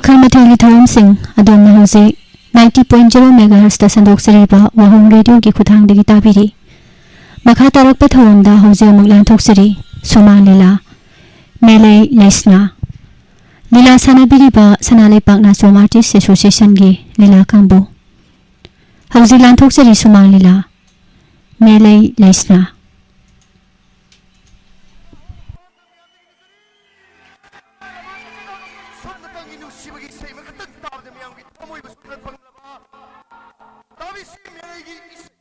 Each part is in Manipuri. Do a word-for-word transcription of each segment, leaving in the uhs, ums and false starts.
ꯃꯈꯜ ꯃꯊꯦꯜꯒꯤ ꯊꯧꯔꯝꯁꯤꯡ ꯑꯗꯣꯝꯅ ꯍꯧꯖꯤꯛ ninety point zero megahertzꯇ ꯁꯟꯗꯣꯛꯆꯔꯤꯕ ꯋꯥꯍꯣꯡ ꯔꯦꯗꯤꯑꯣꯒꯤ ꯈꯨꯠꯊꯥꯡꯗꯒꯤ ꯇꯥꯕꯤꯔꯤ꯫ ꯃꯈꯥ ꯇꯥꯔꯛꯄ ꯊꯧꯔꯝꯗ ꯍꯧꯖꯤꯛ ꯑꯃꯨꯛ ꯂꯥꯟꯊꯣꯛꯆꯔꯤ ꯁꯨꯃꯥꯡ ꯂꯤꯂꯥ, ꯃꯦꯂꯩ ꯂꯩꯁꯅꯥ꯫ ꯂꯤꯂꯥ ꯁꯥꯟꯅꯕꯤꯔꯤꯕ ꯁꯅꯥ ꯂꯩꯄꯥꯛ ꯅꯥꯆꯣꯝ Artist Associationꯒꯤ ꯂꯤꯂꯥ ꯀꯥꯡꯕꯨ꯫ ꯍꯧꯖꯤꯛ ꯂꯥꯟꯊꯣꯛꯆꯔꯤ ꯁꯨꯃꯥꯡ ꯂꯤꯂꯥ, ꯃꯦꯂꯩ ꯂꯩꯁꯅꯥ꯫ ꯁꯣꯝꯗ ꯀꯪꯒꯤ ꯅꯨꯡꯁꯤꯕꯒꯤ ꯏꯁꯩ ꯑꯃꯈꯛꯇꯪ ꯇꯥꯕꯗ ꯃꯤꯌꯥꯝꯒꯤ ꯊꯃꯣꯏꯕꯨ ꯁꯨꯝꯍꯠꯄ ꯉꯝꯂꯕ ꯇꯥꯕꯤꯁꯤ ꯃꯦꯂꯩꯒꯤ ꯏꯁꯩ꯫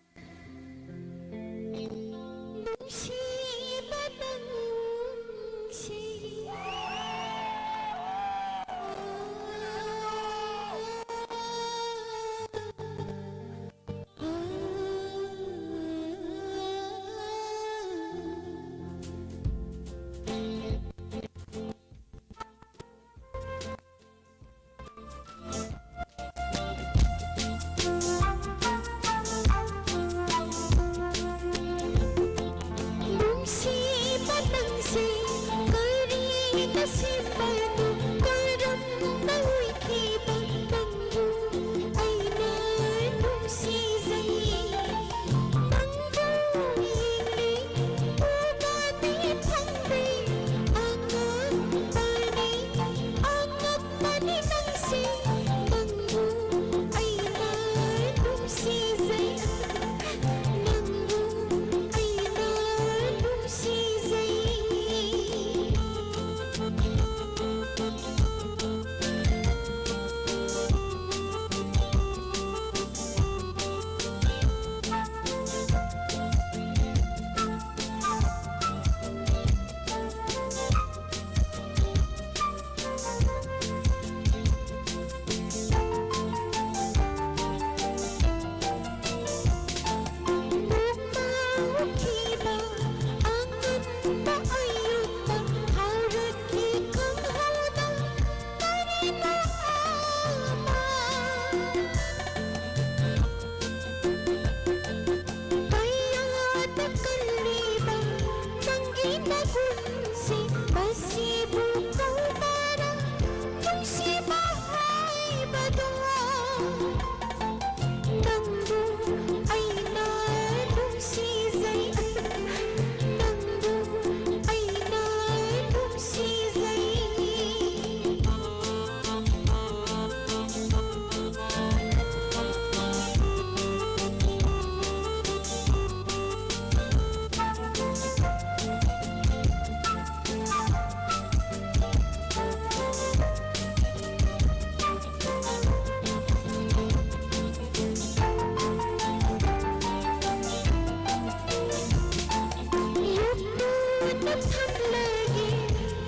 ꯂꯩꯒꯤ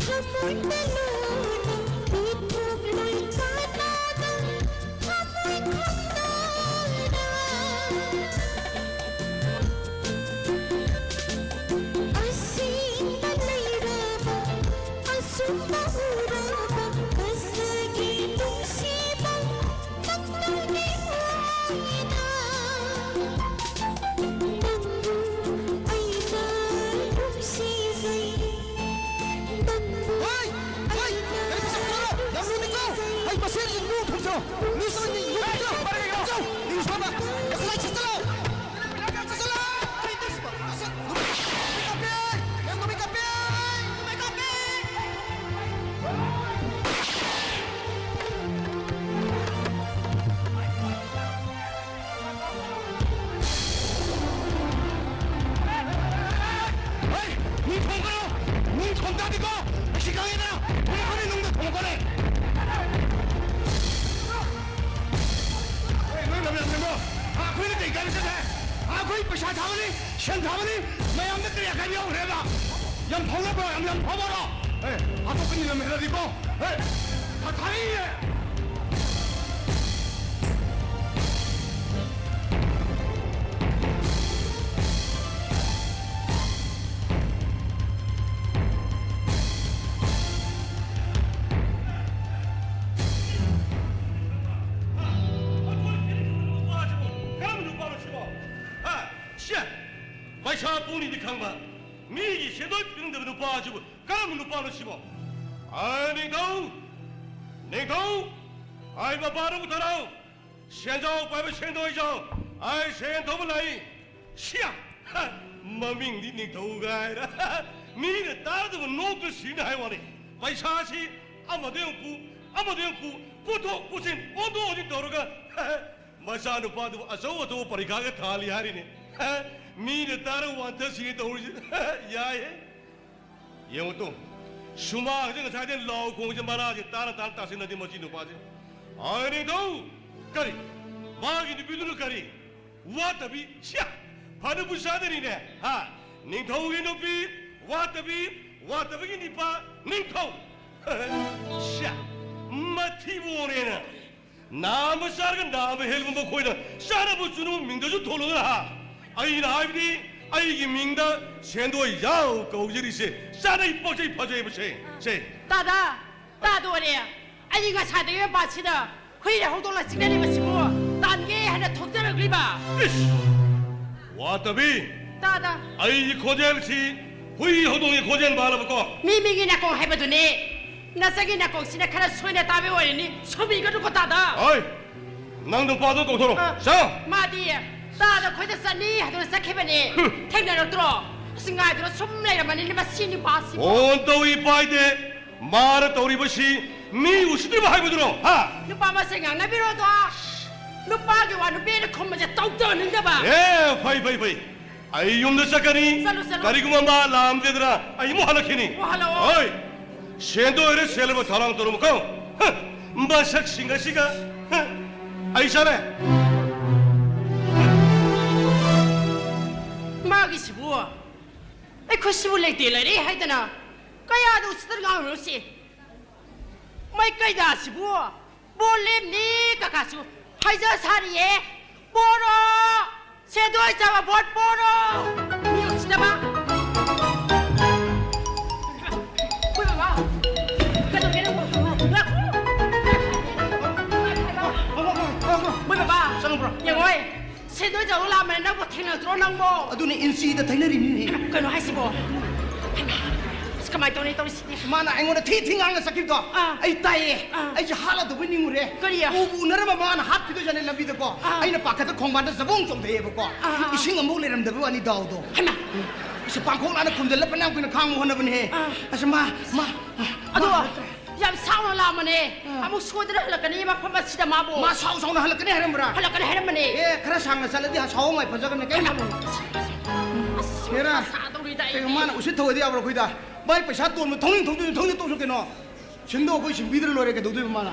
ꯊꯃꯣꯏꯗ ꯂꯨꯅ ꯄꯤꯊꯣꯛꯂꯣꯏ ꯀꯅꯥꯅ ꯊꯃꯣꯏ ꯈꯪꯗꯅ꯫ ꯑꯁꯦꯡꯕ ꯂꯩꯔꯕ, ꯑꯆꯨꯝꯕ ꯎꯔꯕ, ꯉꯁꯤꯒꯤ ꯅꯨꯡꯁꯤꯕ ꯅꯪꯅꯅꯦ ꯑꯩꯅ, ꯅꯪꯕꯨ ꯑꯩꯅ ꯅꯨꯡꯁꯤꯖꯩ꯫ ꯅꯪꯕꯨ ꯍꯣꯏ! ꯍꯣꯏ! ꯑꯩꯅ ꯀꯔꯤ ꯄꯩꯁꯥ ꯈꯔ ꯌꯥꯝ ꯂꯨꯝꯃꯤꯀꯣ? ꯅꯨꯡꯁꯤꯖꯩ꯫ ꯑꯩ ꯃꯁꯦꯟꯒꯤ ꯂꯨꯝ ꯊꯝꯖꯔꯣ꯫ ꯂꯨꯝ ꯊꯝꯖꯔꯣ꯫ ꯂꯨꯝ ꯊꯝꯖꯔꯣ꯫ ꯅꯤꯡꯁꯣꯟꯕ! ꯌꯥꯝ ꯈꯨꯠꯂꯥꯏ ꯁꯠꯆꯜꯂꯣ! ꯍꯩ! ꯃꯤ ꯊꯣꯡꯒꯅꯨ! ꯃꯤ ꯊꯣꯡ ꯇꯥꯗꯤꯀꯣ! ꯑꯩ ꯁꯤ ꯈꯪꯉꯦꯗꯅ! ꯊꯣꯡꯒꯅꯤ, ꯅꯨꯡꯗ ꯊꯣꯡꯒꯅꯤ! ꯍꯣꯏ, ꯅꯣꯏ ꯂꯝ ꯌꯥꯝ ꯂꯦꯝꯕ꯭ꯔꯣ? ꯑꯥ, ꯑꯩꯈꯣꯏꯅ ꯀꯩ ꯀꯥꯏꯕ ꯆꯠꯂꯦ? ꯑꯥ, ꯑꯩꯈꯣꯏ ꯄꯩꯁꯥ ꯊꯥꯕꯅꯤ, ꯁꯦꯟ ꯊꯥꯕꯅꯤ, ꯃꯌꯥꯝꯗ ꯀꯔꯤ ꯑꯀꯥꯏꯕ ꯌꯥꯎꯈ꯭ꯔꯦꯕ? ꯌꯥꯝ ꯐꯥꯎꯅꯕ꯭ꯔꯣ? ꯌꯥꯝ, ꯌꯥꯝ ꯐꯥꯎꯕꯔꯣ? ꯑꯦ, ꯍꯥꯠꯇꯣꯛꯀꯅꯤ ꯂꯝ ꯍꯦꯜꯂꯗꯤꯀꯣ꯫ ꯑꯦ, ꯊꯥ-, ꯊꯥꯔꯤꯌꯦ! ꯀꯔꯝꯕ ꯅꯨꯄꯥꯅꯣ ꯁꯤꯕꯣ? ꯍꯥ? ꯁꯦ! ꯄꯩꯁꯥ ꯄꯨꯅꯤꯗꯤ ꯈꯪꯕ, ꯃꯤꯒꯤ ꯁꯦꯟꯗꯣꯏ ꯄꯤꯅꯤꯡꯗꯕ ꯅꯨꯄꯥꯁꯤꯕꯨ ꯀꯔꯝꯕ ꯅꯨꯄꯥꯅꯣ ꯁꯤꯕꯣ? ꯑ, ꯅꯤꯡꯊꯧ! ꯅꯤꯡꯊꯧ! ꯑꯩ ꯃꯄꯥꯟꯗ ꯄꯨꯊꯔꯛꯎ! ꯁꯦꯟꯖꯥꯎ ꯄꯥꯏꯕ ꯁꯦꯟꯗꯣꯏꯖꯥꯎ! ꯑꯩ ꯁꯦꯟ ꯊꯧꯕ ꯂꯥꯛꯏ! ꯁꯤꯌꯥ! ꯍ! ꯃꯃꯤꯡꯗꯤ ꯅꯤꯡꯊꯧ ꯀꯥꯏꯅ! ꯃꯤꯅ ꯇꯥꯔꯗꯕ ꯅꯣꯛꯇ ꯁꯤꯅ ꯍꯥꯏ ꯋꯥꯅꯤ꯫ ꯄꯩꯁꯥꯁꯤ ꯑꯃꯗ ꯑꯃꯨꯛ ꯄꯨ, ꯑꯃꯗ ꯑꯃꯨꯛ ꯄꯨ, ꯄꯨꯊꯣꯛ ꯄꯨꯁꯤꯟ, ꯑꯣꯟꯊꯣꯛ ꯑꯣꯟꯁꯤꯟ ꯇꯧꯔꯒ, ꯍ! ꯃꯆꯥꯅꯨꯄꯥꯗꯨꯕꯨ ꯑꯆꯧ ꯑꯆꯧꯕ ꯄꯔꯤꯈꯥꯒ ꯊꯥꯍꯜꯂꯤ ꯍꯥꯏꯔꯤꯅꯦ꯫ ꯍ! ꯃꯤꯅ ꯇꯥꯔꯒ ꯋꯥꯟꯊ ꯁꯤꯅꯤ ꯇꯧꯔꯤꯁꯦ꯫ ꯌꯥꯏꯍꯦ! ꯌꯦꯡꯉꯨ ꯇꯨ, ꯁꯨꯃꯥꯡꯁꯦ ꯉꯁꯥꯏꯗꯩ ꯂꯥꯎ ꯈꯣꯡꯁꯦ ꯃꯅꯥꯁꯦ ꯇꯥꯅ ꯇꯥꯅ ꯇꯥꯁꯤꯟꯅꯗꯦ ꯃꯁꯤ ꯅꯨꯄꯥꯁꯦ꯫ ꯑꯥ, ꯅꯤꯡꯊꯧ! ꯀꯔꯤ? ꯃꯥꯒꯤ ꯅꯨꯄꯤꯗꯨꯅ ꯀꯔꯤ? ꯋꯥꯠꯇꯕꯤ? ꯁꯤꯌꯥ! ꯐꯅꯕꯨ ꯆꯥꯗꯔꯤꯅꯦ, ꯍꯥ? ꯅꯤꯡꯊꯧꯒꯤ ꯅꯨꯄꯤ ꯋꯥꯠꯇꯕꯤ, ꯋꯥꯇꯕꯒꯤ ꯅꯤꯄꯥ ꯅꯤꯡꯊꯧ꯫ ꯁ꯭ꯌꯥ, ꯃꯊꯤꯕꯣꯡꯅꯦꯅ꯫ ꯅꯥꯝꯃ ꯆꯥꯔꯒ ꯅꯥꯝꯃ ꯍꯦꯜꯂꯕ ꯃꯈꯣꯏꯅ ꯆꯥꯅꯕ ꯆꯨꯅꯕ ꯃꯤꯡꯗꯁꯨ ꯊꯣꯜꯂꯗꯅ ꯍꯥ? ꯑꯩꯅ ꯍꯥꯏꯕꯗꯤ ꯑꯩꯒꯤ ꯃꯤꯡꯗ ꯁꯦꯟꯗꯣꯏ ꯌꯥꯎ ꯀꯧꯖꯔꯤꯁꯦ ꯆꯥꯅꯩ, ꯄꯣꯠꯆꯩ, ꯐꯖꯩꯕꯁꯦ꯫ ꯁꯦ꯫ ꯇꯥꯗ, ꯇꯥꯗꯣꯔꯦ꯫ ꯑꯩ ꯉꯁꯥꯏꯗꯒꯤ ꯃꯄꯥꯁꯤꯗ ꯍꯨꯏ ꯍꯧꯗꯣꯡꯂ ꯆꯤꯛꯅꯔꯤꯕꯁꯤꯕꯨ ꯇꯥꯟꯒꯦ ꯍꯥꯏꯅ ꯊꯣꯛꯆꯔꯛꯂꯤꯕ꯫ ꯏꯁ! ꯋꯥꯇꯕꯤ! ꯇꯥꯗ꯫ ꯑꯩꯒꯤ ꯈꯣꯟꯖꯦꯜꯁꯤ ꯍꯨꯏ ꯍꯧꯗꯣꯡꯒꯤ ꯈꯣꯟꯖꯦꯜ ꯃꯥꯜꯂꯕꯀꯣ? ꯃꯤ ꯃꯤꯒꯤ ꯅꯥꯀꯣꯡ ꯍꯥꯏꯕꯗꯨꯅꯤ꯫ ꯅꯆꯥꯒꯤ ꯅꯥꯀꯣꯡꯁꯤꯅ ꯈꯔ ꯁꯣꯏꯅ ꯇꯥꯕ ꯑꯣꯏꯔꯅꯤ꯫ ꯁꯣꯝꯕꯤꯒꯅꯨꯀꯣ ꯇꯥꯗ꯫ ꯍꯣꯏ! ꯅꯪ ꯅꯨꯄꯥꯗꯣ ꯀꯧꯊꯣꯔꯛꯑꯣ꯫ ꯑ, ꯁꯥ! ꯃꯥꯗꯤ ꯇꯥꯗ ꯈꯣꯏꯗ ꯆꯠꯅꯤ ꯍꯥꯏꯗꯨꯅ ꯆꯠꯈꯤꯕꯅꯦ꯫ ꯍꯨꯝ! ꯊꯦꯡꯅꯔꯛꯇ꯭ꯔꯣ? ꯑꯁ, ꯉꯥꯏꯗꯨꯅ ꯁꯨꯝ ꯂꯩꯔꯝꯃꯅꯤꯅꯦ ꯃꯁꯤ ꯅꯨꯄꯥꯁꯤꯕꯨ꯫ ꯐꯣꯟ ꯇꯧꯏ ꯄꯥꯏꯗꯦ꯫ ꯃꯥꯅ ꯇꯧꯔꯤꯕꯁꯤ ꯃꯤ ꯎꯁꯤꯠꯇ꯭ꯔꯤꯕ ꯍꯥꯏꯕꯗꯨꯔꯣ? ꯍꯥ? ꯅꯨꯄꯥ ꯃꯁꯦꯟ ꯉꯥꯡꯅꯕꯤꯔꯣꯗꯣ꯫ ꯅꯨꯄꯥꯒꯤ ꯋꯥ ꯅꯨꯄꯤꯅ ꯈꯨꯝꯕꯁꯦ ꯇꯧ ꯇꯧꯍꯟꯅꯤꯡꯗꯕ꯫ ꯑꯦ, ꯐꯩ, ꯐꯩ, ꯐꯩ꯫ ꯑꯩ ꯌꯨꯝꯗ ꯆꯠꯀꯅꯤ꯫ ꯆꯠꯂꯨ, ꯆꯠꯂꯨ꯫ ꯀꯔꯤꯒꯨꯝꯕ ꯃꯥ ꯂꯥꯛꯑꯝꯗꯦꯗꯅ ꯑꯩ ꯑꯃꯨꯛ ꯍꯜꯂꯛꯈꯤꯅꯤ꯫ ꯑꯃꯨꯛ ꯍꯜꯂꯛꯑꯣ꯫ ꯍꯣꯏ꯫ ꯁꯦꯟꯗꯣꯏꯔ ꯁꯦꯜꯂꯕ ꯊꯧꯔꯥꯡ ꯇꯧꯔꯝꯃꯨꯀꯣ꯫ ꯍ, ꯃꯁꯛꯁꯤꯡ ꯑꯁꯤꯒ꯫ ꯍ, ꯑꯩ ꯆꯠꯂꯦ꯫ ꯃꯥꯒꯤꯁꯤꯕꯨ ꯑꯩꯈꯣꯏ ꯁꯤꯕꯨ ꯂꯩꯇꯦ ꯂꯩꯔꯦ ꯍꯥꯏꯗꯅ ꯀꯌꯥꯗ ꯎꯁꯤꯠꯇꯅ ꯉꯥꯡꯉꯤꯅꯣ ꯁꯤ? ꯃꯩ ꯀꯩꯗꯥꯁꯤꯕꯨ ꯕꯣꯠ ꯂꯦꯞꯅꯤ ꯀꯀꯥꯁꯨ ꯍꯥꯏꯖ ꯁꯥꯔꯤꯌꯦ꯫ ꯄꯣꯔꯣ! ꯁꯦꯟꯗꯣꯏ ꯆꯥꯕ ꯚꯣꯠ ꯄꯣꯔꯣ! ꯃꯤ ꯎꯁꯤꯠꯇꯕ! ꯃꯣꯏ ꯕꯕꯥ! ꯀꯩꯗꯧꯒꯦ ꯅꯪꯕꯣ? ꯃꯣꯏ ꯕꯕꯥ! ꯆꯪꯉꯛꯄ꯭ꯔꯣ? ꯌꯦꯡꯉꯣꯏ! ꯁꯦꯟꯗꯣꯏ ꯆꯥꯕ ꯂꯥꯛꯑꯝꯕꯅꯦ ꯅꯪꯕꯨ ꯊꯦꯡꯅꯗ꯭ꯔꯣ ꯅꯪꯕꯣ? ꯑꯗꯨꯅꯦ ꯏꯟꯆꯤꯗ ꯊꯩꯅꯔꯤꯅꯤꯅꯦ꯫ ꯀꯩꯅꯣ ꯍꯥꯏꯁꯤꯕꯣ? ꯍꯩꯃꯥ! ꯑꯁ ꯀꯃꯥꯏꯅ ꯇꯧꯅꯤ ꯇꯧꯔꯤꯁꯤꯗꯤ? ꯃꯥꯅ ꯑꯩꯉꯣꯟꯗ ꯊꯤ ꯊꯤ ꯉꯥꯡꯅ ꯆꯠꯈꯤꯕꯗꯣ ꯑꯥ꯫ ꯑꯩ ꯇꯥꯏꯌꯦ꯫ ꯑꯥ꯫ ꯑꯩꯁꯦ ꯍꯥꯠꯂꯗꯧꯕꯩ ꯅꯤꯡꯉꯨꯔꯦ꯫ ꯀꯔꯤ? ꯎꯕꯨ ꯎꯅꯔꯝꯕ ꯃꯥꯅ ꯍꯥꯠꯈꯤꯗꯣꯏꯖꯥꯠꯅꯦ ꯂꯝꯕꯤꯗꯀꯣ꯫ ꯑꯥ꯫ ꯑꯩꯅ ꯄꯥꯈꯠꯇ ꯈꯣꯡꯕꯥꯟꯗ ꯖꯕꯣꯡ ꯆꯣꯡꯊꯩꯑꯦꯕꯀꯣ꯫ ꯑꯥ, ꯑꯥ, ꯑꯥ꯫ ꯏꯁꯤꯡ ꯑꯃꯐꯥꯎ ꯂꯩꯔꯝꯗꯕ ꯋꯥꯅꯤ ꯗꯥꯎꯗꯣ꯫ ꯍꯩꯃꯥ! ꯏꯁ ꯄꯥꯡꯈꯣꯛ ꯂꯥꯅ ꯈꯨꯝꯖꯤꯜꯂ ꯐꯅꯌꯥꯝ ꯀꯨꯏꯅ ꯈꯥꯡꯕ ꯍꯣꯠꯅꯕꯅꯦꯍꯦ꯫ ꯑꯥ꯫ ꯑꯁ ꯃꯥ, ꯃꯥ, ꯑꯗꯣ ꯃꯥ ꯌꯥꯝ ꯁꯥꯎꯅ ꯂꯥꯛꯑꯝꯕꯅꯦ꯫ ꯑꯥ꯫ ꯑꯃꯨꯛ ꯁꯣꯏꯗꯅ ꯍꯜꯂꯛꯀꯅꯤ ꯃꯐꯝ ꯑꯁꯤꯗ ꯃꯥꯕꯨ꯫ ꯃꯥ ꯁꯥꯎ ꯁꯥꯎꯅ ꯍꯜꯂꯛꯀꯅꯤ ꯍꯥꯏꯔꯝꯕ꯭ꯔꯥ? ꯍꯜꯂꯛꯀꯅꯤ ꯍꯥꯏꯔꯝꯕꯅꯦ꯫ ꯑꯦ, ꯈꯔ ꯁꯥꯡꯅ ꯆꯠꯂꯗꯤ ꯁꯥꯎ ꯃꯥꯏ ꯐꯖꯒꯅꯤ꯫ ꯀꯩꯝ ꯈꯜꯂꯨꯅꯨ꯫ ꯑꯁ, ꯍꯦꯔꯥ, ꯁꯥꯗꯧꯔꯤꯗ ꯑꯩ꯫ ꯀꯩꯅꯣ ꯃꯥꯅ ꯎꯁꯤꯠ ꯊꯧꯑꯣꯏꯗꯤ ꯌꯥꯕ꯭ꯔꯣ ꯑꯩꯈꯣꯏꯗ? ꯃꯥꯏ ꯄꯩꯁꯥ ꯇꯣꯟꯕ ꯊꯧꯅꯤꯡ ꯊꯧꯗꯣꯏꯅꯣ ꯊꯧꯅꯤꯡ ꯇꯣꯛꯁꯨ ꯀꯩꯅꯣ? ꯁꯤꯟꯗꯣ ꯑꯩꯈꯣꯏ ꯁꯤꯡꯕꯤꯗ꯭ꯔ ꯂꯣꯏꯔꯦ ꯀꯩꯗꯧꯗꯣꯏꯕ ꯃꯥꯅ?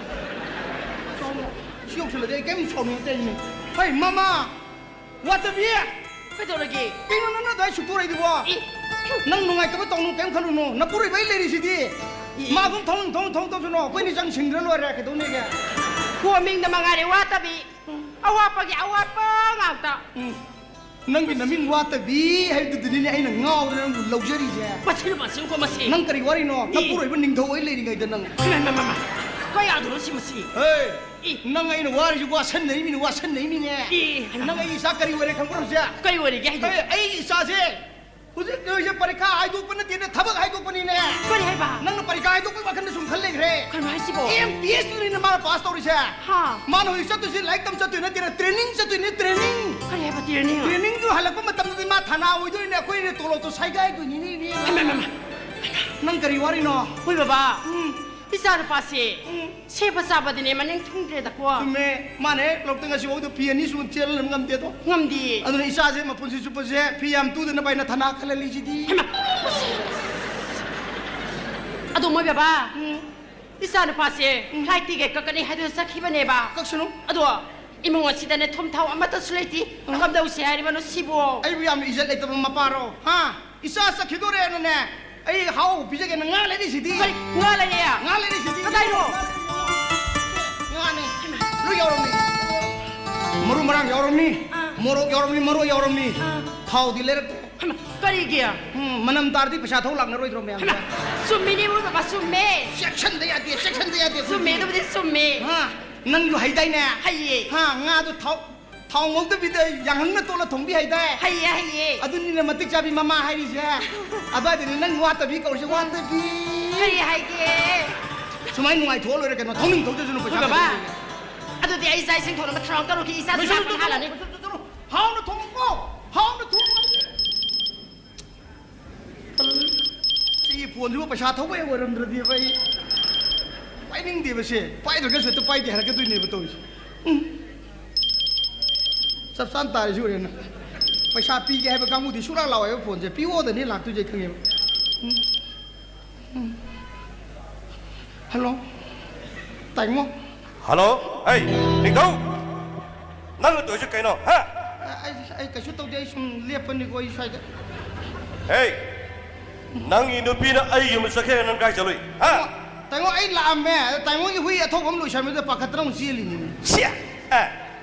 ꯁꯤ ꯌꯧꯁꯜꯂꯗꯤ ꯑꯩ ꯀꯩꯝ ꯁꯥꯎꯅꯤꯡꯉꯛꯇꯦ ꯍꯥꯏꯁꯤꯅꯦ꯫ ꯍꯩ, ꯃꯃꯥ! ꯋꯥꯇꯕꯤ! ꯀꯩꯗꯧꯔꯒꯦ? ꯀꯩꯅꯣ ꯅꯪꯅ ꯑꯗꯨꯃꯥꯏ ꯁꯨꯛꯇꯣꯔꯛꯏꯗꯨꯕꯣ? ꯏ! ꯅꯪ ꯅꯨꯡꯉꯥꯏꯇꯕ ꯇꯧꯅꯨ, ꯀꯩꯝ ꯈꯜꯂꯨꯅꯨ꯫ ꯅꯄꯨꯔꯣꯏꯕ ꯑꯩ ꯂꯩꯔꯤꯁꯤꯗꯤ꯫ E, E. ꯃꯥ ꯑꯗꯨꯝ ꯊꯧꯅꯤꯡ ꯊꯧꯅꯤꯡ ꯊꯧꯅꯤꯡ ꯇꯧꯁꯅꯨ, ꯑꯩꯈꯣꯏꯅꯤ ꯆꯪ ꯁꯤꯡꯗ꯭ꯔ ꯂꯣꯏꯔꯦ, ꯀꯩꯗꯧꯅꯦꯒꯦ? ꯈꯣ ꯃꯤꯡꯗ ꯃꯉꯥꯏꯔꯦ ꯋꯥꯠꯇꯕꯤ꯫ ꯑꯋꯥꯠꯄꯒꯤ ꯑꯋꯥꯠꯄ ꯉꯥꯛꯇ꯫ ꯎꯝ꯫ ꯅꯪꯒꯤ ꯅꯃꯤꯡ ꯋꯥꯠꯇꯕꯤ ꯍꯥꯏꯕꯗꯨꯗꯅꯤꯅꯦ ꯑꯩꯅ ꯉꯥꯎꯗꯅ ꯅꯪꯕꯨ ꯂꯧꯖꯔꯤꯁꯦ꯫ ꯃꯁꯤ ꯅꯨꯄꯥꯁꯤ ꯌꯦꯡꯉꯨꯀꯣ, ꯃꯁꯤ꯫ ꯅꯪ ꯀꯔꯤ ꯋꯥꯔꯤꯅꯣ? ꯏ꯫ ꯅꯄꯨꯔꯣꯏꯕ ꯅꯤꯡꯊꯧ ꯑꯣꯏ ꯂꯩꯔꯤꯉꯩꯗ ꯅꯪ꯫ ꯏꯃꯥ, ꯏꯃꯥ, ꯏꯃꯥ, ꯏꯃꯥ꯫ ꯀꯌꯥꯗꯅꯣ ꯁꯤ ꯃꯁꯤ? ꯍꯦ! ꯏ꯫ ꯅꯪ ꯑꯩꯅ ꯋꯥꯔꯤꯁꯤ ꯋꯥꯁꯟꯅꯔꯤꯃꯤꯅꯦ, ꯋꯥꯁꯟꯅꯔꯤꯃꯤꯅꯦ꯫ ꯏ, ꯍꯩꯃꯥ꯫ ꯅꯪ ꯑꯩꯒꯤ ꯏꯆꯥ ꯀꯔꯤ ꯑꯣꯏꯔꯦ ꯈꯪꯕ꯭ꯔꯣ ꯍꯧꯖꯤꯛ? ꯀꯔꯤ ꯑꯣꯏꯔꯤꯒꯦ ꯍꯥꯏꯗꯣ? ꯍꯦ, ꯑꯩꯒꯤ ꯏꯆꯥꯁꯦ ꯍꯧꯖꯤꯛ ꯇꯧꯔꯤꯁꯦ ꯄꯔꯤꯈꯥ ꯍꯥꯏꯗꯣꯛꯄ ꯅꯠꯇꯦꯅꯦ, ꯊꯕꯛ ꯍꯥꯏꯗꯣꯛꯄꯅꯤꯅꯦ꯫ ꯀꯔꯤ ꯍꯥꯏꯕ? ꯅꯪꯅ ꯄꯔꯤꯈꯥ ꯍꯥꯏꯗꯣꯛꯄꯒꯤ ꯋꯥꯈꯜꯗ ꯁꯨꯝ ꯈꯜ ꯂꯩꯈ꯭ꯔꯦ꯫ ꯀꯩꯅꯣ ꯍꯥꯏꯁꯤꯕꯣ? ꯑꯦꯝ ꯄꯤ ꯑꯦꯁ ꯇꯨꯅꯤꯅꯦ ꯃꯥꯅ ꯄꯥꯁ ꯇꯧꯔꯤꯁꯦ꯫ ꯍꯥ꯫ ꯃꯥꯅ ꯍꯧꯖꯤꯛ ꯆꯠꯇꯣꯏꯁꯦ ꯂꯥꯏꯔꯤꯛ ꯇꯝ ꯆꯠꯇꯣꯏ ꯅꯠꯇꯦꯅꯦ, ꯇ꯭ꯔꯦꯅꯤꯡ ꯆꯠꯇꯣꯏꯅꯦ, ꯇ꯭ꯔꯦꯅꯤꯡ꯫ ꯀꯔꯤ ꯍꯥꯏꯕ ꯇ꯭ꯔꯦꯅꯤꯡ? ꯇ꯭ꯔꯦꯅꯤꯡꯗꯨ ꯍꯜꯂꯛꯄ ꯃꯇꯝꯗꯗꯤ ꯃꯥ ꯊꯅꯥ ꯑꯣꯏꯗꯣꯏꯅꯦ, ꯑꯩꯈꯣꯏꯅ ꯇꯣꯂꯣꯞꯇꯣ ꯁꯥꯏꯒꯥꯏꯗꯣꯏꯅꯤꯅꯦ, ꯏꯕꯦꯝꯃ꯫ ꯍꯩꯃꯥ, ꯍꯩꯃꯥ, ꯍꯩꯃꯥ꯫ ꯅꯪ ꯀꯔꯤ ꯋꯥꯔꯤꯅꯣ? ꯍꯣꯏ ꯕꯕꯥ꯫ ꯎꯝ꯫ ꯏꯆꯥ ꯅꯨꯄꯥꯁꯦ ꯎꯝ꯫ ꯁꯦꯝꯕ ꯆꯥꯕꯗꯤꯅꯦ ꯃꯅꯤꯡ ꯊꯨꯡꯗ꯭ꯔꯦꯗꯀꯣ꯫ ꯆꯨꯝꯃꯦ꯫ ꯃꯥꯅ ꯍꯦꯛ ꯂꯧꯕꯗ ꯉꯁꯤꯐꯥꯎꯗ ꯐꯤ ꯑꯅꯤ ꯁꯨꯅ ꯆꯦꯜꯍꯜꯂꯕ ꯉꯝꯗꯦꯗꯣ꯫ ꯉꯝꯗꯤꯌꯦ꯫ ꯑꯗꯨꯅ ꯏꯆꯥꯁꯦ ꯃꯄꯨꯟꯁꯤ ꯆꯨꯞꯄꯁꯦ ꯐꯤ ꯌꯥꯝ ꯇꯨꯗꯅꯕ ꯍꯥꯏꯅ ꯊꯅꯥ ꯈꯜꯍꯜꯂꯤꯁꯤꯗꯤ꯫ ꯍꯩꯃꯥ! ꯑꯗꯣ ꯃꯣꯏ ꯕꯕꯥ, ꯎꯝ꯫ ꯏꯆꯥ ꯅꯨꯄꯥꯁꯦ ꯎꯝ꯫ ꯐ꯭ꯂꯥꯏꯠ ꯇꯤꯀꯦꯠ ꯀꯛꯀꯅꯤ ꯍꯥꯏꯗꯨꯅ ꯆꯠꯈꯤꯕꯅꯦꯕ꯫ ꯀꯛꯁꯅꯨ꯫ ꯑꯗꯣ ꯏꯃꯨꯡ ꯑꯁꯤꯗꯅꯦ ꯊꯨꯝ ꯊꯥꯎ ꯑꯃꯠꯇꯁꯨ ꯂꯩꯇꯦ꯫ ꯎꯝ꯫ ꯀꯝꯗꯧꯁꯦ ꯍꯥꯏꯔꯤꯕꯅꯣ ꯁꯤꯕꯣ? ꯑꯩꯕꯨ ꯌꯥꯝꯅ ꯏꯖꯠ ꯂꯩꯇꯕ ꯃꯄꯥꯔꯣ? ꯍꯥ? ꯏꯆꯥ ꯆꯠꯈꯤꯗꯣꯔꯦꯅꯅꯦ, ꯑꯩ ꯍꯥꯎ ꯄꯤꯖꯒꯦꯅ ꯉꯥ ꯂꯩꯔꯤꯁꯤꯗꯤ꯫ ꯀꯔꯤ? ꯉꯥ ꯂꯩꯔꯦ? ꯉꯥ ꯂꯩꯔꯤꯁꯤꯗꯤ꯫ ꯀꯗꯥꯏꯅꯣ? ꯉꯥꯅꯦ꯫ ꯂꯣꯏ ꯌꯥꯎꯔꯝꯃꯤ꯫ ꯃꯔꯨ ꯃꯔꯥꯡ ꯌꯥꯎꯔꯝꯃꯤ꯫ ꯑꯥ꯫ ꯃꯣꯔꯣꯛ ꯌꯥꯎꯔꯝꯃꯤ, ꯃꯔꯣꯏ ꯌꯥꯎꯔꯝꯃꯤ꯫ ꯑꯥ꯫ ꯊꯥꯎꯗꯤ ꯂꯩꯔꯛꯇꯦ꯫ ꯍꯩꯃꯥ, ꯀꯔꯤꯒꯤ? ꯎꯝ, ꯃꯅꯝ ꯇꯥꯔꯗꯤ ꯄꯩꯁꯥ ꯊꯧ ꯂꯥꯛꯅꯔꯣꯏꯗ꯭ꯔꯣ ꯃꯌꯥꯝꯁꯦ? ꯍꯩꯃꯥ, ꯆꯨꯝꯃꯤꯅꯦ, ꯏꯕꯨꯡꯉꯣ ꯕꯕꯥ, ꯆꯨꯝꯃꯦ꯫ ꯆꯦꯛꯁꯟꯗ ꯌꯥꯗꯦ, ꯆꯦꯛꯁꯟꯗ ꯌꯥꯗꯦ꯫ ꯆꯨꯝꯃꯦ, ꯑꯗꯨꯕꯨꯗꯤ ꯆꯨꯝꯃꯦ꯫ ꯍꯥ, ꯅꯪꯁꯨ ꯍꯩꯗꯥꯏꯅꯦ? ꯍꯩꯌꯦ꯫ ꯍꯥ, ꯉꯥꯗꯣ ꯊꯥꯎ ꯊꯥꯎ ꯉꯧꯗꯕꯤꯗ ꯌꯥꯡꯍꯪꯅ ꯇꯣꯠꯂ ꯊꯣꯡꯕꯤ ꯍꯩꯗꯥꯏ? ꯍꯩꯌꯦ, ꯍꯩꯌꯦ꯫ ꯑꯗꯨꯅꯤꯅꯦ ꯃꯇꯤꯛ ꯆꯥꯕꯤ ꯃꯃꯥ ꯍꯥꯏꯔꯤꯁꯦ꯫ ꯑꯗꯨꯋꯥꯏꯗꯅꯦ ꯅꯪ ꯋꯥꯠꯇꯕꯤ ꯀꯧꯔꯤꯁꯦ, ꯋꯥꯠꯇꯕꯤ꯫ ꯀꯔꯤ ꯍꯥꯏꯒꯦ? ꯁꯨꯃꯥꯏꯅ ꯅꯨꯡꯉꯥꯏꯊꯣꯛꯑ ꯂꯣꯏꯔꯦ ꯀꯩꯅꯣ, ꯊꯧꯅꯤꯡ ꯊꯧꯖꯁꯅꯨ, ꯄꯩꯁꯥ ꯍꯣꯏ, ꯕꯕꯥ꯫ ꯄꯩꯁꯥ ꯂꯩꯔꯦ꯫ ꯑꯗꯨꯗꯤ ꯑꯩ ꯆꯥꯛ ꯏꯁꯤꯡ ꯊꯣꯡꯅꯕ ꯊꯧꯔꯥꯡ ꯇꯧꯔꯨꯒꯦ, ꯏꯆꯥꯁꯨ ꯂꯣꯏꯁꯜꯂꯨ, ꯆꯥꯛ ꯂꯣꯏꯁꯜꯂꯨ, ꯍꯥꯜꯂꯅꯤ꯫ ꯂꯣꯏꯁꯜꯂꯨ, ꯂꯣꯏꯁꯜꯂꯨ꯫ ꯍꯥꯎꯅ ꯊꯣꯡꯉꯨꯀꯣ, ꯍꯥꯎꯅ ꯊꯣꯡꯉꯨ꯫ ꯁꯤꯒꯤ ꯐꯣꯟꯁꯤꯕꯨ ꯄꯩꯁꯥ ꯊꯧꯕ ꯍꯦꯛ ꯑꯣꯏꯔꯝꯗ꯭ꯔꯗꯤꯕ ꯑꯩ ꯄꯥꯏꯅꯤꯡꯗꯦꯕ ꯁꯦ꯫ ꯄꯥꯏꯗ꯭ꯔꯒꯁꯨ ꯍꯦꯛꯇ ꯄꯥꯏꯗꯦ ꯍꯥꯏꯔꯛꯀꯗꯣꯏꯅꯦꯕ ꯇꯧꯔꯤꯁꯦ꯫ ꯎꯝ꯫ ꯆꯞ ꯆꯥꯅ ꯇꯥꯔꯤꯁꯤ ꯎꯔꯦꯅ꯫ ꯄꯩꯁꯥ ꯄꯤꯒꯦ ꯍꯥꯏꯕ ꯀꯥꯡꯕꯨꯗꯤ ꯁꯨꯡꯂꯥꯛ ꯂꯥꯛꯑꯣꯏꯕ ꯐꯣꯟꯁꯦ꯫ ꯄꯤꯌꯣꯗꯅꯤ ꯂꯥꯛꯇꯣꯏꯁꯦ ꯑꯩ ꯈꯪꯉꯦꯕ꯫ ꯎꯝ꯫ ꯎꯝ꯫ ꯍꯜꯂꯣ꯫ ꯇꯥꯏꯃꯣ꯫ ꯍꯜꯂꯣ꯫ ꯑꯩ, ꯅꯤꯡꯊꯧ! ꯅꯪꯅ ꯇꯧꯔꯤꯁꯦ ꯀꯩꯅꯣ, ꯍꯥ? ꯑ-, ꯑꯩ, ꯑꯩ ꯀꯩꯁꯨ ꯇꯧꯗꯦ, ꯑꯩ ꯁꯨꯝ ꯂꯦꯞꯄꯅꯤꯀꯣ, ꯑꯩ ꯁ꯭ꯋꯥꯏꯗ꯫ ꯍꯦ, ꯅꯪꯒꯤ ꯅꯨꯄꯤꯅ ꯑꯩꯒꯤ ꯌꯨꯝꯗ ꯆꯠꯈ꯭ꯔꯦ, ꯅꯪ ꯀꯥꯏ ꯆꯠꯂꯨꯏ? ꯍꯥ? ꯇꯥꯏꯉꯣ, ꯑꯩ ꯂꯥꯛꯑꯝꯃꯦ꯫ ꯑꯗ ꯇꯥꯏꯉꯣꯒꯤ ꯍꯨꯏ ꯑꯊꯧꯕ ꯑꯃ ꯂꯣꯏꯁꯟꯕꯗꯨꯗ ꯄꯥꯈꯠꯇꯅ ꯑꯃꯨꯛ ꯆꯦꯜꯂꯤꯅꯤꯅꯦ꯫ ꯁꯤꯌꯥ! ꯑꯦ,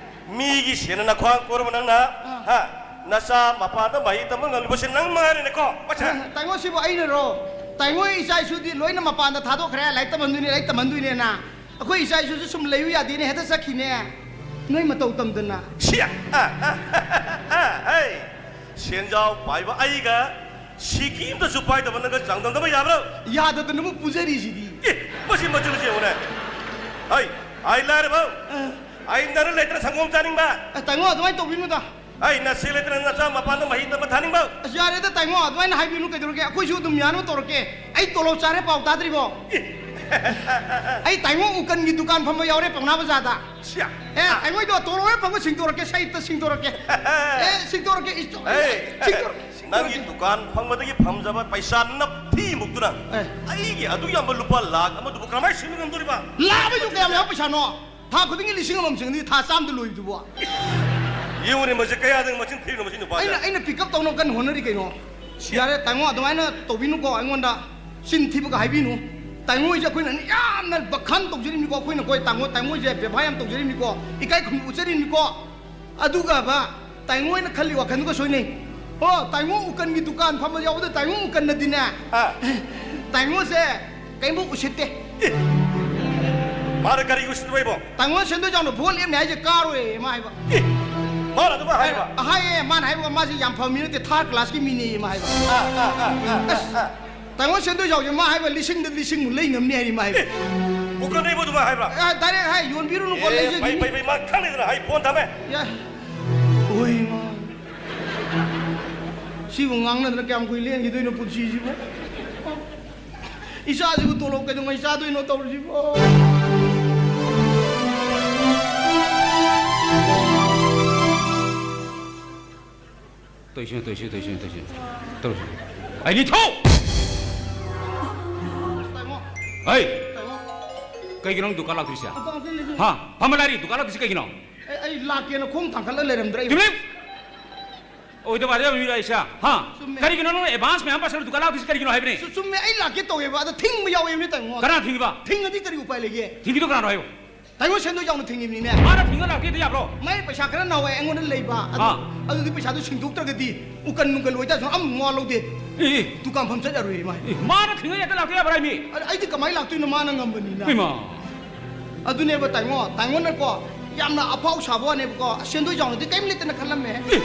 ꯃꯤꯒꯤ ꯁꯦꯟꯅ ꯅꯈ꯭ꯋꯥꯡ ꯀꯣꯏꯔꯕ ꯅꯪꯅ, ꯑꯥ꯫ ꯍꯥ? ꯅꯆꯥ ꯃꯄꯥꯟꯗ ꯃꯍꯩ ꯇꯝꯕ ꯉꯝꯂꯤꯕꯁꯦ ꯅꯪ ꯃꯉꯥꯏꯔꯦꯅꯦꯀꯣ, ꯃꯁꯦ꯫ ꯑ, ꯇꯥꯏꯉꯣ, ꯁꯤꯕꯨ ꯑꯩꯅꯔꯣ? ꯇꯥꯏꯉꯣ, ꯏꯆꯥ ꯏꯁꯨꯗꯤ ꯂꯣꯏꯅ ꯃꯄꯥꯟꯗ ꯊꯥꯗꯣꯛꯈ꯭ꯔꯦ꯫ ꯂꯥꯏꯔꯤꯛ ꯇꯝꯍꯟꯗꯣꯏꯅꯦ, ꯂꯥꯏꯔꯤꯛ ꯇꯝꯍꯟꯗꯣꯏꯅꯦꯅ꯫ ꯑꯩꯈꯣꯏ ꯏꯆꯥ ꯏꯁꯨꯁꯨ ꯁꯨꯝ ꯂꯩꯌꯨ ꯌꯥꯗꯦꯅꯦ, ꯍꯦꯛꯇ ꯆꯠꯈꯤꯅꯦ꯫ ꯅꯣꯏ ꯃꯇꯧ ꯇꯝꯗꯅ꯫ ꯁꯤꯌꯥ! ꯑ, ꯑ, ꯑ, ꯑ, ꯍꯩ! ꯁꯦꯟꯖꯥꯎ ꯄꯥꯏꯕ ꯑꯩꯒ ꯁꯤꯀꯤ ꯑꯝꯇꯁꯨ ꯄꯥꯏꯗꯕ ꯅꯪꯒ ꯆꯥꯡꯗꯝꯅꯕ ꯌꯥꯕ꯭ꯔꯣ? ꯌꯥꯗꯗꯅꯕꯨ ꯄꯨꯖꯔꯤꯁꯤꯗꯤ꯫ ꯑꯦ, ꯃꯁꯤ ꯃꯆꯤꯟꯁꯤ ꯌꯦꯡꯉꯨꯅꯦ꯫ ꯑꯩ, ꯑꯩ ꯂꯥꯏꯔꯕ, ꯑ꯫ ꯑꯩ ꯅꯔ ꯂꯩꯇꯅ ꯁꯪꯒꯣꯝ ꯆꯥꯅꯤꯡꯕ꯫ ꯑ, ꯇꯥꯏꯉꯣ, ꯑꯗꯨꯃꯥꯏꯅ ꯇꯧꯕꯤꯅꯨꯗ꯫ ꯑꯩ ꯅꯆꯦ ꯂꯩꯇꯅ ꯅꯆꯥ ꯃꯄꯥꯟꯗ ꯃꯍꯩ ꯇꯝꯕ ꯊꯥꯅꯤꯡꯕ꯫ ꯑꯁ, ꯌꯥꯔꯦꯗ ꯇꯥꯏꯉꯣ, ꯑꯗꯨꯃꯥꯏꯅ ꯍꯥꯏꯕꯤꯅꯨ ꯀꯩꯗꯧꯔꯒꯦ? ꯑꯩꯈꯣꯏꯁꯨ ꯑꯗꯨꯝ ꯌꯥꯅꯕ ꯇꯧꯔꯛꯀꯦ꯫ ꯑꯩ ꯇꯣꯂꯣꯞ ꯆꯥꯔꯦ ꯄꯥꯎ ꯇꯥꯗ꯭ꯔꯤꯕꯣ? ꯑꯦ꯫ ꯑꯩ ꯇꯥꯏꯉꯣ ꯎꯀꯟꯒꯤ ꯗꯨꯀꯥꯟ ꯐꯝꯕ ꯌꯥꯎꯔꯦ ꯄꯥꯎꯅꯥ ꯕꯖꯥꯔꯗ꯫ ꯁꯤꯌꯥ꯫ ꯑꯦ, ꯇꯥꯏꯉꯣꯗꯣ ꯇꯣꯂꯣꯞ ꯍꯦꯛ ꯐꯪꯕ ꯁꯤꯡꯗꯣꯔꯛꯀꯦ, ꯁꯥꯏꯠꯇ ꯁꯤꯡꯗꯣꯔꯛꯀꯦ꯫ ꯑꯦ, ꯁꯤꯡꯗꯣꯔꯛꯀꯦ, ꯏꯁ, ꯑꯦ, ꯁꯤꯡꯗꯣꯔꯛꯀꯦ, ꯅꯪꯒꯤ ꯁꯤꯡꯗꯣꯔꯛꯀꯦ꯫ ꯗꯨꯀꯥꯟ ꯐꯝꯕꯗꯒꯤ ꯐꯪꯖꯕ ꯄꯩꯁꯥ ꯅꯞꯊꯤ ꯃꯨꯛꯇꯨꯅ ꯑꯦ꯫ ꯑꯩꯒꯤ ꯑꯗꯨꯛ ꯌꯥꯝꯕ ꯂꯨꯄꯥ ꯂꯥꯈ ꯑꯃꯗꯨꯕꯨ ꯀꯔꯝꯍꯥꯏꯅ ꯁꯤꯡꯕ ꯉꯝꯗꯣꯔꯤꯕ? ꯂꯥꯛ ꯑꯃ ꯌꯨꯝ ꯀꯌꯥꯝ ꯌꯥꯝꯕ ꯄꯩꯁꯥꯅꯣ? ꯊꯥ ꯈꯨꯗꯤꯡꯒꯤ ꯂꯤꯁꯤꯡ ꯑꯃꯃꯝ ꯆꯪꯉꯗꯤ ꯊꯥ ꯆꯥꯝꯗ ꯂꯣꯏꯕꯗꯨꯕꯣ? ꯌꯦꯡꯉꯨꯅꯦ, ꯃꯁꯤ ꯀꯌꯥꯗꯪ ꯃꯆꯤꯟ ꯊꯤꯔꯤꯅꯣ ꯃꯁꯤ ꯅꯨꯄꯥꯁꯦ? ꯑꯩꯅ, ꯑꯩꯅ pick up ꯇꯧꯅꯕ ꯀꯟꯅ ꯍꯣꯠꯅꯔꯤ ꯀꯩꯅꯣ꯫ ꯁꯤ ꯌꯥꯔꯦ, ꯇꯥꯏꯉꯣ, ꯑꯗꯨꯃꯥꯏꯅ ꯇꯧꯕꯤꯅꯨꯀꯣ, ꯑꯩꯉꯣꯟꯗ ꯆꯤꯟ ꯊꯤꯕꯒ ꯍꯥꯏꯕꯤꯅꯨ꯫ ꯇꯥꯏꯉꯣꯁꯦ ꯑꯩꯈꯣꯏꯅ ꯌꯥꯝꯅ ꯕꯈꯥꯟ ꯇꯧꯖꯔꯤꯕꯅꯤꯀꯣ, ꯑꯩꯈꯣꯏꯅ ꯀꯣꯏ ꯇꯥꯏꯉꯣ, ꯇꯥꯏꯉꯣꯁꯦ ꯕꯦꯕꯥꯔ ꯌꯥꯝ ꯇꯧꯖꯔꯤꯕꯅꯤꯀꯣ, ꯏꯀꯥꯏ ꯈꯨꯝꯅꯕ ꯎꯠꯆꯔꯤꯕꯅꯤꯀꯣ꯫ ꯑꯗꯨꯒꯕ ꯇꯥꯏꯉꯣ ꯍꯣꯏꯅ ꯈꯜꯂꯤ ꯋꯥꯈꯜꯗꯨꯒ ꯁꯣꯏꯅꯩ꯫ ꯑꯣ, ꯇꯥꯏꯉꯣ ꯎꯀꯟꯒꯤ ꯗꯨꯀꯥꯟ ꯐꯝꯕ ꯌꯥꯎꯕꯗ ꯇꯥꯏꯉꯣ ꯎꯀꯟꯅꯗꯤꯅꯦ, ꯑꯥ꯫ ꯇꯥꯏꯉꯣꯁꯦ ꯀꯩꯝꯐꯥꯎ ꯎꯁꯤꯠꯇꯦ꯫ ꯑꯦ, ꯃꯥꯅ ꯀꯔꯤ ꯎꯁꯤꯠꯇꯕ ꯏꯕꯣ? ꯇꯥꯏꯉꯣ ꯁꯦꯟꯗꯣꯏ ꯆꯥꯎꯅ ꯚꯣꯠ ꯂꯦꯞꯅꯤ ꯍꯥꯏꯁꯦ ꯀꯥꯔꯣꯏ ꯃꯥ ꯍꯥꯏꯕ꯫ ꯑꯦ, ꯃꯥꯅ ꯑꯗꯨꯃꯥꯏ ꯍꯥꯏꯕ? ꯍꯥꯏꯌꯦ, ꯃꯥꯅ ꯍꯥꯏꯕ ꯃꯥꯁꯦ ꯌꯥꯝ ꯐꯕ ꯃꯤ ꯅꯠꯇꯦ, third class ꯀꯤ ꯃꯤꯅꯦ ꯃꯥ ꯍꯥꯏꯕ꯫ ꯑꯥ, ꯑꯥ, ꯑꯥ, ꯑꯥ, ꯑꯁ, ꯑꯥ, ꯑꯥ꯫ ꯇꯥꯏꯉꯣ ꯁꯦꯟꯗꯣꯏ ꯆꯥꯎꯁꯦ ꯃꯥ ꯍꯥꯏꯕ ꯂꯤꯁꯤꯡꯗ ꯂꯤꯁꯤꯡꯃꯨꯛ ꯂꯩ ꯉꯝꯅꯤ ꯍꯥꯏꯔꯤ ꯃꯥ ꯍꯥꯏꯕ꯫ ꯑꯦ, ꯎꯀꯟꯅ ꯏꯕꯣ ꯑꯗꯨꯃꯥꯏ ꯍꯥꯏꯕ꯭ꯔꯥ? ꯑꯦ, direct ꯍꯥꯏ, ꯌꯣꯟꯕꯤꯔꯨꯅꯨꯀꯣ, ꯑꯦ, ꯂꯩꯖꯒꯤꯅꯤ꯫ ꯐꯩ, ꯐꯩ, ꯐꯩ, ꯃꯥ ꯈꯪꯗꯦꯗꯅ ꯍꯥꯏ ꯐꯣꯟ ꯊꯝꯃꯦ꯫ ꯌꯥ-, ꯍꯣꯏ, ꯏꯃꯥ꯫ ꯁꯤꯕꯨ ꯉꯥꯡꯅꯗꯅ ꯀꯌꯥꯝ ꯀꯨꯏ ꯂꯦꯟꯈꯤꯗꯣꯏꯅꯣ ꯄꯨꯟꯁꯤꯁꯤꯕꯨ? ꯏꯆꯥꯁꯤꯕꯨ ꯇꯣꯂꯣꯞ ꯀꯩꯗꯧꯉꯩ ꯆꯥꯗꯣꯏꯅꯣ ꯇꯧꯔꯤꯁꯤꯕꯣ? ꯇꯧꯏꯁꯤꯅ, ꯇꯧꯏꯁꯤꯅ, ꯇꯧꯏꯁꯤꯅ, ꯇꯧꯏꯁꯤꯅ, ꯇꯧꯏꯁꯤꯅ꯫ ꯑꯩ ꯅꯤꯡꯊꯧ! ꯇꯥꯏꯉꯣ꯫ ꯑꯩ! ꯇꯥꯏꯉꯣ꯫ ꯀꯩꯒꯤꯅꯣ ꯅꯪ ꯗꯨꯀꯥꯟ ꯂꯥꯛꯇ꯭ꯔꯤꯁꯦ? ꯑꯇꯣ, ꯑꯇꯣ, ꯂꯩꯇꯦ꯫ ꯍꯥ? ꯐꯝꯕ ꯂꯥꯏꯔꯤ ꯗꯨꯀꯥꯟ ꯂꯥꯛꯇ꯭ꯔꯤꯁꯦ ꯀꯩꯒꯤꯅꯣ? ꯑꯩ, ꯑꯩ ꯂꯥꯛꯀꯦꯅ ꯈꯣꯡ ꯊꯥꯡꯒꯠꯂ ꯂꯩꯔꯝꯗ꯭ꯔꯦ꯫ ꯇꯨꯃꯤꯟ! ꯑꯣꯏꯗꯕ ꯋꯥꯗ ꯌꯥꯝ ꯃꯤꯔꯣ ꯑꯩꯁꯦ? ꯍꯥ? ꯆꯨꯝꯃꯦ꯫ ꯀꯔꯤꯒꯤꯅꯣ ꯅꯪꯅ ꯑꯦꯗꯚꯥꯟꯁ ꯃꯌꯥꯝ ꯄꯥꯁꯜꯂ ꯗꯨꯀꯥꯟ ꯂꯥꯛꯇꯣꯏꯁꯤ ꯀꯔꯤꯒꯤꯅꯣ ꯍꯥꯏꯕꯅꯦ? ꯆꯨ-, ꯆꯨꯝꯃꯦ, ꯑꯩ ꯂꯥꯛꯀꯦ ꯇꯧꯋꯦꯕ, ꯑꯗ ꯊꯤꯡꯕ ꯌꯥꯎꯋꯦꯕꯅꯦ, ꯇꯥꯏꯉꯣ꯫ ꯀꯅꯥ ꯊꯤꯡꯉꯤꯕ? ꯊꯤꯡꯉꯗꯤ ꯀꯔꯤ ꯎꯄꯥꯏ ꯂꯩꯒꯦ? ꯊꯤꯡꯉꯤꯗꯣ ꯀꯅꯥꯅꯣ ꯍꯥꯏꯌꯨ? ꯇꯥꯏꯉꯣ ꯁꯦꯟꯗꯣꯏ ꯌꯥꯎꯅ ꯊꯤꯡꯉꯤꯕꯅꯤꯅꯦ꯫ ꯃꯥꯅ ꯊꯤꯡꯉ ꯂꯥꯛꯀꯦꯗꯤ ꯌꯥꯕ꯭ꯔꯣ? ꯃꯥꯏ ꯄꯩꯁꯥ ꯈꯔ ꯅꯍꯥꯟꯋꯥꯏ ꯑꯩꯉꯣꯟꯗ ꯂꯩꯕ, ꯑꯗꯨ, ꯑꯥ꯫ ꯑꯗꯨꯗꯤ ꯄꯩꯁꯥꯗꯣ ꯁꯤꯡꯗꯣꯛꯇ꯭ꯔꯒꯗꯤ ꯎꯀꯟ ꯅꯨꯡꯀꯟ ꯑꯣꯏꯇꯥꯔꯁꯨ ꯑꯃ ꯃꯋꯥ ꯂꯧꯗꯦ꯫ ꯑꯦ, ꯑꯦ꯫ ꯗꯨꯀꯥꯟ ꯐꯝ ꯆꯠ ꯌꯥꯔꯣꯏꯌꯦ ꯃꯥꯏ꯫ ꯑꯦ, ꯃꯥꯅ ꯊꯤꯡꯉ ꯍꯦꯛꯇ ꯂꯥꯛꯇ ꯌꯥꯕ꯭ꯔꯥ ꯍꯥꯏꯃꯤ? ꯑ-, ꯑꯩꯗꯤ ꯀꯃꯥꯏꯅ ꯂꯥꯛꯇꯣꯏꯅꯣ, ꯃꯥꯅ ꯉꯝꯕꯅꯤꯅ꯫ ꯏꯃꯥ꯫ ꯑꯗꯨꯅꯦꯕ ꯇꯥꯏꯉꯣ, ꯇꯥꯏꯉꯣꯅꯀꯣ ꯌꯥꯝꯅ ꯑꯐꯥꯎ ꯁꯥꯕ ꯋꯥꯅꯦꯕꯀꯣ, ꯑꯁ, ꯁꯦꯟꯗꯣꯏ ꯌꯥꯎꯅꯗꯤ ꯀꯔꯤꯝ ꯂꯩꯇꯅ ꯈꯜꯂꯝꯃꯦ꯫ ꯑꯦ,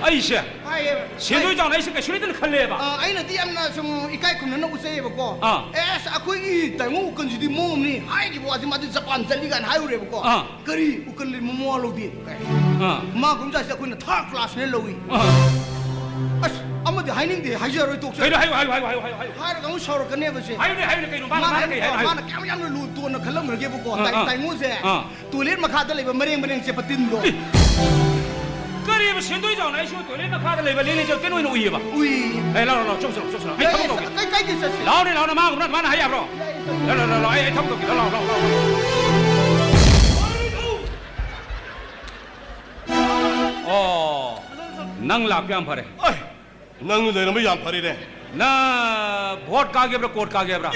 ꯑꯩꯁꯦ ꯍꯥꯏꯌꯦ꯫ ꯁꯦꯟꯗꯣꯏ ꯍꯥꯏ-, ꯆꯥꯎꯅ ꯑꯩꯁꯦ ꯀꯩꯁꯨ ꯂꯩꯇꯅ ꯈꯜꯂꯦꯕ꯫ ꯑ, ꯑꯩꯅꯗꯤ ꯌꯥꯝꯅ ꯁꯨꯝ ꯏꯀꯥꯏ ꯈꯨꯝꯅꯅ ꯎꯠꯆꯩꯌꯦꯕꯀꯣ꯫ ꯑꯥ꯫ ꯑꯦꯁ, ꯑꯩꯈꯣꯏꯒꯤ ꯇꯥꯏꯉꯣ ꯎꯀꯟꯁꯤꯗꯤ ꯃꯑꯣꯡ ꯑꯃꯅꯤ ꯍꯥꯏꯈꯤꯕ ꯋꯥꯁꯦ ꯃꯥꯗꯤ ꯖꯄꯥꯟ ꯆꯠꯂꯤ ꯀꯥꯏꯅ ꯍꯥꯏꯔꯨꯔꯦꯕꯀꯣ꯫ ꯑꯥ꯫ ꯀꯔꯤ ꯎꯀꯜ ꯂꯩ ꯃꯃꯋꯥ ꯂꯧꯗꯦ꯫ ꯑꯥ꯫ ꯃꯥ ꯀꯨꯝꯖꯥꯁꯦ ꯑꯩꯈꯣꯏꯅ ꯊꯥꯔꯠ ꯀ꯭ꯂꯥꯁꯅꯦ ꯂꯧꯏ꯫ ꯑꯥ꯫ ꯑꯁ, ꯑꯃꯗꯤ ꯍꯥꯏꯅꯤꯡꯗꯦ, ꯍꯥꯏꯖꯔꯣꯏ, ꯇꯣꯛꯆꯔꯦ꯫ ꯀꯩꯅꯣ? ꯍꯥꯏꯌꯨ, ꯍꯥꯏꯌꯨ, ꯍꯥꯏꯌꯨ, ꯍꯥꯏꯌꯨ, ꯍꯥꯏꯌꯨ, ꯍꯥꯏꯌꯨ꯫ ꯍꯥꯏꯔꯒ ꯑꯃꯨꯛ ꯁꯥꯎꯔꯛꯀꯅꯦꯕ ꯁꯦ꯫ ꯍꯥꯏꯌꯨꯅꯦ, ꯍꯥꯏꯌꯨꯅꯦ, ꯀꯩꯅꯣ? ꯃꯥꯅ, ꯃꯥꯅ ꯃꯥꯅ ꯀꯩ ꯍꯥꯏꯅꯣ? ꯍꯥꯏꯌꯨ꯫ ꯃꯥꯅ ꯀꯌꯥꯝ ꯌꯥꯝꯅ ꯂꯨ ꯇꯣꯟꯅ ꯈꯜꯂꯝꯈ꯭ꯔꯒꯦꯕꯀꯣ, ꯑꯥ, ꯇꯥꯏ-, ꯑꯥ꯫ ꯇꯥꯏꯉꯣꯁꯦ꯫ ꯑꯥ꯫ ꯇꯣꯏꯂꯦꯠ ꯃꯈꯥꯗ ꯂꯩꯕ ꯃꯔꯦꯡ ꯃꯔꯦꯡ ꯆꯦꯠꯄ ꯇꯤꯟꯗꯣ꯫ ꯑꯦ! ꯀꯔꯤꯕ ꯁꯦꯟꯗꯣꯏ ꯆꯥꯎꯅ ꯑꯩꯁꯨ ꯇꯣꯏꯂꯦꯠ ꯃꯈꯥꯗ ꯂꯩꯕ ꯂꯦꯡ ꯂꯩꯆꯠ ꯇꯤꯟ ꯑꯣꯏꯅ ꯎꯏꯌꯦꯕ? ꯎꯏ꯫ ꯑꯦ, ꯂꯥꯎ, ꯂꯥꯎ, ꯂꯥꯎ, ꯆꯧꯁꯤ, ꯂꯥꯎ, ꯆꯧꯁꯤ, ꯂꯥꯎ꯫ ꯑꯩ ꯌꯥꯏ, ꯊꯕꯛ ꯌꯥꯏ, ꯇꯧꯒꯦ꯫ ꯀꯩ, ꯀꯩꯗꯤ ꯆꯠꯁꯤ? ꯂꯥꯎꯅꯦ, ꯂꯥꯎꯅꯦ, ꯃꯥ ꯉꯝꯅ ꯑꯗꯨꯃꯥꯏꯅ ꯍꯥꯏ ꯌꯥꯕ꯭ꯔꯣ? ꯌꯥꯏ, ꯌꯥꯏ, ꯌꯥꯏ꯫ ꯂꯥꯎ, ꯂꯥꯎ, ꯂꯥꯎ, ꯂꯥꯎ, ꯑꯩ, ꯑꯩ ꯊꯕꯛ ꯇꯧꯒꯦ꯫ ꯂꯥꯎ, ꯂꯥꯎ, ꯂꯥꯎ, ꯂꯥꯎ, ꯂꯥꯎ꯫ ꯑꯣ, ꯅꯪ ꯂꯥꯛꯄ ꯌꯥꯝ ꯐꯔꯦ꯫ ꯑꯣꯏ! ꯅꯪ ꯂꯩꯔꯝꯕ ꯌꯥꯝ ꯐꯔꯦꯅꯦ꯫ ꯅꯪ ꯚꯣꯠ ꯀꯥꯒꯦꯕ꯭ꯔꯥ, ꯀꯣꯔꯠ ꯀꯥꯒꯦꯕ꯭ꯔꯥ?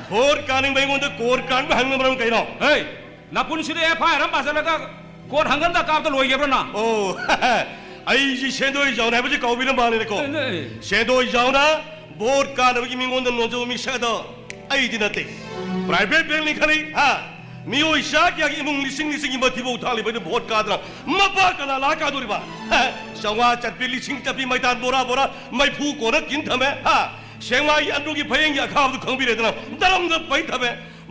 ꯚꯣꯠ ꯀꯥꯅꯤꯡꯕ ꯑꯩꯉꯣꯟꯗ ꯀꯣꯔꯠ ꯀꯥꯅꯤꯡꯕ ꯍꯪꯅꯕ ꯃꯔꯝ ꯀꯩꯅꯣ? ꯍꯦ, ꯅꯄꯨꯟꯁꯤꯗ ꯑꯦꯐ ꯑꯥꯏ ꯑꯥꯔ ꯑꯃ ꯄꯥꯁꯤꯜꯂꯒ ꯀꯣꯔꯠ ꯍꯪꯒꯟꯗ ꯀꯥꯕꯗ ꯂꯣꯏꯒꯦꯕ꯭ꯔꯥ ꯅꯪ? ꯑꯣ, ꯑꯩꯁꯤ ꯁꯦꯟꯗꯣꯏ ꯖꯥꯎꯅ ꯍꯥꯏꯕꯁꯤ ꯀꯥꯎꯕꯤꯔ ꯃꯥꯜꯂꯦꯅꯦꯀꯣ꯫ ꯑꯦ, ꯑꯦ꯫ ꯁꯦꯟꯗꯣꯏ ꯖꯥꯎꯅ ꯚꯣꯠ ꯀꯥꯅꯕꯒꯤ ꯃꯤꯉꯣꯟꯗ ꯅꯣꯟꯖꯕ ꯃꯤꯁꯛ ꯑꯗꯣ ꯑꯩꯗꯤ ꯅꯠꯇꯦ꯫ ꯄ꯭ꯔꯥꯏꯚꯦꯠ ꯕꯦꯡꯛꯅꯤ ꯈꯜꯂꯤ, ꯍꯥ? ꯃꯤꯑꯣꯏ ꯆꯥ ꯀꯌꯥꯒꯤ ꯏꯃꯨꯡ ꯂꯤꯁꯤꯡ ꯂꯤꯁꯤꯡꯒꯤ ꯃꯊꯤꯕꯣꯡ ꯊꯥꯜꯂꯤꯕ ꯑꯩꯅ ꯚꯣꯠ ꯀꯥꯗꯅ ꯃꯄꯥ ꯀꯅꯥ ꯂꯥꯛ ꯀꯥꯗꯣꯔꯤꯕ? ꯍꯥ? ꯆꯥꯝꯃꯉꯥ ꯆꯠꯄꯤ, ꯂꯤꯁꯤꯡ ꯆꯠꯄꯤ ꯃꯩꯇꯥꯟ ꯕꯣꯔꯥ ꯕꯣꯔꯥ ꯃꯩꯐꯨ ꯀꯣꯟꯅ ꯀꯤꯟ ꯊꯝꯃꯦ, ꯍꯥ? ꯁꯦꯡꯃꯥꯏꯒꯤ ꯑꯟꯗ꯭ꯔꯣꯒꯤ ꯐꯌꯦꯡꯒꯤ ꯑꯈꯥꯕꯗꯨ ꯈꯪꯕꯤꯔꯦꯗꯅ ꯗꯔꯝꯗ ꯄꯩ ꯊꯝꯃꯦ꯫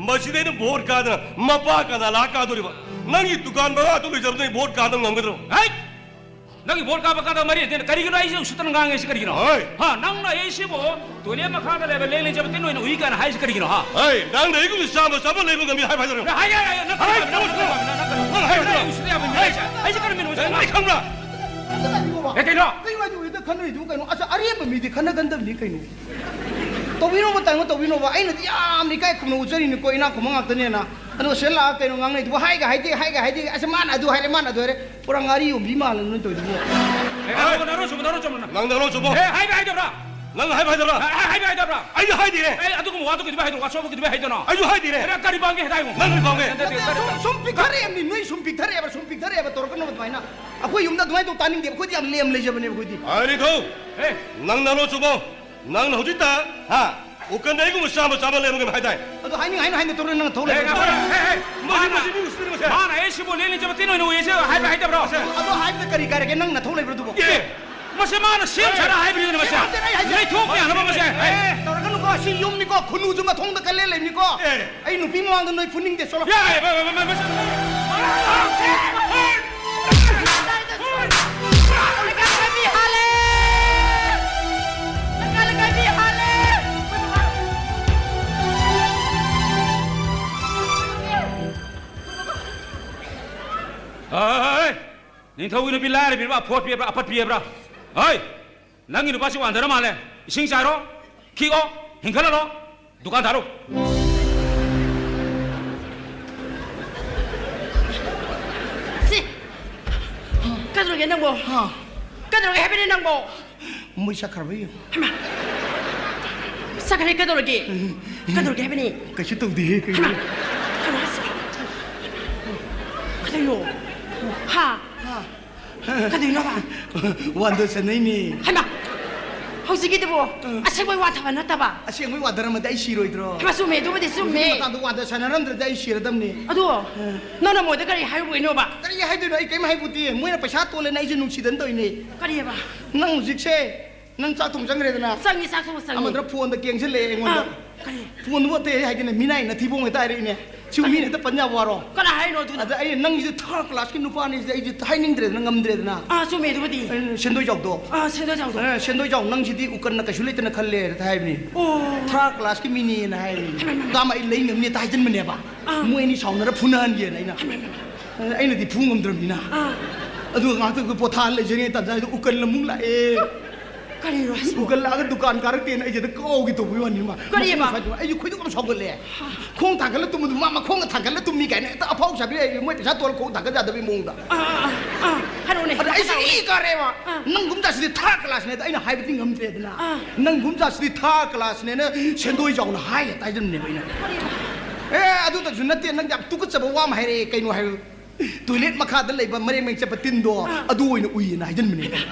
ꯃꯁꯤꯗ ꯑꯩꯅ ꯚꯣꯠ ꯀꯥꯗꯅ ꯃꯄꯥ ꯀꯅꯥ ꯂꯥꯛ ꯀꯥꯗꯣꯔꯤꯕ? ꯅꯪꯒꯤ ꯗꯨꯀꯥꯟ ꯃꯉꯥꯗꯨ ꯂꯩꯖꯕꯗ ꯑꯩ ꯚꯣꯠ ꯀꯥꯗꯅ ꯉꯝꯒꯗ꯭ꯔꯣ? ꯍꯩꯠ! ꯅꯪꯒꯤ ꯚꯣꯠ ꯀꯥꯕ ꯀꯥꯗꯕ ꯃꯔꯤ ꯂꯩꯇꯦ꯫ ꯀꯔꯤꯒꯤꯅꯣ ꯑꯩꯁꯦ ꯎꯁꯤꯠꯇꯅ ꯉꯥꯡꯉꯤꯁꯤ ꯀꯔꯤꯒꯤꯅꯣ? ꯍꯣꯏ꯫ ꯍꯥ, ꯅꯪꯅ ꯑꯩꯁꯤꯕꯨ ꯇꯣꯏꯂꯦꯠ ꯃꯈꯥꯗ ꯂꯩꯕ ꯂꯦꯡ ꯂꯦꯡꯖꯕ ꯇꯤꯟ ꯑꯣꯏꯅ ꯎꯏ ꯀꯥꯏꯅ ꯍꯥꯏꯔꯤꯁꯤ ꯀꯔꯤꯒꯤꯅꯣ, ꯍꯥ? ꯍꯣꯏ, ꯅꯪꯅ ꯑꯩꯒꯨꯝꯅ ꯆꯥꯝꯃ ꯆꯥꯝꯃ ꯂꯩꯕ ꯉꯝꯃꯤ ꯍꯥꯏꯕ ꯍꯥꯏꯗꯣꯏꯔꯣ? ꯍꯥꯏ, ꯍꯥꯏ, ꯍꯥꯏ, ꯅꯪ ꯍꯥꯏ, ꯈꯪꯕ꯭ꯔꯥ? ꯅꯪ ꯅꯪ ꯈꯪꯕ꯭ꯔꯥ? ꯅꯪ ꯍꯥꯏ, ꯅꯪ ꯍꯥꯏ, ꯎꯁꯤꯠꯇ ꯌꯥꯕ ꯃꯤ ꯍꯥꯏ, ꯍꯥꯏꯁꯦ? ꯑꯩꯁꯦ ꯀꯔꯝꯕ ꯃꯤꯅꯣ ꯅꯪ ꯎꯁꯤꯠꯇꯅ ꯈꯪꯕ꯭ꯔꯥ? ꯑꯗꯨ ꯀꯔꯤꯅꯣꯕ? ꯑꯦ, ꯀꯩꯅꯣ? ꯀꯩꯅꯣ ꯍꯥꯏꯗꯤ ꯎꯏꯗ ꯈꯟꯅꯔꯤꯗꯨꯕꯨ ꯀꯩꯅꯣ? ꯑꯁ, ꯑꯔꯦꯝꯕ ꯃꯤꯗꯤ ꯈꯟꯅꯒꯟꯗꯕꯅꯤ ꯀꯩꯅꯣ? ꯇꯧꯕꯤꯅꯣꯕ, ꯇꯥꯃꯣ, ꯇꯧꯕꯤꯅꯣꯕ꯫ ꯑꯩꯅꯗꯤ ꯌꯥꯝꯅ ꯏꯀꯥꯏ ꯈꯨꯝꯅ ꯎꯠꯆꯔꯤꯅꯤꯀꯣ, ꯏꯅꯥꯛ ꯈꯨꯟꯕ ꯉꯥꯛꯇꯅꯦꯅ꯫ ꯑꯗꯣ ꯁꯤꯗ ꯂꯥꯛꯑ ꯀꯩꯅꯣ ꯉꯥꯡꯅꯩꯗꯨꯕꯨ? ꯍꯥꯏꯒ ꯍꯥꯏꯗꯦ, ꯍꯥꯏꯒ ꯍꯥꯏꯗꯦ, ꯑꯁ, ꯃꯥꯅ ꯑꯗꯨ ꯍꯥꯏꯔꯦ, ꯃꯥꯅ ꯑꯗꯨ ꯍꯥꯏꯔꯦ, ꯄꯨꯔꯥ ꯉꯥꯔꯤ ꯌꯣꯟꯕꯤ ꯃꯥꯜꯂꯦ ꯅꯣꯏ ꯇꯧꯔꯤꯗꯨꯕꯨ꯫ ꯑꯦ, ꯅꯔꯣꯟ, ꯅꯔꯣꯟ ꯆꯨꯝꯕ, ꯅꯔꯣꯟ ꯆꯨꯝꯕ ꯅꯪ꯫ ꯅꯪ ꯅꯔꯣꯟ ꯆꯨꯝꯕ꯫ ꯑꯦ, ꯍꯥꯏꯕ ꯍꯥꯏꯗꯕ꯭ꯔꯥ? ꯅꯪ ꯍꯥꯏꯕ ꯍꯥꯏꯗꯕ꯭ꯔꯥ? ꯑꯦ, ꯍꯥꯏꯕ ꯍꯥꯏꯗꯕ꯭ꯔꯥ? ꯑꯩ ꯍꯥꯏꯗꯤꯔꯦ꯫ ꯑꯦ, ꯑꯗꯨꯒꯨꯝꯕ ꯋꯥꯗꯨ ꯀꯩꯗꯧꯕꯩ ꯍꯥꯏꯗꯣꯏꯅꯣ? ꯑꯁꯣꯛꯄ ꯀꯩꯗꯧꯕꯩ ꯍꯥꯏꯗꯣꯏꯅꯣ? ꯑꯩꯁꯨ ꯍꯥꯏꯗꯤꯔꯦ꯫ ꯑꯦ, ꯀꯔꯤ ꯄꯥꯝꯒꯦ ꯍꯥꯏꯗꯥꯏꯃꯣ? ꯅꯪ ꯀꯔꯤ ꯄꯥꯝꯒꯦ? ꯅꯠꯇꯦ, ꯅꯠꯇꯦ, ꯁꯨꯝ, ꯀꯔꯤ ꯁꯨꯝ ꯄꯥꯝꯒꯦ? ꯄꯤꯛꯊꯔꯛꯑꯦꯕꯅꯤ, ꯅꯣꯏ ꯁꯨꯝ ꯄꯤꯛꯊꯔꯛꯑꯦꯕ, ꯁꯨꯝ ꯄꯤꯛꯊꯔꯛꯑꯦꯕ, ꯇꯧꯔꯛꯀꯅꯣ ꯑꯗꯨꯃꯥꯏꯅ꯫ ꯑꯩꯈꯣꯏ ꯌꯨꯝꯗ ꯑꯗꯨꯃꯥꯏꯅ ꯇꯧ ꯇꯥꯅꯤꯡꯗꯦꯕ, ꯑꯩꯈꯣꯏꯗꯤ ꯌꯥꯝ ꯂꯦꯝ ꯂꯩꯖꯕꯅꯦꯕ ꯑꯩꯈꯣꯏꯗꯤ꯫ ꯑꯥꯏ, ꯅꯤꯡꯊꯧ, ꯑꯦ꯫ ꯅꯪ ꯅꯔꯣꯟ ꯆꯨꯝꯃꯣ꯫ ꯅꯪꯅ ꯍꯧꯖꯤꯛꯇ, ꯍꯥ? ꯎꯀꯟꯗ ꯑꯩꯒꯨꯝꯕ ꯆꯥꯝꯃ ꯆꯥꯝꯃ ꯂꯩꯔꯝꯒꯅꯤ ꯍꯥꯏꯗꯥꯏ? ꯑꯗꯣ ꯍꯥꯏꯅꯤꯡ ꯍꯥꯏꯅ ꯍꯥꯏꯅ ꯇꯧꯔ ꯅꯪ ꯊꯧ ꯑꯦ, ꯂꯩꯕ꯫ ꯉꯥꯏꯈꯣ, ꯑꯦ, ꯑꯦ, ꯑꯦ, ꯃꯁꯤ, ꯃꯥꯅ, ꯃꯁꯤ ꯃꯤ ꯎꯁꯤꯠꯇ꯭ꯔꯤꯕ ꯃꯁꯦ꯫ ꯃꯥꯅ ꯑꯩ ꯁꯤꯕꯨ ꯂꯦꯟ ꯂꯦꯟꯖꯕ ꯇꯤꯟ ꯑꯣꯏꯅ ꯎꯏ ꯍꯥꯏꯁꯦ ꯍꯥꯏꯕ ꯍꯥꯏꯗꯕ꯭ꯔꯣ? ꯑꯗꯣ ꯍꯥꯏꯕꯗ ꯀꯔꯤ ꯀꯥꯏꯔꯒꯦ? ꯅꯪ ꯅꯊꯧ ꯂꯩꯕ꯭ꯔꯥ ꯑꯗꯨꯕꯣ? ꯑꯦ, ꯃꯁꯤ ꯃꯥꯅ ꯁꯦꯝ ꯁꯥꯔ ꯍꯥꯏꯕꯅꯤꯅ ꯃꯁꯦ꯫ ꯑꯦ, ꯑꯗꯨꯅ ꯑꯩ ꯍꯥꯏꯁꯦ꯫ ꯂꯩꯊꯣꯛꯄ ꯌꯥꯅꯕ ꯃꯁꯦ꯫ ꯑꯦ, ꯇꯧꯔꯒꯅꯨꯀꯣ, ꯁꯤ ꯌꯨꯝꯅꯤꯀꯣ, ꯈꯨꯟꯅꯨꯁꯨ ꯃꯊꯣꯡꯗ ꯀꯜꯂꯦ ꯂꯩꯕꯅꯤꯀꯣ꯫ ꯑꯦ꯫ ꯑꯩ ꯅꯨꯄꯤ ꯃꯃꯥꯡꯗ ꯅꯣꯏ ꯐꯨꯅꯤꯡꯗꯦ, ꯆꯠꯂꯣ꯫ ꯌꯥꯏ, ꯃ-, ꯃ-, ꯃ-, ꯃ-, ꯍꯣꯏ, ꯍꯣꯏ, ꯍꯣꯏ, ꯍꯣꯏ꯫ ꯅꯤꯡꯊꯧꯒꯤ ꯅꯨꯄꯤ ꯂꯥꯏꯔꯕꯤꯔꯕ, ꯑꯐꯣꯠꯄꯤꯕ꯭ꯔꯥ, ꯑꯄꯠꯄꯤꯕ꯭ꯔꯥ? ꯍꯣꯏ, ꯅꯪꯒꯤ ꯅꯨꯄꯥꯁꯤ ꯋꯥꯟꯊꯔ ꯃꯥꯜꯂꯦ꯫ ꯏꯁꯤꯡ ꯆꯥꯏꯔꯣ, ꯈꯤꯛꯑꯣ, ꯍꯤꯡꯈꯠꯍꯜꯂꯣ, ꯗꯨꯀꯥꯟ ꯊꯥꯔꯣ꯫ ꯁꯤ, ꯀꯩꯗꯧꯔꯒꯦ ꯅꯪꯕꯣ? ꯍꯥ? ꯀꯩꯗꯧꯔꯒꯦ ꯍꯥꯏꯕꯅꯦ ꯅꯪꯕꯣ? ꯃꯣꯏ ꯆꯠꯈ꯭ꯔꯕ ꯌꯦꯡꯉꯨ꯫ ꯍꯩꯃꯥ! ꯆꯠꯈ꯭ꯔꯦ, ꯀꯩꯗꯧꯔꯒꯦ? ꯎꯝ꯫ ꯀꯩꯗꯧꯔꯒꯦ ꯍꯥꯏꯕꯅꯦ? ꯀꯩꯁꯨ ꯇꯧꯗꯦꯍꯦ, ꯀꯩꯅꯣ꯫ ꯍꯩꯃꯥ! ꯀꯩꯅꯣ ꯍꯥꯏꯁꯤꯕꯣ? ꯀꯩꯗꯧꯅꯣ? ꯍꯥ? ꯍꯥ? ꯀꯩꯗꯧꯅꯣꯕ? ꯋꯥꯟꯗ ꯁꯥꯟꯅꯩꯅꯦ꯫ ꯍꯩꯃꯥ! ꯍꯧꯖꯤꯛꯀꯤꯗꯨꯕꯨ ꯎꯝ꯫ ꯑꯁꯦꯡꯕꯩ ꯋꯥꯟꯊꯕ ꯅꯠꯇꯕ? ꯑꯁꯦꯡꯕꯩ ꯋꯥꯟꯊꯔꯝꯃꯗꯤ ꯑꯩ ꯁꯤꯔꯣꯏꯗ꯭ꯔꯣ? ꯍꯩꯃꯥ, ꯆꯨꯝꯃꯦ, ꯑꯗꯨꯕꯨꯗꯤ ꯆꯨꯝꯃꯦ꯫ ꯍꯧꯖꯤꯛꯀꯤ ꯃꯇꯥꯡꯗ ꯋꯥꯟꯗ ꯁꯥꯟꯅꯔꯝꯗ꯭ꯔꯗꯤ ꯑꯩ ꯁꯤꯔꯗꯝꯅꯦ꯫ ꯑꯗꯣ, ꯎꯝ꯫ ꯅꯪꯅ ꯃꯣꯏꯗ ꯀꯔꯤ ꯍꯥꯏꯔꯨꯕꯩꯅꯣꯕ? ꯀꯔꯤ ꯍꯥꯏꯗꯣꯏꯅꯣ? ꯑꯩ ꯀꯩꯝ ꯍꯥꯏꯕꯨꯗꯤ꯫ ꯃꯣꯏꯅ ꯄꯩꯁꯥ ꯇꯣꯜꯂꯦꯅ ꯑꯩꯁꯦ ꯅꯨꯡꯁꯤꯗꯅ ꯇꯧꯔꯤꯅꯦ꯫ ꯀꯔꯤꯑꯕ? ꯅꯪ ꯍꯧꯖꯤꯛꯁꯦ ꯅꯪ ꯆꯥꯛ ꯊꯣꯡ ꯆꯪꯈ꯭ꯔꯦꯗꯅ? ꯆꯪꯉꯤ, ꯆꯥꯛ ꯊꯣꯡꯕ ꯆꯪꯉꯤ꯫ ꯑꯃꯗꯨꯅ ꯐꯣꯟꯗ ꯀꯦꯡꯁꯤꯜꯂꯛꯑꯦ ꯑꯩꯉꯣꯟꯗ꯫ ꯑꯥ, ꯀꯔꯤ? ꯐꯣꯟꯗꯨꯕꯨ ꯑꯇꯩ ꯍꯥꯏꯗꯅ ꯃꯤꯅꯥꯏ ꯅꯊꯤꯕꯣꯡ ꯍꯦꯛꯇ ꯍꯥꯏꯔꯛꯏꯅꯦ꯫ ꯁꯤꯕꯨ ꯀꯔꯤ? ꯃꯤꯅ ꯍꯦꯛꯇ ꯄꯟ ꯌꯥꯕ ꯋꯥꯔꯣ? ꯀꯅꯥ ꯍꯥꯏꯔꯤꯅꯣ ꯑꯗꯨꯅ? ꯑꯗ ꯑꯩꯅ ꯅꯪꯒꯤꯁꯦ ꯊꯥꯔꯠ ꯀ꯭ꯂꯥꯁꯀꯤ ꯅꯨꯄꯥꯅꯤ ꯁꯤꯗꯤ ꯑꯩꯁꯦ ꯍꯥꯏꯅꯤꯡꯗ꯭ꯔꯦꯗꯅ, ꯉꯝꯗ꯭ꯔꯦꯗꯅ꯫ ꯑꯥ, ꯆꯨꯝꯃꯦ ꯑꯗꯨꯕꯨꯗꯤ꯫ ꯑꯩꯅ ꯁꯦꯟꯗꯣꯏ ꯆꯥꯎꯗꯣ꯫ ꯑꯥ, ꯁꯦꯟꯗꯣꯏ ꯆꯥꯎꯗꯣ꯫ ꯑꯦ, ꯁꯦꯟꯗꯣꯏ ꯆꯥꯎ, ꯅꯪꯁꯤꯗꯤ ꯎꯀꯟꯅ ꯀꯩꯁꯨ ꯂꯩꯇꯅ ꯈꯜꯂꯦ ꯍꯥꯏꯕꯅꯤ꯫ ꯑꯣ꯫ ꯊꯥꯔꯠ ꯀ꯭ꯂꯥꯁꯀꯤ ꯃꯤꯅꯦꯅ ꯍꯥꯏꯕꯅꯤ꯫ ꯍꯩꯃꯥ, ꯍꯩꯃꯥ꯫ ꯗꯥꯝ ꯑꯩ ꯂꯩ ꯉꯝꯅꯤ ꯍꯦꯛꯇ ꯍꯥꯏꯖꯤꯟꯕꯅꯦꯕ꯫ ꯑꯥ꯫ ꯃꯣꯏ ꯑꯅꯤ ꯁꯥꯎꯅꯔ ꯐꯨꯅꯍꯟꯒꯦꯅ ꯑꯩꯅ꯫ ꯍꯩꯃꯥ, ꯍꯩꯃꯥ꯫ ꯑꯦ, ꯑꯩꯅꯗꯤ ꯐꯨ ꯉꯝꯗ꯭ꯔꯕꯅꯤꯅ꯫ ꯑꯥ꯫ ꯑꯗꯨꯒ ꯉꯥꯏꯍꯥꯛꯇꯪ ꯄꯣꯊꯥ ꯂꯩꯖꯔꯤꯉꯩ ꯇꯥꯟꯖꯥꯗꯨꯗ ꯎꯀꯜ ꯑꯃꯨꯛ ꯂꯥꯛꯑꯦ꯫ ꯀꯔꯤꯅꯣ ꯍꯥꯏꯁꯤꯕꯣ? ꯎꯒꯜꯂꯛꯑꯒ ꯗꯨꯀꯥꯟ ꯀꯥꯔꯛꯇꯦꯅ ꯑꯩꯁꯦ ꯍꯦꯛꯇ ꯀꯥꯎꯒꯦ ꯇꯧꯕꯒꯤ ꯋꯥꯅꯤ ꯃꯥ꯫ ꯀꯔꯤꯕ? ꯃꯁꯤꯡ ꯁ꯭ꯋꯥꯏꯗ ꯑꯩꯁꯦ ꯈꯣꯏꯗꯧ ꯌꯥꯝ ꯁꯥꯎꯒꯠꯂꯦ꯫ ꯈꯣꯡ ꯊꯥꯡꯒꯠꯂ ꯇꯨꯝꯕꯗꯨ ꯃꯥ ꯃꯈꯣꯡꯒ ꯊꯥꯡꯒꯠꯂ ꯇꯨꯝꯃꯤ ꯀꯥꯏꯅ ꯍꯦꯛꯇ ꯑꯐꯥꯎ ꯁꯥꯕꯤ ꯂꯩ, ꯃꯣꯏ ꯄꯩꯁꯥ ꯇꯣꯜꯂ ꯈꯣꯡ ꯊꯥꯡꯒꯠ ꯌꯥꯗꯕꯒꯤ ꯃꯑꯣꯡꯗ꯫ ꯑꯥ, ꯑꯥ, ꯑꯥ, ꯍꯥꯏꯔꯛꯑꯣꯅꯦ, ꯑꯗ ꯃꯈꯥ ꯑꯩꯁꯦ ꯇꯥꯔꯛꯑꯣꯅꯦ꯫ ꯏ ꯀꯥꯔꯦꯕ꯫ ꯑꯥ꯫ ꯅꯪꯒꯨꯝ ꯖꯥꯠꯁꯤꯗꯤ ꯊꯥꯔ ꯀ꯭ꯂꯥꯁꯅꯦ, ꯑꯗ ꯑꯩꯅ ꯍꯥꯏꯕꯗꯤ ꯉꯝꯗ꯭ꯔꯦꯗꯅ꯫ ꯑꯥ꯫ ꯅꯪꯒꯨꯝ ꯖꯥꯠꯁꯤꯗꯤ ꯊꯥꯔ ꯀ꯭ꯂꯥꯁꯅꯦꯅ ꯁꯦꯟꯗꯣꯏ ꯆꯥꯎꯅ ꯍꯥꯏ ꯍꯦꯛꯇ ꯍꯥꯏꯖꯟꯕꯅꯦꯕ ꯑꯩꯅ꯫ ꯀꯔꯤꯅꯣ? ꯑꯦ, ꯑꯗꯨꯗꯁꯨ ꯅꯠꯇꯦ, ꯅꯪ ꯌꯥꯝ ꯇꯨꯀꯠꯆꯕ ꯋꯥ ꯑꯃ ꯍꯥꯏꯔꯛꯑꯦ, ꯀꯩꯅꯣ ꯍꯥꯏꯕ? ꯇꯣꯏꯂꯦꯠ ꯃꯈꯥꯗ ꯂꯩꯕ ꯃꯔꯦꯡ ꯃꯔꯦꯡ ꯆꯠꯄ ꯇꯤꯟꯗꯣ, ꯑꯥ꯫ ꯑꯗꯨ ꯑꯣꯏꯅ ꯎꯏꯌꯦꯅ ꯍꯥꯏꯖꯟꯕꯅꯦ꯫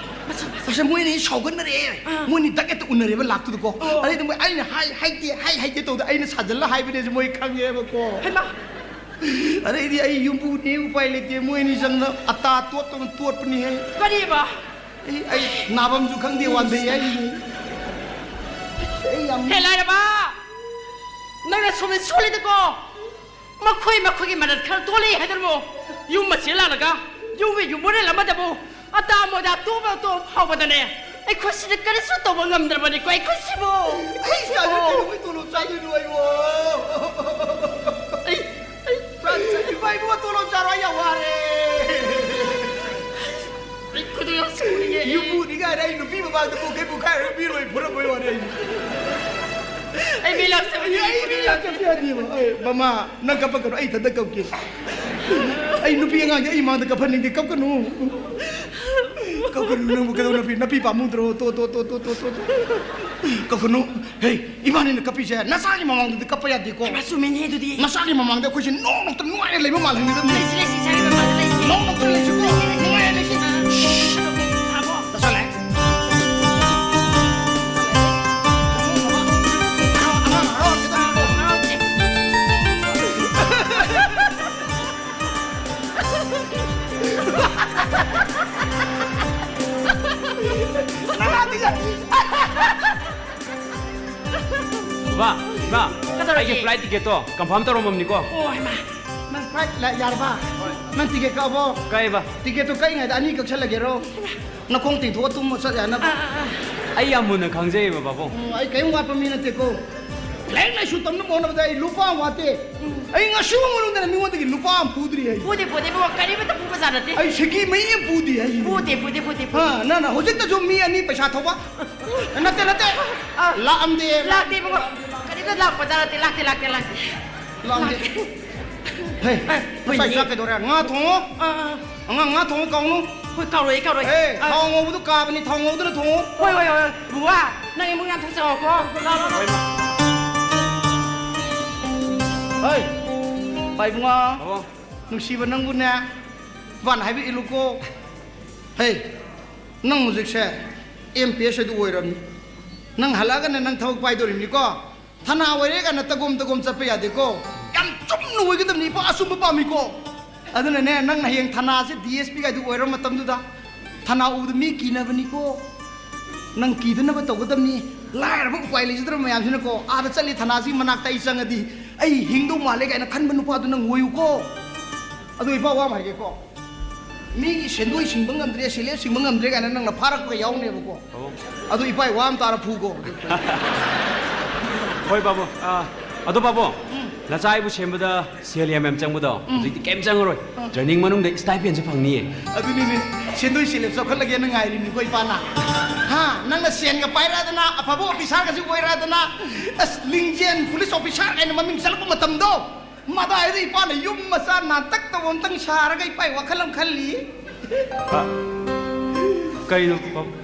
ꯃꯁꯤ, ꯃꯁꯤ꯫ ꯑꯁ, ꯃꯣꯏꯅꯤ ꯁꯥꯎꯒꯠꯅꯔꯦ꯫ ꯑꯥ꯫ ꯃꯣꯏꯅꯤ ꯗꯛ ꯍꯦꯛꯇ ꯎꯅꯔꯦꯕ ꯂꯥꯛꯇꯨꯗꯀꯣ꯫ ꯑꯣ꯫ ꯑꯗꯩꯗꯤ ꯃꯣꯏ ꯑꯩꯅ ꯍꯥꯏ, ꯍꯥꯏꯗꯦ, ꯍꯥꯏ, ꯍꯥꯏꯗꯦ ꯇꯧꯗ ꯑꯩꯅ ꯁꯥꯖꯜꯂ ꯍꯥꯏꯕꯅꯦꯁꯦ ꯃꯣꯏ ꯈꯪꯉꯦꯕꯀꯣ꯫ ꯍꯩꯃꯥ! ꯑꯗꯩꯗꯤ ꯑꯩ ꯌꯨꯝꯕꯨꯅꯦ, ꯎꯄꯥꯏ ꯂꯩꯇꯦ, ꯃꯣꯏꯅꯤ ꯆꯪꯅ ꯑꯇꯥ ꯇꯣꯠꯇꯧꯅ ꯇꯣꯠꯄꯅꯤꯍꯦ꯫ ꯀꯔꯤꯕ? ꯑꯩ, ꯑꯩ ꯅꯥꯐꯝꯁꯨ ꯈꯪꯗꯦ, ꯋꯥꯟꯊꯩ ꯍꯥꯏꯔꯤꯅꯤ꯫ ꯑꯩ ꯌꯥꯝ ꯍꯦ ꯂꯥꯏꯔꯕ! ꯅꯪꯅ ꯁꯨꯝ ꯁꯣꯜꯂꯤꯗꯀꯣ꯫ ꯃꯈꯣꯏ ꯃꯈꯣꯏꯒꯤ ꯃꯔꯟ ꯈꯔ ꯇꯣꯜꯂꯤ ꯍꯥꯏꯗ꯭ꯔꯃꯣ? ꯌꯨꯝ ꯃꯁꯤ ꯂꯥꯛꯂꯒ ꯌꯨꯝꯒꯤ ꯌꯨꯝꯕꯨꯔꯦꯜ ꯑꯃꯗꯕꯨ ꯑꯇꯥ ꯃꯣꯏꯗꯥ ꯇꯣꯞ ꯇꯣꯞ ꯐꯥꯎꯕꯗꯅꯦ, ꯑꯩꯈꯣꯏꯁꯤꯗ ꯀꯔꯤꯁꯨ ꯇꯧꯕ ꯉꯝꯗ꯭ꯔꯕꯅꯤꯀꯣ, ꯑꯩꯈꯣꯏꯁꯤꯕꯨ꯫ ꯑꯩ ꯀꯩꯗꯧꯕꯩ ꯇꯣꯂꯣꯞ ꯆꯥꯗꯣꯏꯅꯣ ꯑꯩꯕꯣ? ꯑꯩ, ꯑꯩ, ꯏꯕꯥ ꯏꯕꯨꯡꯉꯣ, ꯇꯣꯂꯣꯞ ꯆꯥꯔꯣ, ꯑꯩ ꯌꯥꯝ ꯋꯥꯔꯦ꯫ ꯑꯩ ꯈꯨꯗꯤꯡ ꯌꯥꯝ ꯁꯥꯎꯅꯤꯡꯉꯦ꯫ ꯌꯨꯝꯕꯨꯅꯤ ꯀꯥꯏꯅ ꯑꯩ ꯅꯨꯄꯤ ꯃꯃꯥꯡꯗ ꯄꯨꯡꯈꯩ ꯄꯨꯡꯈꯥꯏ ꯍꯦꯛ ꯄꯤꯔꯣꯏ, ꯐꯨꯔꯝꯕꯩ ꯋꯥꯅꯤ ꯑꯩ꯫ ꯑꯩ ꯃꯤ ꯂꯥꯛꯆꯕꯅꯤ꯫ ꯑꯩ ꯃꯤ ꯂꯥꯛꯆꯕ ꯌꯥꯗꯦꯕ꯫ ꯑꯩ, ꯃꯃꯥ, ꯅꯪ ꯀꯞꯄꯛꯀꯅꯨ, ꯑꯩ ꯏꯊꯟꯇ ꯀꯞꯀꯦ꯫ ꯑꯩ ꯅꯨꯄꯤ ꯑꯉꯥꯡꯁꯦ ꯑꯩ ꯏꯃꯥꯡꯗ ꯀꯞꯍꯟꯅꯤꯡꯗꯦ, ꯀꯞꯀꯅꯨ꯫ ꯀꯞꯀꯅꯨ, ꯅꯪꯕꯨ ꯀꯩꯗꯧ ꯅꯨꯄꯤ, ꯅꯥꯄꯤ ꯄꯥꯝꯃꯨꯗ꯭ꯔꯣ? ꯇꯣ, ꯇꯣ, ꯇꯣ꯫ ꯀꯞꯀꯅꯨ꯫ ꯍꯦ, ꯏꯕꯥꯅꯤꯅ ꯀꯞꯄꯤꯁꯦ ꯅꯆꯥꯒꯤ ꯃꯃꯥꯡꯗꯗꯤ ꯀꯞꯄ ꯌꯥꯗꯦꯀꯣ꯫ ꯍꯩꯃꯥ, ꯆꯨꯝꯃꯤꯅꯦ ꯑꯗꯨꯗꯤ꯫ ꯅꯆꯥꯒꯤ ꯃꯃꯥꯡꯗ ꯑꯩꯈꯣꯏꯁꯦ ꯅꯣꯛ ꯅꯣꯛꯇ ꯅꯨꯡꯉꯥꯏꯅ ꯂꯩꯕ ꯃꯥꯜꯍꯟꯒꯗꯕꯅꯤ꯫ ꯂꯩꯁꯤ, ꯂꯩꯁꯤ, ꯏꯆꯥꯒꯤ ꯃꯃꯥꯡꯗ ꯂꯩꯁꯤ꯫ ꯅꯣꯛ ꯅꯣꯛꯇ ꯂꯩꯁꯤꯀꯣ꯫ ꯂꯩꯁꯤ, ꯂꯩꯁꯤ, ꯂꯩꯁꯤ꯫ ꯅꯨꯡꯉꯥꯏꯅ ꯂꯩꯁꯤ꯫ ꯑꯥ, ꯑꯥ, ꯕꯣ꯫ ꯆꯠꯂꯦ꯫ ꯏꯃꯥ, ꯏꯃꯥ, ꯀꯩꯗꯧꯔꯒꯦ? ꯑꯩꯒꯤ flight ticketꯇꯣ confirm ꯇꯧꯔꯝꯃꯕꯅꯤꯀꯣ꯫ ꯑꯣ, ꯍꯩꯃꯥ꯫ ꯅꯪ flight ꯂ-, ꯌꯥꯔꯕ? ꯍꯣꯏ꯫ ꯅꯪ ticket ꯀꯛꯑꯕꯣ? ꯀꯛꯑꯦꯕ꯫ Ticketꯇꯣ ꯀꯛꯏꯉꯩꯗ ꯑꯅꯤ ꯀꯛꯁꯜꯂꯒꯦꯔꯣ? ꯅꯈꯣꯡ ꯇꯤꯡꯊꯣꯛꯑ ꯇꯨꯝꯃ ꯆꯠ ꯌꯥꯅꯕ꯫ ꯑꯥ, ꯑꯥ, ꯑꯥ꯫ ꯑꯩ ꯌꯥꯝ ꯃꯨꯟꯅ ꯈꯪꯖꯩꯌꯦꯕ, ꯄꯥꯕꯨꯡ꯫ ꯎꯝ, ꯑꯩ ꯀꯔꯤꯝ ꯋꯥꯠꯄ ꯃꯤ ꯅꯠꯇꯦꯀꯣ꯫ ꯂꯥꯏꯔꯤꯛ ꯂꯥꯏꯁꯨ ꯇꯝꯅꯕ ꯍꯣꯠꯅꯕꯗ ꯑꯩ ꯂꯨꯄꯥ ꯑꯃ ꯋꯥꯠꯇꯦ꯫ ꯑꯩ ꯉꯁꯤ ꯃꯅꯨꯡꯗ ꯃꯤꯉꯣꯟꯗꯒꯤ ꯂꯨꯄꯥ ꯑꯃ ꯄꯨꯗ꯭ꯔꯤ ꯑꯩ꯫ ꯄꯨꯗꯦ, ꯄꯨꯗꯦ, ꯏꯕꯨꯡꯉꯣ, ꯀꯔꯤꯃꯠꯇ ꯄꯨꯕꯖꯥꯠ ꯅꯠꯇꯦ꯫ ꯑꯩ ꯁꯤꯀꯤ ꯃꯩ ꯑꯃ ꯄꯨꯗꯦ ꯑꯩ꯫ ꯄꯨꯗꯦ, ꯄꯨꯗꯦ, ꯄꯨꯗꯦ, ꯄꯨꯗꯦ꯫ ꯑ, ꯅꯪꯅ ꯍꯧꯖꯤꯛꯇꯁꯨ ꯃꯤ ꯑꯅꯤ ꯄꯩꯁꯥ ꯊꯧꯕ? ꯅꯠꯇꯦ, ꯅꯠꯇꯦ꯫ ꯑ, ꯂꯥꯛꯑꯝꯗꯦ꯫ ꯂꯥꯛꯇꯦ, ꯏꯕꯨꯡꯉꯣ꯫ ꯀꯔꯤꯃꯠꯇ ꯂꯥꯛꯄꯖꯥꯠ ꯅꯠꯇꯦ, ꯂꯥꯛꯇꯦ, ꯂꯥꯛꯇꯦ, ꯂꯥꯛꯇꯦ꯫ ꯂꯥꯛꯑꯝꯗꯦ꯫ ꯂꯥꯛꯇꯦ꯫ ꯍꯦ, ꯑ, ꯉꯁꯥꯏ ꯍꯣꯏꯅꯦ꯫ ꯆꯥꯛ ꯀꯩꯗꯧꯔꯦ? ꯉꯥ ꯊꯣꯡꯉꯣ꯫ ꯑ, ꯑ꯫ ꯑꯉꯥꯡ ꯉꯥ ꯊꯣꯡꯉꯣ ꯀꯥꯎꯅꯨ꯫ ꯍꯣꯏ, ꯀꯥꯎꯔꯣꯏ, ꯀꯥꯎꯔꯣꯏ꯫ ꯑꯦ, ꯑ꯫ ꯊꯥꯎ ꯉꯧꯕꯗꯣ ꯀꯥꯕꯅꯤ, ꯊꯥꯎ ꯉꯧꯗꯅ ꯊꯣꯡꯉꯣ꯫ ꯍꯣꯏ, ꯍꯣꯏ, ꯍꯣꯏ꯫ ꯕꯨꯕꯥ, ꯅꯪ ꯏꯃꯨꯡ ꯌꯥꯝ ꯊꯣꯛꯆꯔꯣꯀꯣ꯫ ꯂꯥꯎ, ꯂꯥꯎ, ꯂꯥꯎ꯫ ꯍꯣꯏ, ꯃꯥ꯫ ꯍꯣꯏ, ꯄꯥꯏꯕꯨꯡꯉꯣ꯫ ꯑꯕꯣ꯫ ꯅꯨꯡꯁꯤꯕ ꯅꯪꯕꯨꯅꯦ, ꯏꯄꯥꯅ ꯍꯥꯏꯕ ꯏꯜꯂꯨꯀꯣ꯫ ꯍꯦ, ꯅꯪ ꯍꯧꯖꯤꯛꯁꯦ ꯑꯦꯝ ꯄꯤ ꯑꯦꯁ ꯑꯗꯨ ꯑꯣꯏꯔꯕꯅꯤ꯫ ꯅꯪ ꯍꯜꯂꯛꯑꯒꯅꯦ ꯅꯪ ꯊꯕꯛ ꯄꯥꯏꯗꯧꯔꯤꯕꯅꯤꯀꯣ꯫ ꯊꯅꯥ ꯑꯣꯏꯔꯦ ꯀꯥꯏꯅ ꯇꯒꯣꯝ ꯇꯒꯣꯝ ꯆꯠꯄ ꯌꯥꯗꯦꯀꯣ꯫ ꯌꯥꯝ ꯆꯨꯝꯅ ꯑꯣꯏꯒꯗꯕꯅꯤ, ꯏꯄꯥ ꯑꯆꯨꯝꯕ ꯄꯥꯝꯃꯤꯀꯣ꯫ ꯑꯗꯨꯅꯅꯦ, ꯅꯪꯅ ꯍꯌꯦꯡ ꯊꯅꯥꯁꯦ ꯗꯤ ꯑꯦꯁ ꯄꯤ ꯀꯥꯏꯗꯨ ꯑꯣꯏꯔ ꯃꯇꯝꯗꯨꯗ ꯊꯅꯥ ꯎꯕꯗ ꯃꯤ ꯀꯤꯅꯕꯅꯤꯀꯣ꯫ ꯅꯪ ꯀꯤꯗꯅꯕ ꯇꯧꯒꯗꯕꯅꯤ꯫ ꯂꯥꯏꯔꯕ ꯎꯄꯥꯏ ꯂꯩꯖꯗ꯭ꯔꯕ ꯃꯌꯥꯝꯁꯤꯅꯀꯣ, ꯑꯥꯗ ꯆꯠꯂꯤ ꯊꯅꯥꯁꯤ ꯃꯅꯥꯛꯇ ꯑꯩ ꯆꯪꯉꯗꯤ ꯑꯩ ꯍꯤꯡꯗꯧ ꯃꯥꯜꯂꯦ ꯀꯥꯏꯅ ꯈꯟꯕ ꯅꯨꯄꯥꯗꯨ ꯅꯪ ꯑꯣꯏꯌꯨꯀꯣ꯫ ꯑꯗꯨ ꯏꯄꯥ ꯋꯥ ꯑꯃ ꯍꯥꯏꯒꯦꯀꯣ꯫ ꯃꯤꯒꯤ ꯁꯦꯟꯗꯣꯏ ꯁꯤꯡꯕ ꯉꯝꯗ꯭ꯔꯦ, ꯁꯦꯜ ꯍꯦꯞ ꯁꯤꯡꯕ ꯉꯝꯗ꯭ꯔꯦ ꯀꯥꯏꯅ ꯅꯪꯅ ꯐꯥꯔꯛꯄꯒ ꯌꯥꯎꯅꯦꯕꯀꯣ꯫ ꯑꯣ꯫ ꯑꯗꯨ ꯏꯄꯥ ꯋꯥ ꯑꯃ ꯇꯥꯔ ꯐꯨꯀꯣ꯫ ꯍꯣꯏ, ꯄꯥꯕꯨꯡ꯫ ꯑꯥ, ꯑꯗꯣ, ꯄꯥꯕꯨꯡ, ꯎꯝ꯫ ꯅꯆꯥ ꯑꯩꯕꯨ ꯁꯦꯝꯕꯗ ꯁꯦꯜ ꯌꯥꯝ ꯌꯥꯝ ꯆꯪꯕꯗꯣ ꯎꯝ꯫ ꯍꯧꯖꯤꯛꯇꯤ ꯀꯩꯝ ꯆꯪꯉꯔꯣꯏ꯫ ꯎꯝ꯫ ꯇ꯭ꯔꯦꯅꯤꯡ ꯃꯅꯨꯡꯗ ꯁ꯭ꯇꯥꯏꯄꯦꯟꯁꯨ ꯐꯪꯅꯤꯌꯦ꯫ ꯑꯗꯨꯅꯤꯅꯦ, ꯁꯦꯟꯗꯣꯏ ꯁꯦꯜ ꯍꯦꯞ ꯆꯥꯎꯈꯠꯂꯒꯦꯅ ꯉꯥꯏꯔꯤꯅꯤꯀꯣ ꯏꯄꯥꯅ꯫ ꯍꯥ, ꯅꯪꯅ ꯁꯦꯟꯒ ꯄꯥꯏꯔꯛꯑꯗꯅ, ꯑꯐꯕ ꯑꯣꯐꯤꯁꯥꯔꯒꯁꯨ ꯑꯣꯏꯔꯛꯑꯗꯅ, ꯑꯁ, ꯂꯤꯡꯖꯦꯜ ꯄꯨꯂꯤꯁ ꯑꯣꯐꯤꯁꯥꯔ ꯀꯥꯏꯅ ꯃꯃꯤꯡ ꯆꯠꯂꯛꯄ ꯃꯇꯝꯗꯣ, ꯃꯗꯥꯏꯗ ꯏꯄꯥꯅ ꯌꯨꯝ ꯃꯆꯥ ꯅꯥꯟꯇꯛ ꯇꯧꯕ ꯑꯝꯇꯪ ꯁꯥꯔꯒ ꯏꯄꯥꯒꯤ ꯋꯥꯈꯜ ꯑꯃ ꯈꯜꯂꯤ꯫ ꯑ, ꯀꯩꯅꯣ, ꯄꯥꯕꯨꯡ?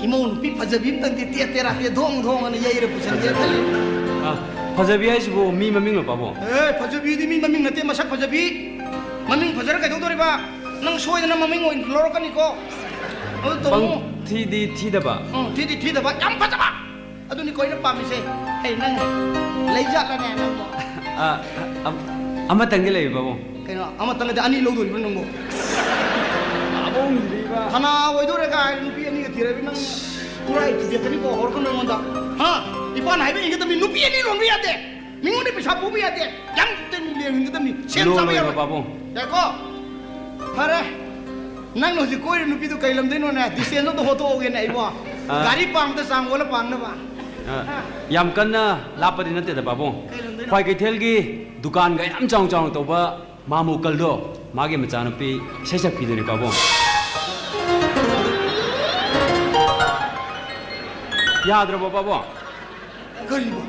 ꯏꯃꯧ ꯅꯨꯄꯤ ꯐꯖꯕꯤ ꯑꯝꯇꯪꯗꯤ ꯇꯦꯠ ꯇꯦꯔꯥ ꯇꯦꯠ ꯙꯣꯡ ꯙꯣꯡ ꯑꯅ ꯌꯩꯔ ꯄꯨꯁꯟꯒꯦ ꯈꯜꯂꯤ꯫ ꯑ, ꯐꯖꯕꯤ ꯍꯥꯏꯁꯤꯕꯨ ꯃꯤ ꯃꯃꯤꯡꯂꯣ, ꯄꯥꯕꯨꯡ? ꯑꯦ, ꯐꯖꯕꯤꯗꯤ ꯃꯤ ꯃꯃꯤꯡ ꯅꯠꯇꯦ, ꯃꯁꯛ ꯐꯖꯕꯤ꯫ ꯃꯃꯤꯡ ꯐꯖꯔ ꯀꯩꯗꯧꯗꯣꯔꯤꯕ? ꯅꯪ ꯁꯣꯏꯗꯅ ꯃꯃꯤꯡ ꯑꯣꯏꯅ ꯂꯧꯔꯛꯀꯅꯤꯀꯣ꯫ ꯑꯗꯨ ꯇꯧꯅꯨ꯫ ꯄꯪ ꯊꯤꯗꯤ ꯊꯤꯗꯕ꯫ ꯎꯝ, ꯊꯤꯗꯤ ꯊꯤꯗꯕ, ꯌꯥꯝ ꯐꯖꯕ꯫ ꯑꯗꯨꯅꯤ ꯀꯣꯏꯅ ꯄꯥꯝꯃꯤꯁꯦ꯫ ꯑꯩ ꯅꯪ ꯂꯩꯖꯥꯠꯂꯅꯦ ꯅꯪꯕꯣ? ꯑ, ꯑ, ꯑꯃꯇꯪꯗꯤ ꯂꯩꯌꯦ, ꯄꯥꯕꯨꯡ꯫ ꯀꯩꯅꯣ, ꯑꯃꯇꯪ ꯅꯠꯇꯦ, ꯑꯅꯤ ꯂꯧꯗꯣꯔꯤꯕ꯭ꯔꯣ ꯅꯪꯕꯣ? ꯄꯥꯕꯨꯡꯁꯤꯗꯤꯕ꯫ ꯊꯅꯥ ꯑꯣꯏꯗꯣꯔꯦ ꯀꯥꯏꯅ ꯅꯨꯄꯤ ꯑꯅꯤꯒ ꯊꯤꯔꯕꯤ ꯅꯪ ꯄꯨꯔꯥ ꯑꯩ ꯊꯨꯗꯦꯛꯀꯅꯤꯀꯣ, ꯍꯧꯔꯛꯀꯅꯨ ꯑꯩꯉꯣꯟꯗ꯫ ꯍꯥ? ꯏꯄꯥꯅ ꯍꯥꯏꯕ ꯏꯟꯒꯗꯕꯅꯤ, ꯅꯨꯄꯤ ꯑꯅꯤ ꯂꯣꯟꯕ ꯌꯥꯗꯦ꯫ ꯃꯤꯉꯣꯟꯗ ꯄꯩꯁꯥ ꯄꯨꯕ ꯌꯥꯗꯦ꯫ ꯌꯥꯝ ꯇꯦꯟ ꯂꯦꯡꯒꯗꯕꯅꯤ꯫ ꯁꯦꯟ ꯆꯥꯕ ꯂꯣꯜꯂꯣꯏꯕ, ꯌꯥꯔꯣꯏ꯫ ꯄꯥꯕꯨꯡ꯫ ꯌꯥꯏꯀꯣ? ꯐꯔꯦ꯫ ꯅꯪꯅ ꯍꯧꯖꯤꯛ ꯀꯣꯏꯔꯤ ꯅꯨꯄꯤꯗꯨ ꯀꯩ ꯂꯝꯗꯩꯅꯣꯅꯦ? Distance ꯑꯝꯇ ꯍꯣꯠꯇꯣꯛꯍꯧꯒꯦꯅꯦ ꯑꯩꯕꯣ꯫ ꯑꯥ꯫ ꯒꯥꯔꯤ ꯄꯥꯡꯕꯗ ꯆꯥꯡ ꯑꯣꯜꯂ ꯄꯥꯡꯅꯕ꯫ ꯑ, ꯌꯥꯝ ꯀꯟꯅ ꯂꯥꯞꯄꯗꯤ ꯅꯠꯇꯦꯗ, ꯄꯥꯕꯨꯡ꯫ ꯀꯩ ꯂꯝꯗꯩꯅꯣ? ꯈ꯭ꯋꯥꯏ ꯀꯩꯊꯦꯜꯒꯤ ꯗꯨꯀꯥꯟꯒ ꯌꯥꯝ ꯆꯥꯎ ꯆꯥꯎꯅ ꯇꯧꯕ ꯃꯥꯃꯨ ꯀꯜꯗꯣ, ꯃꯥꯒꯤ ꯃꯆꯥꯅꯨꯄꯤ ꯏꯁꯩ ꯁꯛꯄꯤꯗꯨꯅꯤ, ꯄꯥꯕꯨꯡ꯫ ꯌꯥꯗ꯭ꯔꯕꯣ, ꯄꯥꯕꯨꯡ? ꯀꯔꯤꯕꯣ?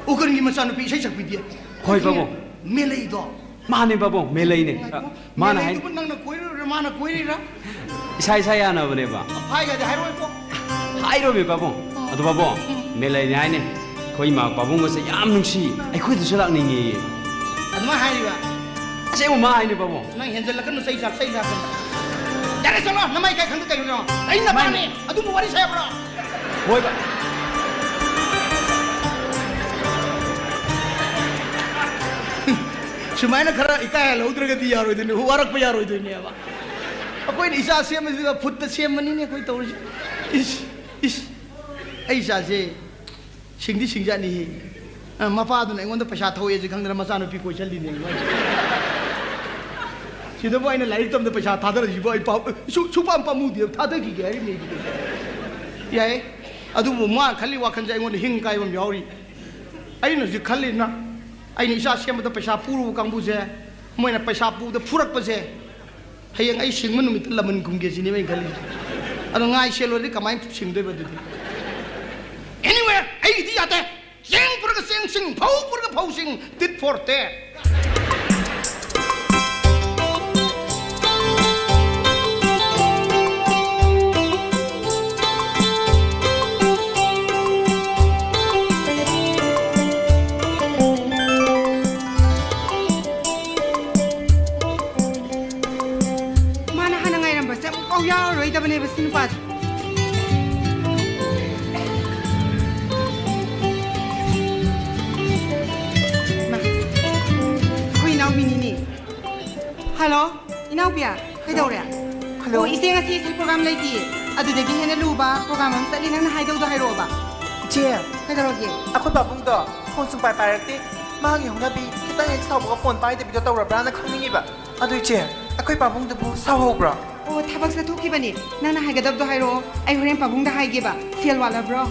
ꯎꯀꯜꯒꯤ ꯃꯆꯥꯅꯨꯄꯤ ꯏꯁꯩ ꯁꯛꯄꯤꯗꯤ? ꯍꯣꯏ, ꯄꯥꯕꯨꯡ꯫ ꯃꯦꯂꯩꯗꯣ? ꯃꯥꯅꯦ, ꯄꯥꯕꯨꯡ, ꯃꯦꯂꯩꯅꯦ꯫ ꯉꯥꯏꯈꯣ꯫ ꯑ, ꯃꯥꯅ ꯍꯥꯏ- ꯃꯦꯂꯩꯗꯨꯕꯨ ꯅꯪꯅ ꯀꯣꯏꯔꯨꯔꯤꯔꯥ, ꯃꯥꯅ ꯀꯣꯏꯔꯤꯔꯥ? ꯏꯁꯥ ꯏꯁꯥ ꯌꯥꯅꯕꯅꯦꯕ꯫ ꯐꯥꯏꯒꯗꯤ ꯍꯥꯏꯔꯣꯏꯀꯣ? ꯍꯥꯏꯔꯣꯏꯃꯦ, ꯄꯥꯕꯨꯡ꯫ ꯑꯣ꯫ ꯑꯗꯣ, ꯄꯥꯕꯨꯡ, ꯎꯝ꯫ ꯃꯦꯂꯩꯅꯦ ꯍꯥꯏꯅꯦ꯫ ꯑꯩꯈꯣꯏ ꯏꯃꯥ ꯄꯥꯕꯨꯡꯒꯁꯦ ꯌꯥꯝ ꯅꯨꯡꯁꯤ, ꯑꯩꯈꯣꯏꯗꯁꯨ ꯂꯥꯛꯅꯤꯡꯉꯦꯌꯦ꯫ ꯑꯗꯨꯃꯥꯏꯅ ꯍꯥꯏꯔꯤꯕ? ꯑꯁꯦꯡꯕ ꯃꯥ ꯍꯥꯏꯅꯦ, ꯄꯥꯕꯨꯡ꯫ ꯅꯪ ꯍꯦꯟꯖꯜꯂꯛꯀꯅꯨ, ꯆꯩ ꯆꯥ-, ꯆꯩ ꯆꯥꯔꯛꯀꯅꯤ꯫ ꯌꯥꯔꯦ, ꯆꯠꯂꯣ, ꯅꯃꯥꯏ ꯀꯥꯏ ꯈꯪꯗ ꯀꯩꯅꯣ? ꯑꯩ ꯅꯄꯥꯅꯦ, ꯃꯥꯅꯦ꯫ ꯑꯗꯨꯝꯕ ꯋꯥꯔꯤ ꯁꯥ ꯌꯥꯕ꯭ꯔꯣ? ꯍꯣꯏꯕ꯫ ꯁꯨꯃꯥꯏꯅ ꯈꯔ ꯏꯀꯥꯏ ꯍꯜꯍꯧꯗ꯭ꯔꯒꯗꯤ ꯌꯥꯔꯣꯏꯗꯣꯏꯅꯦ, ꯋꯥꯔꯛꯄ ꯌꯥꯔꯣꯏꯗꯣꯏꯅꯦꯕ꯫ ꯑꯩꯈꯣꯏꯅ ꯏꯆꯥ ꯁꯦꯝꯕꯁꯤꯗ ꯐꯨꯠꯇ ꯁꯦꯝꯕꯅꯤꯅꯦ ꯑꯩꯈꯣꯏ ꯇꯧꯔꯤꯁꯦ꯫ ꯏꯁ, ꯏꯁ, ꯏꯁ꯫ ꯑꯩ ꯏꯆꯥꯁꯦ ꯁꯤꯡꯗꯤ ꯁꯤꯡꯖꯥꯠꯅꯤꯍꯦ꯫ ꯑ, ꯃꯄꯥꯗꯨꯅ ꯑꯩꯉꯣꯟꯗ ꯄꯩꯁꯥ ꯊꯧꯑꯦꯁꯦ ꯈꯪꯗꯅ ꯃꯆꯥꯅꯨꯄꯤ ꯀꯣꯏꯁꯜꯂꯤꯅꯦ꯫ ꯁꯤꯗꯕꯨ ꯑꯩꯅ ꯂꯥꯏꯔꯤꯛ ꯇꯝꯗ ꯄꯩꯁꯥ ꯊꯥꯗꯔꯤꯁꯤꯕꯨ ꯑꯩ ꯄꯥꯝ-, ꯁꯨ-, ꯁꯨꯄꯥꯝ ꯄꯥꯝꯃꯨꯗꯦ, ꯊꯥꯗꯈꯤꯒꯦ ꯍꯥꯏꯔꯤꯕꯅꯦ ꯑꯩꯗꯤ꯫ ꯌꯥꯏꯌꯦ꯫ ꯑꯗꯨꯕꯨ ꯃꯥꯅ ꯈꯜꯂꯤ ꯋꯥꯈꯜꯁꯦ ꯑꯩꯉꯣꯟꯗ ꯍꯤꯡ ꯀꯥꯏꯕ ꯑꯃ ꯌꯥꯎꯔꯤ꯫ ꯑꯩꯅ ꯍꯧꯖꯤꯛ ꯈꯜꯂꯤꯅ, ꯑꯩꯅ ꯏꯆꯥ ꯁꯦꯝꯕꯗ ꯄꯩꯁꯥ ꯄꯨꯔꯨꯕ ꯀꯥꯡꯕꯨꯁꯦ, ꯃꯣꯏꯅ ꯄꯩꯁꯥ ꯄꯨꯕꯗ ꯐꯨꯔꯛꯄꯁꯦ, ꯍꯌꯦꯡ ꯑꯩ ꯁꯤꯡꯕ ꯅꯨꯃꯤꯠꯇ ꯂꯃꯟ ꯈꯨꯝꯒꯦ ꯁꯤꯅꯦꯕ ꯑꯩꯅ ꯈꯜꯂꯤꯁꯦ꯫ ꯑꯗꯣ ꯉꯥꯏ ꯁꯦꯜꯂꯨꯔꯗꯤ ꯀꯃꯥꯏꯅ ꯁꯤꯡꯗꯣꯏꯕ ꯑꯗꯨꯗꯤ? Anywhere, ꯑꯩꯒꯤꯗꯤ ꯌꯥꯗꯦ꯫ ꯆꯦꯡ ꯄꯨꯔꯒ ꯆꯦꯡꯁꯤꯡ, ꯐꯧ ꯄꯨꯔꯒ ꯐꯧꯁꯤꯡ, tit for tat꯫ ꯃꯥꯅ ꯍꯥꯟꯅ ꯉꯥꯏꯔꯝꯕꯁꯦ ꯑꯃꯨꯛꯐꯥꯎ ꯌꯥꯎꯔꯔꯣꯏꯗꯕꯅꯦꯕ ꯁꯤ ꯅꯨꯄꯥꯁꯦ꯫ ꯃꯥ, ꯑꯩꯈꯣꯏ ꯏꯅꯥꯎꯕꯤꯅꯤꯅꯦ꯫ ꯍꯜꯂꯣ, ꯏꯅꯥꯎꯕꯤ, ꯀꯩꯗꯧꯔꯦ? ꯍꯜꯂꯣ꯫ ꯑꯣ, ꯏꯆꯦ, ꯉꯁꯤ ꯏꯁꯩ ꯄ꯭ꯔꯣꯒ꯭ꯔꯥꯝ ꯂꯩꯇꯤꯌꯦ꯫ ꯑꯗꯨꯗꯒꯤ ꯍꯦꯟꯅ ꯂꯨꯕ ꯄ꯭ꯔꯣꯒ꯭ꯔꯥꯝ ꯑꯃ ꯆꯠꯂꯤ, ꯅꯪꯅ ꯍꯥꯏꯗꯧꯗꯣ ꯍꯥꯏꯔꯛꯑꯣꯕ꯫ ꯏꯆꯦ, ꯀꯩꯗꯧꯔꯒꯦ? ꯑꯩꯈꯣꯏ ꯄꯥꯕꯨꯡꯗꯣ ꯐꯣꯟ ꯁꯨꯡꯄꯥꯏ ꯄꯥꯏꯔꯛꯇꯦ꯫ ꯃꯥꯒꯤ ꯍꯧꯅꯕꯤ ꯈꯤꯇꯪ ꯍꯦꯛ ꯁꯥꯎꯕꯒ ꯐꯣꯟ ꯄꯥꯏꯗꯕꯤꯗꯣ ꯇꯧꯔꯕ꯭ꯔꯥꯅ ꯈꯪꯅꯤꯡꯉꯤꯕ꯫ ꯑꯗꯨ ꯏꯆꯦ, ꯑꯩꯈꯣꯏ ꯄꯥꯕꯨꯡꯗꯨꯕꯨ ꯁꯥꯎꯍꯧꯕ꯭ꯔꯣ? ꯑꯣ, ꯊꯕꯛ ꯆꯠꯊꯣꯛꯈꯤꯕꯅꯤ꯫ ꯅꯪꯅ ꯍꯥꯏꯒꯗꯕꯗꯣ ꯍꯥꯏꯔꯛꯑꯣ, ꯑꯩ ꯍꯣꯔꯦꯟ ꯄꯥꯕꯨꯡꯗ ꯍꯥꯏꯒꯦꯕ꯫ ꯁꯦꯜ ꯋꯥꯠꯂꯕ꯭ꯔꯣ?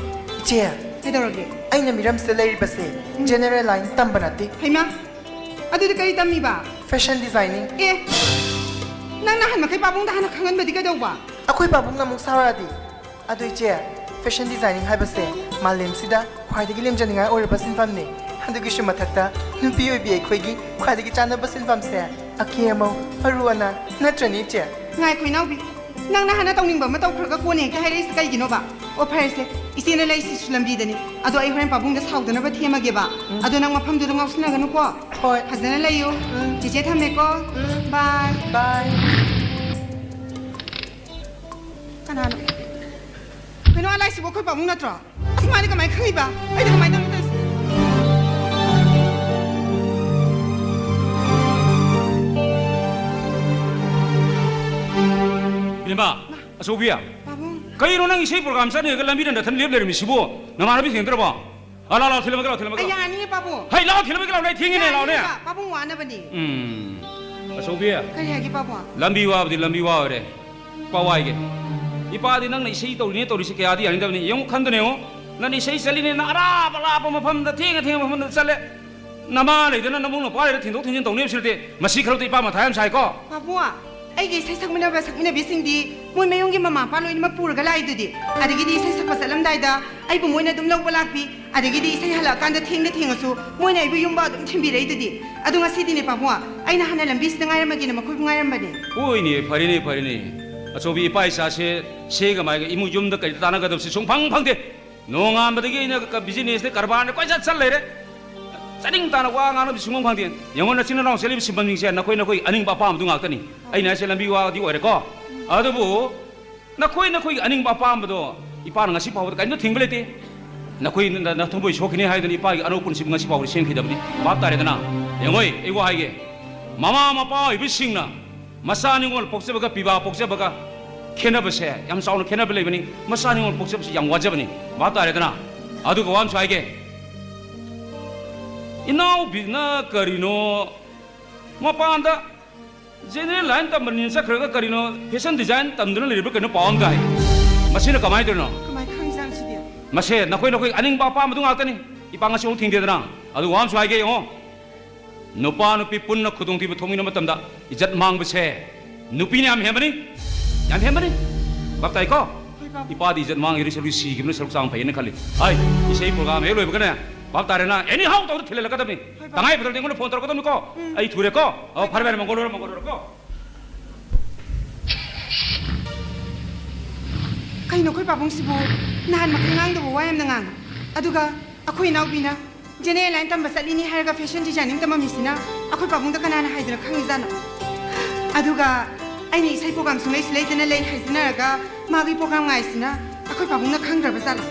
ꯆꯦ, ꯀꯩꯗꯧꯔꯒꯦ? ꯑꯩꯅ ꯃꯤꯔꯝꯁꯤꯗ ꯂꯩꯔꯤꯕꯁꯦ ꯎꯝ꯫ General line ꯇꯝꯕ ꯅꯠꯇꯦ꯫ ꯍꯩꯃꯥ, ꯑꯗꯨꯗꯤ ꯀꯔꯤ ꯇꯝꯃꯤꯕ? Fashion designing꯫ ꯑꯦ, ꯅꯪ ꯅꯍꯥꯟ ꯃꯈꯩ ꯄꯥꯕꯨꯡꯗ ꯍꯥꯟꯅ ꯈꯪꯍꯟꯕꯗꯤ ꯀꯩꯗꯧꯕ? ꯑꯩꯈꯣꯏ ꯄꯥꯕꯨꯡꯅ ꯑꯃꯨꯛ ꯁꯥꯎꯔꯛꯑꯗꯤ? ꯑꯗꯣ ꯏꯆꯦ, fashion designing ꯍꯥꯏꯕꯁꯦ ꯃꯥꯂꯦꯝꯁꯤꯗ ꯈ꯭ꯋꯥꯏꯗꯒꯤ ꯂꯦꯝꯖꯅꯤꯡꯉꯥꯏ ꯑꯣꯏꯔꯕ ꯁꯤꯟꯐꯝꯅꯤ꯫ ꯑꯗꯨꯒꯤꯁꯨ ꯃꯊꯛꯇ ꯅꯨꯄꯤ ꯑꯣꯏꯕꯤ ꯑꯩꯈꯣꯏꯒꯤ ꯈ꯭ꯋꯥꯏꯗꯒꯤ ꯆꯥꯟꯅꯕ ꯁꯤꯟꯐꯝꯁꯦ ꯑꯀꯦ ꯑꯃꯧ, ꯑꯔꯨ ꯑꯅꯥꯟ, ꯅꯠꯇ꯭ꯔꯅꯦ ꯏꯆꯦ? ꯉꯥꯏꯈꯣ ꯏꯅꯥꯎꯕꯤ, ꯅꯪꯅ ꯍꯥꯟꯅ ꯇꯧꯅꯤꯡꯕ ꯑꯃ ꯇꯧꯈ꯭ꯔꯒ ꯀꯣꯟꯅ ꯍꯦꯛꯇ ꯍꯥꯏꯔꯛꯏꯁꯤ ꯀꯩꯒꯤꯅꯣꯕ? ꯑꯣ ꯐꯔꯦꯁꯦ, ꯏꯆꯦꯅ ꯂꯩꯁꯤꯁꯨ ꯂꯝꯕꯤꯗꯅꯤ꯫ ꯑꯗꯣ ꯑꯩ ꯍꯣꯔꯦꯟ ꯄꯥꯕꯨꯡꯗ ꯁꯥꯎꯗꯅꯕ ꯊꯦꯝꯃꯒꯦꯕ꯫ ꯎꯝ꯫ ꯑꯗꯣ ꯅꯪ ꯃꯐꯝꯗꯨꯗ ꯉꯥꯎꯁꯤꯟꯅꯒꯅꯨꯀꯣ꯫ ꯍꯣꯏ꯫ ꯐꯖꯅ ꯂꯩꯌꯨ꯫ ꯎꯝ꯫ ꯆꯦꯆꯦ ꯊꯝꯃꯦꯀꯣ꯫ ꯎꯝ꯫ Bye꯫ Bye꯫ ꯀꯅꯥꯅꯣ? ꯀꯩꯅꯣ, ꯑꯥ ꯂꯥꯏꯁꯤꯕꯨ ꯑꯩꯈꯣꯏ ꯄꯥꯕꯨꯡ ꯅꯠꯇ꯭ꯔꯣ? ꯑꯁ, ꯃꯥꯗꯤ ꯀꯃꯥꯏꯅ ꯈꯪꯉꯤꯕ? ꯑꯩꯗꯤ ꯀꯃꯥꯏꯅ ꯇꯧꯔꯤꯅꯣ ꯇꯧꯔꯤꯁꯦ? ꯕꯦꯝꯃ, ꯃꯥ꯫ ꯑꯆꯧꯕꯤ꯫ ꯄꯥꯕꯨꯡ꯫ ꯀꯩꯅꯣ ꯅꯪ ꯏꯁꯩ program ꯆꯠꯅꯤꯡꯉꯒ ꯂꯝꯕꯤꯗ ꯅꯊꯟ ꯂꯦꯞ ꯂꯩꯔꯝꯃꯤꯁꯤꯕꯨ? ꯅꯃꯥꯟꯅꯕꯤ ꯊꯦꯡꯅꯗ꯭ꯔꯕꯣ? ꯑ, ꯂꯥꯛꯑꯣ, ꯂꯥꯛꯑꯣ, ꯊꯤꯜꯂꯝꯃꯒꯦ, ꯂꯥꯛꯑꯣ, ꯊꯤꯜꯂꯝꯃꯒꯦ, ꯑꯩ ꯂꯥꯛꯑꯣ꯫ ꯌꯥꯅꯤꯌꯦ, ꯄꯥꯕꯨꯡ꯫ ꯍꯩ, ꯂꯥꯛꯑꯣ, ꯊꯤꯜꯂꯝꯃꯒꯦ, ꯂꯥꯛꯑꯣ, ꯑꯩ ꯊꯦꯡꯉꯤꯅꯦ, ꯂꯥꯛꯑꯣꯅꯦ꯫ ꯌꯥꯅꯤꯌꯦꯕ, ꯄꯥꯕꯨꯡ ꯋꯥꯅꯕꯅꯤ꯫ ꯎꯝ꯫ ꯑꯆꯧꯕꯤ꯫ ꯀꯔꯤ ꯍꯥꯏꯒꯦ, ꯄꯥꯕꯨꯡ? ꯂꯝꯕꯤ ꯋꯥꯕꯗꯤ ꯂꯝꯕꯤ ꯋꯥ ꯑꯣꯏꯔꯦ꯫ ꯄꯥꯎ ꯍꯥꯏꯒꯦ꯫ ꯏꯄꯥꯗꯤ ꯅꯪꯅ ꯏꯁꯩ ꯇꯧꯔꯤꯅꯦ ꯇꯧꯔꯤꯁꯦ ꯀꯌꯥꯗꯤ ꯌꯥꯅꯤꯡꯗꯕꯅꯤ꯫ ꯌꯦꯡꯉꯨ, ꯈꯟꯗꯨꯅ ꯌꯦꯡꯉꯨ꯫ ꯅꯪꯅ ꯏꯁꯩ ꯆꯠꯂꯤꯅꯦꯅ ꯑꯔꯥꯞ ꯑꯔꯥꯞꯄ ꯃꯐꯝꯗ, ꯊꯦꯡꯉ ꯊꯦꯡꯉ ꯃꯐꯝꯗ ꯆꯠꯂꯦ꯫ ꯅꯃꯥ ꯂꯩꯗꯅ ꯅꯕꯨꯡ ꯅꯄ꯭ꯋꯥ ꯂꯩꯗꯅ ꯊꯤꯟꯗꯣꯛ ꯊꯤꯟꯖꯤꯟ ꯇꯧꯅꯤ ꯍꯥꯏꯕꯁꯤ ꯅꯠꯇꯦ꯫ ꯃꯁꯤ ꯈꯔꯗꯤ ꯏꯄꯥ ꯃꯊꯥ ꯌꯥꯝ ꯁꯥꯏꯀꯣ꯫ ꯄꯥꯕꯨꯡ, ꯑꯩꯒꯤ ꯏꯁꯩ ꯁꯛꯃꯤꯟꯅꯕ ꯁꯛꯃꯤꯟꯅꯕꯤꯁꯤꯡꯗꯤ ꯃꯣꯏ ꯃꯌꯨꯝꯒꯤ ꯃꯃꯥ ꯃꯄꯥ ꯂꯣꯏꯅꯃꯛ ꯄꯨꯔꯒ ꯂꯥꯛꯏꯗꯨꯗꯤ꯫ ꯑꯗꯒꯤꯗꯤ ꯏꯁꯩ ꯁꯛꯄ ꯆꯠꯂꯝꯗꯥꯏꯗ ꯑꯩꯕꯨ ꯃꯣꯏꯅ ꯑꯗꯨꯝ ꯂꯧꯕ ꯂꯥꯛꯄꯤ꯫ ꯑꯗꯒꯤꯗꯤ ꯏꯁꯩ ꯍꯜꯂꯛꯑꯀꯥꯟꯗ ꯊꯦꯡꯗ ꯊꯦꯡꯉꯁꯨ ꯃꯣꯏꯅ ꯑꯩꯕꯨ ꯌꯨꯝꯕ ꯑꯗꯨꯝ ꯊꯤꯟꯕꯤꯔꯛꯏꯗꯨꯗꯤ꯫ ꯑꯗꯣ ꯉꯁꯤꯗꯤꯅꯦ ꯄꯥꯕꯨꯡ, ꯑꯩꯅ ꯍꯥꯟꯅ ꯂꯝꯕꯤꯁꯤꯗ ꯉꯥꯏꯔꯝꯃꯒꯦꯅ ꯃꯈꯣꯏꯕꯨ ꯉꯥꯏꯔꯝꯕꯅꯦ꯫ ꯍꯣꯏꯅꯦ, ꯐꯔꯦꯅꯦ, ꯐꯔꯦꯅꯦ꯫ ꯑꯆꯧꯕꯤ, ꯏꯄꯥ ꯏꯆꯥꯁꯦ ꯁꯦꯒ ꯃꯥꯏꯒ ꯏꯃꯨꯡ ꯌꯨꯝꯗ ꯀꯩꯗ ꯇꯥꯟꯅꯒꯗꯕꯁꯦ ꯁꯨꯡꯐꯪ ꯐꯪꯗꯦ꯫ ꯅꯣꯡꯉꯥꯟꯕꯗꯒꯤ ꯑꯩꯅ ꯀ-, businessꯅꯦ, ꯀꯔꯕꯥꯔꯅꯦ, ꯀꯣꯏꯆꯠ ꯆꯠ ꯂꯩꯔꯦ꯫ ꯆꯥꯅꯤꯡ ꯇꯥꯅ ꯋꯥ ꯉꯥꯡꯅꯕꯁꯨ ꯁꯨꯡꯐꯪ ꯐꯪꯗꯦ꯫ ꯌꯦꯡꯉꯣ, ꯅꯆꯤꯟ ꯅꯅꯥꯎ ꯆꯦꯜꯂꯤꯕꯁꯤꯡꯁꯦ ꯅꯈꯣꯏ ꯅꯈꯣꯏ ꯑꯅꯤꯡꯕ ꯑꯄꯥꯝꯕꯗꯨ ꯉꯥꯛꯇꯅꯤ꯫ ꯑꯩꯅ ꯍꯥꯏꯁꯦ ꯂꯝꯕꯤ ꯋꯥꯗꯤ ꯑꯣꯏꯔꯦꯀꯣ꯫ ꯑꯗꯨꯕꯨ ꯅꯈꯣꯏ ꯅꯈꯣꯏꯒꯤ ꯑꯅꯤꯡꯕ ꯑꯄꯥꯝꯕꯗꯣ ꯏꯄꯥꯅ ꯉꯁꯤ ꯐꯥꯎꯕꯗ ꯀꯔꯤꯝꯇ ꯊꯤꯡꯕ ꯂꯩꯇꯦ꯫ ꯅꯈꯣꯏ ꯅ-, ꯅꯊꯃꯣꯏ ꯁꯣꯛꯈꯤꯅꯤ ꯍꯥꯏꯗꯨꯅ ꯏꯄꯥꯒꯤ ꯑꯅꯧꯕ ꯄꯨꯟꯁꯤꯕꯨ ꯉꯁꯤ ꯐꯥꯎꯕꯗ ꯁꯦꯝꯈꯤꯗꯕꯅꯤ꯫ ꯚꯥꯞ ꯇꯥꯔꯦꯗꯅ? ꯌꯦꯡꯉꯣꯏ, ꯑꯩ ꯋꯥ ꯍꯥꯏꯒꯦ꯫ ꯃꯃꯥ ꯃꯄꯥ ꯑꯣꯏꯕꯁꯤꯡꯅ ꯃꯆꯥ ꯅꯤꯉꯣꯜ ꯄꯣꯛꯆꯕꯒ, ꯄꯤꯕꯥ ꯄꯣꯛꯆꯕꯒ ꯈꯦꯠꯅꯕꯁꯦ ꯌꯥꯝ ꯆꯥꯎꯅ ꯈꯦꯠꯅꯕ ꯂꯩꯕꯅꯤ꯫ ꯃꯆꯥ ꯅꯤꯉꯣꯜ ꯄꯣꯛꯆꯕꯁꯤ ꯌꯥꯝ ꯋꯥꯖꯕꯅꯤ꯫ ꯚꯥꯞ ꯇꯥꯔꯦꯗꯅ? ꯑꯗꯨꯒ ꯋꯥ ꯑꯃꯁꯨ ꯍꯥꯏꯒꯦ꯫ ꯏꯅꯥꯎꯕꯤꯅ ꯀꯔꯤꯅꯣ ꯃꯄꯥꯟꯗ general line ꯇꯝꯕꯅꯤꯅ ꯆꯠꯈ꯭ꯔꯒ ꯀꯔꯤꯅꯣ fashion design ꯇꯝꯗꯨꯅ ꯂꯩꯔꯤꯕ꯭ꯔꯥ ꯀꯩꯅꯣ ꯄꯥꯎ ꯑꯃ ꯇꯥꯏ꯫ ꯃꯁꯤꯅ ꯀꯃꯥꯏꯅ ꯇꯧꯔꯤꯅꯣ? ꯀꯃꯥꯏꯅ ꯈꯪꯉꯤꯖꯥꯠꯅꯣ ꯁꯤꯗꯤ? ꯃꯁꯦ ꯅꯈꯣꯏ ꯅꯈꯣꯏ ꯑꯅꯤꯡꯕ ꯑꯄꯥꯝꯕꯗꯨ ꯉꯥꯛꯇꯅꯤ꯫ ꯏꯄꯥ ꯉꯁꯤ ꯑꯃꯨꯛ ꯊꯤꯡꯗꯦꯗꯅ꯫ ꯑꯗꯨ ꯋꯥ ꯑꯃꯁꯨ ꯍꯥꯏꯒꯦ ꯌꯦꯡꯉꯣ꯫ ꯅꯨꯄꯥ ꯅꯨꯄꯤ ꯄꯨꯟꯅ ꯈꯨꯗꯣꯡꯊꯤꯕ ꯊꯣꯛꯃꯤꯟꯅꯕ ꯃꯇꯝꯗ ꯏꯖꯠ ꯃꯥꯡꯕꯁꯦ ꯅꯨꯄꯤꯅ ꯌꯥꯝ ꯍꯦꯟꯕꯅꯤ꯫ ꯌꯥꯝ ꯍꯦꯟꯕꯅꯤ꯫ ꯚꯥꯞ ꯇꯥꯏꯀꯣ? ꯍꯣꯏ, ꯚꯥꯞ꯫ ꯏꯄꯥꯗꯤ ꯏꯖꯠ ꯃꯥꯡꯉꯤꯔ ꯁꯔꯨꯛ ꯁꯤꯈꯤꯕꯅ ꯁꯔꯨꯛ ꯆꯥꯡ ꯐꯩꯌꯦꯅ ꯈꯜꯂꯤ꯫ ꯍꯥꯏ, ꯏꯁꯩ ꯄ꯭ꯔꯣꯒ꯭ꯔꯥꯝ ꯍꯦꯛ ꯂꯣꯏꯕꯒꯅꯦ, ꯚꯥꯞ ꯇꯥꯔꯦꯅ, ꯑꯦꯅꯤ ꯍꯥꯎ ꯇꯧꯗ ꯊꯤꯜꯍꯜꯂꯛꯀꯗꯕꯅꯤ꯫ ꯍꯣꯏ, ꯚꯥꯞ꯫ ꯇꯉꯥꯏ ꯐꯗ꯭ꯔꯗꯤ ꯑꯩꯉꯣꯟꯗ ꯐꯣꯟ ꯇꯧꯔꯛꯀꯗꯕꯅꯤꯀꯣ꯫ ꯎꯝ꯫ ꯑꯩ ꯊꯨꯔꯦꯀꯣ꯫ ꯑꯣ, ꯐꯔꯦ, ꯐꯔꯦ, ꯃꯪꯒꯣꯜ ꯑꯣꯏꯔꯣ, ꯃꯪꯒꯣꯜ ꯑꯣꯏꯔꯣꯀꯣ꯫ ꯀꯩꯅꯣ ꯑꯩꯈꯣꯏ ꯄꯥꯕꯨꯡꯁꯤꯕꯨ? ꯅꯍꯥꯟ ꯃꯈꯩ ꯉꯥꯡꯗꯕ ꯋꯥ ꯌꯥꯝꯅ ꯉꯥꯡꯉꯤ꯫ ꯑꯗꯨꯒ ꯑꯩꯈꯣꯏ ꯏꯅꯥꯎꯄꯤꯅ ꯖꯦꯅꯦꯔꯦꯜ ꯂꯥꯏꯟ ꯇꯝꯕ ꯆꯠꯂꯤꯅꯤ ꯍꯥꯏꯔꯒ ꯐꯦꯁꯟ ꯗꯤꯖꯥꯏꯅꯤꯡ ꯇꯝꯃꯝꯃꯤꯁꯤꯅ ꯑꯩꯈꯣꯏ ꯄꯥꯕꯨꯡꯗ ꯀꯅꯥꯅ ꯍꯥꯏꯗꯅ ꯈꯪꯉꯤꯖꯥꯠꯅꯣ? ꯑꯗꯨꯒ ꯑꯩꯅ ꯏꯁꯩ ꯄ꯭ꯔꯣꯒ꯭ꯔꯥꯝ ꯁꯨꯡꯂꯩ ꯁꯨꯡꯂꯩꯇꯅ ꯂꯩ ꯍꯥꯏꯖꯤꯟꯅꯔꯒ ꯃꯥꯒꯤ ꯄ꯭ꯔꯣꯒ꯭ꯔꯥꯝ ꯉꯥꯏꯁꯤꯅ ꯑꯩꯈꯣꯏ ꯄꯥꯕꯨꯡꯅ ꯈꯪꯗ꯭ꯔꯕ ꯖꯥꯠꯂꯣ?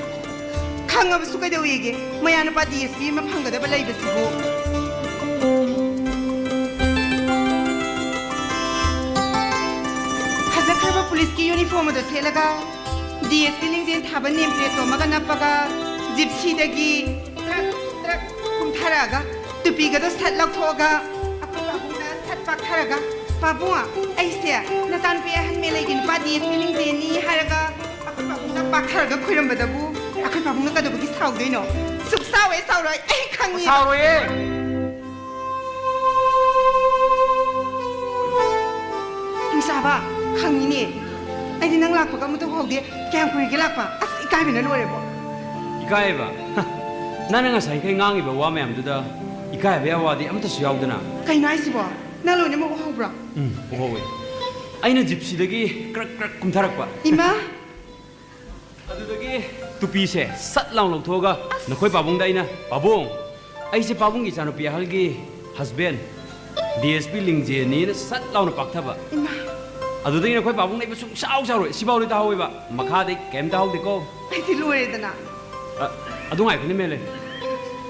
ꯈꯪꯉꯕꯁꯨ ꯀꯩꯗꯧꯋꯦꯒꯦ? ꯃꯌꯥ ꯅꯨꯄꯥ ꯗꯤ ꯑꯦꯁ ꯄꯤ ꯑꯃ ꯐꯪꯒꯗꯕ ꯂꯩꯕꯁꯤꯕꯨ꯫ ꯐꯖꯈ꯭ꯔꯕ ꯄꯨꯂꯤꯁꯀꯤ ꯌꯨꯅꯤꯐꯣꯔꯝ ꯑꯗꯨ ꯁꯦꯠꯂꯒ ꯗꯤ ꯑꯦꯁ ꯄꯤ ꯂꯤꯡꯖꯦꯜ ꯊꯥꯕ ꯅꯦꯝ ꯄ꯭ꯂꯦꯠꯇꯣ ꯑꯃꯒ ꯅꯞꯄꯒ ꯖꯤꯞꯁꯤꯗꯒꯤ ꯇ꯭ꯔꯛ ꯇ꯭ꯔꯛ ꯀꯨꯝꯊꯔꯛꯑꯒ ꯇꯨꯄꯤꯒꯗꯣ ꯁꯠ ꯂꯧꯊꯣꯛꯑꯒ ꯑꯩꯈꯣꯏ ꯄꯥꯕꯨꯡꯗ ꯁꯠ ꯄꯥꯛꯊꯔꯒ, "ꯄꯥꯕꯨꯡ, ꯑꯩꯁꯦ ꯅꯆꯥꯅꯨꯄꯤ ꯑꯍꯟ ꯃꯦꯂꯩꯒꯤ ꯅꯨꯄꯥ ꯗꯤ ꯑꯦꯁ ꯄꯤ ꯂꯤꯡꯖꯦꯜꯅꯤ" ꯍꯥꯏꯔꯒ ꯑꯩꯈꯣꯏ ꯄꯥꯕꯨꯡꯗ ꯄꯥꯛꯊꯔꯒ ꯈꯣꯏꯔꯝꯕꯗꯕꯨ ꯑꯩꯈꯣꯏ ꯄꯥꯕꯨꯡꯅ ꯀꯩꯗꯧꯕꯒꯤ ꯁꯥꯎꯗꯣꯏꯅꯣ? ꯁꯨꯛ ꯁꯥꯎꯔꯣꯏ, ꯁꯥꯎꯔꯣꯏ, ꯑꯩ ꯈꯪꯉꯤ꯫ ꯁꯥꯎꯔꯣꯏꯌꯦ꯫ ꯍꯤꯡꯆꯥꯕ, ꯈꯪꯉꯤꯅꯦ꯫ ꯑꯩꯗꯤ ꯅꯪ ꯂꯥꯛꯄꯒ ꯑꯃꯠꯇ ꯎꯍꯧꯗꯦ꯫ ꯀꯌꯥꯝ ꯀꯨꯏꯔꯒꯦ ꯂꯥꯛꯄ? ꯑꯁ, ꯏꯀꯥꯏꯕꯅ ꯂꯣꯏꯔꯦꯕꯣ꯫ ꯏꯀꯥꯏꯕ? ꯍ, ꯅꯪꯅ ꯉꯁꯥꯏꯈꯩ ꯉꯥꯡꯉꯤꯕ ꯋꯥ ꯃꯌꯥꯝꯗꯨꯗ ꯏꯀꯥꯏꯕ ꯌꯥꯕ ꯋꯥꯗꯤ ꯑꯃꯠꯇꯁꯨ ꯌꯥꯎꯗꯅ꯫ ꯀꯩꯅꯣ ꯍꯥꯏꯁꯤꯕꯣ? ꯅꯪ ꯂꯣꯏꯅꯃꯛ ꯎꯍꯧꯕ꯭ꯔꯣ? ꯎꯝ, ꯎꯍꯧꯋꯦ꯫ ꯑꯩꯅ ꯖꯤꯞꯁꯤꯗꯒꯤ ꯀ꯭ꯔꯛ ꯀ꯭ꯔꯛ ꯀꯨꯝꯊꯔꯛꯄ꯫ ꯏꯃꯥ! ꯑꯗꯨꯗꯒꯤ ꯇꯨꯄꯤꯁꯦ ꯁꯠ ꯂꯥꯎ ꯂꯧꯊꯣꯛꯑꯒ ꯑꯁ! ꯅꯈꯣꯏ ꯄꯥꯕꯨꯡꯗ ꯑꯩꯅ, "ꯄꯥꯕꯨꯡ, ꯑꯩꯁꯦ ꯄꯥꯕꯨꯡꯒꯤ ꯏꯆꯥꯅꯨꯄꯤ ꯑꯍꯜꯒꯤ ꯍꯁꯕꯦꯟ, ꯗꯤ ꯑꯦꯁ ꯄꯤ ꯂꯤꯡꯖꯦꯜꯅꯤꯅ" ꯁꯠ ꯂꯥꯎꯅ ꯄꯥꯛꯊꯕ꯫ ꯏꯃꯥ! ꯑꯗꯨꯗꯒꯤ ꯅꯈꯣꯏ ꯄꯥꯕꯨꯡꯅ ꯑꯩꯕꯨ ꯁꯨꯡꯁꯥꯎ ꯁꯥꯎꯔꯣꯏ꯫ ꯁꯤꯐꯥꯎꯗꯤ ꯇꯥꯍꯧꯋꯦꯕ, ꯃꯈꯥꯗꯤ ꯀꯩꯝ ꯇꯥꯍꯧꯗꯦꯀꯣ꯫ ꯑꯩꯗꯤ ꯂꯣꯏꯔꯦꯗꯅ꯫ ꯑ, ꯑꯗꯨ ꯉꯥꯏꯈꯣꯅꯦ, ꯃꯦꯂꯦ꯫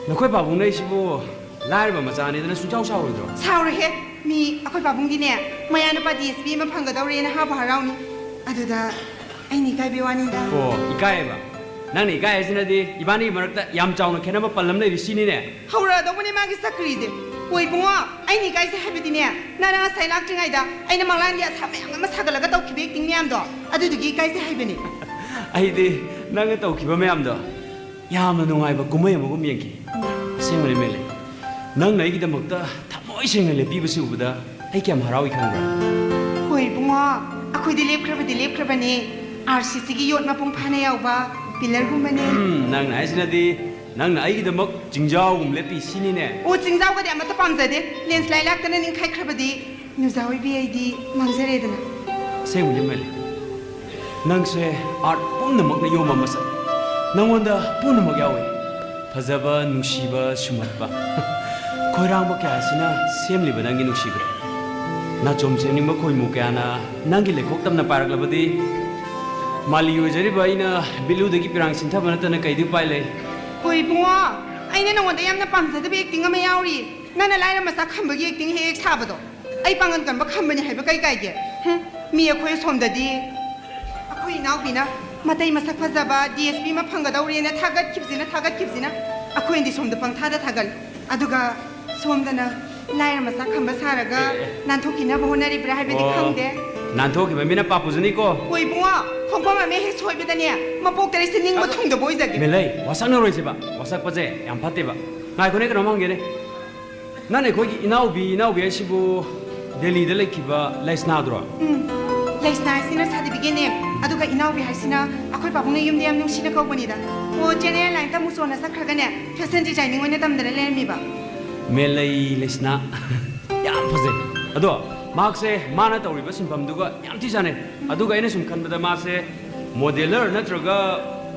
ꯅꯈꯣꯏ ꯄꯥꯕꯨꯡꯅ ꯑꯩꯁꯤꯕꯨ ꯂꯥꯏꯔꯕ ꯃꯆꯥꯅꯤꯗꯅ ꯁꯨꯡꯁꯥꯎ ꯁꯥꯎꯔꯣꯏꯗ꯭ꯔꯣ? ꯁꯥꯎꯔꯣꯏꯍꯦ꯫ ꯃꯤ ꯑꯩꯈꯣꯏ ꯄꯥꯕꯨꯡꯗꯤꯅꯦ, ꯃꯌꯥ ꯅꯨꯄꯥ ꯗꯤ ꯑꯦꯁ ꯄꯤ ꯑꯃ ꯐꯪꯒꯗꯧꯔꯦꯅ ꯍꯥꯕꯨ ꯍꯔꯥꯎꯅꯤ꯫ ꯑꯗꯨꯗ ꯑꯩꯅ ꯏꯀꯥꯏꯕꯩ ꯋꯥꯅꯤꯗ꯫ ꯑꯣ, ꯏꯀꯥꯏꯌꯦꯕ? ꯅꯪꯅ ꯏꯀꯥꯏ ꯍꯥꯏꯁꯤꯅꯗꯤ ꯏꯕꯥꯅꯤꯒꯤ ꯃꯔꯛꯇ ꯌꯥꯝ ꯆꯥꯎꯅ ꯈꯦꯠꯅꯕ ꯄꯜ ꯑꯃ ꯂꯩꯔꯤ ꯁꯤꯅꯤꯅꯦ? ꯍꯧꯔꯛꯑꯗꯧꯕꯅꯦ ꯃꯥꯒꯤ ꯆꯀ꯭ꯔꯤꯁꯦ꯫ ꯍꯣꯏ ꯏꯕꯨꯡꯉꯣ, ꯑꯩꯅ ꯏꯀꯥꯏꯁꯦ ꯍꯥꯏꯕꯗꯤꯅꯦ, ꯅꯪꯅ ꯉꯁꯥꯏ ꯂꯥꯛꯇ꯭ꯔꯤꯉꯩꯗ ꯑꯩꯅ ꯃꯪꯂꯥꯟꯒꯤ ꯑꯁꯥ ꯃꯌꯥꯝ ꯑꯃ ꯁꯥꯒꯠꯂꯒ ꯇꯧꯈꯤꯕ ꯑꯦꯛꯇꯤꯡ ꯃꯌꯥꯝꯗꯣ, ꯑꯗꯨꯗꯨꯒꯤ ꯏꯀꯥꯏꯁꯦ ꯍꯥꯏꯕꯅꯦ꯫ ꯑꯩꯗꯤ ꯅꯪꯅ ꯇꯧꯈꯤꯕ ꯃꯌꯥꯝꯗꯣ ꯌꯥꯝꯅ ꯅꯨꯡꯉꯥꯏꯕ ꯀꯨꯝꯍꯩ ꯑꯃꯒꯨꯝ ꯌꯦꯡꯈꯤ꯫ ꯑꯁꯦꯡꯕꯅꯤ, ꯃꯦꯂꯦ꯫ ꯅꯪꯅ ꯑꯩꯒꯤꯗꯃꯛꯇ ꯊꯃꯣꯏ ꯁꯦꯡꯅ ꯂꯦꯞꯄꯤꯕꯁꯤ ꯎꯕꯗ ꯑꯩ ꯀꯌꯥꯝ ꯍꯔꯥꯎꯏ ꯈꯪꯕ꯭ꯔꯥ? ꯍꯣꯏ ꯏꯕꯨꯡꯉꯣ, ꯑꯩꯈꯣꯏꯗꯤ ꯂꯦꯞꯈ꯭ꯔꯕꯗꯤ ꯂꯦꯞꯈ꯭ꯔꯕꯅꯦ꯫ ꯑꯥꯔ ꯁꯤ ꯁꯤꯒꯤ ꯌꯣꯠ ꯃꯄꯨꯡ ꯐꯥꯅ ꯌꯥꯎꯕ ꯄꯤꯂꯔꯒꯨꯝꯕꯅꯦ꯫ ꯎꯝ, ꯅꯪꯅ ꯍꯥꯏꯁꯤꯅꯗꯤ ꯅꯪꯅ ꯑꯩꯒꯤꯗꯃꯛ ꯆꯤꯡꯖꯥꯎꯒꯨꯝ ꯂꯦꯞꯄꯤ ꯁꯤꯅꯤꯅꯦ꯫ ꯑꯣ, ꯆꯤꯡꯖꯥꯎꯒꯗꯤ ꯑꯃꯠꯇ ꯄꯥꯝꯖꯗꯦ꯫ ꯂꯦꯟꯁꯂꯥꯏꯠ ꯂꯥꯛꯇꯅ ꯅꯤꯡꯈꯥꯏꯈ꯭ꯔꯕꯗꯤ ꯅꯨꯖꯥ ꯑꯣꯏꯕꯤ ꯑꯩꯗꯤ ꯃꯥꯡꯖꯔꯦꯗꯅ꯫ ꯑꯁꯦꯡꯕꯅꯤ, ꯃꯦꯂꯦ꯫ ꯅꯪꯁꯦ ꯑꯥꯔꯠ ꯄꯨꯝꯅꯃꯛꯅ ꯌꯣꯝꯕ ꯃꯁꯛ꯫ ꯅꯪꯉꯣꯟꯗ ꯄꯨꯝꯅꯃꯛ ꯌꯥꯎꯏ꯫ ꯐꯖꯕ, ꯅꯨꯡꯁꯤꯕ, ꯁꯨꯝꯍꯠꯄ꯫ ꯈꯣꯏꯔꯥꯡꯕ ꯀꯌꯥꯁꯤꯅ ꯁꯦꯝꯂꯤꯕ ꯅꯪꯒꯤ ꯅꯨꯡꯁꯤꯕꯗ꯫ ꯅꯥꯆꯣꯝ ꯁꯦꯝꯅꯤꯡꯕ ꯈꯣꯏꯃꯨ ꯀꯌꯥꯅ ꯅꯪꯒꯤ ꯂꯩꯈꯣꯛ ꯇꯝꯅ ꯄꯥꯏꯔꯛꯂꯕꯗꯤ, ꯃꯥꯂꯤ ꯑꯣꯏꯖꯔꯤꯕ ꯑꯩꯅ ꯕꯤꯂꯨꯗꯒꯤ ꯄꯤꯔꯥꯡ ꯁꯤꯟꯊꯕ ꯅꯠꯇꯅ ꯀꯩꯗꯤ ꯎꯄꯥꯏ ꯂꯩ? ꯍꯣꯏ ꯏꯕꯨꯡꯉꯣ, ꯑꯩꯅ ꯅꯉꯣꯟꯗ ꯌꯥꯝꯅ ꯄꯥꯝꯖꯗꯕ ꯑꯦꯛꯇꯤꯡ ꯑꯃ ꯌꯥꯎꯔꯤ꯫ ꯅꯪꯅ ꯂꯥꯏꯔ ꯃꯆꯥ ꯈꯝꯕꯒꯤ ꯑꯦꯛꯇꯤꯡ ꯍꯦꯛ ꯍꯦꯛ ꯁꯥꯕꯗꯣ꯫ ꯑꯩ ꯄꯥꯡꯒꯟ ꯀꯟꯕ ꯈꯝꯕꯅꯤ ꯍꯥꯏꯕ ꯀꯩ ꯀꯥꯏꯒꯦ? ꯍꯨꯝ, ꯃꯤ ꯑꯩꯈꯣꯏ ꯑꯁꯣꯝꯗꯗꯤ ꯑꯩꯈꯣꯏ ꯏꯅꯥꯎꯄꯤꯅ ꯃꯇꯩ ꯃꯁꯛ ꯐꯖꯕ ꯗꯤ ꯑꯦꯁ ꯄꯤ ꯑꯃ ꯐꯪꯒꯗꯧꯔꯦꯅ ꯊꯥꯒꯠꯈꯤꯕꯁꯤꯅ, ꯊꯥꯒꯠꯈꯤꯕꯁꯤꯅ꯫ ꯑꯩꯈꯣꯏꯅꯗꯤ ꯁꯣꯝꯗ ꯄꯪꯊꯥꯗ ꯊꯥꯒꯠꯂꯤ꯫ ꯑꯗꯨꯒ ꯁꯣꯝꯗꯅ ꯂꯥꯏꯔ ꯃꯆꯥ ꯈꯝꯕ ꯁꯥꯔꯒ ꯑꯦ, ꯑꯦ꯫ ꯅꯥꯟꯊꯣꯛꯈꯤꯅꯕ ꯍꯣꯠꯅꯔꯤꯕ꯭ꯔꯥ ꯍꯥꯏꯕꯗꯤ ꯑꯣ, ꯈꯪꯗꯦ꯫ ꯅꯥꯟꯊꯣꯛꯈꯤꯕ ꯃꯤꯅ ꯄꯥꯞ ꯄꯨꯖꯅꯤꯀꯣ꯫ ꯍꯣꯏ ꯏꯕꯨꯡꯉꯣ, ꯈꯣꯡꯐꯝ ꯑꯃ ꯍꯦꯛ ꯁꯣꯏꯕꯗꯅꯦ, ꯃꯄꯣꯛ ꯇꯔꯦꯠꯁꯦ ꯅꯤꯡꯕ ꯑꯗꯣ, ꯊꯨꯡꯗꯕ ꯑꯣꯏꯖꯒꯦ꯫ ꯃꯦꯂꯩ, ꯋꯥꯁꯛꯅꯔꯣꯏꯁꯦꯕ꯫ ꯋꯥꯁꯛꯄꯁꯦ ꯌꯥꯝ ꯐꯠꯇꯦꯕ꯫ ꯉꯥꯏꯈꯣꯅꯦ, ꯀꯩꯅꯣꯝ ꯍꯪꯒꯦꯅꯦ꯫ ꯅꯪ ꯑꯩꯈꯣꯏꯒꯤ ꯏꯅꯥꯎꯕꯤ, ꯏꯅꯥꯎꯕꯤ ꯍꯥꯏꯁꯤꯕꯨ ꯗꯦꯜꯂꯤꯗ ꯂꯩꯈꯤꯕ ꯂꯩꯁꯅꯥꯗꯨꯔꯣ? ꯎꯝ, ꯂꯩꯁꯅꯥ ꯍꯥꯏꯁꯤꯅ ꯁꯥꯔꯇꯤꯐꯤꯀꯦꯠꯅꯦ, ꯑꯗꯨꯒ ꯏꯅꯥꯎꯕꯤ ꯍꯥꯏꯁꯤꯅ ꯑꯩꯈꯣꯏ ꯄꯥꯕꯨꯡꯅ ꯌꯨꯝꯗ ꯌꯥꯝ ꯅꯨꯡꯁꯤꯅ ꯀꯧꯕꯅꯤꯗ꯫ ꯑꯣ, ꯖꯦꯅꯦꯔꯦꯜ ꯂꯥꯏꯟ ꯇꯝꯃꯨ ꯆꯣꯟꯅ ꯆꯠꯈ꯭ꯔꯒꯅꯦ, ꯐꯦꯁꯟ ꯗꯤꯖꯥꯏꯅꯤꯡ ꯑꯣꯏꯅ ꯇꯝꯗꯅ ꯂꯩꯔꯝꯃꯤꯕ꯫ ꯃꯦꯂꯩ ꯂꯩꯁꯅꯥ꯫ ꯌꯥꯝ ꯐꯖꯩ꯫ ꯑꯗꯣ ꯃꯍꯥꯛꯁꯦ ꯃꯥꯅ ꯇꯧꯔꯤꯕ ꯁꯤꯟꯐꯝꯗꯨꯒ ꯌꯥꯝ ꯊꯤ ꯆꯥꯟꯅꯩ꯫ ꯑꯗꯨꯒ ꯑꯩꯅ ꯁꯨꯝ ꯈꯟꯕꯗ ꯃꯥꯁꯦ ꯃꯣꯗꯦꯂꯔ ꯅꯠꯇ꯭ꯔꯒ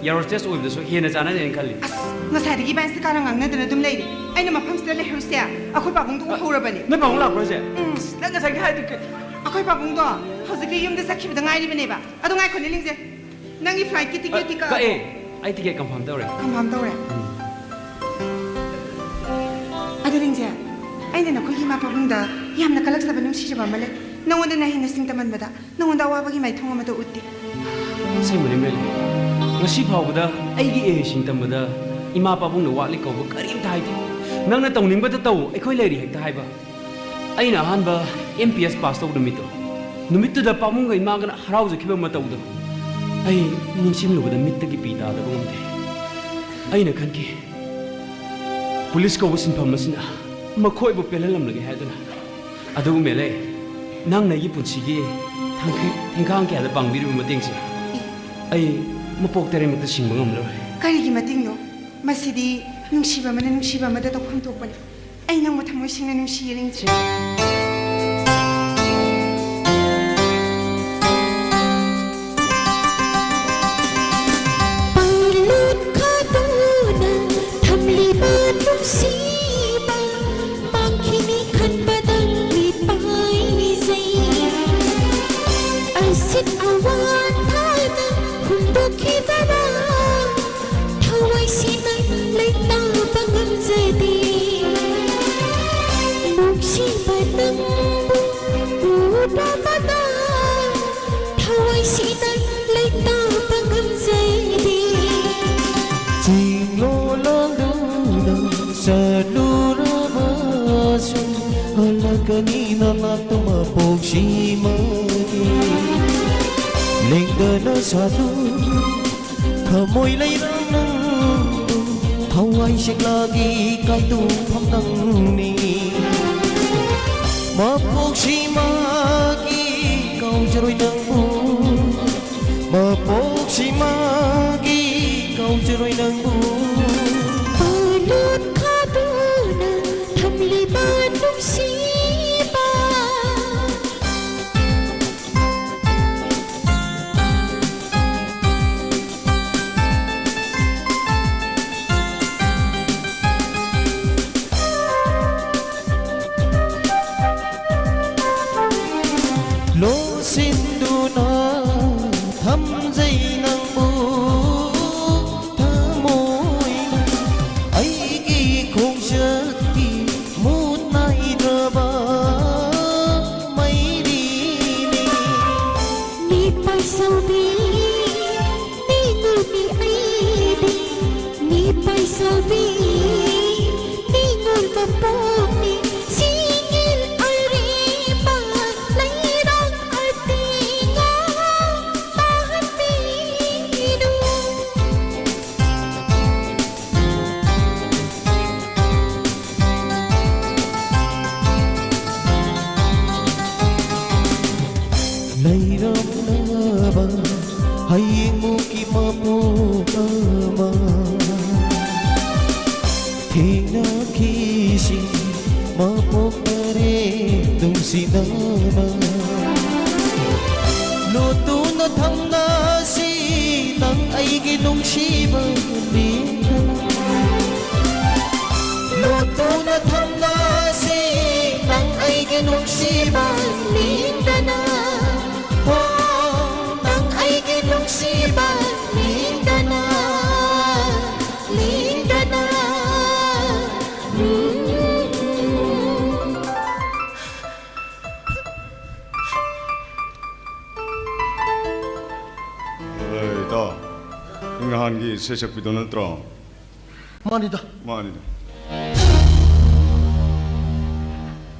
ꯑꯦꯌꯔ ꯍꯣꯁꯇꯦꯁ ꯑꯣꯏꯕꯗꯁꯨ ꯍꯦꯟꯅ ꯆꯥꯟꯅꯖꯩꯅ ꯈꯜꯂꯤ꯫ ꯑꯁ, ꯉꯁꯥꯏꯗꯒꯤ ꯏꯕꯥꯅꯤꯁꯦ ꯀꯥꯔꯟ ꯉꯥꯡꯅꯗꯅ ꯑꯗꯨꯝ ꯂꯩꯔꯦ꯫ ꯑꯩꯅ ꯃꯐꯝꯁꯤꯗ ꯂꯩꯍꯧꯔꯤꯁꯦ ꯑꯩꯈꯣꯏ ꯄꯥꯕꯨꯡꯗꯣ ꯎꯍꯧꯔꯕꯅꯤ꯫ ꯅꯣꯏ ꯄꯥꯕꯨꯡ ꯂꯥꯛꯄ꯭ꯔꯣ ꯍꯧꯖꯤꯛ? ꯎꯝ꯫ ꯑꯁ, ꯅꯪ ꯉꯁꯥꯏꯒꯤ ꯍꯥꯏꯗꯨ ꯀꯩ? ꯑꯩꯈꯣꯏ ꯄꯥꯕꯨꯡꯗꯣ ꯍꯧꯖꯤꯛꯇ ꯌꯨꯝꯗ ꯆꯠꯈꯤꯕꯗ ꯉꯥꯏꯔꯤꯕꯅꯦꯕ꯫ ꯑꯗꯨ ꯉꯥꯏꯈꯣꯅꯦ, ꯂꯤꯡꯖꯦ꯫ ꯅꯪꯒꯤ ꯐ꯭ꯂꯥꯏꯠꯀꯤ ꯇꯤꯀꯦꯠꯇꯤ ꯀꯛꯑꯕꯣ? ꯀꯛꯑꯦ꯫ ꯑꯩ ꯇꯤꯀꯦꯠ ꯀꯟꯐꯥꯔꯝ ꯇꯧꯔꯦ꯫ ꯀꯟꯐꯥꯔꯝ ꯇꯧꯔꯦ? ꯎꯝ꯫ ꯑꯗꯨ ꯂꯤꯡꯖꯦ, ꯑꯩꯅ ꯅꯈꯣꯏꯒꯤ ꯏꯃꯥ ꯄꯥꯕꯨꯡꯗ ꯌꯥꯝꯅ ꯀꯂꯛꯆꯕ ꯅꯨꯡꯁꯤꯖꯕ ꯑꯃ ꯂꯩ꯫ ꯅꯉꯣꯟꯗ ꯅꯍꯩ ꯅꯁꯤꯡ ꯇꯝꯍꯟꯕꯗ ꯅꯉꯣꯟꯗ ꯑꯋꯥꯕꯒꯤ ꯃꯥꯏꯊꯣꯡ ꯑꯃꯠꯇ ꯎꯠꯇꯦ꯫ ꯑꯁꯦꯡꯕꯅꯤ, ꯃꯦꯂꯤ꯫ ꯉꯁꯤ ꯐꯥꯎꯕꯗ ꯑꯩꯒꯤ ꯏꯍꯩꯁꯤꯡ ꯇꯝꯕꯗ ꯏꯃꯥ ꯄꯥꯕꯨꯡꯅ ꯋꯥꯠꯂꯤ ꯀꯧꯕ ꯀꯔꯤꯝꯇ ꯍꯥꯏꯗꯦ꯫ "ꯅꯪꯅ ꯇꯧꯅꯤꯡꯕꯇ ꯇꯧ, ꯑꯩꯈꯣꯏ ꯂꯩꯔꯤ" ꯍꯦꯛꯇ ꯍꯥꯏꯕ꯫ ꯑꯩꯅ ꯑꯍꯥꯟꯕ ꯑꯦꯝ ꯄꯤ ꯑꯦꯁ ꯄꯥꯁ ꯇꯧꯕ ꯅꯨꯃꯤꯠꯇꯣ, ꯅꯨꯃꯤꯠꯇꯨꯗ ꯄꯥꯕꯨꯡꯒ ꯏꯃꯥꯒꯅ ꯍꯔꯥꯎꯖꯈꯤꯕ ꯃꯇꯧꯗꯣ꯫ ꯑꯩ ꯅꯤꯡꯁꯤꯡꯂꯨꯕꯗ ꯃꯤꯠꯇꯒꯤ ꯄꯤ ꯇꯥꯗꯕ ꯉꯝꯗꯦ꯫ ꯑꯩꯅ ꯈꯟꯈꯤ, ꯄꯨꯂꯤꯁ ꯀꯧꯕ ꯁꯤꯟꯐꯝ ꯑꯁꯤꯅ ꯃꯈꯣꯏꯕꯨ ꯄꯦꯜꯍꯜꯂꯝꯂꯒꯦ ꯍꯥꯏꯗꯨꯅ꯫ ꯑꯗꯨꯕꯨ ꯃꯦꯂꯩ, ꯅꯪꯅ ꯑꯩꯒꯤ ꯄꯨꯟꯁꯤꯒꯤ ꯊꯥꯡꯈꯩ-, ꯊꯦꯡꯈꯥꯡ ꯀꯌꯥꯗ ꯄꯥꯡꯕꯤꯔꯤꯕ ꯃꯇꯦꯡꯁꯦ ꯑꯩ ꯃꯄꯣꯛ ꯇꯔꯦꯠꯃꯛꯇ ꯁꯤꯡꯕ ꯉꯝꯂꯔꯣꯏ꯫ ꯀꯔꯤꯒꯤ ꯃꯇꯦꯡꯅꯣ? ꯃꯁꯤꯗꯤ ꯅꯨꯡꯁꯤꯕ ꯑꯃꯅ ꯅꯨꯡꯁꯤꯕ ꯑꯃꯗ ꯇꯧꯐꯝ ꯊꯣꯛꯄꯅꯤ꯫ ꯑꯩ ꯅꯪꯕꯨ ꯊꯃꯣꯏ ꯁꯦꯡꯅ ꯅꯨꯡꯁꯤꯌꯦ, ꯂꯤꯡꯖꯦ꯫ ꯄꯥꯂꯨꯠ ꯈꯥꯗꯨꯅ ꯊꯝꯂꯤꯕ ꯅꯨꯡꯁꯤꯕ ꯃꯥꯡꯈꯤꯅꯤ ꯈꯟꯕꯗꯪ ꯃꯤꯄꯥꯏꯖꯩ꯫ ꯑꯁꯤꯠ ꯑꯋꯥ ꯊꯥꯅ ꯍꯨꯟꯗꯣꯛꯈꯤꯕ ꯊꯋꯥꯏꯁꯤꯅ ꯂꯩꯇꯥꯕ ꯉꯝꯖꯗꯦ꯫ ꯅꯨꯡꯁꯤꯕ ꯅꯪꯕꯨ ꯎꯔꯕꯗ ꯊꯋꯥꯏꯁꯤꯅ ꯂꯩꯇꯥꯕ ꯉꯝꯖꯗꯦ꯫ ꯆꯤꯡꯂꯣ ꯂꯥꯡꯗꯨꯅ ꯆꯠꯂꯨꯔꯕꯁꯨ ꯍꯜꯂꯛꯀꯅꯤ ꯅꯅꯥꯛꯇ ꯃꯄꯣꯛꯁꯤꯃꯒꯤ꯫ ꯂꯦꯡꯗꯅ ꯁꯥꯠꯂꯨ ꯊꯃꯣꯏ ꯂꯩꯔꯥꯡ ꯅꯪꯕꯨ ꯊꯋꯥꯏ ꯁꯦꯛꯂꯥꯒꯤ ꯀꯥꯏꯗꯣꯛꯐꯝ ꯅꯪꯅꯤ꯫ ꯃꯄꯣꯛꯁꯤꯃꯒꯤ ꯀꯥꯎꯖꯔꯣꯏ ꯅꯪꯕꯨ, ꯃꯄꯣꯛꯁꯤꯃꯒꯤ ꯀꯥꯎꯖꯔꯣꯏ ꯅꯪꯕꯨ꯫ ꯄꯥꯂꯨꯠ ꯈꯥꯗꯨꯅ ꯊꯝꯂꯤꯕ ꯅꯨꯡꯁꯤꯕ꯫ ꯂꯣꯠꯁꯤꯟꯗꯨꯅ ꯊꯝꯖꯩ ꯅꯪꯕꯨ ꯊꯃꯣꯏ ꯊꯦꯡꯅꯈꯤꯁꯤ ꯃꯄꯣꯛ ꯇꯔꯦꯠ ꯅꯨꯡꯁꯤꯅꯅ꯫ ꯂꯣꯠꯇꯨꯅ ꯊꯝꯅꯁꯤ ꯅꯪ ꯑꯩꯒꯤ ꯅꯨꯡꯁꯤꯕ ꯂꯦꯡꯗꯅ꯫ ꯂꯣꯠꯇꯨꯅ ꯊꯝꯅꯁꯤ ꯅꯪ ꯑꯩꯒꯤ ꯅꯨꯡꯁꯤꯕ ꯂꯦꯡꯗꯅ꯫ ꯍꯣ, ꯅꯪ ꯑꯩꯒꯤ ꯅꯨꯡꯁꯤꯕ ꯂꯦꯡꯗꯅ꯫ ꯂꯦꯡꯗꯅ꯫ ꯑꯦ, ꯏꯇꯥꯎ, ꯅꯪ ꯅꯍꯥꯟꯒꯤ ꯏꯁꯩ ꯁꯛꯄꯤꯗꯣ ꯅꯠꯇ꯭ꯔꯣ? ꯃꯥꯅꯤꯗ꯫ ꯃꯥꯅꯤꯗ꯫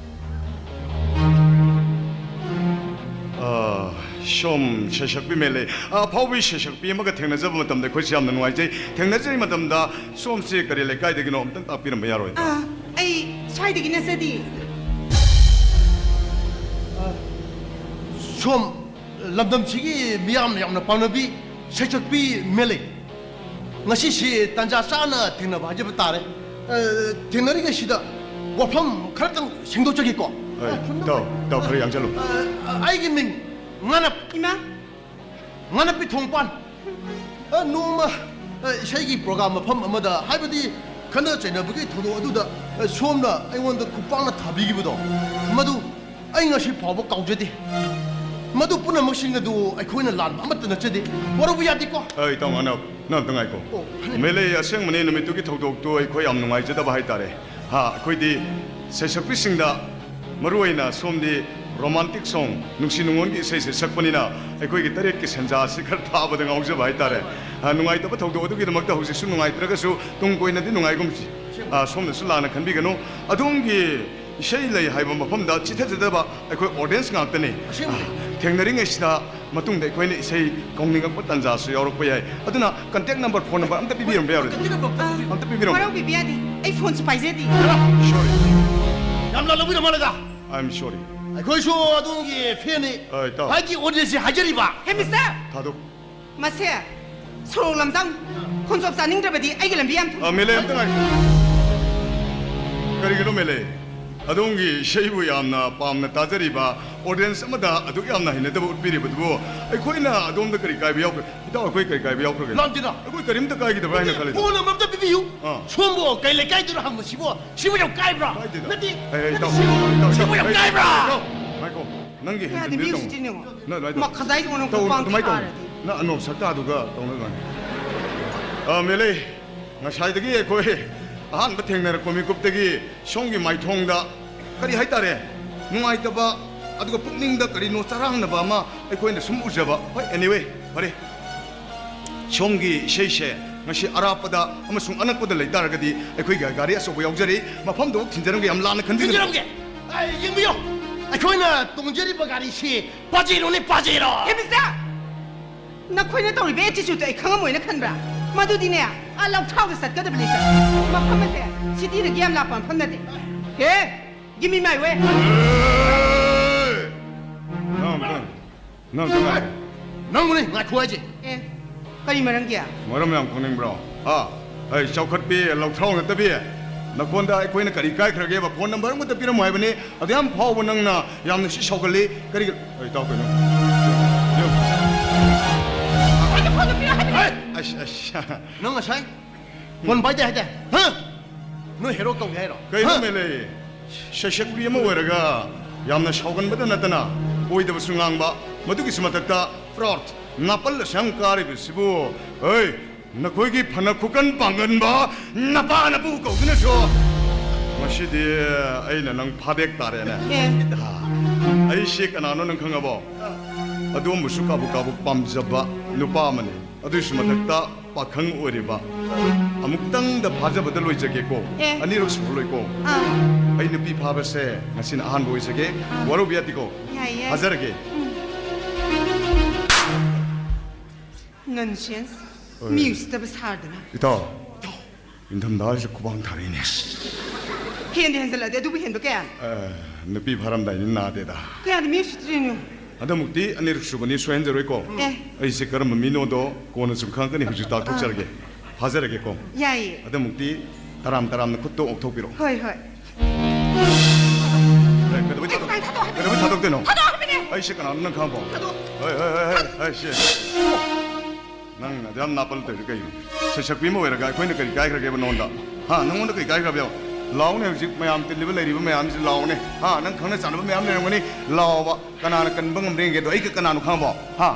ꯑꯥ, ꯁꯣꯝ ꯁꯩꯁꯛꯄꯤ ꯃꯦꯂꯩ, ꯑꯐꯥꯎꯕꯤ ꯁꯩꯁꯛꯄꯤ ꯑꯃꯒ ꯊꯦꯡꯅꯖꯕ ꯃꯇꯝꯗ ꯑꯩꯈꯣꯏꯁꯦ ꯌꯥꯝꯅ ꯅꯨꯡꯉꯥꯏꯖꯩ꯫ ꯊꯦꯡꯅꯖꯔꯤ ꯃꯇꯝꯗ ꯁꯣꯝꯁꯦ ꯀꯔꯤ ꯂꯩꯀꯥꯏꯗꯒꯤꯅꯣ ꯑꯝꯇꯪ ꯇꯥꯛꯄꯤꯔꯝꯕ ꯌꯥꯔꯣꯏꯗ꯭ꯔꯥ? ꯑꯥ, ꯑꯩ ꯁ꯭ꯋꯥꯏꯗꯒꯤ ꯅꯠꯆꯗꯦ꯫ ꯁꯣꯝ ꯂꯝꯗꯝꯁꯤꯒꯤ ꯃꯤꯌꯥꯝꯅ ꯌꯥꯝꯅ ꯄꯥꯝꯅꯕꯤ ꯁꯩꯁꯛꯄꯤ ꯃꯦꯂꯩ꯫ ꯉꯁꯤꯁꯤ ꯇꯥꯟꯖꯥ ꯆꯥꯅ ꯊꯦꯡꯅꯕ ꯍꯥꯏꯖꯕ ꯇꯥꯔꯦ꯫ ꯑ, ꯊꯦꯡꯅꯔꯤꯉꯩꯁꯤꯗ ꯋꯥꯐꯝ ꯈꯔꯇꯪ ꯁꯦꯡꯗꯣꯛꯆꯒꯦꯀꯣ꯫ ꯍꯣꯏ, ꯑ, ꯈꯨꯝꯅꯕ-, ꯇꯥꯎ, ꯇꯥꯎ, ꯈꯔ ꯌꯥꯡꯁꯜꯂꯨ꯫ ꯑ, ꯑ, ꯑꯩꯒꯤ ꯃꯤꯡ ꯉꯥꯅꯞ꯫ ꯏꯃꯥ꯫ ꯉꯥꯅꯞꯄꯤ ꯊꯣꯡꯄꯥꯟ꯫ ꯑ, ꯅꯣꯡꯃ, ꯑ, ꯏꯁꯩꯒꯤ ꯄ꯭ꯔꯣꯒ꯭ꯔꯥꯝ ꯃꯐꯝ ꯑꯃꯗ, ꯍꯥꯏꯕꯗꯤ ꯈꯠꯅ ꯆꯩꯅꯕꯒꯤ ꯊꯧꯗꯣꯛ ꯑꯗꯨꯗ, ꯑ, ꯁꯣꯝꯅ ꯑꯩꯉꯣꯟꯗ ꯈꯨꯄꯥꯛꯅ ꯊꯥꯕꯤꯈꯤꯕꯗꯣ, ꯃꯗꯨ ꯑꯩ ꯉꯁꯤ ꯐꯥꯎꯕ ꯀꯥꯎꯖꯗꯦ꯫ ꯃꯗꯨ ꯄꯨꯝꯅꯃꯛꯁꯤꯡ ꯑꯗꯨ ꯑꯩꯈꯣꯏꯅ ꯂꯥꯟꯕ ꯑꯃꯠꯇ ꯅꯠꯆꯗꯦ꯫ ꯋꯥꯔꯧꯕ ꯌꯥꯗꯦꯀꯣ꯫ ꯑ, ꯏꯇꯥꯎ ꯉꯥꯅꯞ, ꯅꯪ ꯑꯝꯇ ꯉꯥꯏꯈꯣ꯫ ꯑꯣ, ꯐꯅꯤ꯫ ꯃꯦꯂꯩ, ꯑꯁꯦꯡꯕꯅꯤ, ꯅꯨꯃꯤꯠꯇꯨꯒꯤ ꯊꯧꯗꯣꯛꯇꯨ ꯑꯩꯈꯣꯏ ꯌꯥꯝ ꯅꯨꯡꯉꯥꯏꯖꯗꯕ ꯍꯥꯏꯇꯥꯔꯦ꯫ ꯍꯥ, ꯑꯩꯈꯣꯏꯗꯤ ꯁꯩꯁꯛꯄꯤꯁꯤꯡꯗ, ꯃꯔꯨꯑꯣꯏꯅ ꯁꯣꯝꯗꯤ romantic song, ꯅꯨꯡꯁꯤ ꯅꯨꯡꯉꯣꯟꯒꯤ ꯏꯁꯩꯁꯦ ꯁꯛꯄꯅꯤꯅ, ꯑꯩꯈꯣꯏꯒꯤ ꯇꯔꯦꯠꯀꯤ ꯁꯦꯟꯖꯥ ꯑꯁꯤ ꯈꯔ ꯊꯥꯕꯗ ꯉꯥꯎꯖꯕ ꯍꯥꯏꯇꯥꯔꯦ꯫ ꯑ, ꯅꯨꯡꯉꯥꯏꯇꯕ ꯊꯧꯗꯣꯛ ꯑꯗꯨꯒꯤꯗꯃꯛꯇ ꯍꯧꯖꯤꯛꯁꯨ ꯅꯨꯡꯉꯥꯏꯇ꯭ꯔꯒꯁꯨ ꯇꯨꯡ ꯀꯣꯏꯅꯗꯤ ꯅꯨꯡꯉꯥꯏꯒꯨꯝꯁꯤ꯫ ꯑ, ꯁꯣꯝꯅꯁꯨ ꯂꯥꯟꯅ ꯈꯟꯕꯤꯒꯅꯨ꯫ ꯑꯗꯣꯝꯒꯤ ꯏꯁꯩ ꯂꯩ ꯍꯥꯏꯕ ꯃꯐꯝꯗ ꯆꯤꯊꯖꯗꯕ ꯑꯩꯈꯣꯏ audience ꯉꯥꯛꯇꯅꯤ꯫ ꯑꯁꯦꯡꯕꯅꯤ꯫ ꯑ, ꯊꯦꯡꯅꯔꯤꯉꯩꯁꯤꯗ ꯃꯇꯨꯡꯗ ꯑꯩꯈꯣꯏꯅ ꯏꯁꯩ ꯀꯧꯅꯤꯡꯉꯛꯄ ꯇꯥꯟꯖꯥꯁꯨ ꯌꯥꯎꯔꯛꯄ ꯌꯥꯏ꯫ ꯑꯗꯨꯅ contact number, phone number ꯑꯝꯇ ꯄꯤꯕꯤꯔꯝꯕ ꯌꯥꯔꯣꯏꯗ꯭ꯔꯥ? Contact number ꯑꯝꯇ ꯑ, ꯄꯤꯕꯤꯔꯝꯃꯣ꯫ ꯋꯥꯔꯧꯕꯤꯕ ꯌꯥꯗꯦ꯫ ꯑꯩ phoneꯁꯨ ꯄꯥꯏꯖꯗꯦ꯫ Sorry꯫ ꯌꯥꯝ ꯂꯥꯜꯂꯧꯕꯤꯔ ꯃꯥꯜꯂꯦꯗ꯫ I'm sorry꯫ ꯑꯩꯈꯣꯏꯁꯨ ꯑꯗꯣꯝꯒꯤ fanꯅꯤ꯫ ꯑ, ꯏꯇꯥꯎ꯫ ꯍꯥꯏꯒꯤ audienceꯁꯤ ꯍꯥꯏꯖꯔꯤꯕ꯫ Hey, mister! ꯊꯥꯗꯣꯛ꯫ ꯃꯁꯦ, ꯁꯣꯔꯣꯛ ꯂꯝꯖꯥꯡ ꯈꯣꯟꯆꯣꯞ ꯆꯥꯅꯤꯡꯗ꯭ꯔꯕꯗꯤ ꯑꯩꯒꯤ ꯂꯝꯕꯤ ꯌꯥꯝ ꯊꯨꯡ-, ꯑ, ꯃꯦꯂꯩ, ꯑꯝꯇ ꯉꯥꯏꯈꯣ꯫ ꯀꯔꯤꯒꯤꯅꯣ ꯃꯦꯂꯦ? ꯑꯗꯣꯝꯒꯤ ꯏꯁꯩꯕꯨ ꯌꯥꯝꯅ ꯄꯥꯝꯅ ꯇꯥꯖꯔꯤꯕ audience ꯑꯃꯗ ꯑꯗꯨꯛ ꯌꯥꯝꯅ ꯍꯩꯅꯗꯕ ꯎꯠꯄꯤꯔꯤꯕꯗꯨꯕꯨ ꯑꯩꯈꯣꯏꯅ ꯑꯗꯣꯝꯗ ꯀꯔꯤ ꯀꯥꯏꯕ ꯌꯥꯎꯈ꯭ꯔꯦ? ꯏꯇꯥꯎ, ꯑꯩꯈꯣꯏ ꯀꯔꯤ ꯀꯥꯏꯕ ꯌꯥꯎꯈ꯭ꯔꯒꯦ? ꯂꯥꯟꯗꯦꯗ꯫ ꯑꯩꯈꯣꯏ ꯀꯔꯤꯝꯇ ꯀꯥꯏꯒꯤꯗꯕ꯭ꯔꯥ ꯍꯥꯏꯅ ꯈꯜꯂꯤꯗ꯫ ꯐꯣꯟ ꯑꯃ ꯑꯝꯇ ꯄꯤꯕꯤꯌꯨ꯫ ꯑꯥ꯫ ꯁꯣꯝꯕꯨ ꯀꯩ ꯂꯩꯀꯥꯏꯗꯅꯣ ꯍꯪꯕꯁꯤꯕꯨ ꯁꯤꯕꯨ ꯌꯥꯝ ꯀꯥꯏꯕ꯭ꯔꯥ? ꯀꯥꯏꯗꯦꯗ꯫ ꯅꯠꯇꯦ, ꯑꯦ, ꯑꯦ, ꯅꯠꯇꯦ, ꯏꯇꯥꯎ, ꯁꯤꯕꯨ, ꯏꯇꯥꯎ, ꯁꯤꯕꯨ ꯌꯥꯝ ꯏꯇꯥꯎ, ꯀꯥꯏꯕ꯭ꯔꯥ? ꯏꯇꯥꯎ, ꯉꯥꯏꯈꯣ꯫ ꯅꯪꯒꯤ ꯌꯥꯗꯦ, ꯍꯦꯟꯖꯤꯟꯕꯤꯔ ꯃꯤꯁꯨ ꯇꯧꯅꯨ꯫ ꯆꯤꯠꯇꯤꯅꯦ꯫ ꯅ-, ꯑꯗꯨꯃꯥꯏꯅ ꯇꯧ-, ꯃꯈꯥꯖꯥꯏ ꯑꯣꯟꯅ ꯇꯧ-, ꯈꯣꯡꯄꯥꯡ ꯑꯗꯨꯃꯥꯏꯅ ꯇꯧꯅꯨ꯫ ꯊꯥꯔꯗꯤ꯫ ꯅꯪ ꯑꯅꯣꯞ ꯁꯛꯇꯥꯗꯨꯒ ꯇꯧꯅ ꯑꯗꯨꯃꯥꯏꯅ꯫ ꯑ, ꯃꯦꯂꯩ, ꯉꯁꯥꯏꯗꯒꯤ ꯑꯩꯈꯣꯏ ꯑꯍꯥꯟꯕ ꯊꯦꯡꯅꯔꯛꯄ ꯃꯤꯀꯨꯞꯇꯒꯤ ꯁꯣꯝꯒꯤ ꯃꯥꯏꯊꯣꯡꯗ ꯀꯔꯤ ꯍꯥꯏꯇꯥꯔꯦ, ꯅꯨꯡꯉꯥꯏꯇꯕ, ꯑꯗꯨꯒ ꯄꯨꯛꯅꯤꯡꯗ ꯀꯔꯤꯅꯣ ꯆꯔꯥꯡꯅꯕ ꯑꯃ ꯑꯩꯈꯣꯏꯅ ꯁꯨꯝ ꯎꯖꯕ꯫ ꯍꯣꯏ, anyway, ꯐꯔꯦ꯫ ꯁꯣꯝꯒꯤ ꯏꯁꯩꯁꯦ ꯉꯁꯤ ꯑꯔꯥꯞꯄꯗ ꯑꯃꯁꯨꯡ ꯑꯅꯛꯄꯗ ꯂꯩ ꯇꯥꯔꯒꯗꯤ ꯑꯩꯈꯣꯏꯒꯤ ꯒꯥꯔꯤ ꯑꯆꯧꯕ ꯌꯥꯎꯖꯔꯤ, ꯃꯐꯝꯗꯨ ꯊꯤꯟꯖꯔꯝꯒꯦ, ꯌꯥꯝ ꯂꯥꯟꯅ ꯈꯟꯕꯤꯒꯅꯨ꯫ ꯊꯤꯟꯖꯔꯝꯒꯦ꯫ ꯑꯩ ꯌꯦꯡꯕꯤꯌꯨ, ꯑꯩꯈꯣꯏꯅ ꯇꯣꯡꯖꯔꯤꯕ ꯒꯥꯔꯤꯁꯤ ꯄꯥꯖꯦꯔꯣꯅꯦ, ꯄꯥꯖꯦꯔꯣ꯫ ꯍꯦ, ꯃꯤꯁꯇꯔ! ꯅꯈꯣꯏꯅ ꯇꯧꯔꯤꯕ attitude-ꯇꯣ ꯑꯩ ꯈꯪꯉꯝꯃꯣꯏꯅ ꯈꯟꯕ꯭ꯔꯥ? ꯃꯗꯨꯗꯤꯅꯦ, ꯑꯥ ꯂꯧꯊꯥꯎꯗ ꯆꯠꯀꯗꯕꯅꯤ, ꯁꯥꯔ꯫ ꯃꯐꯝ ꯑꯁꯦ city-ꯗꯒꯤ ꯌꯥꯝ ꯂꯥꯞꯄ ꯃꯐꯝ ꯅꯠꯇꯦ꯫ ꯍꯦ! Give me my way! ꯍꯦ! ꯅꯪ ꯑꯝꯇ, ꯅꯪ ꯑꯝꯇ ꯉꯥꯏꯈꯣ꯫ ꯅꯪꯕꯨꯅꯦ ꯉꯥꯏꯈꯣ ꯍꯥꯏꯁꯦ꯫ ꯑꯦ, ꯀꯔꯤ ꯃꯔꯝꯒꯤ? ꯃꯔꯝ ꯌꯥꯝ ꯈꯪꯅꯤꯡꯕ꯭ꯔꯣ? ꯍꯥ? ꯑꯩ ꯆꯥꯎꯈꯠꯄꯤ, ꯂꯧꯊꯥꯎ ꯅꯠꯇꯕꯤ, ꯅꯈꯣꯟꯗ ꯑꯩꯈꯣꯏꯅ ꯀꯔꯤ ꯀꯥꯏꯈ꯭ꯔꯒꯦꯕ? Phone number ꯑꯃꯇ ꯄꯤꯔꯝꯃꯣ ꯍꯥꯏꯕꯅꯤ꯫ ꯑꯗꯨ ꯌꯥꯝ ꯐꯥꯎꯕ ꯅꯪꯅ ꯌꯥꯝꯅ ꯁꯤ ꯁꯥꯎꯒꯜꯂꯤ꯫ ꯀꯔꯤꯒꯤ? ꯑꯩ ꯇꯥꯎ ꯀꯩꯅꯣ? ꯌꯦꯡꯉꯨ꯫ ꯑꯩꯅ phone-ꯗꯣ ꯄꯤꯔꯛꯑꯣ ꯍꯥꯏꯕꯅꯦ꯫ ꯑꯁ, ꯑꯁ꯫ ꯅꯪ ꯉꯁꯥꯏ phone ꯄꯥꯏꯗꯦ ꯍꯥꯏꯗꯥꯏ? ꯍꯥ? ꯅꯣꯏ hero ꯀꯧꯒꯦ ꯍꯥꯏꯔꯣ? ꯀꯩꯅꯣ ꯍꯥ? ꯃꯦꯂꯩ? ꯁꯩꯁꯛꯄꯤ ꯑꯃ ꯑꯣꯏꯔꯒ ꯌꯥꯝꯅ ꯁꯥꯎꯒꯟꯕꯗ ꯅꯠꯇꯅ ꯑꯣꯏꯗꯕꯁꯨ ꯉꯥꯡꯕ, ꯃꯗꯨꯒꯤꯁꯨ ꯃꯊꯛꯇ proud, ꯅꯥꯄꯜ ꯑꯁꯨꯛ ꯌꯥꯝ ꯀꯥꯔꯤꯕꯁꯤꯕꯨ, ꯍꯩ, ꯅꯈꯣꯏꯒꯤ ꯐꯅ ꯈꯨꯀꯟ ꯄꯥꯡꯒꯟꯕ ꯅꯄꯥ ꯅꯄꯨ ꯀꯧꯗꯨꯅꯁꯨ ꯉꯁꯤꯗꯤ ꯑꯩꯅ ꯅꯪ ꯐꯥꯗꯦꯛ ꯇꯥꯔꯦꯅꯦ꯫ ꯑꯦ꯫ ꯑꯩꯁꯦ ꯀꯅꯥꯅꯣ ꯅꯪ ꯈꯪꯉꯕꯣ? ꯑꯗꯣꯝꯕꯨꯁꯨ ꯀꯥꯕꯨ ꯀꯥꯕꯨ ꯄꯥꯝꯖꯕ ꯅꯨꯄꯥ ꯑꯃꯅꯤ꯫ ꯑꯗꯨꯒꯤꯁꯨ ꯃꯊꯛꯇ ꯄꯥꯈꯪ ꯑꯣꯏꯔꯤꯕ꯫ ꯑꯃꯨꯛꯇꯪꯗ ꯐꯥꯖꯕꯗ ꯂꯣꯏꯖꯒꯦꯀꯣ꯫ ꯑꯦ꯫ ꯑꯅꯤꯔꯛ ꯁꯨꯔꯔꯣꯏꯀꯣ꯫ ꯑꯥ꯫ ꯑꯩ ꯅꯨꯄꯤ ꯐꯥꯕꯁꯦ ꯉꯁꯤꯅ ꯑꯍꯥꯟꯕ ꯑꯣꯏꯖꯒꯦ꯫ ꯑꯥ꯫ ꯋꯥꯔꯧꯕ ꯌꯥꯗꯦꯀꯣ꯫ ꯌꯥꯏꯌꯦ꯫ ꯐꯥꯖꯔꯒꯦ꯫ ꯎꯝ꯫ Nonsense. ꯍꯣꯏ꯫ ꯃꯤ ꯎꯁꯤꯠꯇꯕ ꯁꯥꯗꯅ꯫ ꯏꯇꯥꯎ, ꯏꯇꯥꯎ, ꯏꯪꯊꯝꯊꯥꯁꯤꯗ ꯈꯨꯕꯥꯡ ꯊꯥꯔꯛꯏꯅꯦ꯫ ꯍꯦꯟꯗꯤ ꯍꯦꯟꯖꯜꯂꯛꯑꯗꯤ ꯑꯗꯨꯕꯨ ꯍꯦꯟꯕ ꯀꯌꯥꯅꯣ? ꯑꯦ, ꯅꯨꯄꯤ ꯐꯥꯔꯝꯗꯥꯏꯅꯤ ꯅꯥꯗꯦꯗ꯫ ꯀꯌꯥꯗ ꯃꯤ ꯎꯁꯤꯠꯇ꯭ꯔꯤꯅꯣ? ꯍꯟꯗꯛꯃꯨꯛꯇꯤ ꯑꯅꯤꯔꯛ ꯁꯨꯕꯅꯤ, ꯁꯣꯏꯍꯟꯖꯔꯣꯏꯀꯣ꯫ ꯑꯦ꯫ ꯑꯩꯁꯦ ꯀꯔꯝꯕ ꯃꯤꯅꯣꯗꯣ ꯀꯣꯟꯅ ꯁꯨꯝ ꯈꯪꯉꯛꯀꯅꯤ, ꯍꯧꯖꯤꯛ ꯇꯥꯛꯊꯣꯛꯆꯔꯒꯦ꯫ ꯑꯥ꯫ ꯐꯥꯖꯔꯒꯦꯀꯣ꯫ ꯌꯥꯏꯌꯦ꯫ ꯍꯟꯗꯛꯃꯨꯛꯇꯤ ꯇꯔꯥꯝ ꯇꯔꯥꯝꯅ ꯈꯨꯠꯇꯣ ꯑꯣꯛꯊꯣꯛꯄꯤꯔꯣ꯫ ꯍꯣꯏ, ꯍꯣꯏ꯫ ꯑꯦ, ꯀꯩꯗꯧꯕꯩ ꯊꯥꯗꯣꯛ-, ꯀꯩꯗꯧꯕꯩ ꯊꯥꯗꯣꯛꯇꯣꯏꯅꯣ? ꯊꯥꯗꯣꯛꯑꯣ ꯍꯥꯏꯕꯅꯦ! ꯑꯩꯁꯦ ꯀꯅꯥꯅꯣ ꯅꯪ ꯈꯪꯉꯕꯣ? ꯊꯥꯗꯣꯛꯑꯣ! ꯍꯣꯏ, ꯍꯣꯏ, ꯍꯣꯏ, ꯍꯣꯏ, ꯍꯣꯏ, ꯁꯦ꯫ ꯅꯪꯅ ꯑꯗꯨ ꯌꯥꯝ ꯅꯥꯄꯜ ꯇꯧꯔꯤꯗꯣ ꯀꯩꯅꯣ? ꯁꯩꯁꯛꯄꯤ ꯑꯃ ꯑꯣꯏꯔꯒ ꯑꯩꯈꯣꯏꯅ ꯀꯔꯤ ꯀꯥꯏꯈ꯭ꯔꯒꯦꯕ ꯅꯉꯣꯟꯗ? ꯍꯥ, ꯅꯉꯣꯟꯗ ꯀꯔꯤ ꯀꯥꯏꯈ꯭ꯔꯕ ꯌꯦꯡꯉꯣ? ꯂꯥꯎꯅꯦ, ꯍꯧꯖꯤꯛ ꯃꯌꯥꯝ ꯇꯤꯜꯂꯤꯕ ꯂꯩꯔꯤꯕ ꯃꯌꯥꯝꯁꯤ ꯂꯥꯎꯅꯦ꯫ ꯍꯥ, ꯅꯪ ꯈꯪꯅ ꯆꯥꯟꯅꯕ ꯃꯌꯥꯝ ꯂꯩꯔꯝꯒꯅꯤ, ꯂꯥꯎꯕ꯫ ꯀꯅꯥꯅ ꯀꯟꯕ ꯉꯝꯕ꯭ꯔꯥ ꯌꯦꯡꯒꯦ꯫ ꯑꯗꯣ ꯑꯩꯒ ꯀꯅꯥꯅꯣ ꯈꯪꯉꯕꯣ? ꯍꯥ?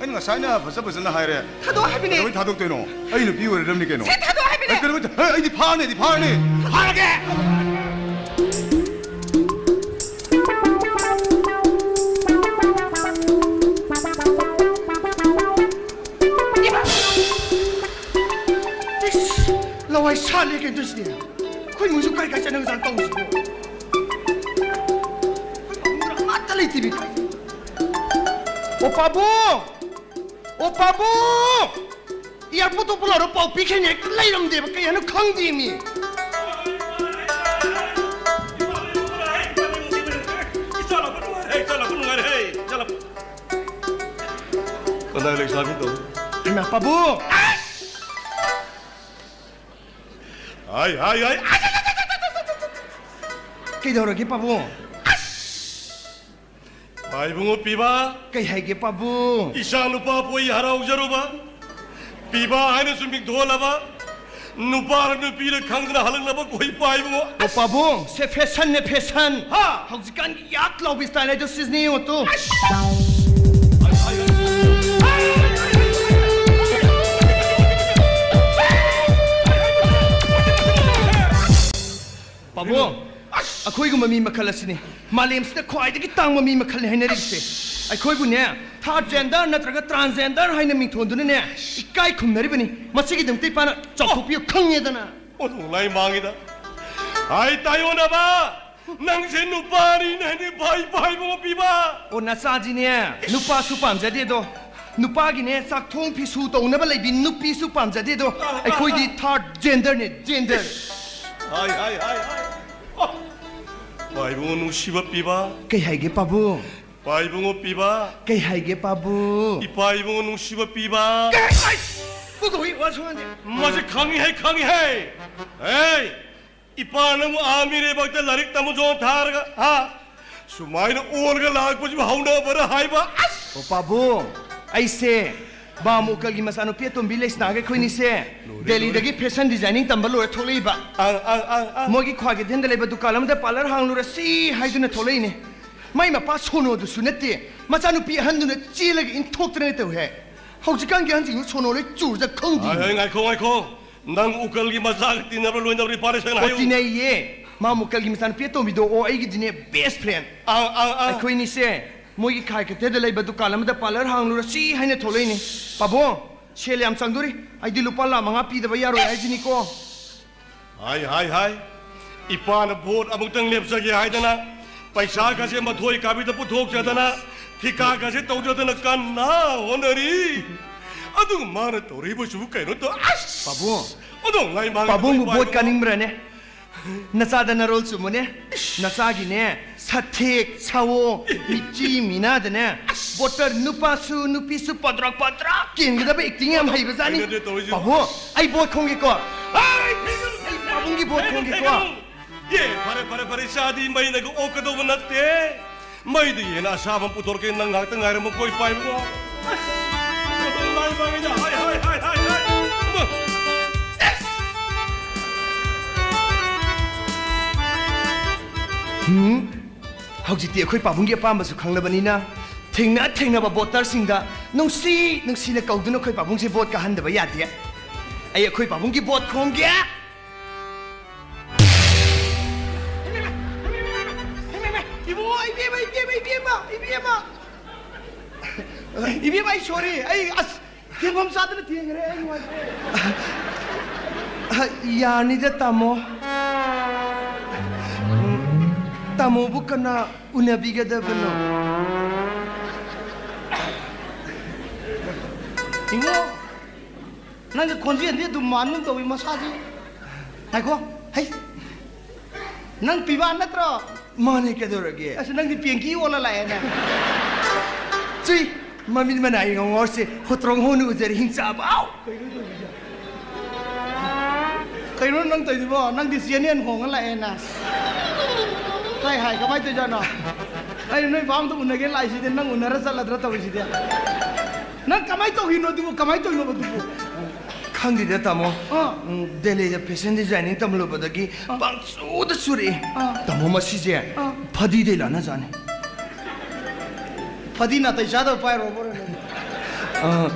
ꯑꯩꯅ ꯉꯁꯥꯏꯅ ꯐꯖ ꯐꯖꯅ ꯍꯥꯏꯔꯦ꯫ ꯊꯥꯗꯣꯛꯑꯣ ꯍꯥꯏꯕꯅꯦ! ꯀꯩꯗꯧꯕꯩ ꯊꯥꯗꯣꯛꯇꯣꯏꯅꯣ? ꯑꯩ ꯅꯨꯄꯤ ꯑꯣꯏꯔꯗꯕꯅꯤ ꯀꯩꯅꯣ꯫ ꯁꯦ, ꯊꯥꯗꯣꯛꯑꯣ ꯍꯥꯏꯕꯅꯦ! ꯑꯩ ꯀꯩꯗꯧꯕꯩ ꯊꯥ-, ꯑꯩ, ꯑꯩꯗꯤ ꯐꯥꯔꯅꯤ, ꯑꯩꯗꯤ ꯐꯥꯔꯅꯤ! ꯐꯥꯔꯒꯦ! ꯏꯃꯥ! ꯏꯁ! ꯂꯋꯥꯏ ꯁꯥꯠꯂꯦ ꯀꯩꯅꯣ ꯇꯧꯔꯤꯁꯤꯗꯤ꯫ ꯑꯩꯈꯣꯏ ꯏꯃꯨꯡꯁꯨ ꯀꯥꯏ ꯀꯥꯏ ꯆꯠꯅꯕꯖꯥꯠꯅꯣ ꯇꯧꯔꯤꯁꯤꯕꯣ? ꯑꯩꯈꯣꯏ ꯄꯥꯕꯨꯡꯗꯨꯅ ꯑꯃꯠꯇ ꯂꯩꯇꯦꯃꯤ꯫ ꯑꯣ ꯄꯥꯕꯨꯡ! ꯑꯣ ꯄꯥꯕꯨꯡ! ꯑꯦꯌꯥꯔꯄꯣꯔꯠꯇ ꯄꯨꯂꯥꯎꯔ ꯄꯥꯎ ꯄꯤꯈꯤꯅꯤ ꯍꯦꯛꯇ ꯂꯩꯔꯝꯗꯦꯕ, ꯀꯩ ꯍꯥꯏꯅꯣ ꯈꯪꯗꯦꯃꯤ꯫ ꯀꯗꯥꯏ ꯂꯩꯁꯥꯕꯤꯗꯣ? ꯍꯩꯃꯥ, ꯄꯥꯕꯨꯡ! ꯍꯥꯏ, ꯍꯥꯏ, ꯍꯥꯏ! ꯀꯩꯗꯧꯔꯒꯦ ꯄꯥꯕꯨꯡ? ꯏꯄꯥ ꯏꯕꯨꯡꯉꯣ ꯄꯤꯕ꯫ ꯀꯩ ꯍꯥꯏꯒꯦ ꯄꯥꯕꯨꯡ? ꯏꯆꯥ ꯅꯨꯄꯥ ꯄꯣꯛꯏ ꯍꯔꯥꯎꯖꯔꯨꯕ, ꯄꯤꯕ ꯍꯥꯏꯅꯁꯨ ꯃꯤꯡꯊꯣꯜꯂꯕ, ꯅꯨꯄꯥꯔ ꯅꯨꯄꯤꯔ ꯈꯪꯗꯅ ꯍꯜꯂꯛꯂꯕ ꯈꯣꯏ ꯏꯄꯥ ꯏꯕꯨꯡꯉꯣ꯫ ꯑꯣ ꯄꯥꯕꯨꯡ, ꯁꯦ ꯐꯦꯁꯟꯅꯦ ꯐꯦꯁꯟ꯫ ꯍꯥ? ꯍꯧꯖꯤꯛꯀꯥꯟꯒꯤ ꯌꯥꯛ ꯂꯥꯎꯕꯤ ꯁ꯭ꯇꯥꯏꯜ ꯍꯥꯏꯗꯣ ꯁꯤꯖꯤꯅꯦ ꯌꯦꯡꯉꯣ ꯇꯨ꯫ ꯑꯁ! ꯄꯥꯕꯨꯡ, ꯑꯩꯈꯣꯏꯒꯨꯝꯕ ꯃꯤ ꯃꯈꯜ ꯑꯁꯤꯅꯤ ꯃꯥꯂꯦꯝꯁꯤꯗ ꯈ꯭ꯋꯥꯏꯗꯒꯤ ꯇꯥꯡꯕ ꯃꯤ ꯃꯈꯜꯅꯤ ꯍꯥꯏꯅꯔꯤꯕꯁꯦ꯫ ꯑꯩꯈꯣꯏꯕꯨꯅꯦ, ꯊꯥꯔꯗ ꯖꯦꯟꯗꯔ ꯅꯠꯇ꯭ꯔꯒ ꯇ꯭ꯔꯥꯟꯁꯖꯦꯟꯗꯔ ꯍꯥꯏꯅ ꯃꯤꯡꯊꯣꯟꯗꯨꯅꯅꯦ, ꯏꯀꯥꯏ ꯈꯨꯝꯅꯔꯤꯕꯅꯤ꯫ ꯃꯁꯤꯒꯤꯗꯃꯛꯇ ꯏꯄꯥꯅ ꯆꯥꯎꯊꯣꯛꯄꯤꯌꯨ ꯈꯪꯉꯦꯗꯅ꯫ ꯑꯣꯟꯊꯣꯛꯅ ꯂꯥꯏ ꯃꯥꯡꯉꯤꯗ꯫ ꯍꯥꯏ ꯇꯥꯏꯌꯣꯟꯅꯕ! ꯅꯪꯁꯦ ꯅꯨꯄꯥꯅꯤꯅ ꯍꯦꯟꯅ ꯐꯩ, ꯐꯩꯕꯣ ꯄꯤꯕ! ꯑꯣ, ꯅꯆꯥꯁꯤꯅꯦ, ꯅꯨꯄꯥꯁꯨ ꯄꯥꯝꯖꯗꯦꯗꯣ꯫ ꯅꯨꯄꯥꯒꯤꯅꯦ, ꯆꯥꯛꯊꯣꯡ ꯐꯤꯁꯨ ꯇꯧꯅꯕ ꯂꯩꯕꯤ ꯅꯨꯄꯤꯁꯨ ꯄꯥꯝꯖꯗꯦꯗꯣ꯫ ꯑꯥ, ꯑꯥ, ꯑꯩꯈꯣꯏꯗꯤ ꯑꯥ꯫ Third ꯖꯦꯟꯗꯔꯅꯦ, gender. ꯍꯥꯏ, ꯍꯥꯏ, ꯍꯥꯏ, ꯍꯥꯏ꯫ ꯑꯣ! ꯄꯥꯏꯕꯨꯡꯉꯣ ꯅꯨꯡꯁꯤꯕ ꯄꯤꯕ꯫ ꯀꯩ ꯍꯥꯏꯒꯦ ꯄꯥꯕꯨꯡ? ꯄꯥꯏꯕꯨꯡꯉꯣ ꯄꯤꯕ꯫ ꯀꯩ ꯍꯥꯏꯒꯦ ꯄꯥꯕꯨꯡ? ꯏꯄꯥ ꯏꯕꯨꯡꯉꯣ ꯅꯨꯡꯁꯤꯕ ꯄꯤꯕ꯫ ꯀꯩ ꯍꯥꯏ-, ꯄꯨꯒꯧꯏ ꯋꯥ ꯁꯨꯡꯉꯥꯡꯗꯦ꯫ ꯃꯁꯤ ꯈꯪꯉꯤ ꯍꯦ, ꯈꯪꯉꯤ ꯍꯦ꯫ ꯍꯦ! ꯏꯄꯥ ꯅꯪꯕꯨ ꯑꯥ ꯃꯤꯔꯩꯕꯥꯛꯇ ꯂꯥꯏꯔꯤꯛ ꯇꯝꯃꯨ ꯆꯣ ꯊꯥꯔꯒ, ꯍꯥ? ꯁꯨꯃꯥꯏꯅ ꯑꯣꯜꯂꯒ ꯂꯥꯛꯄꯁꯤꯕꯨ ꯍꯧꯅꯕꯔ ꯍꯥꯏꯕ? ꯑꯁ! ꯑꯣ ꯄꯥꯕꯨꯡ, ꯑꯩꯁꯦ ꯕꯥꯃꯨ ꯎꯀꯜꯒꯤ ꯃꯆꯥꯅꯨꯄꯤ ꯑꯇꯣꯝꯕꯤ ꯂꯩꯁꯅꯥꯒ ꯑꯩꯈꯣꯏꯅꯤꯁꯦ ꯂꯣꯏꯔꯦ, ꯗꯦꯜꯂꯤꯗꯒꯤ ꯂꯣꯏꯔꯦ꯫ ꯐꯦꯁꯟ ꯗꯤꯖꯥꯏꯅꯤꯡ ꯇꯝꯕ ꯂꯣꯏꯔ ꯊꯣꯛꯂꯛꯏꯕ꯫ ꯑꯪ, ꯑꯪ, ꯑꯪ, ꯑꯪ꯫ ꯃꯣꯏꯒꯤ ꯈ꯭ꯋꯥꯏ ꯀꯩꯊꯦꯜꯗ ꯂꯩꯕ ꯗꯨꯀꯥꯟ ꯑꯃꯗ ꯄꯥꯔꯂꯔ ꯍꯥꯡꯂꯨꯔꯁꯤ ꯍꯥꯏꯗꯨꯅ ꯊꯣꯛꯂꯛꯏꯅꯦ꯫ ꯃꯥꯏ ꯃꯄꯥ ꯁꯣꯅꯣꯗꯨꯁꯨ ꯅꯠꯇꯦ, ꯃꯆꯥꯅꯨꯄꯤ ꯑꯍꯟꯗꯨꯅ ꯆꯦꯜꯂꯒ ꯏꯟꯊꯣꯛꯇꯅ ꯇꯧꯏ ꯍꯥꯏ꯫ ꯍꯧꯖꯤꯛꯀꯥꯟꯒꯤ ꯑꯍꯟꯁꯤꯡꯗꯨ ꯁꯣꯅꯣ ꯂꯣꯏ ꯆꯨꯔꯖ ꯈꯪꯗꯦ꯫ ꯑꯩ, ꯑꯩ, ꯉꯥꯏꯈꯣ, ꯉꯥꯏꯈꯣ꯫ ꯅꯪ ꯎꯀꯜꯒꯤ ꯃꯆꯥꯒ ꯇꯤꯟꯅꯕ꯭ꯔꯥ ꯂꯣꯏꯅꯕ꯭ꯔꯥ? ꯐꯔꯦ, ꯁꯦꯡꯅ ꯑꯣ, ꯍꯥꯏꯌꯨ꯫ ꯇꯤꯟꯅꯩꯌꯦ꯫ ꯃꯥ ꯃꯨꯀꯜꯒꯤ ꯃꯆꯥꯅꯨꯄꯤ ꯑꯇꯣꯝꯕꯤꯗꯣ, ꯑꯣ, ꯑꯩꯒꯤꯗꯤꯅꯦ, ꯕꯦꯁ ꯐ꯭ꯔꯦꯟ꯫ ꯑꯪ, ꯑꯪ, ꯑꯪ꯫ ꯑꯩꯈꯣꯏꯅꯤꯁꯦ ꯃꯣꯏꯒꯤ ꯈꯥꯏ ꯀꯩꯊꯦꯜꯗ ꯂꯩꯕ ꯗꯨꯀꯥꯟ ꯑꯃꯗ ꯄꯥꯔꯂꯔ ꯍꯥꯡꯂꯨꯔꯁꯤ ꯍꯥꯏꯅ ꯊꯣꯛꯂꯛꯏꯅꯦ꯫ ꯄꯥꯕꯨꯡ, ꯁꯦꯜ ꯌꯥꯝ ꯆꯪꯗꯣꯔꯤ꯫ ꯑꯩꯗꯤ ꯂꯨꯄꯥ ꯂꯥꯈ ꯃꯉꯥ ꯄꯤꯗꯕ ꯌꯥꯔꯣꯏ ꯍꯥꯏꯁꯤꯅꯤꯀꯣ꯫ ꯍꯥꯏ, ꯍꯥꯏ, ꯍꯥꯏ꯫ ꯏꯄꯥꯅ ꯚꯣꯠ ꯑꯃꯨꯛꯇꯪ ꯂꯦꯞꯆꯒꯦ ꯍꯥꯏꯗꯅ ꯄꯩꯁꯥꯒꯁꯦ ꯃꯊꯣꯏ ꯀꯥꯕꯤꯗ ꯄꯨꯊꯣꯛꯆꯗꯅ, ꯊꯤꯀꯥꯒꯁꯦ ꯇꯧꯖꯗꯅ ꯀꯟꯅ ꯍꯣꯠꯅꯔꯤ꯫ ꯑꯗꯨꯒ ꯃꯥꯅ ꯇꯧꯔꯤꯕꯁꯤꯕꯨ ꯀꯩꯅꯣ ꯇꯧ-, ꯑꯁ! ꯄꯥꯕꯨꯡ, ꯑꯗꯣ ꯉꯥꯏ ꯃꯥꯡ ꯄꯥꯕꯨꯡꯕꯨ ꯉꯥꯏ ꯚꯣꯠ ꯃꯥꯡ ꯀꯥꯅꯤꯡꯕ꯭ꯔꯅꯦ? ꯅꯆꯥꯗ ꯅꯔꯣꯜ ꯆꯨꯝꯃꯨꯅꯦ꯫ ꯅꯆꯥꯒꯤꯅꯦ, ꯁꯊꯦꯛ, ꯁꯥꯋꯣ, ꯃꯤꯆꯤ, ꯃꯤꯅꯥꯗꯅꯦ, ꯕꯣꯇꯔ ꯅꯨꯄꯥꯁꯨ ꯅꯨꯄꯤꯁꯨ ꯄꯗ꯭ꯔꯛ ꯄꯗ꯭ꯔꯛ ꯀꯦꯟꯒꯗꯕ ꯑꯦꯛꯇꯤꯡ ꯌꯥꯝ ꯍꯩꯕꯖꯥꯠꯅꯤ꯫ ꯀꯩꯅꯣꯗꯤ ꯇꯧꯔꯤꯁꯤ? ꯄꯥꯕꯨꯡ, ꯑꯩ ꯕꯣꯠ ꯈꯣꯝꯒꯦꯀꯣ꯫ ꯑꯩ ꯊꯦꯡꯒꯅꯨ, ꯑꯩ ꯄꯥꯕꯨꯡꯒꯤ ꯕꯣꯠ ꯊꯦꯡꯒꯅꯨ, ꯈꯣꯝꯒꯦꯀꯣ꯫ ꯊꯦꯡꯒꯅꯨ꯫ ꯑꯦ, ꯐꯔꯦ, ꯐꯔꯦ, ꯐꯔꯦ, ꯏꯆꯥꯗꯤ ꯃꯩꯅꯒ ꯑꯣꯛꯀꯗꯧꯕ ꯅꯠꯇꯦ꯫ ꯃꯩꯗ ꯌꯦꯟ ꯑꯁꯥꯕ ꯑꯃ ꯄꯨꯊꯣꯔꯛꯀꯦ, ꯅꯪ ꯉꯥꯏꯍꯥꯛꯇꯪ ꯉꯥꯏꯔꯝꯃꯨꯀꯣ, ꯏꯄꯥ ꯏꯕꯨꯡꯉꯣ꯫ ꯑꯁ! ꯂꯥꯏ ꯃꯥꯡꯉꯤꯗ, ꯍꯥꯏ, ꯍꯥꯏ, ꯍꯥꯏ, ꯍꯥꯏ, ꯍꯥꯏ꯫ ꯑꯃ! ꯑꯁ! ꯍꯨꯝ? ꯍꯧꯖꯤꯛꯇꯤ ꯑꯩꯈꯣꯏ ꯄꯥꯕꯨꯡꯒꯤ ꯑꯄꯥꯝꯕꯁꯨ ꯈꯪꯂꯕꯅꯤꯅ, ꯊꯦꯡꯅ ꯊꯦꯡꯅꯕ ꯚꯣꯇꯔꯁꯤꯡꯗ ꯅꯨꯡꯁꯤ ꯅꯨꯡꯁꯤꯅ ꯀꯧꯗꯨꯅ ꯑꯩꯈꯣꯏ ꯄꯥꯕꯨꯡꯁꯦ ꯚꯣꯠ ꯀꯥꯍꯟꯗꯕ ꯌꯥꯗꯦ꯫ ꯑꯩ ꯑꯩꯈꯣꯏ ꯄꯥꯕꯨꯡꯒꯤ ꯚꯣꯠ ꯈꯣꯝꯒꯦ꯫ ꯏꯕꯨꯡꯉꯣ, ꯏꯕꯦꯝꯃ, ꯏꯕꯦꯝꯃ, ꯏꯕꯦꯝꯃ, ꯏꯕꯦꯝꯃ꯫ ꯏꯕꯦꯝꯃ, ꯑꯩ ꯁꯣꯔꯤ, ꯑꯩ ꯑꯁ, ꯊꯦꯡꯐꯝ ꯆꯥꯗꯅ ꯊꯦꯡꯈ꯭ꯔꯦ, ꯑꯩ ꯅꯨꯡꯉꯥꯏꯇ꯭ꯔꯦ꯫ ꯌꯥꯅꯤꯗ, ꯇꯥꯃꯣ꯫ ꯇꯥꯃꯣꯕꯨ ꯀꯅꯥ ꯎꯅꯕꯤꯒꯗꯕꯅꯣ? ꯏꯕꯨꯡꯉꯣ, ꯅꯪꯒꯤ ꯈꯣꯟꯖꯦꯜꯗꯤ ꯑꯗꯨꯝ ꯃꯥꯟꯒꯨꯝ ꯇꯧꯏ, ꯃꯁꯥꯁꯤ꯫ ꯉꯥꯏꯈꯣ, ꯍꯩ, ꯅꯪ ꯄꯤꯕꯥ ꯅꯠꯇ꯭ꯔꯣ? ꯃꯥꯅꯦ, ꯀꯩꯗꯧꯔꯒꯦ? ꯑꯁ, ꯅꯪꯗꯤ ꯄꯦꯡꯀꯤ ꯑꯣꯜꯂ ꯂꯥꯛꯑꯦꯅꯦ꯫ ꯆꯨꯏ, ꯃꯃꯤꯠ ꯃꯅꯥ ꯌꯦꯡꯉꯣ ꯉꯥꯎꯔꯁꯦ, ꯍꯣꯇ꯭ꯔꯣꯡ ꯍꯣꯅ ꯎꯖꯔꯦ, ꯍꯤꯡꯆꯥꯕ, ꯑꯥꯎ! ꯀꯩꯅꯣ ꯇꯧꯔꯤꯁꯦ? ꯀꯩꯅꯣ ꯅꯪ ꯇꯧꯔꯤꯗꯨꯕꯣ? ꯅꯪꯗꯤ ꯆꯦꯅꯦꯟ ꯍꯣꯡꯉ ꯂꯥꯛꯑꯦꯅ꯫ ꯀꯩ ꯍꯥꯏ? ꯀꯃꯥꯏꯅ ꯇꯧꯔꯤꯖꯥꯠꯅꯣ? ꯑꯩꯅ ꯅꯣꯏ ꯄꯥꯝꯗ ꯎꯅꯒꯦ ꯂꯥꯛꯏꯁꯤꯗꯤ, ꯅꯪ ꯎꯅꯔ ꯆꯠꯂꯗ꯭ꯔꯥ ꯇꯧꯔꯤꯁꯤꯗꯤ? ꯅꯪ ꯀꯃꯥꯏꯅ ꯇꯧꯔꯤꯅꯣ ꯑꯗꯨꯕꯨ? ꯀꯃꯥꯏꯅ ꯇꯧꯔꯤꯅꯣꯕ ꯑꯗꯨꯕꯨ? ꯈꯪꯗꯦꯗ ꯇꯥꯃꯣ꯫ ꯑꯥ꯫ ꯎꯝ, ꯗꯦꯜꯂꯤꯗ ꯐꯦꯁꯟ ꯗꯤꯖꯥꯏꯅꯤꯡ ꯇꯝꯂꯨꯕꯗꯒꯤ ꯑꯥ꯫ ꯄꯪꯆꯨꯗ ꯆꯨꯔꯛꯑꯦ꯫ ꯑꯥ꯫ ꯇꯥꯃꯣ, ꯃꯁꯤꯁꯦ ꯑꯥ꯫ ꯐꯗꯤꯗꯩ ꯂꯥꯟꯅꯖꯥꯠꯅꯤ꯫ ꯐꯗꯤ ꯅꯥꯇꯩ ꯆꯥꯗꯕ ꯄꯥꯏꯔꯣ ꯕꯣꯔꯦ ꯅꯪ꯫ ꯑꯥ,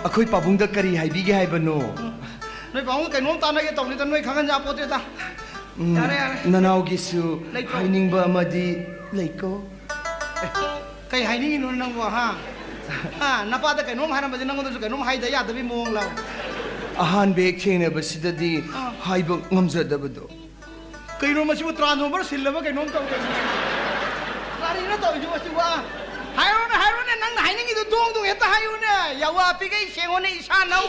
ꯑꯩꯈꯣꯏ ꯄꯥꯕꯨꯡꯗ ꯀꯔꯤ ꯍꯥꯏꯕꯤꯒꯦ ꯍꯥꯏꯕꯅꯣ? ꯅꯣꯏ ꯄꯥꯕꯨꯡ ꯀꯩꯅꯣꯝ ꯇꯥꯟꯅꯒꯦ ꯇꯧꯅꯤꯗ, ꯅꯣꯏ ꯈꯪꯍꯟ ꯌꯥꯄꯣꯠꯇꯦꯗ꯫ ꯎꯝ, ꯌꯥꯔꯦ, ꯌꯥꯔꯦ꯫ ꯅꯅꯥꯎꯒꯤꯁꯨ ꯂꯩꯀꯣ꯫ ꯍꯥꯏꯅꯤꯡꯕ ꯑꯃꯗꯤ ꯂꯩꯀꯣ꯫ ꯀꯩ ꯍꯥꯏꯅꯤꯡꯉꯤꯅꯣ ꯅꯪꯕꯣ, ꯍꯥ? ꯍꯥ, ꯅꯄꯥꯗ ꯀꯩꯅꯣꯝ ꯍꯥꯏꯔꯝꯕꯁꯦ ꯅꯪꯉꯣꯟꯗꯁꯨ ꯀꯩꯅꯣꯝ ꯍꯥꯏꯗ ꯌꯥꯗꯕꯒꯤ ꯃꯑꯣꯡ ꯂꯥꯎ꯫ ꯑꯍꯥꯟꯕ ꯍꯦꯛ ꯊꯦꯡꯅꯕꯁꯤꯗꯗꯤ ꯑꯥ꯫ ꯍꯥꯏꯕ ꯉꯝꯖꯗꯕꯗꯣ꯫ ꯀꯩꯅꯣ ꯃꯁꯤꯕꯨ ꯇ꯭ꯔꯥꯟꯁꯐꯣꯔꯃꯔ ꯁꯤꯜꯂꯕ ꯀꯩꯅꯣꯝ ꯇꯧꯔꯦ꯫ ꯀꯔꯤꯅꯣ ꯇꯧꯔꯤꯁꯤꯕꯣ ꯁꯤꯕꯣ? ꯍꯥꯏꯔꯣꯅꯦ, ꯍꯥꯏꯔꯣꯅꯦ, ꯅꯪꯅ ꯍꯥꯏꯅꯤꯡꯉꯤꯗꯣ ꯗꯣꯡ ꯗꯣꯡ ꯍꯦꯛꯇ ꯍꯥꯏꯌꯨꯅꯦ꯫ ꯌꯥꯋꯥ ꯄꯤꯒꯩ ꯁꯦꯡꯉꯣꯅꯦ ꯏꯁꯥ ꯅꯧ꯫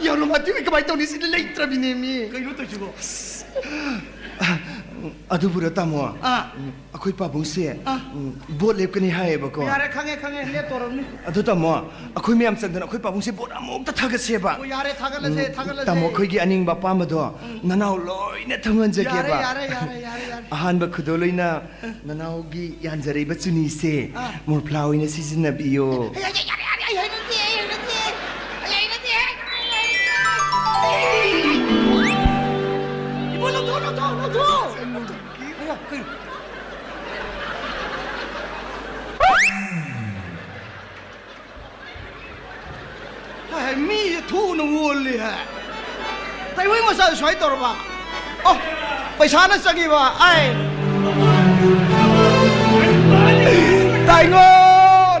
ꯌꯥꯔꯣ ꯃꯇꯤꯛ ꯀꯃꯥꯏꯅ ꯇꯧꯅꯤ? ꯁꯤꯗꯤ ꯂꯩꯇ꯭ꯔꯕꯤꯅꯦ ꯃꯤ꯫ ꯀꯩꯅꯣ ꯇꯧꯔꯤꯁꯤꯕꯣ? ꯑꯗꯨꯕꯨꯔꯣ ꯇꯥꯃꯣ? ꯑꯥ꯫ ꯑꯩꯈꯣꯏ ꯄꯥꯕꯨꯡꯁꯦ ꯑꯥ꯫ ꯎꯝ, ꯚꯣꯠ ꯂꯦꯞꯀꯅꯤ ꯍꯥꯏꯌꯦꯕꯀꯣ꯫ ꯌꯥꯔꯦ, ꯈꯪꯉꯦ, ꯈꯪꯉꯦ, ꯂꯦꯞꯇꯧꯔꯕꯅꯤ꯫ ꯑꯗꯨ ꯇꯥꯃꯣ, ꯑꯩꯈꯣꯏ ꯃꯌꯥꯝ ꯆꯪꯗꯅ ꯑꯩꯈꯣꯏ ꯄꯥꯕꯨꯡꯁꯦ ꯚꯣꯠ ꯑꯃꯨꯛꯇ ꯊꯥꯒꯠꯁꯦꯕ꯫ ꯑꯣ, ꯌꯥꯔꯦ, ꯊꯥꯒꯠꯂꯁꯦ, ꯎꯝ, ꯊꯥꯒꯠꯂꯁꯦ꯫ ꯇꯥꯃꯣ, ꯑꯩꯈꯣꯏꯒꯤ ꯑꯅꯤꯡꯕ ꯑꯄꯥꯝꯕꯗꯣ ꯅꯅꯥꯎ ꯂꯣꯏꯅ ꯊꯨꯡꯍꯟꯖꯒꯦꯕ꯫ ꯌꯥꯔꯦ, ꯌꯥꯔꯦ, ꯌꯥꯔꯦ, ꯌꯥꯔꯦ꯫ ꯑꯍꯥꯟꯕ ꯈꯨꯗꯣꯜ ꯑꯣꯏꯅ ꯅꯅꯥꯎꯒꯤ ꯌꯥꯟꯖꯔꯛꯏꯕ ꯆꯨꯅꯤꯁꯦ ꯑꯥ꯫ ꯃꯣꯔꯐ꯭ꯂꯥ ꯑꯣꯏꯅ ꯁꯤꯖꯤꯟꯅꯕꯤꯌꯣ꯫ ꯑꯩ, ꯑꯩ, ꯌꯥꯔꯦ, ꯌꯥꯔꯦ, ꯑꯩ ꯍꯩꯅꯗꯦ, ꯑꯩ ꯍꯩꯅꯗꯦ, ꯑꯩ ꯍꯩꯅꯗꯦ, ꯑꯩ ꯍꯩꯅꯗꯦ꯫ ꯏꯕꯣ, ꯂꯧꯊꯣꯛ, ꯂꯧꯊꯣꯛ, ꯂꯧꯊꯣꯛ꯫ ꯑꯌꯥ, ꯀꯩꯅꯣ? ꯍꯥꯏ, ꯃꯤꯁꯦ ꯊꯨꯅ ꯑꯣꯜꯂꯤ ꯍꯥꯏ꯫ ꯇꯥꯏꯕꯪ ꯃꯆꯥꯁꯦ ꯁꯨꯃꯥꯏꯅ ꯇꯧꯔꯕ? ꯑꯣ, ꯄꯩꯁꯥꯅ ꯆꯪꯉꯤꯕ꯫ ꯑꯥꯏ꯫ ꯇꯥꯏꯉꯣ,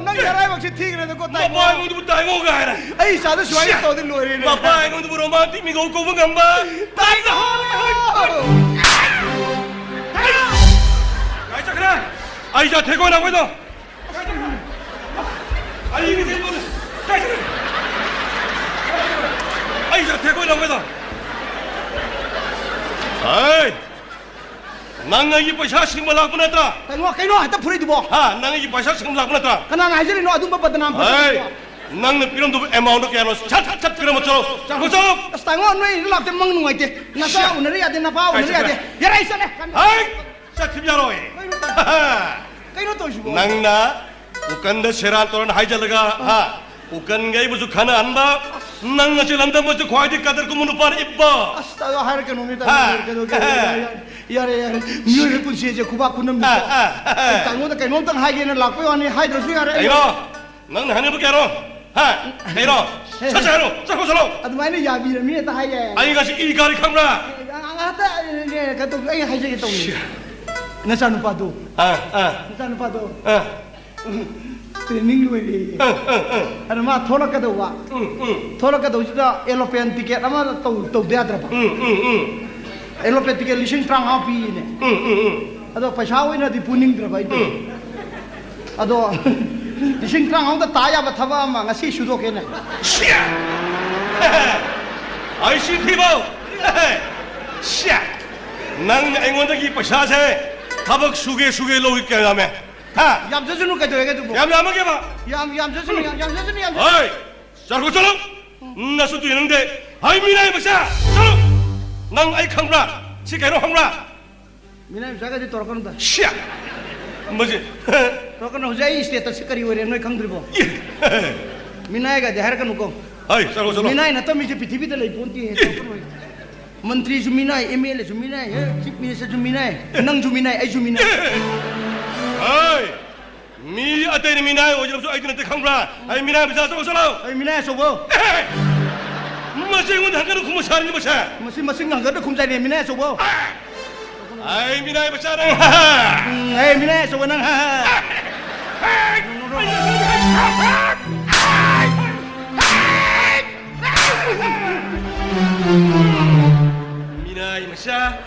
ꯅꯪ ꯅꯔꯥꯏꯕꯛꯁꯤ ꯊꯤꯈ꯭ꯔꯦꯗꯀꯣ, ꯇꯥꯏꯉꯣ꯫ ꯃꯄꯥ ꯑꯩꯉꯣꯟꯗꯕꯨ ꯇꯥꯏꯉꯣꯒ ꯍꯥꯏꯔꯦ꯫ ꯑꯩ ꯏꯆꯥꯗ ꯁꯨꯃꯥꯏꯅ ꯇꯧꯔꯗꯤ ꯂꯣꯏꯔꯦꯅꯦ꯫ ꯃꯄꯥ ꯑꯩꯉꯣꯟꯗꯕꯨ ꯔꯣꯃꯥꯟꯇꯤꯛ ꯃꯤꯉꯧ ꯀꯧꯕ ꯉꯝꯕ꯫ ꯇꯥꯏꯉꯣ! ꯀꯥꯏ ꯆꯠꯈ꯭ꯔꯦ? ꯑꯩ ꯏꯆꯥ ꯊꯦꯛꯀꯣꯏ ꯂꯥꯛꯄꯩꯗꯣ꯫ ꯑꯩꯒꯤ ꯊꯦꯛꯀꯣꯏ ꯂꯥꯛꯄꯩꯗꯣ꯫ ꯑꯩ ꯏꯆꯥ ꯊꯦꯛꯀꯣꯏ ꯂꯥꯛꯄꯩꯗꯣ꯫ ꯍꯩ! ꯅꯪ ꯑꯩꯒꯤ ꯄꯩꯁꯥ ꯁꯤꯡꯕ ꯂꯥꯛꯄ ꯅꯠꯇ꯭ꯔꯥ? ꯇꯥꯏꯉꯣ, ꯀꯩꯅꯣ ꯍꯦꯛꯇ ꯐꯨꯔꯛꯏꯗꯨꯕꯣ? ꯍꯥ? ꯅꯪ ꯑꯩꯒꯤ ꯄꯩꯁꯥ ꯁꯤꯡꯕ ꯂꯥꯛꯄ ꯅꯠꯇ꯭ꯔꯥ? ꯀꯅꯥꯅ ꯍꯥꯏꯖꯔꯤꯅꯣ ꯑꯗꯨꯝꯕ ꯕꯗꯅꯥꯝ ꯍꯩ! ꯐꯠꯇꯕ? ꯅꯪꯅ ꯄꯤꯔꯝꯗꯕ amount ꯗꯣ ꯀꯌꯥꯅꯣ? ꯁꯠ ꯁꯠ ꯄꯤꯔꯝꯃꯣ, ꯆꯠꯂꯣ, ꯆꯠꯂꯣ, ꯆꯠꯂꯣ꯫ ꯑꯁ, ꯇꯥꯃꯣ, ꯅꯣꯏ ꯂꯥꯛꯇꯦ, ꯃꯪ ꯅꯨꯡꯉꯥꯏꯇꯦ꯫ ꯅꯆꯥ ꯁꯤ꯫ ꯎꯅꯔ ꯌꯥꯗꯦ, ꯅꯄꯥ ꯀꯥꯏ ꯎꯅꯔ ꯆꯠꯈ꯭ꯔꯦ? ꯌꯥꯗꯦ꯫ ꯌꯥꯔꯦ, ꯑꯩ ꯆꯠꯂꯦ꯫ ꯍꯥꯏ! ꯆꯠꯈꯤꯕ ꯌꯥꯔꯣꯏ꯫ ꯀꯩꯅꯣ ꯇꯧ-, ꯀꯩꯅꯣ ꯇꯧꯔꯤꯁꯤꯕꯣ? ꯅꯪꯅ ꯎꯀꯟꯗ ꯁꯦꯔꯥꯟ ꯇꯨꯔꯥꯟ ꯍꯥꯏꯖꯜꯂꯒ, ꯍꯥ? ꯎꯀꯟꯒ ꯑꯩꯕꯨꯁꯨ ꯈꯠꯅꯍꯟꯕ, ꯅꯪ ꯑꯁꯤ ꯂꯝꯗꯝ ꯑꯁꯤꯗ ꯈ꯭ꯋꯥꯏꯗꯒꯤ ꯀꯗꯔ ꯈꯨꯝꯕ ꯅꯨꯄꯥꯅ ꯏꯕ꯫ ꯑꯁ, ꯑꯗꯣ ꯍꯥꯏꯔꯛꯀꯅꯨꯅꯦ, ꯍꯥ? ꯇꯥꯃꯣ, ꯀꯩꯗꯧꯒꯦ? ꯌꯥꯔꯦ, ꯌꯥꯔꯦ, ꯌꯥꯔꯦ, ꯌꯥꯔꯦ꯫ ꯃꯤꯑꯣꯏꯕꯒꯤ ꯄꯨꯟꯁꯤ ꯑꯁꯦ ꯈꯨꯕꯥꯛ ꯈꯨꯅꯝꯅꯤꯀꯣ꯫ ꯑ, ꯑ, ꯑ, ꯑ꯫ ꯇꯥꯃꯣꯗ ꯀꯩꯅꯣꯝꯇꯪ ꯍꯥꯏꯒꯦꯅ ꯂꯥꯛꯄꯩ ꯋꯥꯅꯤ, ꯍꯥꯏꯗ꯭ꯔꯁꯨ ꯌꯥꯔꯦ꯫ ꯀꯩꯅꯣ? ꯅꯪꯅ ꯍꯥꯏꯅꯤꯡꯕ ꯀꯌꯥꯅꯣ? ꯍꯥ? ꯀꯩꯅꯣ? ꯁꯠ ꯁꯠ ꯍꯥꯏꯔꯣ꯫ ꯆꯠꯈ꯭ꯔꯣ, ꯆꯠꯂꯣ꯫ ꯑꯗꯨꯃꯥꯏꯅ ꯌꯥꯕꯤꯔꯝꯃꯤ ꯍꯦꯛꯇ ꯍꯥꯏ ꯌꯥꯏ꯫ ꯑꯩ ꯉꯁꯤ ꯏ ꯀꯥꯔꯤ ꯈꯪꯕ꯭ꯔꯥ? ꯑ, ꯉꯥꯏꯍꯥꯛꯇ, ꯑ, ꯀꯩꯅꯣ ꯇꯧ-, ꯑꯩ ꯍꯥꯏꯖꯒꯦ ꯇꯧꯅꯤ꯫ ꯁꯤ꯫ ꯅꯆꯥꯅꯨꯄꯥꯗꯣ꯫ ꯑꯥ, ꯑꯥ꯫ ꯅꯆꯥꯅꯨꯄꯥꯗꯣ꯫ ꯑꯥ꯫ Training ꯂꯣꯏꯔꯦꯌꯦ꯫ ꯑꯥ, ꯑꯥ, ꯑꯥ꯫ ꯑꯗ ꯃꯥ ꯊꯣꯛꯂꯛꯀꯗꯧꯕ꯫ ꯎꯝ, ꯎꯝ꯫ ꯊꯣꯛꯂꯛꯀꯗꯧꯁꯤꯗ aeroplane ticket ꯑꯃ ꯇꯧ-, ꯇꯧꯗ ꯌꯥꯗ꯭ꯔꯕ? ꯎꯝ, ꯎꯝ, ꯎꯝ꯫ Aeroplane ticket ꯂꯤꯁꯤꯡ ꯇꯔꯥꯃꯉꯥ ꯄꯤꯌꯦꯅꯦ꯫ ꯎꯝ, ꯎꯝ, ꯎꯝ꯫ ꯑꯗꯣ ꯄꯩꯁꯥ ꯑꯣꯏꯅꯗꯤ ꯄꯨꯅꯤꯡꯗ꯭ꯔꯕ ꯑꯩꯗꯣ꯫ ꯎꯝ꯫ ꯑꯗꯣ ꯂꯤꯁꯤꯡ ꯇꯔꯥꯃꯉꯥꯗ ꯇꯥ ꯌꯥꯕ ꯊꯕꯛ ꯑꯃ ꯉꯁꯤ ꯁꯨꯗꯣꯛꯀꯦꯅꯦ꯫ ꯁꯤꯌꯥ! ꯑꯩ ꯁꯤ ꯊꯤꯕꯧ! ꯁꯤꯌꯥ! ꯅꯪ ꯑꯩꯉꯣꯟꯗꯒꯤ ꯄꯩꯁꯥꯁꯦ ꯊꯕꯛ ꯁꯨꯒꯦ ꯁꯨꯒꯦ ꯂꯧꯏ ꯀꯌꯥ ꯌꯥꯝꯃꯦ? ꯍꯥ? ꯌꯥꯝꯖꯁꯅꯨ, ꯀꯩꯗꯧꯔꯒꯦ ꯑꯗꯨꯕꯨ? ꯌꯥꯝ ꯌꯥꯝꯃꯒꯦꯕ? ꯌꯥꯝ ꯌꯥꯝꯖꯁꯅꯨ, ꯌꯥꯝ ꯌꯥꯝꯖꯁꯅꯨ, ꯌꯥꯝ ꯍꯣꯏ! ꯆꯠꯈ꯭ꯔꯣ ꯆꯠꯂꯣ! ꯅꯁꯨ ꯇꯨ ꯌꯦꯡꯅꯤꯡꯗꯦ! ꯍꯩ ꯃꯤꯅꯥꯏ ꯃꯆꯥ! ꯆꯠꯂꯣ! ꯅꯪ ꯑꯩ ꯈꯪꯕ꯭ꯔꯥ? ꯁꯤ ꯀꯩꯅꯣ ꯈꯪꯕ꯭ꯔꯥ? ꯃꯤꯅꯥꯏ ꯃꯆꯥꯒꯗꯤ ꯇꯧꯔꯛꯀꯅꯨꯗ꯫ ꯁꯤꯌꯥ! ꯃꯁꯤ꯫ ꯇꯧꯔꯛꯀꯅꯨ, ꯍꯧꯖꯤꯛ ꯑꯩ status ꯁꯤ ꯀꯔꯤ ꯑꯣꯏꯔꯦ ꯅꯣꯏ ꯈꯪꯗ꯭ꯔꯤꯕꯣ? ꯃꯤꯅꯥꯏꯒꯗꯤ ꯍꯥꯏꯔꯛꯀꯅꯨꯀꯣ꯫ ꯍꯩ, ꯆꯠꯂꯣ, ꯆꯠꯂꯣ꯫ ꯃꯤꯅꯥꯏ ꯅꯠꯇꯕ ꯃꯤꯁꯦ ꯄ꯭ꯔꯤꯊꯤꯕꯤꯗ ꯂꯩ ꯄꯣꯟꯇꯦ, ꯇꯧꯔꯛꯀꯅꯨ꯫ ꯃꯟꯇ꯭ꯔꯤꯁꯨ ꯃꯤꯅꯥꯏ, MLA ꯁꯨ ꯃꯤꯅꯥꯏ, ꯍꯦ, Chief Minister ꯁꯨ ꯃꯤꯅꯥꯏ, ꯅꯪꯁꯨ ꯃꯤꯅꯥꯏ, ꯑꯩꯁꯨ ꯃꯤꯅꯥꯏ꯫ ꯍꯩ! ꯃꯤ ꯑꯇꯩꯅ ꯃꯤꯅꯥꯏ ꯑꯣꯏꯖꯔꯕꯁꯨ ꯑꯩꯗꯤ ꯅꯠꯇꯦ ꯈꯪꯕ꯭ꯔꯥ? ꯑꯩ ꯃꯤꯅꯥꯏ ꯃꯆꯥ ꯑꯆꯧꯕ ꯆꯠꯂꯣ! ꯑꯩ ꯃꯤꯅꯥꯏ ꯑꯆꯧꯕ꯫ ꯑꯦ! ꯃꯁꯤ ꯑꯩꯉꯣꯟꯗ ꯍꯪꯒꯅꯨ ꯈꯨꯝꯃꯨ ꯁꯥꯔꯤꯅꯤ ꯃꯁꯦ꯫ ꯃꯁꯤ ꯃꯁꯤꯡ ꯍꯪꯒꯅꯨ ꯈꯨꯝꯖꯔꯤꯅꯦ ꯃꯤꯅꯥꯏ ꯑꯆꯧꯕ꯫ ꯑꯩ ꯃꯤꯅꯥꯏ ꯃꯆꯥ ꯅꯪ꯫ ꯎꯝ, ꯑꯩ ꯃꯤꯅꯥꯏ ꯑꯆꯧꯕ ꯅꯪ꯫ ꯃꯤꯅꯥꯏ ꯃꯆꯥ꯫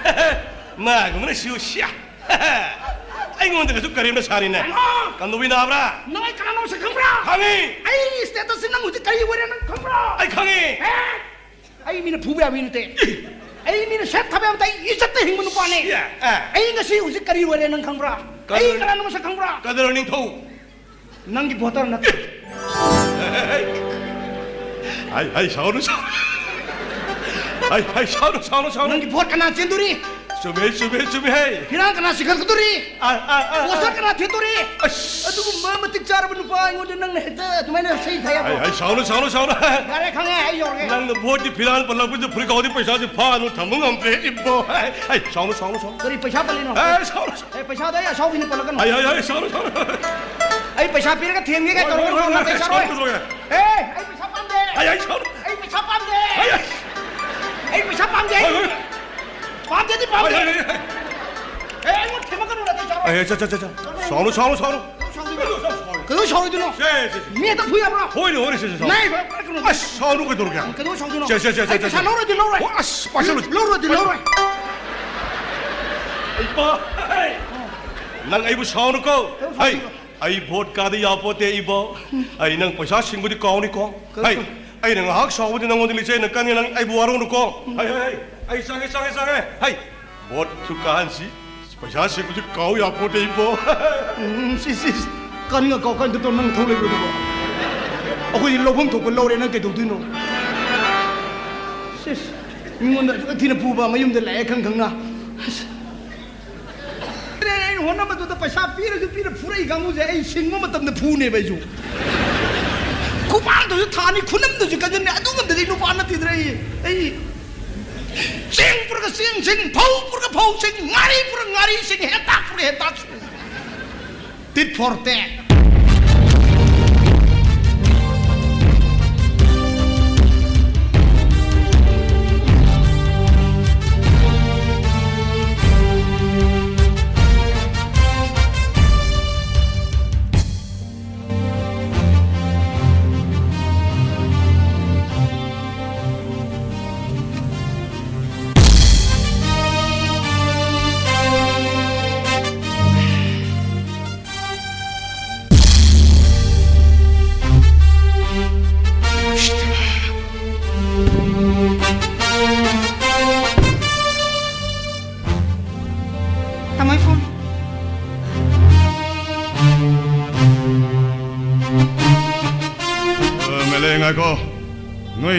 ꯃꯥꯒꯨꯝꯕꯅ ꯁꯤꯌꯨ ꯁꯤꯌꯥ꯫ ꯑꯩꯉꯣꯟꯗꯒꯁꯨ ꯀꯔꯦꯝꯅ ꯁꯥꯔꯤꯅꯦ꯫ ꯀꯩꯅꯣ? ꯀꯝꯗꯧꯕꯩ ꯅꯥꯕ꯭ꯔꯥ? ꯅꯪ ꯑꯩ ꯀꯅꯥꯅꯣ ꯃꯁꯛ ꯈꯪꯕ꯭ꯔꯥ? ꯈꯪꯉꯤ꯫ ꯑꯩꯒꯤ status ꯁꯤ ꯅꯪ ꯍꯧꯖꯤꯛ ꯀꯔꯤ ꯑꯣꯏꯔꯦ ꯅꯪ ꯈꯪꯕ꯭ꯔꯥ? ꯑꯩ ꯈꯪꯉꯤ꯫ ꯑꯦ? ꯑꯩ ꯃꯤꯅ ꯐꯨꯕ ꯌꯥꯕ ꯃꯤ ꯅꯠꯇꯦ꯫ ꯑꯩ ꯃꯤꯅ ꯁꯦꯠ ꯊꯥꯕ ꯌꯥꯕ ꯅꯠꯇꯦ꯫ ꯑꯩ ꯏꯖꯠꯇ ꯍꯤꯡꯕ ꯅꯨꯄꯥꯅꯦ꯫ ꯁꯤ, ꯑꯦ, ꯑꯦ꯫ ꯑꯩ ꯉꯁꯤ ꯍꯧꯖꯤꯛ ꯀꯔꯤ ꯑꯣꯏꯔꯦ ꯅꯪ ꯈꯪꯕ꯭ꯔꯥ? ꯑꯩ ꯀꯗꯔ-, ꯀꯅꯥꯅꯣ ꯃꯁꯛ ꯈꯪꯕ꯭ꯔꯥ? ꯀꯗꯔ ꯅꯤꯡꯊꯧ꯫ ꯅꯪꯒꯤ voter ꯅꯠꯇꯦ꯫ ꯍꯩ, ꯍꯩ, ꯁꯥꯎꯅꯨ, ꯁꯥꯎꯅꯨ꯫ ꯍꯩ, ꯍꯩ, ꯁꯥꯎꯅꯨ, ꯁꯥꯎꯅꯨ, ꯁꯥꯎꯅꯨ꯫ ꯅꯪꯒꯤ ꯚꯣꯠ ꯀꯅꯥ ꯆꯦꯟꯗꯣꯔꯤ? ꯆꯨꯝꯃꯦ, ꯆꯨꯝꯃꯦ, ꯆꯨꯝꯃꯦ, ꯍꯩ꯫ ꯐꯤꯔꯥꯜ ꯀꯅꯥ ꯆꯤꯡꯈꯠꯀꯗꯣꯔꯤ? ꯑ, ꯑ, ꯑ, ꯑ꯫ ꯄꯣꯁꯇꯔ ꯀꯅꯥ ꯊꯦꯠꯇꯣꯔꯤ? ꯑꯁ꯫ ꯑꯗꯨꯒꯨꯝꯕ ꯃꯇꯤꯛ ꯆꯥꯔꯕ ꯅꯨꯄꯥ ꯑꯩꯉꯣꯟꯗ ꯅꯪꯅ ꯍꯦꯛꯇ ꯑꯗꯨꯃꯥꯏꯅ ꯁꯩ ꯊꯥ ꯌꯥꯕ꯭ꯔꯣ? ꯍꯩ, ꯍꯩ, ꯁꯥꯎꯅꯨ, ꯁꯥꯎꯅꯨ, ꯁꯥꯎꯅꯨ꯫ ꯌꯥꯔꯦ, ꯈꯪꯉꯦ, ꯑꯩ ꯌꯧꯔꯒꯦ꯫ ꯅꯪꯅ ꯚꯣꯠꯀꯤ ꯐꯤꯔꯥꯜ ꯄꯜꯂꯛꯄꯁꯤꯗ ꯐꯨꯔꯤꯠ ꯀꯥꯎꯗꯤ ꯄꯩꯁꯥꯁꯦ ꯐꯥꯅꯨ ꯊꯝꯕ ꯉꯝꯗ꯭ꯔꯦ, ꯏꯕꯣ꯫ ꯍꯩ, ꯍꯩ, ꯁꯥꯎꯅꯨ, ꯁꯥꯎꯅꯨ, ꯁꯥꯎꯅꯨ꯫ ꯀꯔꯤ ꯄꯩꯁꯥ ꯄꯜꯂꯤꯅꯣ? ꯍꯩ, ꯁꯥꯎꯅꯨ, ꯁꯥꯎꯅꯨ꯫ ꯑꯦ, ꯄꯩꯁꯥꯗꯣ ꯑꯩ ꯑꯁꯥꯎꯕꯤꯅ ꯄꯜꯂꯛꯀꯅꯨ꯫ ꯍꯩ, ꯍꯩ, ꯍꯩ, ꯁꯥꯎꯅꯨ, ꯁꯥꯎꯅꯨ꯫ ꯑꯩ ꯄꯩꯁꯥ ꯄꯤꯔꯒ ꯊꯦꯝꯒꯦ ꯀꯥꯏ ꯍꯣꯏ, ꯍꯣꯏ, ꯇꯧꯔꯛꯀꯅꯨ, ꯍꯣꯏ, ꯍꯣꯏ, ꯅꯥꯇꯩ ꯍꯣꯏ, ꯆꯥꯔꯣꯏ꯫ ꯁꯥꯎꯅꯨ, ꯁꯥꯎꯅꯨ꯫ ꯑꯦ, ꯑꯩ ꯄꯩꯁꯥ ꯄꯥꯝꯗꯦ꯫ ꯍꯩ, ꯍꯩ, ꯁꯥꯎꯅꯨ꯫ ꯑꯩ ꯄꯩꯁꯥ ꯄꯥꯝꯗꯦ꯫ ꯍꯩ, ꯍꯩ꯫ ꯑꯩ ꯄꯩꯁꯥ ꯄꯥꯝꯗꯦ꯫ ꯍꯣꯏ, ꯍꯣꯏ꯫ ꯄꯥꯝꯗꯦꯗꯤ ꯄꯥꯝꯗꯦ꯫ ꯍꯩ, ꯍꯩ, ꯍꯩ, ꯍꯩ꯫ ꯑꯦ, ꯑꯩꯉꯣꯟꯗ ꯊꯦꯝꯃꯛꯀꯅꯨ, ꯅꯥꯇꯩ ꯆꯥꯔꯣꯏ꯫ ꯍꯩ, ꯍꯩ, ꯁꯥꯎꯅꯨ, ꯁꯥꯎꯅꯨ, ꯁꯥꯎꯅꯨ꯫ ꯀꯩꯗꯧ ꯁꯥꯎꯗꯣꯏꯅꯣ? ꯁꯦ, ꯁꯦ, ꯁꯦ꯫ ꯃꯤ ꯍꯦꯛꯇ ꯐꯨ ꯌꯥꯕ꯭ꯔꯣ? ꯍꯣꯏꯅꯦ, ꯍꯣꯏꯅꯦ, ꯁꯦ, ꯁꯦ, ꯁꯥꯎꯅꯨ꯫ ꯅꯥꯏ, ꯐꯔꯛ ꯇꯥꯔꯛꯀꯅꯨ꯫ ꯑꯁ, ꯁꯥꯎꯅꯨ ꯀꯩꯗꯧꯔꯒꯦ? ꯀꯩꯗꯧ ꯁꯥꯎꯗꯣꯏꯅꯣ? ꯁꯦ, ꯁꯦ, ꯁꯦ, ꯁꯦ, ꯑꯩ ꯁꯦ, ꯄꯩꯁꯥ ꯁꯦ꯫ ꯂꯧꯔꯣꯏꯗꯤ ꯂꯧꯔꯣꯏ꯫ ꯑꯣ, ꯑꯁ, ꯄꯥꯏꯁꯜꯂꯨ꯫ ꯂꯧꯔꯣꯏꯗꯤ ꯂꯧꯔꯣꯏ꯫ ꯏꯄꯥ, ꯍꯩ꯫ ꯅꯪ ꯑꯩꯕꯨ ꯁꯥꯎꯅꯨꯀꯣ꯫ ꯀꯩꯗꯧ ꯍꯩ, ꯁꯥꯎꯗꯣꯏꯅꯣ? ꯑꯩ ꯚꯣꯠ ꯀꯥꯗ ꯌꯥꯄꯣꯠꯇꯦ, ꯏꯕꯣ꯫ ꯑꯩ ꯅꯪ ꯄꯩꯁꯥ ꯁꯤꯡꯕꯗꯤ ꯀꯥꯎꯅꯤꯀꯣ꯫ ꯀꯩꯗꯧ ꯍꯩ, ꯁꯥꯎ- ꯑꯩꯅ ꯉꯥꯏꯍꯥꯛ ꯁꯥꯎꯕꯗꯤ ꯅꯪꯉꯣꯟꯗ ꯂꯤꯆꯩꯅ ꯀꯟꯅꯤ, ꯅꯪ ꯑꯩꯕꯨ ꯋꯥꯔꯧꯅꯨꯀꯣ꯫ ꯍꯩ, ꯍꯩ, ꯍꯩ, ꯑꯩ ꯆꯪꯉꯦ, ꯆꯪꯉꯦ, ꯆꯪꯉꯦ꯫ ꯍꯩ, ꯚꯣꯠꯁꯨ ꯀꯥꯍꯟꯁꯤ, ꯄꯩꯁꯥ ꯁꯤꯡꯕꯁꯨ ꯀꯥꯎ ꯌꯥꯄꯣꯠꯇꯦ, ꯏꯕꯣ꯫ ꯎꯝ, ꯁꯤ, ꯁꯤ, ꯁꯤ꯫ ꯀꯥꯅꯤꯡꯉ ꯀꯥꯎ ꯀꯥꯏꯅ ꯇꯧ, ꯅꯪ ꯊꯧ ꯂꯩꯕ꯭ꯔꯣ ꯑꯗꯨꯕꯣ? ꯑꯩꯈꯣꯏꯗꯤ ꯂꯧꯐꯝ ꯊꯣꯛꯄ ꯂꯧꯔꯦ, ꯅꯪ ꯀꯩꯗꯧꯗꯣꯏꯅꯣ? ꯁꯤꯁ, ꯃꯤꯉꯣꯟꯗ ꯑꯗꯨꯛ ꯊꯤꯅ ꯐꯨꯕ, ꯃꯌꯨꯝꯗ ꯂꯥꯛꯑꯦ ꯈꯪ ꯈꯪꯅ꯫ ꯑꯩꯅ ꯍꯣꯠꯅꯕꯗꯨꯗ ꯄꯩꯁꯥ ꯄꯤꯔꯁꯨ ꯄꯤꯔ ꯐꯨꯔꯛꯏ ꯀꯥꯡꯕꯨꯁꯦ ꯑꯩ ꯁꯤꯡꯕ ꯃꯇꯝꯗ ꯐꯨꯅꯦꯕ ꯑꯩꯁꯨ꯫ ꯈꯨꯄꯥꯛꯇꯨꯁꯨ ꯊꯥꯅꯤ, ꯈꯨꯅꯝꯗꯨꯁꯨ ꯀꯟꯖꯟꯅꯤ, ꯑꯗꯨ ꯉꯝꯗꯗꯤ ꯅꯨꯄꯥ ꯅꯠꯇꯦꯗꯅ ꯑꯩ꯫ ꯑꯩ ꯆꯦꯡ ꯄꯨꯔꯒ ꯆꯦꯡ ꯁꯤꯡ, ꯐꯧ ꯄꯨꯔꯒ ꯐꯧ ꯁꯤꯡ, ꯉꯥꯔꯤ ꯄꯨꯔꯒ ꯉꯥꯔꯤ ꯁꯤꯡ, ꯍꯦꯟꯇꯥꯛ ꯄꯨꯔꯒ ꯍꯦꯟꯇꯥꯛ ꯁꯤꯡ꯫ Tit for tat.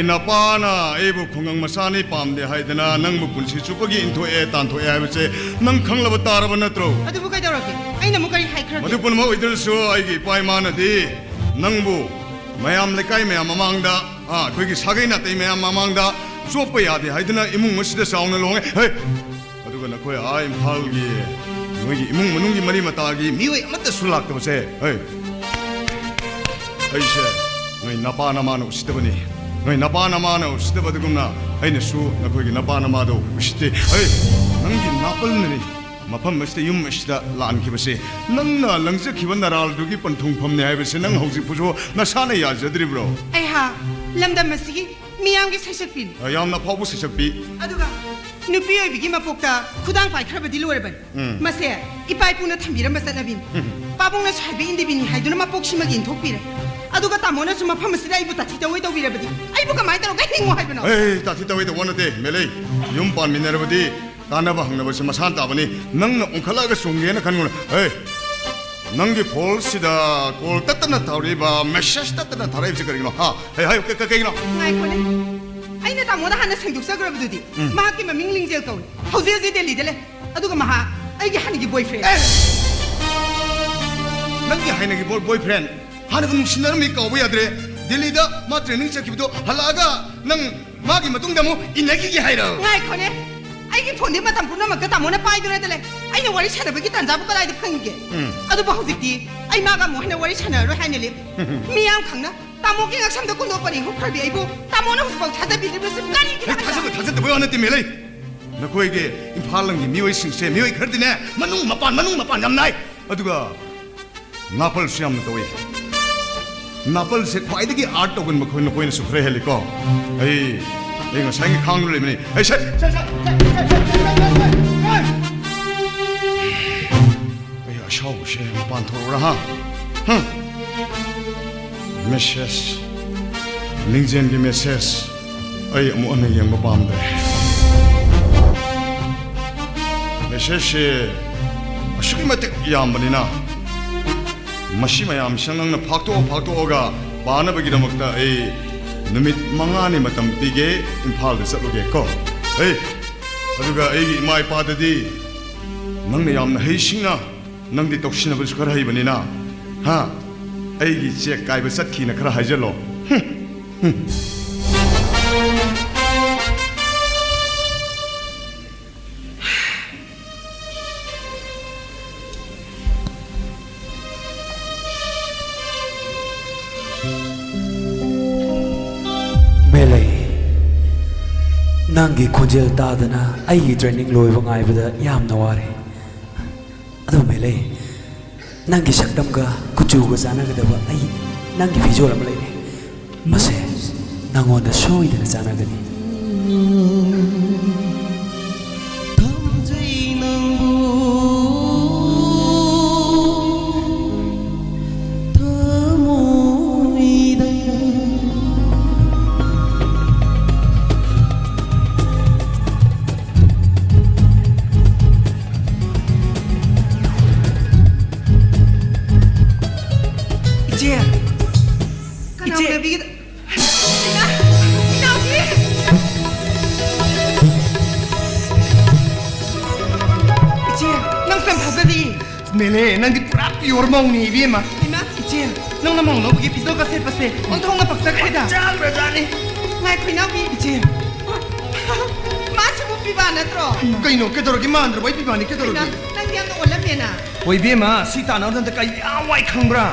ꯅꯄꯥꯅ ꯑꯩꯕꯨ ꯈꯨꯡꯒꯪ ꯃꯆꯥꯅꯤ ꯄꯥꯝꯗꯦ ꯍꯥꯏꯗꯅ ꯅꯪꯕꯨ ꯄꯨꯟꯁꯤ ꯆꯨꯞꯄꯒꯤ ꯏꯟꯊꯣꯛꯑꯦ ꯇꯥꯟꯊꯣꯛꯑꯦ ꯍꯥꯏꯕꯁꯦ ꯅꯪ ꯈꯪꯂꯕ ꯇꯥꯔꯕ ꯅꯠꯇ꯭ꯔꯣ? ꯑꯗꯨꯕꯨ ꯀꯩꯗꯧꯔꯒꯦ? ꯑꯩꯅ ꯑꯃꯨꯛ ꯀꯔꯤ ꯍꯥꯏꯈ꯭ꯔꯒꯦ? ꯃꯗꯨ ꯄꯨꯝꯅꯃꯛ ꯑꯣꯏꯗ꯭ꯔꯁꯨ ꯑꯩꯒꯤ ꯏꯄꯥ ꯏꯃꯥꯅꯗꯤ ꯅꯪꯕꯨ ꯃꯌꯥꯝ, ꯂꯩꯀꯥꯏ ꯃꯌꯥꯝ ꯃꯃꯥꯡꯗ, ꯑꯥ, ꯑꯩꯈꯣꯏꯒꯤ ꯁꯥꯒꯩ ꯅꯥꯇꯩ ꯃꯌꯥꯝ ꯃꯃꯥꯡꯗ ꯆꯣꯞꯄ ꯌꯥꯗꯦ ꯍꯥꯏꯗꯨꯅ ꯏꯃꯨꯡ ꯑꯁꯤꯗ ꯆꯥꯎꯅ ꯂꯨꯍꯣꯡꯉꯦ꯫ ꯍꯦ! ꯑꯗꯨꯒ ꯅꯈꯣꯏ ꯑꯥ ꯏꯝꯐꯥꯜꯒꯤ ꯅꯣꯏꯒꯤ ꯏꯃꯨꯡ ꯃꯅꯨꯡꯒꯤ ꯃꯔꯤ ꯃꯇꯥꯒꯤ ꯃꯤꯑꯣꯏ ꯑꯃꯠꯇꯁꯨ ꯂꯥꯛꯇꯕꯁꯦ, ꯍꯦ! ꯑꯩꯁꯦ ꯅꯣꯏ ꯅꯄꯥ ꯅꯃꯥꯅ ꯎꯁꯤꯠꯇꯕꯅꯤ꯫ ꯅꯣꯏ ꯅꯄꯥ ꯅꯃꯥꯅ ꯎꯁꯤꯠꯇꯕ ꯑꯗꯨꯒꯨꯝꯅ ꯑꯩꯅꯁꯨ ꯅꯈꯣꯏꯒꯤ ꯅꯄꯥ ꯅꯃꯥꯗꯣ ꯎꯁꯤꯠꯇꯦ꯫ ꯍꯦ! ꯅꯪꯒꯤ ꯅꯥꯄꯜꯅꯅꯤ ꯃꯐꯝ ꯑꯁꯤꯗ, ꯌꯨꯝ ꯑꯁꯤꯗ ꯂꯥꯟꯈꯤꯕꯁꯦ꯫ ꯅꯪꯅ ꯂꯪꯖꯈꯤꯕ ꯅꯔꯥꯜꯗꯨꯒꯤ ꯄꯟꯊꯨꯡꯐꯝꯅꯤ ꯍꯥꯏꯕꯁꯦ ꯅꯪ ꯍꯧꯖꯤꯛ ꯐꯥꯎꯁꯨ ꯅꯁꯥꯅ ꯌꯥꯖꯗ꯭ꯔꯤꯕ꯭ꯔꯣ? ꯑꯩꯍꯥꯛ ꯂꯝꯗꯝ ꯑꯁꯤꯒꯤ ꯃꯤꯌꯥꯝꯒꯤ ꯁꯩꯁꯛꯄꯤꯅꯤ꯫ ꯌꯥꯝꯅ ꯐꯥꯎꯕ ꯁꯩꯁꯛꯄꯤ꯫ ꯑꯗꯨꯒ ꯅꯨꯄꯤ ꯑꯣꯏꯕꯤꯒꯤ ꯃꯄꯣꯛꯇ ꯈꯨꯗꯥꯡ ꯄꯥꯏꯈ꯭ꯔꯕꯗꯤ ꯂꯣꯏꯔꯕꯅꯤ꯫ ꯎꯝ꯫ ꯃꯁꯦ ꯏꯄꯥ ꯏꯄꯨꯅ ꯊꯝꯕꯤꯔꯝꯕ ꯆꯠꯅꯕꯤꯅꯤ꯫ ꯎꯝ꯫ ꯄꯥꯕꯨꯡꯅꯁꯨ ꯍꯥꯏꯕ ꯏꯟꯗꯤꯕꯤꯅꯤ ꯍꯥꯏꯗꯨꯅ ꯃꯄꯣꯛꯁꯤꯃꯒꯤ ꯏꯟꯊꯣꯛꯄꯤꯔꯦ꯫ ꯑꯗꯨꯒ ꯇꯥꯃꯣꯅꯁꯨ ꯃꯐꯝ ꯑꯁꯤꯗ ꯑꯩꯕꯨ ꯇꯥꯊꯤ ꯇꯧꯑꯣꯏ ꯇꯧꯕꯤꯔꯕꯗꯤ ꯑꯩꯕꯨ ꯀꯃꯥꯏꯅ ꯇꯧꯔꯒ ꯍꯤꯡꯉꯣ ꯍꯥꯏꯕꯅꯣ? ꯑꯦ, ꯇꯥꯊꯤ ꯇꯧꯑꯣꯏ ꯇꯧꯕ ꯅꯠꯇꯦ, ꯃꯦꯂꯩ꯫ ꯌꯨꯝ ꯄꯥꯟꯃꯤꯟꯅꯔꯕꯗꯤ ꯀꯥꯟꯅꯕ ꯍꯪꯅꯕꯁꯦ ꯃꯁꯥꯅ ꯇꯥꯕꯅꯤ꯫ ꯅꯪꯅ ꯑꯣꯟꯈꯠꯂꯛꯑꯒ ꯆꯨꯝꯒꯦꯅ ꯈꯟꯒꯅꯨ꯫ ꯍꯦ, ꯅꯪꯒꯤ ꯐꯣꯟꯁꯤꯗ ꯀꯣꯜ ꯇꯠꯇꯅ ꯇꯧꯔꯛꯏꯕ, ꯃꯦꯁꯦꯖ ꯇꯠꯇꯅ ꯊꯥꯔꯛꯏꯕꯁꯦ ꯀꯔꯤꯒꯤꯅꯣ? ꯍꯥ? ꯍꯦ, ꯍꯥꯏꯌꯨ, ꯀ-, ꯀ-, ꯀꯩꯒꯤꯅꯣ? ꯉꯥꯏꯈꯣꯅꯦ, ꯑꯩꯅ ꯇꯥꯃꯣꯗ ꯍꯥꯟꯅ ꯁꯦꯡꯗꯣꯛꯆꯈ꯭ꯔꯕꯗꯨꯗꯤ꯫ ꯎꯝ꯫ ꯃꯍꯥꯛꯀꯤ ꯃꯃꯤꯡ ꯂꯤꯡꯖꯦꯜ ꯀꯧꯏ꯫ ꯍꯧꯖꯤꯛ ꯍꯧꯖꯤꯛ ꯗꯦꯜꯂꯤꯗ ꯂꯩ꯫ ꯑꯗꯨꯒ ꯃꯍꯥꯛ ꯑꯩꯒꯤ ꯍꯥꯟꯅꯒꯤ ꯕꯣꯏꯐ꯭ꯔꯦꯟ꯫ ꯑꯦ! ꯅꯪꯒꯤ ꯍꯥꯟꯅꯒꯤ ꯕꯣꯏ-, ꯕꯣꯏꯐ꯭ꯔꯦꯟ? ꯍꯥꯟꯅꯒ ꯅꯨꯡꯁꯤꯅꯔꯝꯃꯤ ꯀꯥꯎꯕ ꯌꯥꯗ꯭ꯔꯦ꯫ ꯗꯦꯜꯂꯤꯗ ꯃꯥ ꯇ꯭ꯔꯦꯅꯤꯡ ꯆꯠꯈꯤꯕꯗꯣ ꯍꯜꯂꯛꯑꯒ ꯅꯪ ꯃꯥꯒꯤ ꯃꯇꯨꯡꯗ ꯑꯃꯨꯛ ꯏꯟꯅꯈꯤꯒꯦ ꯍꯥꯏꯔꯣ? ꯉꯥꯏꯈꯣꯅꯦ, ꯑꯩꯒꯤ ꯐꯣꯟꯗꯤ ꯃꯇꯝ ꯄꯨꯝꯅꯃꯛꯇ ꯇꯥꯃꯣꯅ ꯄꯥꯏꯗꯨꯅꯗ ꯂꯩ꯫ ꯑꯩꯅ ꯋꯥꯔꯤ ꯁꯥꯟꯅꯕꯒꯤ ꯇꯥꯟꯖꯥꯕꯨ ꯀꯗꯥꯏꯗ ꯐꯪꯒꯦ? ꯎꯝ꯫ ꯑꯗꯨꯕꯨ ꯍꯧꯖꯤꯛꯇꯤ ꯑꯩ ꯃꯥꯒ ꯑꯃꯨꯛ ꯍꯟꯅ ꯋꯥꯔꯤ ꯁꯥꯟꯅꯔꯔꯣꯏ ꯍꯥꯏꯅ ꯂꯦꯞꯄꯦ꯫ ꯃꯤꯌꯥꯝ ꯈꯪꯅ ꯇꯥꯃꯣꯒꯤ ꯉꯛꯁꯝꯗ ꯀꯨꯟꯗꯣꯛ ꯄꯔꯦꯡ ꯍꯨꯛꯈ꯭ꯔꯕꯤ ꯑꯩꯕꯨ ꯇꯥꯃꯣꯅ ꯍꯧꯖꯤꯛꯐꯥꯎ ꯊꯥꯖꯕꯤꯗ꯭ꯔꯤꯕꯁꯤ ꯀꯔꯤꯒꯤꯅꯣ ꯑꯦ, ꯍꯥꯏꯕ? ꯊꯥꯖꯕ ꯊꯥꯖꯗꯕꯩ ꯋꯥ ꯅꯠꯇꯦ, ꯃꯦꯂꯩ꯫ ꯅꯈꯣꯏꯒꯤ ꯏꯝꯐꯥꯜ ꯂꯝꯒꯤ ꯃꯤꯑꯣꯏꯁꯤꯡꯁꯦ, ꯃꯤꯑꯣꯏ ꯈꯔꯗꯤꯅꯦ, ꯃꯅꯨꯡ ꯃꯄꯥꯟ, ꯃꯅꯨꯡ ꯃꯄꯥꯟ ꯌꯥꯝ ꯅꯥꯏ꯫ ꯑꯗꯨꯒ ꯅꯥꯄꯜꯁꯨ ꯌꯥꯝꯅ ꯇꯧꯏ꯫ ꯅꯥꯄꯜꯁꯦ ꯈ꯭ꯋꯥꯏꯗꯒꯤ ꯑꯥꯔꯠ ꯇꯧꯒꯟꯕ ꯈꯣꯏ-, ꯅꯈꯣꯏꯅꯁꯨ ꯈꯔ ꯍꯦꯜꯂꯤꯀꯣ꯫ ꯑꯩ, ꯑꯩ ꯉꯁꯥꯏꯒꯤ ꯈꯥꯡꯗꯨ ꯂꯩꯕꯅꯤ꯫ ꯑꯩ ꯁꯦ-, ꯁꯦ-, ꯁꯦ-, ꯑꯩ ꯑꯁꯥꯎꯕꯁꯦ ꯃꯄꯥꯟ ꯊꯣꯛꯎꯔꯥ, ꯍꯥ? ꯍꯝ꯫ ꯃꯦꯁꯦꯖ, ꯂꯤꯡꯖꯦꯜꯒꯤ ꯃꯦꯁꯦꯖ꯫ ꯑꯩ ꯑꯃꯨꯛ ꯍꯟꯅ ꯌꯦꯡꯕ ꯄꯥꯝꯗ꯭ꯔꯦ꯫ ꯃꯦꯁꯦꯖꯁꯦ ꯑꯁꯨꯛꯀꯤ ꯃꯇꯤꯛ ꯌꯥꯝꯕꯅꯤꯅ, ꯃꯁꯤ ꯃꯌꯥꯝꯁꯤꯅ ꯅꯪꯅ ꯐꯥꯛꯇꯣꯛꯑ ꯐꯥꯛꯇꯣꯛꯑꯒ ꯄꯥꯅꯕꯒꯤꯗꯃꯛꯇ ꯑꯩ ꯅꯨꯃꯤꯠ ꯃꯉꯥꯅꯤ ꯃꯇꯝ ꯄꯤꯒꯦ, ꯏꯝꯐꯥꯜꯗ ꯆꯠꯂꯨꯒꯦ ꯀꯣ꯫ ꯍꯦ, ꯑꯗꯨꯒ ꯑꯩꯒꯤ ꯏꯃꯥ ꯏꯄꯥꯗꯗꯤ ꯅꯪꯅ ꯌꯥꯝꯅ ꯍꯩꯁꯤꯡꯅ, ꯅꯪꯗꯤ ꯇꯧꯁꯤꯟꯅꯕꯁꯨ ꯈꯔ ꯍꯩꯕꯅꯤꯅ, ꯍꯥ, ꯑꯩꯒꯤ ꯆꯦꯛ ꯀꯥꯏꯕ ꯆꯠꯈꯤꯅ ꯈꯔ ꯍꯥꯏꯖꯜꯂꯣ꯫ ꯍꯨꯝ, ꯍꯨꯝ꯫ ꯃꯦꯂꯩ, ꯅꯪꯒꯤ ꯈꯣꯟꯖꯦꯜ ꯇꯥꯗꯅ ꯑꯩꯒꯤ training ꯂꯣꯏꯕ ꯉꯥꯏꯕꯗ ꯌꯥꯝꯅ ꯋꯥꯔꯦ꯫ ꯑꯗꯨ ꯃꯦꯂꯩ, ꯅꯪꯒꯤ ꯁꯛꯇꯝꯒ ꯀꯨꯆꯨꯒ ꯆꯥꯟꯅꯒꯗꯕ ꯑꯩ ꯅꯪꯒꯤ ꯐꯤꯖꯣꯜ ꯑꯃ ꯂꯩꯔꯦ꯫ ꯃꯁꯦ ꯅꯪꯉꯣꯟꯗ ꯁꯣꯏꯗꯅ ꯆꯥꯟꯅꯒꯅꯤ꯫ ꯊꯝꯖꯩ ꯅꯪꯕꯨ ꯊꯃꯣꯏꯗ꯫ ꯏꯆꯦ! ꯀꯅꯥ ꯏꯆꯦ! ꯎꯅꯕꯤꯒꯗ-, ꯏꯅꯥ-, ꯏꯅꯥꯎꯄꯤ! ꯏꯆꯦ, ꯅꯪ ꯁꯨꯝ ꯊꯥꯖꯗꯤ꯫ ꯃꯦꯂꯦ, ꯅꯪꯗꯤ ꯄꯨꯔꯥ pure ꯃꯧꯅꯤ, ꯏꯕꯦꯝꯃ꯫ ꯏꯃꯥ! ꯏꯆꯦ, ꯅꯪꯅ ꯃꯧ ꯂꯧꯕꯒꯤ ꯐꯤꯖꯣꯜꯒ ꯁꯦꯠꯄꯁꯦ ꯑꯣꯟꯊꯣꯛꯅ ꯄꯛꯆꯈ꯭ꯔꯦꯗ꯫ ꯄꯛꯆꯈ꯭ꯔꯖꯥꯠꯅꯤ꯫ ꯉꯥꯏꯈꯣ, ꯏꯅꯥꯎꯄꯤ꯫ ꯏꯆꯦ꯫ ꯃꯥꯁꯤꯕꯨ ꯄꯤꯕꯥ ꯅꯠꯇ꯭ꯔꯣ? ꯀꯩꯅꯣ, ꯀꯩꯗꯧꯔꯒꯦ? ꯃꯥꯟꯗ꯭ꯔꯕꯣ ꯑꯩ ꯄꯤꯕꯥꯅꯤ? ꯀꯩꯗꯧꯔꯒꯦ? ꯏꯃꯥ, ꯅꯪꯗꯤ ꯌꯥꯝꯅ ꯑꯣꯜꯂꯝꯃꯦꯅ꯫ ꯍꯣꯏ, ꯏꯕꯦꯝꯃ, ꯁꯤ ꯇꯥꯟꯅꯕꯗ ꯍꯟꯗꯛ ꯑꯩ ꯌꯥꯝ ꯋꯥꯏ, ꯈꯪꯕ꯭ꯔꯥ?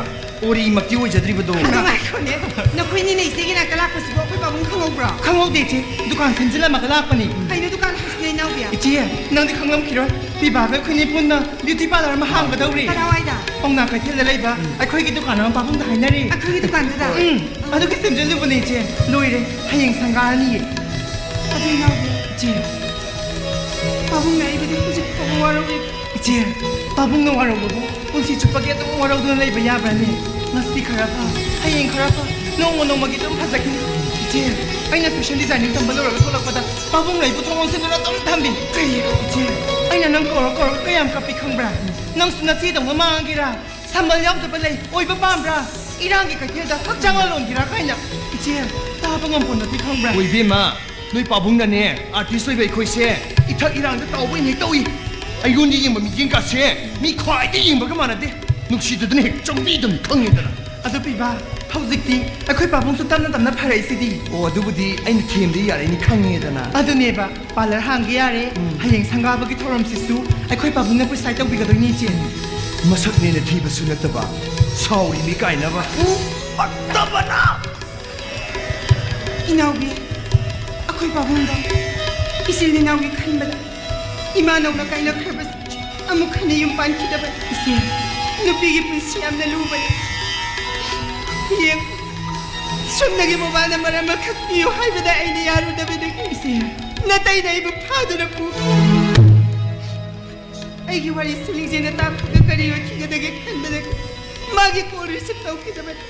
ꯑꯣꯔꯤꯃꯛꯇꯤ ꯑꯣꯏꯖꯗ꯭ꯔꯤꯕꯗꯣ꯫ ꯑꯗꯨ ꯉꯥꯏꯈꯣꯅꯦ, ꯅꯈꯣꯏꯅꯤꯅ ꯏꯆꯦꯒꯤ ꯅꯥꯛꯇ ꯂꯥꯛꯄꯁꯤꯕꯨ ꯑꯩꯈꯣꯏ ꯄꯥꯕꯨꯡ ꯈꯪꯍꯧꯕ꯭ꯔꯣ? ꯈꯪꯍꯧꯗꯦ, ꯏꯆꯦ꯫ ꯗꯨꯀꯥꯟ ꯁꯦꯝꯖꯤꯜꯂꯝꯃꯒ ꯂꯥꯛꯄꯅꯤ꯫ ꯀꯩꯅꯣ ꯗꯨꯀꯥꯟ ꯍꯥꯏꯁꯤꯅ, ꯏꯅꯥꯎꯕꯤ? ꯏꯆꯦ, ꯅꯪꯗꯤ ꯈꯪꯂꯝꯈꯤꯔꯣꯏ꯫ ꯄꯤꯕꯥꯒ ꯑꯩꯈꯣꯏꯅꯤ ꯄꯨꯟꯅ beauty parlour ꯑꯃ ꯍꯥꯡꯒꯗꯧꯔꯤ꯫ ꯀꯗꯥꯏꯋꯥꯏꯗ? ꯄꯥꯎꯅꯥ ꯀꯩꯊꯦꯜꯗ ꯂꯩꯕ ꯑꯩꯈꯣꯏꯒꯤ ꯗꯨꯀꯥꯟ ꯑꯃ ꯄꯥꯕꯨꯡꯗ ꯍꯥꯏꯅꯔꯤ꯫ ꯑꯩꯈꯣꯏꯒꯤ ꯗꯨꯀꯥꯟꯗꯨꯗ? ꯎꯝ, ꯑꯗꯨꯒꯤ ꯁꯦꯝꯖꯤꯜꯂꯨꯕꯅꯦ, ꯏꯆꯦ꯫ ꯂꯣꯏꯔꯦ, ꯍꯌꯦꯡ ꯁꯪꯒꯥꯔꯅꯤꯌꯦ꯫ ꯑꯗꯨ ꯏꯅꯥꯎꯕꯤ, ꯏꯆꯦ꯫ ꯄꯥꯕꯨꯡꯅ ꯑꯩꯕꯨꯗꯤ ꯍꯧꯖꯤꯛ ꯐꯥꯎꯕ ꯋꯥꯔꯧꯔꯤ꯫ ꯏꯆꯦ, ꯄꯥꯕꯨꯡꯅ ꯋꯥꯔꯧꯕꯕꯨ ꯄꯨꯟꯁꯤ ꯆꯨꯞꯄꯒꯤ ꯑꯗꯨꯝ ꯋꯥꯔꯧꯗꯨꯅ ꯂꯩꯕ ꯌꯥꯕ꯭ꯔꯅꯦ? ꯉꯁꯤ ꯈꯔ ꯐ, ꯍꯌꯦꯡ ꯈꯔ ꯐ, ꯅꯣꯡꯃ ꯅꯣꯡꯃꯒꯤ ꯑꯗꯨꯝ ꯐꯖꯈꯤꯅꯤ꯫ ꯏꯆꯦ, ꯑꯩꯅ fashion designing ꯇꯝꯕ ꯂꯣꯏꯔꯒ ꯊꯣꯛꯂꯛꯄꯗ ꯄꯥꯕꯨꯡꯅ ꯑꯩꯕꯨ ꯊꯣꯡ ꯂꯣꯟꯁꯤꯟꯗꯨꯅ ꯑꯗꯨꯝ ꯊꯝꯕꯤ꯫ ꯀꯩꯒꯤꯅꯣ? ꯏꯆꯦ, ꯑꯩꯅ ꯅꯪ ꯀꯧꯔ ꯀꯧꯔꯒ ꯀꯌꯥꯝ ꯀꯞꯄꯤ ꯈꯪꯕ꯭ꯔꯥ? ꯅꯪꯁꯨ ꯅꯆꯦꯗꯧꯅ ꯃꯥꯡꯒꯦꯔꯥ? ꯁꯝꯕꯜ ꯌꯥꯎꯗꯕ ꯂꯩ ꯑꯣꯏꯕ ꯄꯥꯝꯕ꯭ꯔꯥ? ꯏꯔꯥꯡꯒꯤ ꯀꯩꯊꯦꯜꯗ ꯍꯛꯆꯥꯡ ꯂꯂꯣꯟꯒꯤꯔꯥ ꯀꯥꯏꯅ꯫ ꯏꯆꯦ, ꯇꯥꯕ ꯉꯝꯄꯣꯟ ꯅꯠꯇꯦ, ꯈꯪꯕ꯭ꯔꯥ? ꯑꯣꯏꯕꯦꯝꯃ, ꯅꯣꯏ ꯄꯥꯕꯨꯡꯅꯅꯦ, ꯑꯥꯔꯇꯤꯁ ꯑꯣꯏꯕ ꯑꯩꯈꯣꯏꯁꯦ ꯏꯊꯛ ꯏꯔꯥꯡꯗ ꯇꯥꯎꯕ ꯍꯦꯛ ꯇꯧꯏ꯫ ꯑꯩꯉꯣꯟꯗ ꯌꯦꯡꯕ ꯃꯤꯠꯌꯦꯡ ꯀꯥꯁꯦ ꯃꯤ ꯈ꯭ꯋꯥꯏꯗꯒꯤ ꯌꯦꯡꯕꯒ ꯃꯥꯟꯅꯗꯦ꯫ ꯅꯨꯡꯁꯤꯗꯗꯅ ꯍꯦꯛ ꯆꯪꯕꯤꯗꯕꯅꯤ, ꯈꯪꯉꯦꯗꯅ꯫ ꯑꯗꯨ ꯄꯤꯕ, ꯍꯧꯖꯤꯛꯇꯤ ꯑꯩꯈꯣꯏ ꯄꯥꯕꯨꯡꯁꯨ ꯇꯞꯅ ꯇꯞꯅ ꯐꯔꯛꯏꯁꯤꯗꯤ꯫ ꯑꯣ, ꯑꯗꯨꯕꯨꯗꯤ ꯑꯩꯅ ꯊꯦꯝꯗ ꯌꯥꯔꯛꯏꯅꯤ, ꯈꯪꯉꯦꯗꯅ꯫ ꯑꯗꯨꯅꯦꯕ, ꯄꯥꯔꯂꯔ ꯍꯥꯡꯒꯦ ꯌꯥꯔꯦ꯫ ꯎꯝ꯫ ꯍꯌꯦꯡ ꯁꯪꯒꯥꯕꯒꯤ ꯊꯧꯔꯝꯁꯤꯁꯨ ꯑꯩꯈꯣꯏ ꯄꯥꯕꯨꯡꯅ ꯄ꯭ꯔꯤꯁꯥꯏꯗ ꯇꯧꯕꯤꯒꯗꯣꯏꯅꯤ, ꯏꯆꯦ꯫ ꯃꯁꯛꯅꯦꯅ ꯊꯤꯕꯁꯨ ꯅꯠꯇꯕ, ꯁꯥꯎꯔꯤꯅꯤ ꯀꯥꯏꯅꯕ꯫ ꯎꯝ꯫ ꯐꯠꯇꯕꯅ! ꯏꯅꯥꯎꯕꯤ, ꯑꯩꯈꯣꯏ ꯄꯥꯕꯨꯡꯗꯣ ꯏꯆꯤꯜ ꯏꯅꯥꯎꯒꯤ ꯈꯟꯕꯗ ꯏꯃꯥ ꯅꯧꯅ ꯀꯥꯏꯅꯈ꯭ꯔꯕꯁꯦ ꯑꯃꯨꯛ ꯍꯟꯅ ꯌꯨꯝ ꯄꯥꯟꯈꯤꯗꯕꯅꯤ꯫ ꯏꯆꯦ꯫ ꯅꯨꯄꯤꯒꯤ ꯄꯨꯟꯁꯤ ꯌꯥꯝꯅ ꯂꯨꯕꯅꯤ꯫ ꯌꯦꯡ, ꯁꯨꯞꯅꯒꯤ ꯃꯣꯕꯥꯏꯜ ꯅꯝꯕꯔ ꯑꯃꯈꯛ ꯄꯤꯌꯨ ꯍꯥꯏꯕꯗ ꯑꯩꯅ ꯌꯥꯔꯨꯗꯕꯗꯒꯤ ꯏꯆꯦ꯫ ꯅꯇꯩꯅ ꯑꯩꯕꯨ ꯐꯥꯗꯨꯅ ꯄꯨꯈꯤ꯫ ꯑꯩꯒꯤ ꯋꯥꯔꯤꯁꯤ ꯂꯤꯡꯖꯦꯜꯅ ꯇꯥꯛꯄꯗ ꯀꯔꯤ ꯑꯣꯏꯈꯤꯒꯗꯒꯦ ꯈꯟꯕꯗꯒꯤ ꯃꯥꯒꯤ ꯀꯣꯜ ꯔꯤꯁꯤꯞ ꯇꯧꯈꯤꯗꯕꯅꯤ,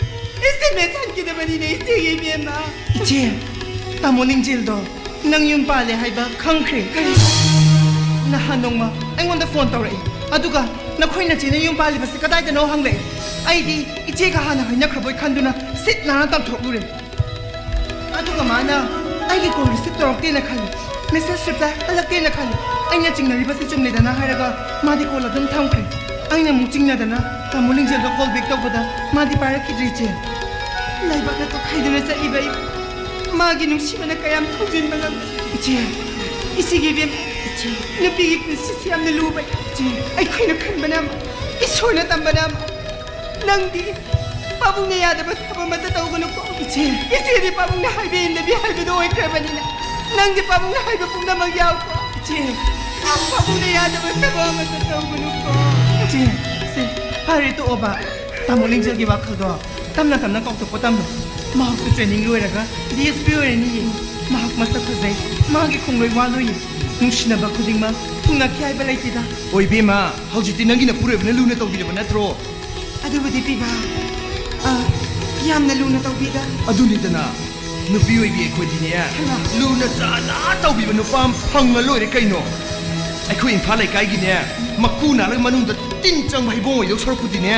ꯑꯦꯁ ꯑꯦꯝ ꯑꯦꯁ ꯍꯟꯈꯤꯗꯕꯅꯤꯅꯦ, ꯏꯆꯦꯒꯤ ꯏꯕꯦꯝꯃ꯫ ꯏꯆꯦ, ꯇꯥꯃꯣ ꯂꯤꯡꯖꯦꯜꯗꯣ ꯅꯪ ꯌꯨꯝ ꯄꯥꯜꯂꯦ ꯍꯥꯏꯕ ꯈꯪꯈ꯭ꯔꯦ꯫ ꯀꯔꯤ? ꯅꯍꯥꯟ ꯅꯣꯡꯃ ꯑꯩꯉꯣꯟꯗ ꯐꯣꯟ ꯇꯧꯔꯛꯏ, ꯑꯗꯨꯒ ꯅꯈꯣꯏ ꯅꯆꯦꯅ ꯌꯨꯝ ꯄꯥꯜꯂꯤꯕꯁꯦ ꯀꯗꯥꯏꯗꯅꯣ ꯍꯪꯂꯛꯏ꯫ ꯑꯩꯗꯤ ꯏꯆꯦꯒ ꯍꯥꯟꯅ ꯍꯥꯏꯅꯈ꯭ꯔꯕꯣꯏ ꯈꯟꯗꯨꯅ ꯁꯤꯠ ꯅꯥꯟꯅ ꯇꯝꯊꯣꯛꯂꯨꯔꯦ꯫ ꯑꯗꯨꯒ ꯃꯥꯅ ꯑꯩꯒꯤ ꯀꯣꯜ ꯔꯤꯁꯤꯞ ꯇꯧꯔꯛꯇꯦꯅ ꯈꯜꯂꯤ, ꯃꯦꯁꯦꯖ ꯔꯤꯄ꯭ꯂꯥꯏ ꯍꯜꯂꯛꯇꯦꯅ ꯈꯜꯂꯤ, ꯑꯩꯅ ꯆꯤꯡꯅꯔꯤꯕꯁꯤ ꯆꯨꯝꯂꯦꯗꯅ ꯍꯥꯏꯔꯒ ꯃꯥꯗꯤ ꯀꯣꯜ ꯑꯗꯨꯝ ꯊꯝꯈ꯭ꯔꯦ꯫ ꯑꯩꯅ ꯑꯃꯨꯛ ꯆꯤꯡꯅꯗꯅ ꯇꯥꯃꯣ ꯂꯤꯡꯖꯦꯜꯗ ꯀꯣꯜ ꯕꯦꯛ ꯇꯧꯕꯗ ꯃꯥꯗꯤ ꯄꯥꯏꯔꯛꯈꯤꯗ꯭ꯔꯦ, ꯏꯆꯦ꯫ ꯂꯥꯏꯕꯛꯅ ꯇꯣꯈꯥꯏꯗꯨꯅ ꯆꯠꯂꯤꯕ ꯑꯩ ꯃꯥꯒꯤ ꯅꯨꯡꯁꯤꯕꯅ ꯀꯌꯥꯝ ꯊꯧꯖꯤꯟꯕ ꯉꯝ-, ꯏꯆꯦ꯫ ꯏꯆꯦꯒꯤ ꯏꯕꯦꯝ, ꯏꯆꯦ꯫ ꯅꯨꯄꯤꯒꯤ ꯄꯨꯟꯁꯤꯁꯤ ꯌꯥꯝꯅ ꯂꯨꯕ꯫ ꯏꯆꯦ꯫ ꯑꯩꯈꯣꯏꯅ ꯈꯟꯕꯅ ꯑꯃ, ꯏꯁꯣꯔꯅ ꯇꯝꯕꯅ ꯑꯃ꯫ ꯅꯪꯗꯤ ꯄꯥꯕꯨꯡꯅ ꯌꯥꯗꯕ ꯊꯕꯛ ꯑꯃꯠꯇ ꯇꯧꯒꯅꯨꯀꯣ꯫ ꯏꯆꯦ꯫ ꯏꯆꯦꯗꯤ ꯄꯥꯕꯨꯡꯅ ꯍꯥꯏꯕ ꯏꯟꯗꯕꯤ ꯍꯥꯏꯕꯗꯣ ꯑꯣꯏꯈ꯭ꯔꯕꯅꯤꯅ ꯅꯪꯗꯤ ꯄꯥꯕꯨꯡꯅ ꯍꯥꯏꯕ ꯄꯨꯝꯅꯃꯛ ꯌꯥꯎꯀꯣ꯫ ꯏꯆꯦ꯫ ꯄꯥꯕꯨꯡꯅ ꯌꯥꯗꯕ ꯊꯕꯛ ꯑꯃꯠꯇ ꯇꯧꯒꯅꯨꯀꯣ꯫ ꯏꯆꯦ, ꯏꯆꯦ, ꯐꯔꯦ, ꯇꯣꯛꯑꯣꯕ꯫ ꯇꯥꯃꯣ ꯂꯤꯡꯖꯦꯜꯒꯤ ꯋꯥꯈꯜꯗꯣ ꯇꯞꯅ ꯇꯞꯅ ꯀꯥꯎꯊꯣꯛꯄ ꯇꯝꯃꯨ꯫ ꯃꯍꯥꯛꯁꯨ ꯇ꯭ꯔꯦꯅꯤꯡ ꯂꯣꯏꯔꯒ ꯗꯤ ꯑꯦꯁ ꯄꯤ ꯑꯣꯏꯔꯅꯤꯌꯦ꯫ ꯃꯍꯥꯛ ꯃꯁꯛ ꯐꯖꯩ, ꯃꯥꯒꯤ ꯈꯣꯡꯂꯣꯏ ꯋꯥ ꯂꯣꯏꯌꯦ꯫ ꯅꯨꯡꯁꯤꯅꯕ ꯈꯨꯗꯤꯡꯃꯛ ꯊꯨꯡꯅꯈꯤ ꯍꯥꯏꯕ ꯂꯩꯇꯦꯗ꯫ ꯑꯣꯏꯕꯦꯝꯃ, ꯍꯧꯖꯤꯛꯇꯤ ꯅꯪꯒꯤ ꯅꯄꯨꯔꯣꯏꯕꯅ ꯂꯨꯅ ꯇꯧꯕꯤꯔꯕ ꯅꯠꯇ꯭ꯔꯣ? ꯑꯗꯨꯕꯨꯗꯤ ꯄꯤꯕ, ꯑ, ꯌꯥꯝꯅ ꯂꯨꯅ ꯇꯧꯕꯤꯗ꯫ ꯑꯗꯨꯅꯤꯗꯅ, ꯅꯨꯄꯤ ꯑꯣꯏꯕꯤ ꯑꯩꯈꯣꯏꯗꯤꯅꯦ, ꯍꯩꯃꯥ꯫ ꯂꯨꯅ ꯆꯥꯅ ꯇꯧꯕꯤꯕ ꯅꯨꯄꯥ ꯑꯃ ꯐꯪꯉ ꯂꯣꯏꯔꯦ ꯀꯩꯅꯣ꯫ ꯑꯩꯈꯣꯏ ꯏꯝꯐꯥꯜ ꯂꯩꯀꯥꯏꯒꯤꯅꯦ, ꯃꯀꯨ ꯅꯥꯜꯂꯒ ꯃꯅꯨꯡꯗ ꯇꯤꯟ ꯆꯪꯕ ꯍꯩꯕꯣꯡ ꯑꯣꯏꯗꯧ ꯁꯔꯨꯛꯄꯨꯗꯤꯅꯦ,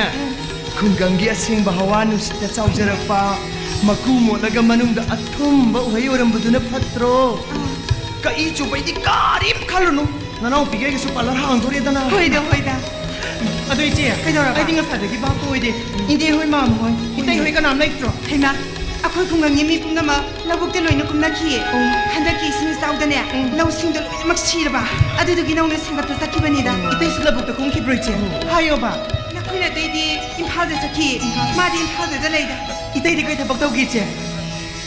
ꯈꯨꯡꯒꯪꯒꯤ ꯑꯁꯦꯡꯕ ꯍꯋꯥ ꯅꯨꯡꯁꯤꯠꯇ ꯆꯥꯎꯖꯔꯛꯄ, ꯃꯀꯨ ꯃꯣꯠꯂꯒ ꯃꯅꯨꯡꯗ ꯑꯊꯨꯝꯕ ꯎꯍꯩ ꯑꯣꯏꯔꯝꯕꯗꯨꯅ ꯐꯠꯇ꯭ꯔꯣ? ꯀꯛꯏ ꯆꯨꯕꯩꯗꯤ ꯀꯔꯤꯝ ꯈꯜꯂꯨꯅꯨ, ꯅꯅꯥꯎꯄꯤꯒꯤ ꯑꯩꯒꯤꯁꯨ ꯄꯥꯔꯂꯔ ꯍꯥꯡꯗꯣꯔꯦꯗꯅ꯫ ꯍꯣꯏꯗ, ꯍꯣꯏꯗ꯫ ꯑꯗꯣ ꯏꯆꯦ, ꯀꯩꯗꯧꯔꯕ? ꯑꯩꯗꯤ ꯉꯁꯥꯏꯗꯒꯤ ꯚꯥꯞ ꯑꯣꯏꯗꯦ꯫ ꯏꯅꯦ ꯍꯣꯏ, ꯃꯥꯝꯃ ꯍꯣꯏ, ꯏꯇꯩ ꯍꯣꯏ ꯀꯅꯥꯝ ꯂꯩꯇ꯭ꯔꯣ? ꯍꯩꯃꯥ, ꯑꯩꯈꯣꯏ ꯈꯨꯡꯒꯪꯒꯤ ꯃꯤ ꯄꯨꯝꯅꯃꯛ ꯂꯧꯕꯨꯛꯇ ꯂꯣꯏꯅ ꯀꯨꯝꯅꯈꯤꯌꯦ꯫ ꯎꯝ꯫ ꯍꯟꯗꯛꯀꯤ ꯏꯁꯤꯡ ꯏꯆꯥꯎꯗꯅꯦ, ꯎꯝ꯫ ꯂꯧꯁꯤꯡꯗꯣ ꯂꯣꯏꯅꯃꯛ ꯁꯤꯔꯕ꯫ ꯑꯗꯨꯗꯨꯒꯤ ꯅꯧꯅ ꯁꯦꯝꯒꯠꯄ ꯆꯠꯈꯤꯕꯅꯤꯗ꯫ ꯏꯇꯩꯁꯨ ꯂꯧꯕꯨꯛꯇ ꯀꯨꯝꯈꯤꯕ꯭ꯔꯣ, ꯏꯆꯦ? ꯎꯝ꯫ ꯍꯥꯏꯌꯣꯕ꯫ ꯅꯈꯣꯏ ꯅꯇꯩꯗꯤ ꯏꯝꯐꯥꯜꯗ ꯆꯠꯈꯤ꯫ ꯏꯝꯐꯥꯜ? ꯃꯥꯗꯤ ꯏꯝꯐꯥꯜꯗꯗ ꯂꯩꯗ꯫ ꯏꯇꯩꯗꯤ ꯀꯩ ꯊꯕꯛ ꯇꯧꯒꯦ, ꯏꯆꯦ?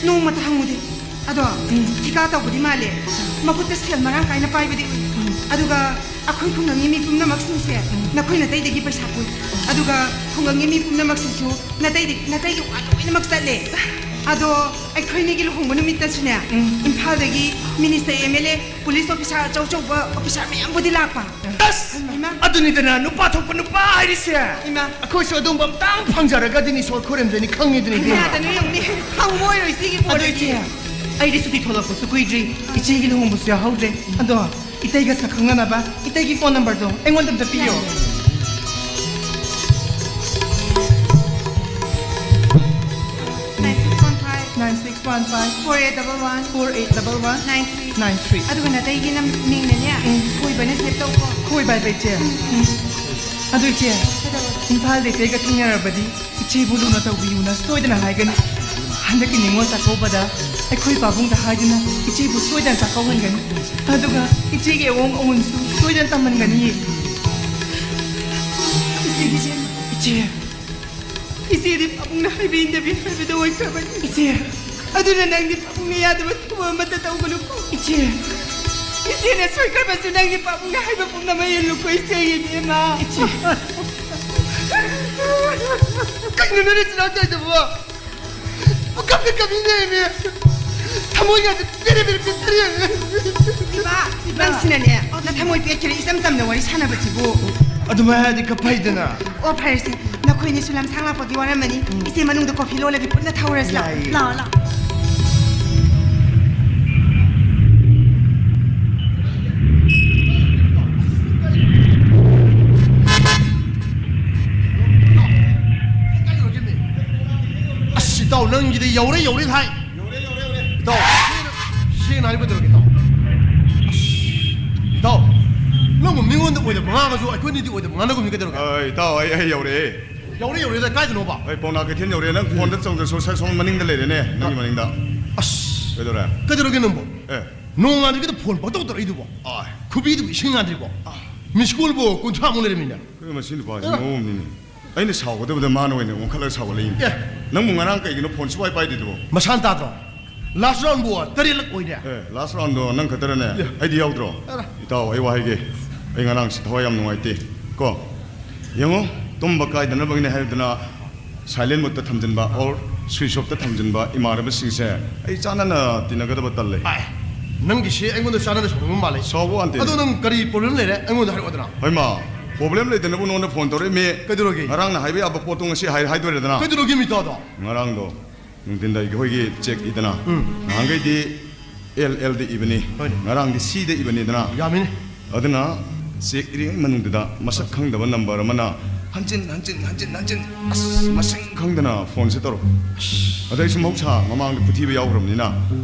ꯅꯣꯡꯃꯇ ꯍꯪꯉꯨꯗꯦ꯫ ꯑꯗꯣ, ꯎꯝ꯫ ꯊꯤꯀꯥ ꯇꯧꯕꯗꯤ ꯃꯥꯜꯂꯦ꯫ ꯃꯈꯨꯠꯇ ꯁꯦꯜ ꯃꯔꯥꯡ ꯀꯥꯏꯅ ꯄꯥꯏꯕꯗꯤ ꯎꯏ꯫ ꯎꯝ꯫ ꯑꯗꯨꯒ ꯑꯩꯈꯣꯏ ꯈꯨꯡꯒꯪꯒꯤ ꯃꯤ ꯄꯨꯝꯅꯃꯛꯁꯤꯡꯁꯦ, ꯎꯝ꯫ ꯅꯈꯣꯏ ꯅꯇꯩꯗꯒꯤ ꯄꯩꯁꯥ ꯄꯨꯏ꯫ ꯑꯗꯨꯒ ꯈꯨꯡꯒꯪꯒꯤ ꯃꯤ ꯄꯨꯝꯅꯃꯛꯁꯤꯁꯨ ꯅꯇꯩꯗꯤ, ꯅꯇꯩꯒꯤ ꯋꯥ ꯂꯣꯏꯅꯃꯛ ꯆꯠꯂꯦ꯫ ꯑꯗꯣ ꯑꯩꯈꯣꯏꯅꯤꯒꯤ ꯂꯨꯍꯣꯡꯕ ꯅꯨꯃꯤꯠꯇꯁꯨꯅꯦ, ꯎꯝ꯫ ꯏꯝꯐꯥꯜꯗꯒꯤ minister, M L A, police officer ꯑꯆꯧ ꯑꯆꯧꯕ ꯑꯣꯐꯤꯁꯥꯔ ꯃꯌꯥꯝꯕꯨꯗꯤ ꯂꯥꯛꯄ꯫ ꯑꯁ! ꯏꯃꯥ꯫ ꯑꯗꯨꯅꯤꯗꯅ ꯅꯨꯄꯥ ꯊꯣꯛꯄ ꯅꯨꯄꯥ ꯍꯥꯏꯔꯤꯁꯦ꯫ ꯏꯃꯥ꯫ ꯑꯩꯈꯣꯏꯁꯨ ꯑꯗꯨꯝꯕ ꯑꯝꯇꯪ ꯐꯪꯖꯔꯒꯗꯤꯅꯤ ꯏꯁꯣꯔ ꯈꯣꯏꯔꯝꯗꯣꯏꯅꯤ, ꯈꯪꯉꯤꯗꯨꯅꯤ ꯏꯕꯦꯝꯃ꯫ ꯌꯥꯗꯅ ꯌꯦꯡꯅꯤ, ꯈꯪꯉꯣꯏꯔꯣꯏ ꯁꯤꯒꯤ ꯑꯗꯣ ꯄꯣꯠꯁꯤꯗꯤ꯫ ꯏꯆꯦ, ꯑꯩꯗꯤ ꯁꯨꯇꯤ ꯊꯣꯛꯂꯛꯄꯁꯨ ꯀꯨꯏꯗ꯭ꯔꯤ, ꯏꯆꯦꯒꯤ ꯂꯨꯍꯣꯡꯕꯁꯨ ꯌꯥꯎꯍꯧꯗ꯭ꯔꯦ꯫ ꯑꯗꯣ ꯏꯇꯩꯒ ꯁꯛ ꯈꯪꯅꯅꯕ ꯏꯇꯩꯒꯤ ꯐꯣꯟ ꯅꯝꯕꯔꯗꯣ ꯑꯩꯉꯣꯟꯗ ꯑꯝꯇ ꯄꯤꯌꯣ꯫ Nine six one five. Nine six one five. Four eight double one. Four eight double one. Nine three. Nine three. ꯑꯗꯨꯒ ꯅꯇꯩꯒꯤ ꯅꯝ-, ꯃꯤꯡꯅꯅꯦ, ꯎꯝ꯫ ꯊꯣꯏꯕꯅ save ꯇꯧꯀꯣ꯫ ꯊꯣꯏꯕ ꯍꯥꯏꯕ ꯏꯆꯦ? ꯎꯝ꯫ ꯑꯗꯨ ꯏꯆꯦ, ꯀꯩꯗꯧꯔꯕ? ꯏꯝꯐꯥꯜꯗ ꯏꯇꯩꯒ ꯊꯦꯡꯅꯔꯕꯗꯤ ꯏꯆꯦꯕꯨ ꯂꯨꯅ ꯇꯧꯕꯤꯌꯨꯅ ꯁꯣꯏꯗꯅ ꯍꯥꯏꯒꯅꯤ꯫ ꯍꯟꯗꯛꯀꯤ ꯅꯤꯉꯣꯜ ꯆꯥꯛꯀꯧꯕꯗ ꯑꯩꯈꯣꯏ ꯄꯥꯕꯨꯡꯗ ꯍꯥꯏꯗꯨꯅ ꯏꯆꯦꯕꯨ ꯁꯣꯏꯗꯅ ꯆꯥꯛꯀꯧꯍꯟꯒꯅꯤ꯫ ꯑꯗꯨꯒ ꯏꯆꯦꯒꯤ ꯑꯑꯣꯡ ꯑꯑꯣꯟꯁꯨ ꯁꯣꯏꯗꯅ ꯇꯝꯍꯟꯒꯅꯤ꯫ ꯏꯆꯦꯒꯤ ꯏꯆꯦ꯫ ꯏꯆꯦ꯫ ꯏꯆꯦꯗꯤ ꯄꯥꯕꯨꯡꯅ ꯍꯥꯏꯕ ꯏꯟꯗꯕꯤ ꯍꯥꯏꯕꯗꯣ ꯑꯣꯏꯈ꯭ꯔꯕꯅꯤ꯫ ꯏꯆꯦ꯫ ꯑꯗꯨꯅ ꯅꯪꯗꯤ ꯄꯥꯕꯨꯡꯅ ꯌꯥꯗꯕ ꯊꯕꯛ ꯑꯃꯠꯇ ꯇꯧꯒꯅꯨꯀꯣ꯫ ꯏꯆꯦ꯫ ꯏꯆꯦꯅ ꯁꯣꯏꯈ꯭ꯔꯕꯁꯨ ꯅꯪꯗꯤ ꯄꯥꯕꯨꯡꯅ ꯍꯥꯏꯕ ꯄꯨꯝꯅꯃꯛ ꯏꯜꯂꯨꯀꯣ, ꯏꯆꯦꯒꯤ ꯏꯕꯦꯝꯃ꯫ ꯏꯆꯦ꯫ ꯀꯩꯅꯣ ꯅꯣꯏ ꯅꯆꯤꯟ ꯅꯅꯥꯎ ꯇꯧꯔꯤꯗꯨꯕꯣ? ꯄꯨꯀꯞꯇ ꯀꯞꯅꯤꯡꯉꯦꯃꯤ꯫ ꯊꯃꯣꯏꯒꯁꯦ ꯄꯦꯔꯦ ꯄꯦꯔꯦ ꯄꯦꯔꯦ꯫ ꯏꯃꯥ, ꯅꯪꯁꯤꯅꯅꯦ, ꯅꯊꯃꯣꯏ ꯄꯦꯠꯈꯤꯔꯦ ꯏꯆꯝ ꯆꯝꯅ ꯋꯥꯔꯤ ꯁꯥꯟꯅꯕꯁꯤꯕꯨ꯫ ꯑꯗꯨꯃꯥꯏ ꯍꯥꯏꯔꯗꯤ ꯈꯔ ꯐꯩꯗꯅ꯫ ꯑꯣ, ꯐꯔꯦꯁꯦ꯫ ꯅꯈꯣꯏꯅꯤꯁꯨ ꯂꯝꯁꯥꯡ ꯂꯥꯛꯄꯒꯤ ꯋꯥꯔꯝꯃꯅꯤ꯫ ꯎꯝ꯫ ꯏꯆꯦ ꯃꯅꯨꯡꯗ ꯀꯣꯐꯤ ꯂꯣꯜꯂꯒꯦ, ꯄꯨꯟꯅ ꯊꯛꯎꯔꯁꯤ ꯂꯥꯎ꯫ ꯌꯥꯏꯌꯦ꯫ ꯂꯥꯛꯑꯣ, ꯂꯥꯛꯑꯣ꯫ ꯁꯤꯗ ꯌꯧꯔꯦ, ꯌꯧꯔꯦ ꯍꯥꯏ꯫ ꯌꯧꯔꯦ, ꯌꯧꯔꯦ, ꯌꯧꯔꯦ꯫ ꯏꯇꯥꯎ, ꯁꯦꯡꯅ ꯍꯥꯏꯕ ꯀꯩꯗꯧꯔꯒꯦ, ꯏꯇꯥꯎ? ꯑꯁ, ꯏꯇꯥꯎ, ꯅꯪꯕꯨ ꯃꯤꯉꯣꯟꯗ ꯑꯣꯏꯗꯕ ꯉꯥꯡꯉꯁꯨ ꯑꯩꯈꯣꯏꯅꯤꯗꯤ ꯑꯣꯏꯗꯕ ꯉꯥꯡꯅꯒꯨꯝꯁꯤ ꯀꯩꯗꯧꯔꯒꯦ? ꯑ, ꯏꯇꯥꯎ, ꯑꯩ, ꯑꯩ ꯌꯧꯔꯛꯑꯦ꯫ ꯌꯧꯔꯦ, ꯌꯧꯔꯦ, ꯀꯥꯏꯗꯅꯣꯕ? ꯑꯩ ꯄꯥꯎꯅꯥ ꯀꯩꯊꯦꯜ ꯌꯧꯔꯦ꯫ ꯅꯪ ꯐꯣꯟꯗ ꯆꯣꯡꯗ ꯁꯣ-, ꯁꯣꯝ ꯃꯅꯤꯡꯗ ꯂꯩꯔꯦꯅꯦ, ꯅꯪꯒꯤ ꯃꯅꯤꯡꯗ꯫ ꯑꯁ, ꯀꯩꯗꯧꯔꯦ? ꯀꯩꯗꯧꯔꯒꯦ ꯅꯪꯕꯨ? ꯑꯦ꯫ ꯅꯣꯡꯉꯥꯟꯕꯗꯒꯤ ꯐꯣꯟ ꯄꯪꯇꯧ ꯇꯧꯔꯛꯏꯗꯨꯕꯣ? ꯑꯥꯏ꯫ ꯈꯨꯕꯤꯗꯨꯕꯨ ꯏꯁꯤꯡ ꯉꯥꯟꯗ꯭ꯔꯤꯕꯣ? ꯑꯥ꯫ ꯃꯤꯁ ꯀꯣꯜꯕꯨ ꯀꯨꯟꯊ꯭ꯔꯥꯃꯨꯛ ꯂꯩꯔꯝꯃꯤꯅꯦ꯫ ꯀꯩꯅꯣ ꯃꯁꯤ ꯅꯨꯄꯥꯁꯤ ꯑꯦ꯫ ꯃꯑꯣꯡ ꯑꯃꯅꯤꯅꯦ꯫ ꯑꯩꯅ ꯁꯥꯎꯒꯗꯕꯗ ꯃꯥꯅ ꯑꯣꯏꯅ ꯑꯣꯟꯈꯠꯂꯒ ꯁꯥꯎꯒꯠꯂꯛꯏꯅꯦ꯫ ꯑꯦ꯫ ꯅꯪꯕꯨ ꯉꯔꯥꯡ ꯀꯩꯒꯤꯅꯣ ꯐꯣꯟ ꯁꯨꯄꯥꯏ ꯄꯥꯏꯗ꯭ꯔꯤꯗꯨꯕꯣ? ꯃꯁꯥꯅ ꯇꯥꯗ꯭ꯔꯣ? ꯂꯥꯁ ꯔꯥꯎꯟꯕꯨ ꯇꯔꯦꯠꯂꯛ ꯑꯣꯏꯔꯦ꯫ ꯑꯦ, ꯂꯥꯁ ꯔꯥꯎꯟꯗꯣ ꯅꯪ ꯈꯛꯇꯔꯅꯦ? ꯑꯦ꯫ ꯑꯩꯗꯤ ꯌꯥꯎꯗ꯭ꯔꯣ? ꯑꯦ꯫ ꯏꯇꯥꯎ, ꯑꯩ ꯋꯥ ꯍꯥꯏꯒꯦ꯫ ꯑꯩ ꯉꯔꯥꯡꯁꯤ ꯊꯋꯥꯏ ꯌꯥꯝ ꯅꯨꯡꯉꯥꯏꯇꯦ ꯀꯣ꯫ ꯌꯦꯡꯉꯣ, ꯇꯨꯝꯕ ꯀꯥꯏꯗꯅꯕꯒꯤꯅꯦ ꯍꯥꯏꯗꯅ ꯁꯥꯏꯂꯦꯟ ꯃꯨꯠꯇ ꯊꯝꯖꯤꯟꯕ ꯑꯣꯔ ꯁ꯭ꯋꯤꯆ ꯑꯣꯐꯇ ꯊꯝꯖꯤꯟꯕ ꯏꯃꯥꯟꯅꯕꯁꯤꯡꯁꯦ ꯑꯩ ꯆꯥꯟꯅꯅ ꯇꯤꯟꯅꯒꯗꯕ ꯇꯜꯂꯦ꯫ ꯑꯥꯏ, ꯅꯪꯒꯤꯁꯦ ꯑꯩꯉꯣꯟꯗ ꯆꯥꯟꯅꯅ ꯁꯥꯎꯅꯤꯡꯕ ꯃꯥꯜꯂꯦ꯫ ꯁꯥꯎꯕ ꯋꯥ ꯅꯠꯇꯦ꯫ ꯑꯗꯣ ꯅꯪ ꯀꯔꯤ ꯄ꯭ꯔꯣꯕ꯭ꯂꯦꯝ ꯂꯩꯔꯦ? ꯑꯩꯉꯣꯟꯗ ꯍꯥꯏꯔꯛꯑꯣꯗꯅ꯫ ꯍꯣꯏꯃ, ꯄ꯭ꯔꯣꯕ꯭ꯂꯦꯝ ꯂꯩꯇꯅꯕꯨ ꯅꯉꯣꯟꯗ ꯐꯣꯟ ꯇꯧꯔꯛꯏꯃꯤ꯫ ꯀꯩꯗꯧꯔꯒꯦ? ꯉꯔꯥꯡꯅ ꯍꯥꯏꯕ ꯌꯥꯕ ꯄꯣꯠꯇꯣ ꯉꯁꯤ ꯍꯥꯏ-, ꯍꯥꯏꯗꯣꯏꯔꯦꯗꯅ꯫ ꯀꯩꯗꯧꯔꯒꯦ ꯃꯤꯇꯥꯗꯣ? ꯉꯔꯥꯡꯗꯣ ꯅꯨꯡꯊꯤꯟꯗ ꯑꯩꯈꯣꯏꯒꯤ ꯆꯦꯛ ꯏꯗꯅ꯫ ꯎꯝ꯫ ꯅꯍꯥꯟꯈꯩꯗꯤ ꯑꯦꯜ ꯑꯦꯜꯗ ꯏꯕꯅꯤ꯫ ꯍꯣꯏꯅꯦ꯫ ꯉꯔꯥꯡꯗꯤ ꯁꯤꯗ ꯏꯕꯅꯤꯗꯅ꯫ ꯌꯥꯝꯃꯤꯅꯦ꯫ ꯑꯗꯨꯅ ꯆꯦꯛ ꯏꯔꯤꯉꯩ ꯃꯅꯨꯡꯗꯨꯗ ꯃꯁꯛ ꯈꯪꯗꯕ ꯅꯝꯕꯔ ꯑꯃꯅ ꯍꯟꯖꯤꯟ, ꯍꯟꯖꯤꯟ, ꯍꯟꯖꯤꯟ, ꯍꯟꯖꯤꯟ, ꯑꯁ, ꯃꯁꯤꯡ ꯈꯪꯗꯅ ꯐꯣꯟꯁꯦ ꯇꯧꯔꯛꯄ꯫ ꯑꯗ ꯑꯩꯁꯨ ꯃꯍꯧꯁꯥ ꯃꯃꯥꯡꯗ ꯈꯨꯊꯤꯕ ꯌꯥꯎꯈ꯭ꯔꯕꯅꯤꯅ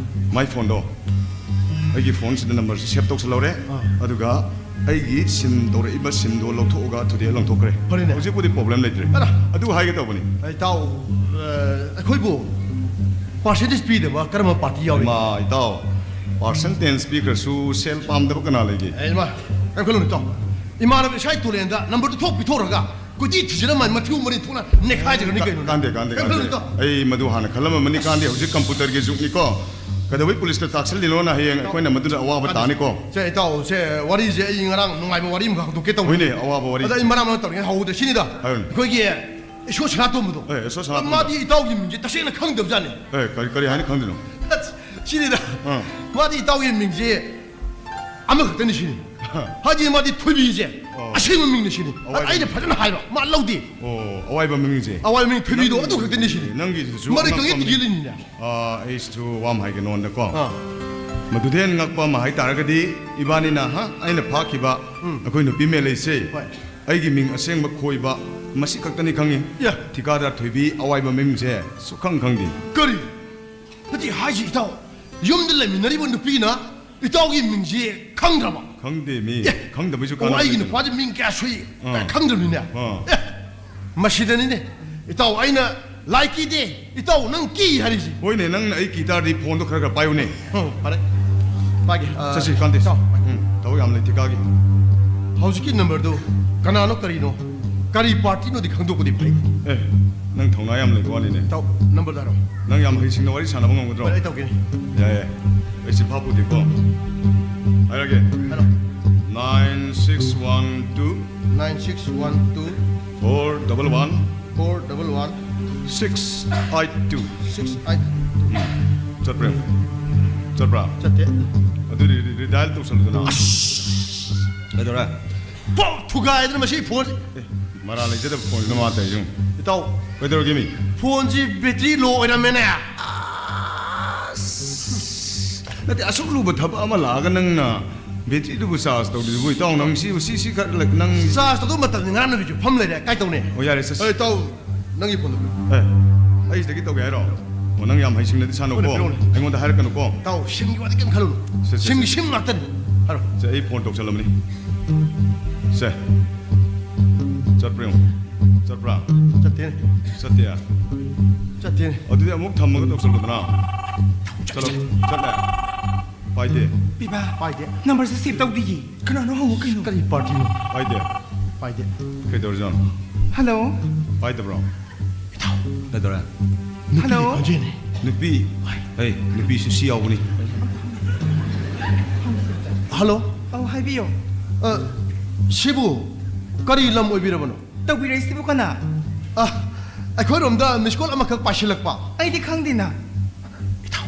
ꯃꯥꯏ ꯐꯣꯟꯗꯣ ꯑꯩꯒꯤ ꯐꯣꯟꯁꯤꯗ ꯅꯝꯕꯔꯁꯦ ꯁꯦꯚ ꯇꯧꯁꯜꯍꯧꯔꯦ꯫ ꯑꯥ꯫ ꯑꯗꯨꯒ ꯑꯩꯒꯤ ꯁꯤꯝ ꯇꯧꯔꯛꯏꯕ ꯁꯤꯝꯗꯣ ꯂꯧꯊꯣꯛꯑꯒ ꯊꯨꯗꯦꯛꯑ ꯂꯪꯊꯣꯛꯈ꯭ꯔꯦ꯫ ꯐꯔꯦꯅꯦ꯫ ꯍꯧꯖꯤꯛꯄꯨꯗꯤ ꯄ꯭ꯔꯣꯕ꯭ꯂꯦꯝ ꯂꯩꯇ꯭ꯔꯦ꯫ ꯑꯔꯥ꯫ ꯑꯗꯨ ꯍꯥꯏꯒꯦ ꯇꯧꯕꯅꯤ꯫ ꯑꯩ ꯏꯇꯥꯎ, ꯑ, ꯑꯩꯈꯣꯏꯕꯨ ꯄꯥꯔꯁꯦꯟꯇꯦꯖ ꯄꯤꯗꯕ ꯀꯔꯝꯕ ꯄꯥꯔꯇꯤ ꯌꯥꯎꯔꯤ? ꯏꯃꯥ, ꯏꯇꯥꯎ, ꯄꯥꯔꯁꯦꯟꯇꯦꯖ ꯄꯤꯈ꯭ꯔꯁꯨ ꯁꯦꯜ ꯄꯥꯝꯗꯕ ꯀꯅꯥ ꯂꯩꯒꯦ? ꯑꯦ, ꯏꯃꯥ, ꯀꯩꯝ ꯈꯜꯂꯨꯅꯨ, ꯏꯇꯥꯎ꯫ ꯏꯃꯥꯟꯅꯕ ꯏꯁꯥꯒꯤ ꯇꯣꯂꯦꯟꯗ ꯅꯝꯕꯔꯗꯨ ꯊꯣꯛ ꯄꯤꯊꯣꯛꯔꯒ ꯀꯣꯏꯊꯤ ꯊꯤꯖꯤꯜꯂ ꯃꯥ ꯃꯊꯤꯕꯣꯡ ꯃꯔꯤ ꯊꯣꯛꯅ ꯅꯦꯈꯥꯏꯖꯈ꯭ꯔꯅꯤ ꯀꯩꯅꯣ ꯅꯪ? ꯀꯥꯟꯗꯦ, ꯀꯥꯟꯗꯦ, ꯀꯥꯟꯗꯦ꯫ ꯑꯩ ꯃꯗꯨ ꯍꯥꯟꯅ ꯈꯜꯂꯝꯃꯕꯅꯤ꯫ ꯀꯥꯟꯗꯦ, ꯍꯧꯖꯤꯛ ꯀꯝꯄ꯭ꯌꯨꯇꯔꯒꯤ ꯖꯨꯒꯅꯤꯀꯣ꯫ ꯀꯩꯗꯧꯕꯩ ꯄꯨꯂꯤꯁꯇ ꯇꯥꯛꯁꯜꯂꯤꯅꯣꯅ ꯍꯌꯦꯡ ꯑꯩꯈꯣꯏꯅ ꯃꯗꯨꯗ ꯑꯋꯥꯕ ꯀꯥꯟꯗꯦ꯫ ꯇꯥꯅꯤꯀꯣ꯫ ꯁꯦ, ꯏꯇꯥꯎ, ꯁꯦ, ꯋꯥꯔꯤꯁꯦ ꯑꯩ ꯉꯔꯥꯡ ꯅꯨꯡꯉꯥꯏꯕ ꯋꯥꯔꯤ ꯑꯃꯈꯛ ꯍꯧꯗꯣꯛꯀꯦ ꯇꯧꯕꯅꯤ꯫ ꯍꯣꯏꯅꯦ, ꯑꯋꯥꯕ ꯋꯥꯔꯤ꯫ ꯑꯗ ꯑꯩ ꯃꯔꯥꯡ ꯃꯔꯥꯡ ꯇꯧꯔꯤꯉꯩ ꯍꯧꯍꯧꯗ꯭ꯔꯦ꯫ ꯁꯤꯅꯤꯗ꯫ ꯍꯥꯏꯌꯨꯅꯦ꯫ ꯑꯩꯈꯣꯏꯒꯤ ꯏꯁꯣꯔ ꯁꯅꯥꯇꯣꯝꯕꯗꯣ꯫ ꯑꯦ, ꯏꯁꯣꯔ ꯁꯅꯥꯇꯣꯝꯕ꯫ ꯃꯥꯗꯤ ꯏꯇꯥꯎꯒꯤ ꯃꯤꯡꯁꯦ ꯇꯁꯦꯡꯅ ꯈꯪꯗꯕꯖꯥꯠꯅꯤ꯫ ꯑꯦ, ꯀꯔꯤ, ꯀꯔꯤ ꯍꯥꯏꯅ ꯈꯪꯗꯣꯏꯅꯣ? ꯁꯤꯅꯤꯗ꯫ ꯑꯥ꯫ ꯃꯥꯗꯤ ꯏꯇꯥꯎꯒꯤ ꯃꯤꯡꯁꯦ ꯑꯃꯈꯛꯇꯅꯤ ꯁꯤꯅꯤ꯫ ꯍꯥꯏꯗꯤ ꯃꯥꯗꯤ ꯊꯣꯏꯕꯤꯁꯦ ꯑꯣ꯫ ꯑꯁꯦꯡꯕ ꯃꯤꯡꯅꯤ ꯁꯤꯅꯤ꯫ ꯑꯋꯥꯏꯕ ꯑꯩꯅ ꯃꯤꯡ꯫ ꯐꯖꯅ ꯍꯥꯏꯕ, ꯃꯥ ꯂꯧꯗꯦ꯫ ꯑꯣ, ꯑꯋꯥꯏꯕ ꯃꯤꯡꯁꯦ꯫ ꯑꯋꯥꯏꯕ ꯃꯤꯡ ꯊꯣꯏꯕꯤꯗꯣ ꯅꯪ-, ꯑꯗꯨ ꯈꯛꯇꯅꯤ ꯁꯤꯅꯤ꯫ ꯅꯪꯒꯤꯗꯨꯁꯨ ꯃꯔꯩ ꯑꯉꯛꯄ ꯈꯪꯌꯦꯠ ꯑꯃꯅꯤ꯫ ꯌꯦꯠꯂꯤꯅꯤꯅꯦ꯫ ꯑꯥ, ꯑꯩꯁꯨ ꯋꯥ ꯑꯃ ꯍꯥꯏꯒꯦ ꯅꯉꯣꯟꯗꯀꯣ꯫ ꯑꯥ꯫ ꯃꯗꯨꯗꯩ ꯍꯦꯟꯅ ꯉꯛꯄ ꯑꯃ ꯍꯥꯏ ꯇꯥꯔꯒꯗꯤ ꯏꯕꯥꯅꯤꯅ, ꯍꯥ, ꯑꯩꯅ ꯐꯥꯈꯤꯕ ꯎꯝ꯫ ꯑꯩꯈꯣꯏ ꯅꯨꯄꯤ ꯃꯦꯂꯩꯁꯦ ꯍꯣꯏ꯫ ꯑꯩꯒꯤ ꯃꯤꯡ ꯑꯁꯦꯡꯕ ꯈꯣꯏꯕ ꯃꯁꯤ ꯈꯛꯇꯅꯤ ꯈꯪꯉꯤ꯫ ꯌꯥ꯫ ꯊꯤꯀꯥꯗꯥꯔ ꯊꯣꯏꯕꯤ ꯑꯋꯥꯏꯕ ꯃꯃꯤꯡꯁꯦ ꯁꯨꯛꯈꯪ ꯈꯪꯗꯦ꯫ ꯀꯔꯤ? ꯅꯠꯇꯦ ꯍꯥꯏꯁꯤ ꯏꯇꯥꯎ, ꯌꯨꯝꯗ ꯂꯩꯃꯤꯟꯅꯔꯤꯕ ꯅꯨꯄꯤꯅ ꯏꯇꯥꯎꯒꯤ ꯃꯤꯡꯁꯦ ꯈꯪꯗ꯭ꯔꯕ? ꯈꯪꯗꯦ ꯃꯤ꯫ ꯑꯦ! ꯈꯪꯗꯕꯩꯁꯨ ꯑꯣ, ꯀꯥꯟꯅꯕ ꯑꯩꯒꯤ ꯂꯩꯇꯦ꯫ ꯅꯨꯄꯥꯁꯦ ꯃꯤꯡ ꯀꯌꯥ ꯁꯨꯏ? ꯑꯥ꯫ ꯈꯪꯗ꯭ꯔꯕꯅꯤꯅꯦ꯫ ꯑꯥ꯫ ꯑꯦ! ꯃꯁꯤꯗꯅꯤꯅꯦ ꯏꯇꯥꯎ ꯑꯩꯅ ꯂꯥꯏ ꯀꯤꯗꯦ, ꯏꯇꯥꯎ ꯅꯪ ꯀꯤ ꯍꯥꯏꯔꯤꯁꯤ꯫ ꯍꯣꯏꯅꯦ, ꯅꯪꯅ ꯑꯩ ꯀꯤ ꯇꯥꯔꯗꯤ ꯐꯣꯟꯗꯣ ꯈꯔ ꯈꯔ ꯄꯥꯏꯌꯨꯅꯦ꯫ ꯎꯝ, ꯐꯔꯦ꯫ ꯄꯥꯏꯒꯦ꯫ ꯑ, ꯆꯠꯁꯤ, ꯀꯥꯟꯗꯦꯁ꯫ ꯏꯇꯥꯎ꯫ ꯎꯝ, ꯊꯕꯛ ꯌꯥꯝ ꯂꯩ ꯊꯤꯀꯥꯒꯤ꯫ ꯍꯧꯖꯤꯛꯀꯤ ꯅꯝꯕꯔꯗꯨ ꯀꯅꯥꯅꯣ ꯀꯔꯤꯅꯣ? ꯀꯔꯤ ꯄꯥꯔꯇꯤꯅꯣꯗꯤ ꯈꯪꯗꯣꯛꯄꯗꯤ ꯐꯩ꯫ ꯑꯦ, ꯅꯪ ꯊꯧꯅꯥ ꯌꯥꯝ ꯂꯩꯕ ꯋꯥꯅꯤꯅꯦ꯫ ꯏꯇꯥꯎ, ꯅꯝꯕꯔꯗꯣ ꯍꯥꯏꯔꯣ꯫ ꯅꯪ ꯌꯥꯝ ꯍꯩꯁꯤꯡꯅ ꯋꯥꯔꯤ ꯁꯥꯟꯅꯕ ꯉꯝꯒꯗ꯭ꯔꯣ? ꯐꯔꯦ, ꯑꯩ ꯇꯧꯒꯦꯅꯦ꯫ ꯌꯥꯏ, ꯌꯥꯏ꯫ ꯑꯩ ꯆꯤꯐꯥ ꯄꯨꯗꯦꯀꯣ꯫ ꯍꯥꯏꯔꯒꯦ꯫ ꯍꯥꯏꯔꯣ꯫ Nine six one two꯫ Nine six one two꯫ Four double one꯫ Four double one꯫ Six eight two꯫ Six eight two꯫ ꯎꯝ꯫ ꯆꯠꯄ꯭ꯔꯥ? ꯆꯠꯄ꯭ꯔꯥ? ꯆꯠꯇꯦ꯫ ꯑꯗꯨꯗꯤ ꯔꯤ-, ꯔꯤꯗꯥꯏꯜ ꯇꯧꯁꯜꯂꯨꯗꯅ꯫ ꯑꯁ! ꯀꯩꯗꯧꯔꯦ? ꯄꯣꯛ ꯊꯨꯒꯥꯏꯗꯅ ꯃꯁꯤ ꯐꯣꯟꯁꯦ꯫ ꯑꯦ, ꯃꯔꯥꯜ ꯂꯩꯖꯗꯕ ꯐꯣꯟꯁꯤꯅ ꯃꯥ ꯇꯧꯔꯤꯁꯤ ꯌꯦꯡꯉꯨ꯫ ꯏꯇꯥꯎ꯫ ꯀꯩꯗꯧꯔꯒꯦ ꯃꯤ? ꯐꯣꯟꯁꯤ ꯕꯦꯇ꯭ꯔꯤ ꯂꯣ ꯑꯣꯏꯔꯝꯃꯦꯅꯦ꯫ ꯑꯁ! ꯅꯠꯇꯦ, ꯑꯁꯨꯛ ꯂꯨꯕ ꯊꯕꯛ ꯑꯃ ꯂꯥꯛꯑꯒ ꯅꯪꯅ ꯕꯦꯇ꯭ꯔꯤꯗꯨꯕꯨ ꯆꯥꯔꯖ ꯇꯧꯗ꯭ꯔꯤꯗꯨꯕꯨ, ꯏꯇꯥꯎ, ꯅꯪ ꯁꯤ, ꯁꯤ, ꯁꯤ ꯈꯔ ꯅꯪ ꯆꯥꯔꯖ ꯇꯧꯗꯧ ꯃꯇꯝꯗꯤ ꯉꯔꯥꯡ ꯅꯨꯃꯤꯠꯁꯨ ꯐꯝ ꯂꯩꯔꯦ꯫ ꯀꯥꯏ ꯇꯧꯅꯤ? ꯑꯣ, ꯌꯥꯔꯦ, ꯆꯠꯁꯤ꯫ ꯑꯦ, ꯏꯇꯥꯎ, ꯅꯪꯒꯤ ꯐꯣꯟꯗꯣ ꯄꯤꯔꯛꯑꯣ꯫ ꯑꯦ, ꯑꯩ ꯁꯤꯗꯒꯤ ꯇꯧꯒꯦ ꯍꯥꯏꯔꯣ? ꯑꯣ, ꯅꯪ ꯌꯥꯝ ꯍꯩꯁꯤꯡꯅꯗꯤ ꯁꯥꯟꯅꯧꯀꯣ꯫ ꯍꯣꯏꯅꯦ, ꯄꯤꯔꯛꯑꯣꯅꯦ꯫ ꯑꯩꯉꯣꯟꯗ ꯍꯥꯏꯔꯛꯀꯅꯨꯀꯣ꯫ ꯏꯇꯥꯎ, ꯁꯤꯝꯒꯤ ꯋꯥꯗꯤ ꯀꯩꯝ ꯈꯜꯂꯨꯅꯨ꯫ ꯁꯦ, ꯁꯦ, ꯁꯤꯝꯒꯤ ꯁꯦ꯫ ꯁꯤꯝ ꯉꯥꯛꯇꯅꯤ꯫ ꯍꯥꯏꯔꯣ꯫ ꯁꯦ, ꯑꯩ ꯐꯣꯟ ꯇꯧꯁꯜꯂꯝꯕꯅꯤ꯫ ꯁꯦ, ꯆꯠꯄ꯭ꯔꯥ ꯌꯦꯡꯉꯨ꯫ ꯆꯠꯄ꯭ꯔꯥ? ꯆꯠꯇꯦꯅꯦ꯫ ꯆꯠꯇꯦ? ꯆꯠꯇꯦꯅꯦ꯫ ꯑꯗꯨꯗꯤ ꯑꯃꯨꯛ ꯊꯝꯃꯒ ꯇꯧꯁꯜꯂꯨꯗꯅ꯫ ꯆꯠꯂꯣ, ꯆꯠꯂꯦ꯫ ꯄꯥꯏꯗꯦ꯫ ꯄꯤꯕꯥ꯫ ꯄꯥꯏꯗꯦ꯫ ꯅꯝꯕꯔꯁꯦ ꯁꯦꯚ ꯇꯧꯗꯤꯌꯦ꯫ ꯀꯅꯥꯅꯣ ꯍꯪꯉꯣ ꯀꯩꯅꯣ꯫ ꯀꯔꯤ ꯄꯥꯔꯇꯤꯅꯣ? ꯄꯥꯏꯗꯦ꯫ ꯄꯥꯏꯗꯦ꯫ ꯀꯩꯗꯧꯔꯖꯥꯠꯅꯣ? ꯍꯜꯂꯣ꯫ ꯄꯥꯏꯗꯕ꯭ꯔꯣ? ꯏꯇꯥꯎ꯫ ꯀꯩꯗꯧꯔꯦ? ꯅꯨꯄꯤꯒꯤ ꯍꯜꯂꯣ꯫ ꯈꯣꯟꯖꯦꯜꯅꯤ꯫ ꯅꯨꯄꯤ꯫ ꯍꯩ, ꯅꯨꯄꯤꯁꯨ ꯁꯤ ꯌꯥꯎꯕꯅꯤ꯫ ꯍꯜꯂꯣ꯫ ꯑꯧ, ꯍꯥꯏꯕꯤꯌꯣ꯫ ꯑ, ꯁꯤꯕꯨ ꯀꯔꯤ ꯂꯝ ꯑꯣꯏꯕꯤꯔꯕꯅꯣ? ꯇꯧꯕꯤꯔꯛꯏꯁꯤꯕꯨ ꯀꯅꯥ? ꯑ, ꯑꯩꯈꯣꯏꯔꯣꯝꯗ ꯃꯤꯁ ꯀꯣꯜ ꯑꯃꯈꯛ ꯄꯥꯏꯁꯤꯜꯂꯛꯄ꯫ ꯑꯩꯗꯤ ꯈꯪꯗꯦꯅ꯫ ꯏꯇꯥꯎ,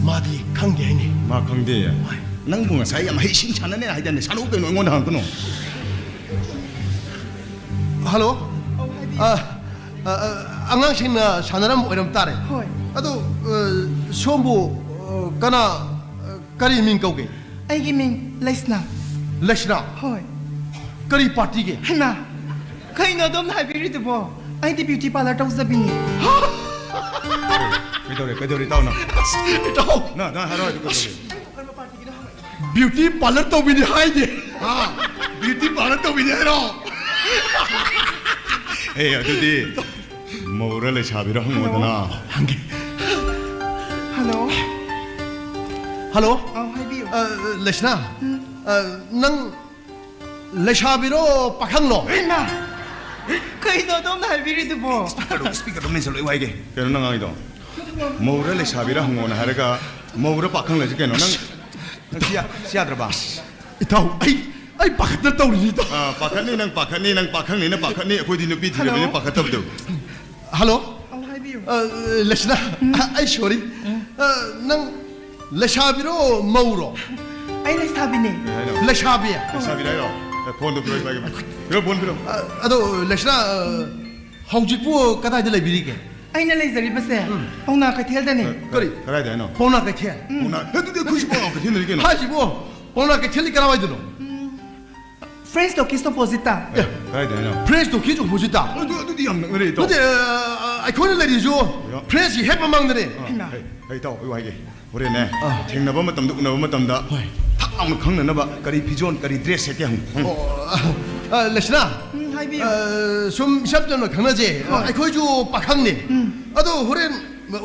ꯃꯥꯗꯤ ꯈꯪꯗꯦ ꯍꯥꯏꯅꯦ꯫ ꯃꯥ ꯈꯪꯗꯦ? ꯍꯣꯏ꯫ ꯅꯪꯕꯨ ꯉꯁꯥꯏ ꯌꯥꯝ ꯍꯩꯁꯤꯡ ꯁꯥꯟꯅꯅꯦ ꯍꯥꯏꯗꯥꯏꯅꯦ? ꯁꯥꯟꯅꯧ ꯀꯩꯅꯣ, ꯑꯩꯉꯣꯟꯗ ꯍꯪꯉꯛꯀꯅꯨ꯫ ꯍꯜꯂꯣ? ꯑꯧ, ꯍꯥꯏꯕꯤꯌꯨ꯫ ꯑ, ꯑ, ꯑ, ꯑꯉꯥꯡꯁꯤꯡꯅ ꯁꯥꯟꯅꯔꯝꯕ ꯑꯣꯏꯔꯝ ꯇꯥꯔꯦ꯫ ꯍꯣꯏ꯫ ꯑꯗꯨ, ꯑ, ꯁꯣꯝꯕꯨ, ꯑ, ꯀꯅꯥ, ꯑ, ꯀꯔꯤ ꯃꯤꯡ ꯀꯧꯒꯦ? ꯑꯩꯒꯤ ꯃꯤꯡ ꯂꯩꯁꯅꯥ꯫ ꯂꯩꯁꯅꯥ? ꯍꯣꯏ꯫ ꯀꯔꯤ ꯄꯥꯔꯇꯤꯒꯤ? ꯍꯩꯃꯥ! ꯀꯩꯅꯣ ꯑꯗꯣꯝꯅ ꯍꯥꯏꯕꯤꯔꯤꯗꯨꯕꯣ? ꯑꯩꯗꯤ ꯕ꯭ꯌꯨꯇꯤ ꯄꯥꯔꯂꯔ ꯇꯧꯖꯕꯤꯅꯤ꯫ ꯀꯩꯗꯧꯔꯦ? ꯀꯩꯗꯧꯔꯦ? ꯏꯇꯥꯎ, ꯅꯪ, ꯏꯇꯥꯎ, ꯅꯪ, ꯅꯪ ꯍꯥꯏꯔꯣ, ꯑꯗꯨ ꯀꯩꯗꯧꯔꯦ? ꯕ꯭ꯌꯨꯇꯤ ꯄꯥꯔꯂꯔ ꯇꯧꯕꯤꯅꯤ ꯍꯥꯏꯗꯦ꯫ ꯕ꯭ꯌꯨꯇꯤ ꯄꯥꯔꯂꯔ ꯇꯧꯕꯤꯅꯤ ꯍꯥꯏꯔꯣ? ꯑꯦ, ꯑꯗꯨꯗꯤ ꯃꯧꯔ ꯂꯩꯁꯥꯕꯤꯔ ꯍꯪꯉꯣꯗꯅ꯫ ꯍꯪꯒꯦ꯫ ꯍꯜꯂꯣ꯫ ꯍꯜꯂꯣ꯫ ꯑꯧ, ꯍꯥꯏꯕꯤꯌꯨ꯫ ꯑ, ꯂꯩꯁꯅꯥ, ꯑ, ꯅꯪ ꯂꯩꯁꯥꯕꯤꯔꯣ, ꯄꯥꯈꯪꯂꯣ? ꯏꯃꯥ! ꯀꯩꯅꯣ ꯑꯗꯣꯝꯅ ꯍꯥꯏꯕꯤꯔꯤꯗꯨꯕꯣ? ꯁ꯭ꯄꯤꯀꯔꯗꯣ, ꯁ꯭ꯄꯤꯀꯔꯗꯣ ꯃꯦꯟꯁꯜꯂꯣ, ꯑꯩ ꯋꯥꯏꯒꯦ꯫ ꯀꯩꯅꯣ ꯅꯪ ꯉꯥꯡꯉꯤꯗꯣ? ꯃꯧꯔ ꯂꯩꯁꯥꯕꯤꯔ ꯍꯪꯉꯣꯅ ꯍꯥꯏꯔꯒ ꯃꯧꯔ ꯄꯥꯈꯪꯂꯁꯤ ꯀꯩꯅꯣ? ꯅꯪ, ꯅꯪ ꯁꯤ ꯌꯥ-, ꯁꯤ ꯌꯥꯗ꯭ꯔꯕ? ꯏꯇꯥꯎ, ꯑꯩ, ꯑꯩ ꯄꯥꯈꯠꯇꯅ ꯇꯧꯔꯤꯅꯤ, ꯏꯇꯥꯎ꯫ ꯑꯥ, ꯄꯥꯈꯠꯅꯤ ꯅꯪ, ꯄꯥꯈꯠꯅꯤ ꯅꯪ, ꯄꯥꯈꯪꯅꯤꯅ ꯄꯥꯈꯠꯅꯤ, ꯑꯩꯈꯣꯏꯗꯤ ꯅꯨꯄꯤ ꯊꯤꯔꯕꯅꯤꯅ ꯍꯜꯂꯣ? ꯄꯥꯈꯠꯇꯕꯗꯣ꯫ ꯍꯜꯂꯣ꯫ ꯑꯧ, ꯍꯥꯏꯕꯤꯌꯨ꯫ ꯑ, ꯂꯩꯁꯅꯥ, ꯑꯩ ꯁꯣꯔꯤ꯫ ꯑ, ꯅꯪ ꯂꯩꯁꯥꯕꯤꯔꯣ, ꯃꯧꯔꯣ? ꯑꯩ ꯂꯩꯁꯥꯕꯤꯅꯦ꯫ ꯀꯩ ꯍꯥꯏꯅꯣ? ꯂꯩꯁꯥꯕꯤ꯫ ꯂꯩꯁꯥꯕꯤꯔ ꯍꯥꯏꯔꯣ? ꯑꯦ, ꯐꯣꯟꯗꯣ ꯄꯤꯔꯣ, ꯏꯕꯥꯏꯒꯤ꯫ ꯄꯤꯔꯣ, ꯐꯣꯟ ꯄꯤꯔꯣ꯫ ꯑ, ꯑꯗꯣ ꯂꯩꯁꯅꯥ, ꯑ, ꯍꯧꯖꯤꯛꯄꯨ ꯀꯗꯥꯏꯗ ꯂꯩꯕꯤꯔꯤꯒꯦ? ꯑꯩꯅ ꯂꯩꯖꯔꯤꯕꯁꯦ ꯄꯥꯎꯅꯥ ꯀꯩꯊꯦꯜꯗꯅꯦ꯫ ꯀꯔꯤ? ꯀꯗꯥꯏꯗ ꯍꯥꯏꯅꯣ? ꯄꯥꯎꯅꯥ ꯀꯩꯊꯦꯜ꯫ ꯄꯥꯎꯅꯥ, ꯑꯦ, ꯑꯗꯨꯗꯤ ꯑꯩꯈꯣꯏꯁꯨ ꯄꯥꯎꯅꯥ ꯀꯩꯊꯦꯜꯗꯅꯤ ꯀꯩꯅꯣ꯫ ꯍꯥꯏꯁꯤꯕꯨ ꯄꯥꯎꯅꯥ ꯀꯩꯊꯦꯜꯗꯤ ꯀꯗꯥꯏꯋꯥꯏꯗꯅꯣ? ꯐ꯭ꯔꯦꯟꯁ ꯇꯣꯀꯤꯁ ꯑꯣꯄꯣꯖꯤꯠꯇ꯫ ꯑꯦ, ꯀꯗꯥꯏꯗ ꯍꯥꯏꯅꯣ? ꯐ꯭ꯔꯦꯟꯁ ꯇꯣꯀꯤꯁ ꯑꯣꯄꯣꯖꯤꯠꯇ꯫ ꯑꯗꯨ, ꯑꯗꯨꯗꯤ ꯌꯥꯝ ꯅꯛꯅꯔꯦ, ꯏꯇꯥꯎ꯫ ꯅꯠꯇꯦ, ꯑ, ꯑ, ꯑꯩꯈꯣꯏꯅ ꯂꯩꯔꯤꯁꯨ ꯐ꯭ꯔꯦꯟꯁꯀꯤ ꯍꯦꯛ ꯃꯃꯥꯡꯗꯅꯦ꯫ ꯑꯥ, ꯍꯩꯃꯥ꯫ ꯍꯩ, ꯍꯩ, ꯏꯇꯥꯎ, ꯑꯩ ꯋꯥ ꯍꯥꯏꯒꯦ꯫ ꯍꯣꯔꯦꯟꯅꯦ, ꯑꯥ꯫ ꯊꯦꯡꯅꯕ ꯃꯇꯝꯗ, ꯎꯅꯕ ꯃꯇꯝꯗ ꯍꯣꯏ꯫ ꯊꯛ ꯂꯥꯎꯅ ꯈꯪꯅꯅꯕ ꯀꯔꯤ ꯐꯤꯖꯣꯜ, ꯀꯔꯤ ꯗ꯭ꯔꯦꯁ ꯁꯦꯠꯀꯦ ꯍꯪꯉꯨ꯫ ꯍꯪꯉꯨ꯫ ꯑꯣ, ꯑ, ꯂꯩꯁꯅꯥ, ꯎꯝ, ꯍꯥꯏꯕꯤꯌꯨ꯫ ꯑ, ꯁꯨꯝ ꯏꯁꯝ ꯆꯝꯅ ꯈꯪꯅꯖꯦ꯫ ꯍꯣꯏ꯫ ꯑꯩꯈꯣꯏꯁꯨ ꯄꯥꯈꯪꯅꯦ꯫ ꯑꯗꯣ ꯍꯣꯔꯦꯟ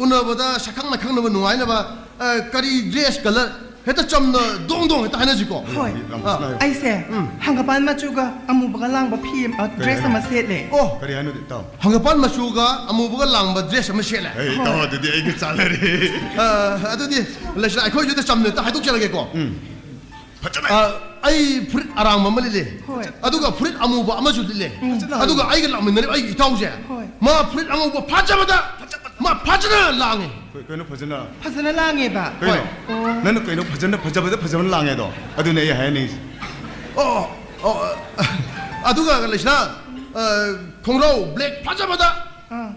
ꯎꯅꯕꯗ ꯁꯛꯈꯪꯅ ꯈꯪꯅꯕ ꯅꯨꯡꯉꯥꯏꯅꯕ, ꯑ, ꯀꯔꯤ ꯗ꯭ꯔꯦꯁ ꯀꯂꯔ ꯍꯦꯛꯇ ꯆꯝꯅ ꯗꯣꯡ ꯗꯣꯡ ꯍꯦꯛꯇ ꯍꯥꯏꯅꯁꯤꯀꯣ꯫ ꯍꯣꯏ꯫ ꯌꯥꯝ ꯐꯖꯅ ꯍꯥꯏꯌꯨ꯫ ꯑꯩꯁꯦ ꯎꯝ꯫ ꯍꯪꯒꯄꯥꯟ ꯃꯆꯨꯒ ꯑꯃꯨꯕꯒ ꯂꯥꯡꯕ ꯐꯤ ꯑꯃ, ꯀꯔꯤ ꯗ꯭ꯔꯦꯁ ꯍꯥꯏꯅꯣ? ꯑꯃ ꯁꯦꯠꯂꯦ꯫ ꯑꯣ, ꯀꯔꯤ ꯍꯥꯏꯅꯣ, ꯏꯇꯥꯎ? ꯍꯪꯒꯄꯥꯟ ꯃꯆꯨꯒ ꯑꯃꯨꯕꯒ ꯂꯥꯡꯕ ꯗ꯭ꯔꯦꯁ ꯑꯃ ꯁꯦꯠꯂꯦ꯫ ꯑꯩ, ꯏꯇꯥꯎ, ꯑꯗꯨꯗꯤ ꯑꯩꯒ ꯆꯥꯟꯅꯔꯦ꯫ ꯑ, ꯑꯗꯨꯗꯤ ꯂꯩꯁꯅꯥ, ꯑꯩꯈꯣꯏꯁꯨ ꯍꯦꯛꯇ ꯆꯝꯅ ꯍꯦꯛꯇ ꯍꯥꯏꯗꯣꯛꯆꯔꯒꯦꯀꯣ꯫ ꯐꯖꯅ꯫ ꯑ, ꯑꯩ ꯐꯨꯔꯤꯠ ꯑꯔꯥꯡꯕ ꯑꯃ ꯂꯤꯠꯂꯦ꯫ ꯍꯣꯏ꯫ ꯑꯗꯨꯒ ꯐꯨꯔꯤꯠ ꯑꯃꯨꯕ ꯑꯃꯁꯨ ꯂꯤꯠꯂꯦ꯫ ꯎꯝ꯫ ꯑꯗꯨꯒ ꯑꯩꯒ ꯂꯥꯛꯃꯤꯟꯅꯔꯤꯕ ꯑꯩꯒꯤ ꯏꯇꯥꯎꯁꯦ, ꯍꯣꯏ꯫ ꯃꯥ ꯐꯨꯔꯤꯠ ꯑꯉꯧꯕ ꯐꯖꯕꯗ ꯃꯥ ꯐꯖꯅ ꯂꯥꯡꯉꯦ꯫ ꯀꯩ-, ꯀꯩꯅꯣ ꯐꯖꯅ? ꯐꯖꯅ ꯂꯥꯡꯉꯦꯕ꯫ ꯀꯩꯅꯣ? ꯑꯣ꯫ ꯅꯪꯅ ꯀꯩꯅꯣ ꯐꯖꯅ, ꯐꯖꯕꯗ ꯐꯖꯕ ꯂꯥꯡꯉꯦ ꯑꯗꯣ? ꯑꯗꯨꯅꯦ ꯑꯩ ꯍꯥꯏꯍꯟꯅꯤꯡꯉꯤꯁꯦ꯫ ꯑꯣ, ꯑꯣ, ꯑ, ꯑꯗꯨꯒ ꯂꯩꯁꯅꯥ, ꯑ, ꯈꯣꯡꯒ꯭ꯔꯥꯎ ꯕ꯭ꯂꯦꯛ ꯐꯖꯕꯗ ꯑꯥ꯫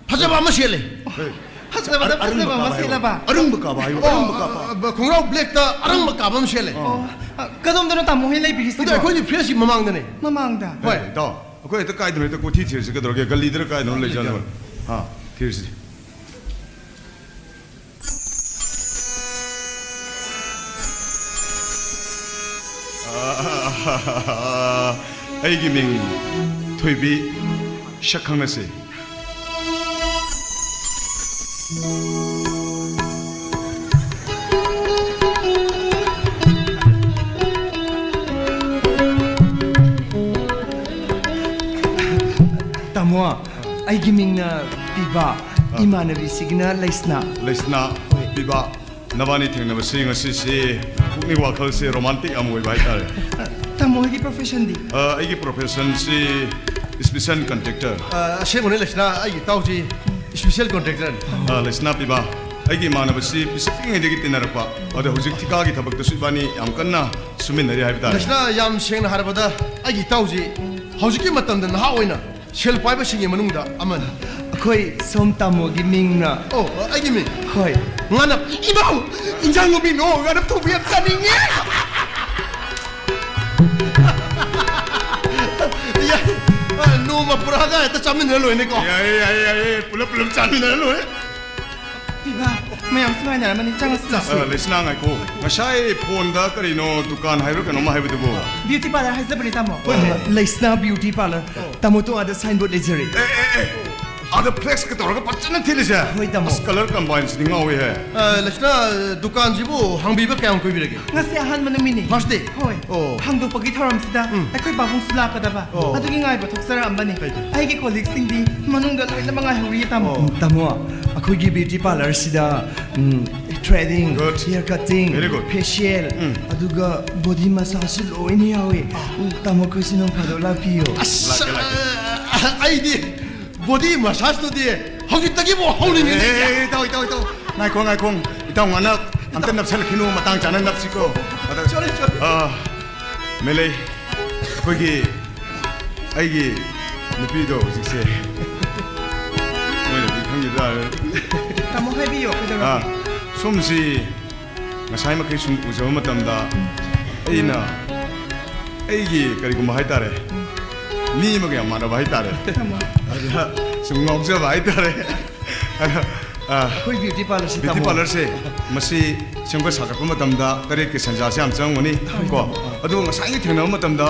ꯐꯖꯕ ꯑꯃ ꯁꯦꯠꯂꯦ꯫ ꯍꯦ, ꯐꯖꯕꯗ ꯑꯔꯪꯕ ꯐꯖꯕ ꯑꯃ ꯀꯥꯕ ꯁꯦꯠꯂꯕ? ꯍꯥꯏꯌꯨ꯫ ꯑꯔꯪꯕ ꯀꯥꯕ ꯍꯥꯏꯌꯨ, ꯑꯣ, ꯑꯔꯪꯕ ꯀꯥꯕ꯫ ꯑ, ꯑ, ꯈꯣꯡꯒ꯭ꯔꯥꯎ ꯕ꯭ꯂꯦꯛꯇ ꯑꯔꯪꯕ ꯀꯥꯕ ꯑꯃ ꯁꯦꯠꯂꯦ꯫ ꯑꯣ꯫ ꯑ, ꯀꯗꯣꯝꯗꯅꯣ ꯇꯥꯃꯣ ꯍꯣꯏ ꯂꯩꯕꯤꯔꯤꯁꯤꯕꯣ? ꯑꯗꯨꯗꯤ ꯑꯩꯈꯣꯏꯗꯤ ꯐ꯭ꯔꯦꯟꯁꯀꯤ ꯃꯃꯥꯡꯗꯅꯦ꯫ ꯃꯃꯥꯡꯗ꯫ ꯍꯣꯏ, ꯏꯇꯥꯎ꯫ ꯑꯩꯈꯣꯏ ꯍꯦꯛꯇ ꯀꯥꯏꯗꯅꯣ ꯍꯦꯛꯇ ꯀꯣꯏꯊꯤ ꯊꯤꯔꯁꯤ, ꯀꯩꯗꯧꯔꯒꯦ? ꯒꯜꯂꯤꯗꯔ ꯀꯥꯏꯗꯅꯣ ꯂꯩꯖꯥꯠꯅꯣ? ꯍꯥ, ꯊꯤꯔꯁꯤ꯫ ꯑꯩꯒꯤ ꯃꯤꯡ ꯊꯣꯏꯕꯤ, ꯁꯛ ꯈꯪꯅꯁꯤ꯫ ꯇꯥꯃꯣ, ꯑꯩꯒꯤ ꯃꯤꯡꯅ ꯄꯤꯕ, ꯑ꯫ ꯏꯃꯥꯟꯅꯕꯤꯁꯤꯒꯤꯅ ꯂꯩꯁꯅꯥ꯫ ꯂꯩꯁꯅꯥ, ꯍꯣꯏ꯫ ꯄꯤꯕ, ꯅꯕꯥꯅꯤ ꯊꯦꯡꯅꯕꯁꯤ ꯉꯁꯤꯁꯤ ꯄꯨꯛꯅꯤꯡ ꯋꯥꯈꯜꯁꯦ romantic ꯌꯥꯝ ꯑꯣꯏꯕ ꯍꯥꯏꯇꯥꯔꯦ꯫ ꯑ, ꯇꯥꯃꯣ ꯍꯣꯏꯒꯤ professionꯗꯤ? ꯑ, ꯑꯩꯒꯤ professionꯁꯤ special contractor꯫ ꯑ, ꯑꯁꯦꯡꯕꯅꯤ ꯂꯩꯁꯅꯥ, ꯑꯩꯒꯤ ꯏꯇꯥꯎꯁꯤ special contractorꯅꯤ꯫ ꯑ, ꯂꯩꯁꯅꯥ ꯄꯤꯕ, ꯑꯩꯒꯤ ꯏꯃꯥꯟꯅꯕꯁꯤ ꯄꯤꯁꯛ ꯄꯤꯛꯏꯉꯩꯗꯒꯤ ꯇꯤꯟꯅꯔꯛꯄ꯫ ꯑꯗꯣ ꯍꯧꯖꯤꯛ ꯊꯤꯀꯥꯒꯤ ꯊꯕꯛꯇꯁꯨ ꯏꯕꯥꯅꯤ ꯌꯥꯝ ꯀꯟꯅ ꯁꯨꯃꯤꯟꯅꯔꯤ ꯍꯥꯏꯕ ꯇꯥꯔꯦ꯫ ꯂꯩꯁꯅꯥ, ꯌꯥꯝ ꯁꯦꯡꯅ ꯍꯥꯏꯔꯕꯗ ꯑꯩꯒꯤ ꯏꯇꯥꯎꯁꯤ ꯍꯧꯖꯤꯛꯀꯤ ꯃꯇꯝꯗ ꯅꯍꯥ ꯑꯣꯏꯅ ꯁꯦꯜ ꯄꯥꯏꯕꯁꯤꯡꯒꯤ ꯃꯅꯨꯡꯗ ꯑꯃꯅꯤ꯫ ꯑꯩꯈꯣꯏ ꯁꯣꯝ ꯇꯥꯃꯣꯒꯤ ꯃꯤꯡꯅ? ꯑꯣ, ꯑꯩꯒꯤ ꯃꯤꯡ? ꯍꯣꯏ꯫ ꯉꯥꯅꯞ꯫ ꯏꯃꯥꯎ! ꯏꯟꯖꯥꯡ ꯂꯣꯝꯃꯤꯅꯣ, ꯉꯥꯅꯞ ꯊꯣꯡꯕ ꯌꯥꯝ ꯆꯥꯅꯤꯡꯉꯦ꯫ ꯌꯥꯏ꯫ ꯑ, ꯅꯣꯡꯃ ꯄꯨꯔꯛꯑꯒ ꯍꯦꯛꯇ ꯆꯥꯃꯤꯟꯅꯔ ꯂꯣꯏꯅꯦꯀꯣ꯫ ꯌꯥꯏꯌꯦ, ꯌꯥꯏꯌꯦ, ꯌꯥꯏꯌꯦ꯫ ꯄꯨꯂꯞ, ꯄꯨꯂꯞ ꯆꯥꯃꯤꯟꯅꯔ ꯂꯣꯏꯔꯦ꯫ ꯄꯤꯕꯥ, ꯃꯌꯥꯝꯁꯨ ꯉꯥꯏꯅꯔꯝꯃꯅꯤ, ꯆꯪꯉꯁꯤ꯫ ꯑ, ꯂꯩꯁꯅꯥ, ꯉꯥꯏꯈꯣ꯫ ꯉꯁꯥꯏ phoneꯗ ꯀꯔꯤꯅꯣ ꯗꯨꯀꯥꯟ ꯍꯥꯏꯕ꯭ꯔꯥ ꯀꯩꯅꯣꯝꯃ ꯍꯥꯏꯕꯗꯨꯕꯨ? Beauty parlour ꯍꯥꯏꯖꯕꯅꯦ, ꯇꯥꯃꯣ꯫ ꯍꯣꯏ, ꯍꯣꯏ꯫ ꯂꯩꯁꯅꯥ Beauty Parlour꯫ ꯑꯣ꯫ ꯇꯥꯃꯣ, ꯇꯣ ꯑꯥꯗ signboard ꯂꯩꯖꯔꯦ꯫ ꯑꯦ, ꯑꯦ, ꯑꯦ꯫ ꯑꯥꯗ flex ꯀ ꯇꯧꯔꯒ ꯐꯖꯅ ꯊꯦꯠꯂꯤꯁꯦ꯫ ꯍꯣꯏ, ꯇꯥꯃꯣ꯫ ꯑꯁ, colour combineꯁꯤꯗꯤ ꯉꯥꯎꯋꯤꯍꯦ꯫ ꯑ, ꯂꯩꯁꯅꯥ, ꯗꯨꯀꯥꯟꯁꯤꯕꯨ ꯍꯥꯡꯕꯤꯕ ꯀꯌꯥꯝ ꯀꯨꯏꯕꯤꯔꯒꯦ? ꯉꯁꯤ ꯑꯍꯥꯟꯕ ꯅꯨꯃꯤꯠꯅꯤ꯫ First day? ꯍꯣꯏ꯫ ꯑꯣ꯫ ꯍꯥꯡꯗꯣꯛꯄꯒꯤ ꯊꯧꯔꯝꯁꯤꯗ ꯎꯝ꯫ ꯑꯩꯈꯣꯏ ꯄꯥꯕꯨꯡꯁꯨ ꯂꯥꯛꯀꯗꯕ꯫ ꯑꯣ꯫ ꯑꯗꯨꯒꯤ ꯉꯥꯏꯕ ꯊꯣꯛꯆꯔꯛꯑꯝꯕꯅꯤ꯫ ꯐꯩ, ꯐꯩ꯫ ꯑꯩꯒꯤ colleagueꯁꯤꯡꯗꯤ ꯃꯅꯨꯡꯗ ꯂꯣꯏꯅꯃꯛ ꯉꯥꯏꯍꯧꯔꯤꯌꯦ, ꯇꯥꯃꯣ꯫ ꯑꯣ꯫ ꯇꯥꯃꯣ, ꯑꯩꯈꯣꯏꯒꯤ beauty parlourꯁꯤꯗ, ꯎꯝ, threading, Good. Hair cutting, Very good. Facial, ꯎꯝ꯫ ꯑꯗꯨꯒ body massageꯁꯨ ꯂꯣꯏꯅ ꯌꯥꯎꯏ꯫ ꯎꯝ, ꯇꯥꯃꯣ, ꯑꯩꯈꯣꯏꯁꯨ ꯅꯣꯡ ꯐꯥꯗꯣꯛ ꯂꯥꯛꯄꯤꯌꯣ꯫ ꯑꯁ, ꯂꯥꯛꯀꯦ, ꯂꯥꯛꯀꯦ꯫ ꯑ, ꯑꯩꯗꯤ body massageꯇꯨꯗꯤ ꯍꯧꯖꯤꯛꯇꯒꯤꯕꯨ ꯍꯧꯅꯤꯡꯉꯤꯅꯦ꯫ ꯑꯦ, ꯏꯇꯥꯎ, ꯏꯇꯥꯎ, ꯏꯇꯥꯎ꯫ ꯉꯥꯏꯈꯣ, ꯉꯥꯏꯈꯣ꯫ ꯏꯇꯥꯎ, ꯉꯥꯅꯞ ꯑꯝꯇ ꯅꯞꯁꯜꯂꯛꯈꯤꯅꯨ, ꯃꯇꯥꯡ ꯆꯥꯅ ꯅꯞꯁꯤꯀꯣ꯫ ꯑꯗ, Sorry, sorry. ꯑ, ꯃꯦꯂꯩ, ꯑꯩꯈꯣꯏꯒꯤ, ꯑꯩꯒꯤ ꯅꯨꯄꯤꯗꯣ ꯍꯧꯖꯤꯛꯁꯦ ꯃꯣꯏꯅꯗꯤ ꯈꯪꯈꯤꯗ꯭ꯔꯥ? ꯇꯥꯃꯣ, ꯍꯥꯏꯕꯤꯌꯣ, ꯀꯩꯗꯧꯔꯒꯦ? ꯑꯥ, ꯁꯣꯝꯁꯤ ꯉꯁꯥꯏ ꯃꯈꯩ ꯁꯨꯝ ꯎꯖꯕ ꯃꯇꯝꯗ ꯑꯩꯅ ꯑꯩꯒꯤ ꯀꯔꯤꯒꯨꯝꯕ ꯍꯥꯏꯇꯥꯔꯦ, ꯃꯤ ꯑꯃꯒ ꯌꯥꯝ ꯃꯥꯟꯅꯕ ꯍꯥꯏꯇꯥꯔꯦ꯫ ꯑꯗꯨꯗ ꯁꯨꯝ ꯉꯥꯎꯖꯕ ꯍꯥꯏꯇꯥꯔꯦ꯫ ꯑꯗꯣ, ꯑ, ꯑꯩꯈꯣꯏ ꯕ꯭ꯌꯨꯇꯤ ꯄꯥꯔꯂꯔꯁꯤ, ꯕ꯭ꯌꯨꯇꯤ ꯇꯥꯃꯣ꯫ ꯄꯥꯔꯂꯔꯁꯦ ꯃꯁꯤ ꯁꯦꯝꯒꯠ ꯁꯥꯒꯠꯄ ꯃꯇꯝꯗ ꯇꯔꯦꯠꯀꯤ ꯁꯦꯟꯖꯥꯁꯦ ꯌꯥꯝ ꯆꯪꯉꯝꯒꯅꯤ ꯀꯣ꯫ ꯑꯗꯨꯒ ꯉꯁꯥꯏꯒꯤ ꯊꯦꯡꯅꯕ ꯃꯇꯝꯗ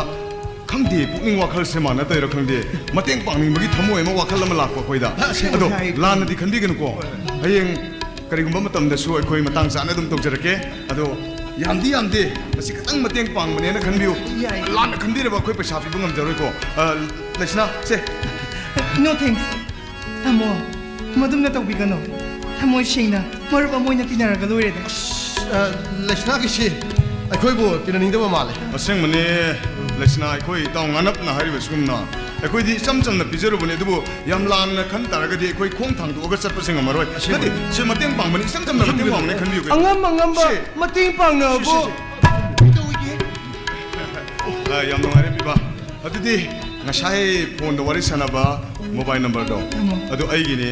ꯈꯪꯗꯦ, ꯄꯨꯛꯅꯤꯡ ꯋꯥꯈꯜꯁꯦ ꯃꯥꯟꯅꯗꯣꯏꯔꯥ ꯈꯪꯗꯦ, ꯃꯇꯦꯡ ꯄꯥꯡꯅꯤꯡꯕꯒꯤ ꯊꯃꯣꯏ ꯑꯃ, ꯋꯥꯈꯜ ꯑꯃ ꯂꯥꯛꯄ ꯑꯩꯈꯣꯏꯗ꯫ ꯑꯁꯦꯡꯕ ꯑꯗꯣ ꯍꯥꯏ꯫ ꯂꯥꯟꯅꯗꯤ ꯈꯟꯕꯤꯒꯅꯨꯀꯣ꯫ ꯍꯣꯏ, ꯍꯣꯏ꯫ ꯍꯌꯦꯡ ꯀꯔꯤꯒꯨꯝꯕ ꯃꯇꯝꯗꯁꯨ ꯑꯩꯈꯣꯏ ꯃꯇꯥꯡ ꯆꯥꯅ ꯑꯗꯨꯝ ꯇꯧꯖꯔꯛꯀꯦ꯫ ꯑꯗꯣ ꯌꯥꯝꯗꯤ ꯌꯥꯝꯗꯦ, ꯃꯁꯤ ꯈꯤꯇꯪ ꯃꯇꯦꯡ ꯄꯥꯡꯕꯅꯦꯅ ꯈꯟꯕꯤꯌꯨ꯫ ꯌꯥꯏ꯫ ꯂꯥꯟꯅ ꯈꯟꯕꯤꯔꯕ ꯑꯩꯈꯣꯏ ꯄꯩꯁꯥ ꯄꯤꯕ ꯉꯝꯖꯔꯣꯏꯀꯣ꯫ ꯑ, ꯂꯩꯁꯅꯥ, ꯁꯦ꯫ No thanks꯫ ꯇꯥꯃꯣ, ꯃꯗꯨꯝꯅ ꯇꯧꯕꯤꯒꯅꯨ꯫ ꯊꯃꯣꯏ ꯁꯦꯡꯅ ꯃꯔꯨꯞ ꯑꯃ ꯑꯣꯏꯅ ꯇꯤꯟꯅꯔꯒ ꯂꯣꯏꯔꯦꯗ꯫ ꯑ, ꯂꯩꯁꯅꯥꯒꯤꯁꯤ ꯑꯩꯈꯣꯏꯕꯨ ꯇꯤꯟꯅꯅꯤꯡꯗꯕ ꯃꯥꯜꯂꯦ꯫ ꯑꯁꯦꯡꯕꯅꯦ, ꯂꯩꯁꯅꯥ, ꯑꯩꯈꯣꯏ ꯏꯇꯥꯎ ꯉꯥꯅꯞꯅ ꯍꯥꯏꯔꯤꯕꯁꯤꯒꯨꯝꯅ ꯑꯩꯈꯣꯏꯗꯤ ꯏꯆꯝ ꯆꯝꯅ ꯄꯤꯖꯔꯨꯕꯅꯦ, ꯑꯗꯨꯕꯨ ꯌꯥꯝ ꯂꯥꯟꯅ ꯈꯟ ꯇꯥꯔꯒꯗꯤ ꯑꯩꯈꯣꯏ ꯈꯣꯡ ꯊꯥꯡꯗꯣꯛꯑꯒ ꯆꯠꯄꯁꯦ ꯉꯝꯃꯔꯣꯏ꯫ ꯑꯁꯦꯡꯕꯅꯦ꯫ ꯅꯠꯇꯦ, ꯁꯤ ꯃꯇꯦꯡ ꯄꯥꯡꯕꯅꯤ, ꯏꯆꯝ ꯆꯝꯅ ꯃꯇꯦꯡ ꯄꯥꯡꯕꯅꯤ ꯈꯟꯕꯤꯌꯨ ꯀꯩꯅꯣ꯫ ꯑꯉꯝ ꯑꯉꯝꯕ ꯁꯦ꯫ ꯃꯇꯦꯡ ꯄꯥꯡꯅꯕꯕꯨ ꯁꯦ, ꯁꯦ, ꯁꯦ꯫ ꯑ, ꯌꯥꯝ ꯅꯨꯡꯉꯥꯏꯔꯦ ꯄꯤꯕꯥ꯫ ꯑꯗꯨꯗꯤ ꯉꯁꯥꯏ ꯐꯣꯟꯗ ꯋꯥꯔꯤ ꯁꯥꯟꯅꯕ ꯃꯣꯕꯥꯏꯜ ꯅꯝꯕꯔꯗꯣ, ꯎꯝ꯫ ꯑꯗꯨ ꯑꯩꯒꯤꯅꯤ꯫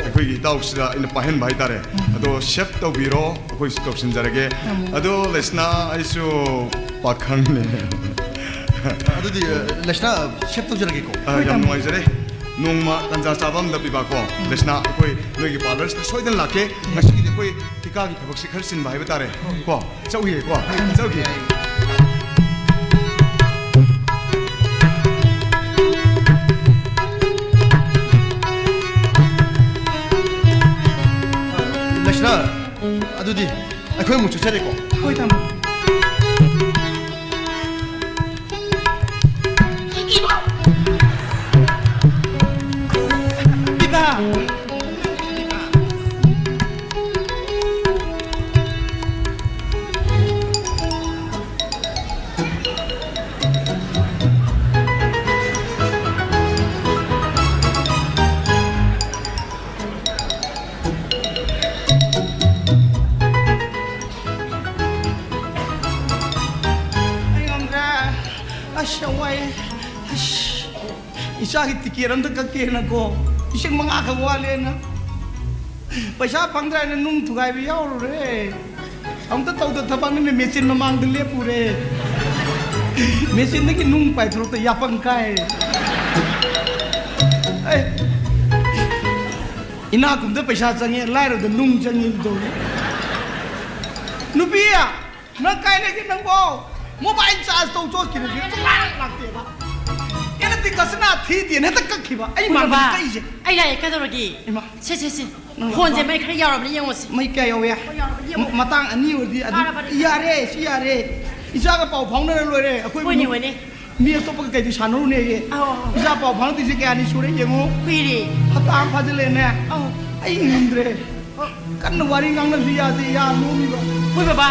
ꯑꯩꯈꯣꯏꯒꯤ ꯏꯇꯥꯎꯁꯤꯗ ꯑꯩꯅ ꯄꯥꯏꯍꯟꯕ ꯍꯥꯏꯇꯥꯔꯦ꯫ ꯎꯝ꯫ ꯑꯗꯣ ꯁꯦꯚ ꯇꯧꯕꯤꯔꯣ, ꯑꯩꯈꯣꯏꯁꯨ ꯇꯧꯁꯤꯟꯖꯔꯒꯦ꯫ ꯎꯝ꯫ ꯑꯗꯣ ꯂꯩꯁꯅꯥ, ꯑꯩꯁꯨ ꯄꯥꯈꯪꯅꯦ꯫ ꯑꯗꯨꯗꯤ, ꯑ, ꯂꯩꯁꯅꯥ, ꯁꯦꯚ ꯇꯧꯖꯔꯒꯦꯀꯣ꯫ ꯑ, ꯍꯣꯏ, ꯌꯥꯝ ꯇꯥꯃꯣ꯫ ꯅꯨꯡꯉꯥꯏꯖꯔꯦ꯫ ꯅꯣꯡꯃ ꯇꯟꯖꯥ ꯆꯥꯕ ꯑꯃꯗ ꯄꯤꯕꯥꯀꯣ, ꯎꯝ꯫ ꯂꯩꯁꯅꯥ, ꯑꯩꯈꯣꯏ ꯅꯣꯏꯒꯤ ꯄꯥꯔꯂꯔꯁꯤꯗ ꯁꯣꯏꯗꯅ ꯂꯥꯛꯀꯦ꯫ ꯉꯁꯤꯒꯤꯗꯤ ꯑꯩꯈꯣꯏ ꯊꯤꯀꯥꯒꯤ ꯊꯕꯛꯁꯤ ꯈꯔ ꯆꯤꯟꯕ ꯍꯥꯏꯕ ꯇꯥꯔꯦ꯫ ꯀꯣ, ꯆꯧꯈꯤꯒꯦꯀꯣ, ꯆꯧꯈꯤꯒꯦ꯫ ꯂꯩꯁꯅꯥ, ꯑꯗꯨꯗꯤ ꯑꯩꯈꯣꯏ ꯑꯃꯨꯛ ꯆꯠꯆꯔꯦꯀꯣ꯫ ꯍꯣꯏ, ꯇꯥꯃꯣ꯫ ꯏꯃꯥ! ꯏꯃꯥ! ꯑꯩ ꯉꯝꯗ꯭ꯔꯦ꯫ ꯑꯁ, ꯌꯥꯝ ꯋꯥꯏꯌꯦ꯫ ꯑꯁ, ꯏꯆꯥꯒꯤ ꯇꯤꯀꯦꯠ ꯑꯝꯇ ꯀꯛꯀꯦꯅꯀꯣ, ꯂꯤꯁꯤꯡ ꯃꯉꯥ ꯈꯛ ꯋꯥꯠꯂꯦꯅ ꯄꯩꯁꯥ ꯐꯪꯗ꯭ꯔꯦꯅ ꯅꯨꯡ ꯊꯨꯒꯥꯏꯕ ꯌꯥꯎꯔꯨꯔꯦ꯫ ꯑꯃꯨꯛꯇ ꯇꯧꯗ ꯊꯕꯛꯅꯤꯅ ꯃꯦꯆꯤꯟ ꯃꯃꯥꯡꯗ ꯂꯦꯞꯄꯨꯔꯦ꯫ ꯃꯦꯆꯤꯟꯗꯒꯤ ꯅꯨꯡ ꯄꯥꯏꯊꯣꯔꯛꯇ ꯌꯥꯄꯪ ꯀꯥꯏ꯫ ꯑꯩ, ꯏꯅꯥꯛ ꯈꯨꯟꯕꯗ ꯄꯩꯁꯥ ꯆꯪꯉꯦ, ꯂꯥꯏꯔꯕꯗ ꯅꯨꯡ ꯆꯪꯉꯦ ꯇꯧꯔꯤ꯫ ꯅꯨꯄꯤ, ꯅꯪ ꯀꯥꯏ ꯂꯩꯒꯦ ꯅꯪꯕꯣ? ꯃꯣꯕꯥꯏꯜ ꯆꯥꯔꯖ ꯇꯧ ꯆꯣꯠꯈꯤꯕꯁꯤ ꯁꯨꯡꯂꯥꯛ ꯂꯥꯛꯇꯦꯕ꯫ ꯀꯩꯅꯣꯗꯤ ꯀꯁꯅꯥ ꯊꯤꯗꯦꯅ ꯍꯦꯛꯇ ꯀꯛꯈꯤꯕ꯫ ꯑꯩ ꯃꯥꯡꯗ ꯀꯛꯏꯁꯦ꯫ ꯑꯩ ꯂꯥꯛꯑꯦ, ꯀꯩꯗꯧꯔꯒꯦ? ꯏꯃꯥ꯫ ꯁꯦ, ꯁꯦ, ꯁꯦ꯫ ꯅꯪ ꯐꯣꯟꯁꯦ ꯂꯥꯛꯄ꯫ ꯃꯩ ꯈꯔ ꯌꯥꯎꯔꯕꯅ ꯌꯦꯡꯉꯨꯁꯤ꯫ ꯃꯩ ꯀꯌꯥ ꯌꯥꯎꯋꯦ? ꯃꯩ ꯌꯥꯎꯔꯕꯅ ꯌꯦꯡꯉꯨ꯫ ꯃ-, ꯃꯇꯥꯡ ꯑꯅꯤ ꯑꯣꯏꯔꯗꯤ ꯑꯗꯨꯝ ꯐꯔꯕꯅꯦ꯫ ꯌꯥꯔꯦ, ꯁꯤ ꯌꯥꯔꯦ꯫ ꯏꯆꯥꯒ ꯄꯥꯎ ꯐꯥꯎꯅꯔ ꯂꯣꯏꯔꯦ꯫ ꯑꯩꯈꯣꯏ ꯍꯣꯏꯅꯦ, ꯃꯤ-, ꯍꯣꯏꯅꯦ꯫ ꯃꯤ ꯑꯇꯣꯞꯄꯒ ꯀꯩꯗꯤ ꯁꯥꯟꯅꯔꯨꯅꯦꯒꯦ? ꯑꯧ, ꯑꯧ, ꯑꯧ꯫ ꯏꯆꯥ ꯄꯥꯎ ꯐꯥꯎꯅꯗ꯭ꯔꯤꯁꯦ ꯀꯌꯥꯅꯤ ꯁꯨꯔꯦ ꯌꯦꯡꯉꯨ꯫ ꯀꯨꯏꯔꯦ꯫ ꯍꯞꯇꯥ ꯑꯃ ꯐꯥꯖꯤꯜꯂꯛꯑꯦꯅꯦ꯫ ꯑꯧ꯫ ꯑꯩ ꯉꯝꯗ꯭ꯔꯦ꯫ ꯑꯣ꯫ ꯀꯟꯅ ꯋꯥꯔꯤ ꯉꯥꯡꯅꯕꯁꯨ ꯌꯥꯗꯦ, ꯌꯥ ꯅꯣꯝꯃꯤꯕ꯫ ꯍꯣꯏ ꯕꯕꯥ,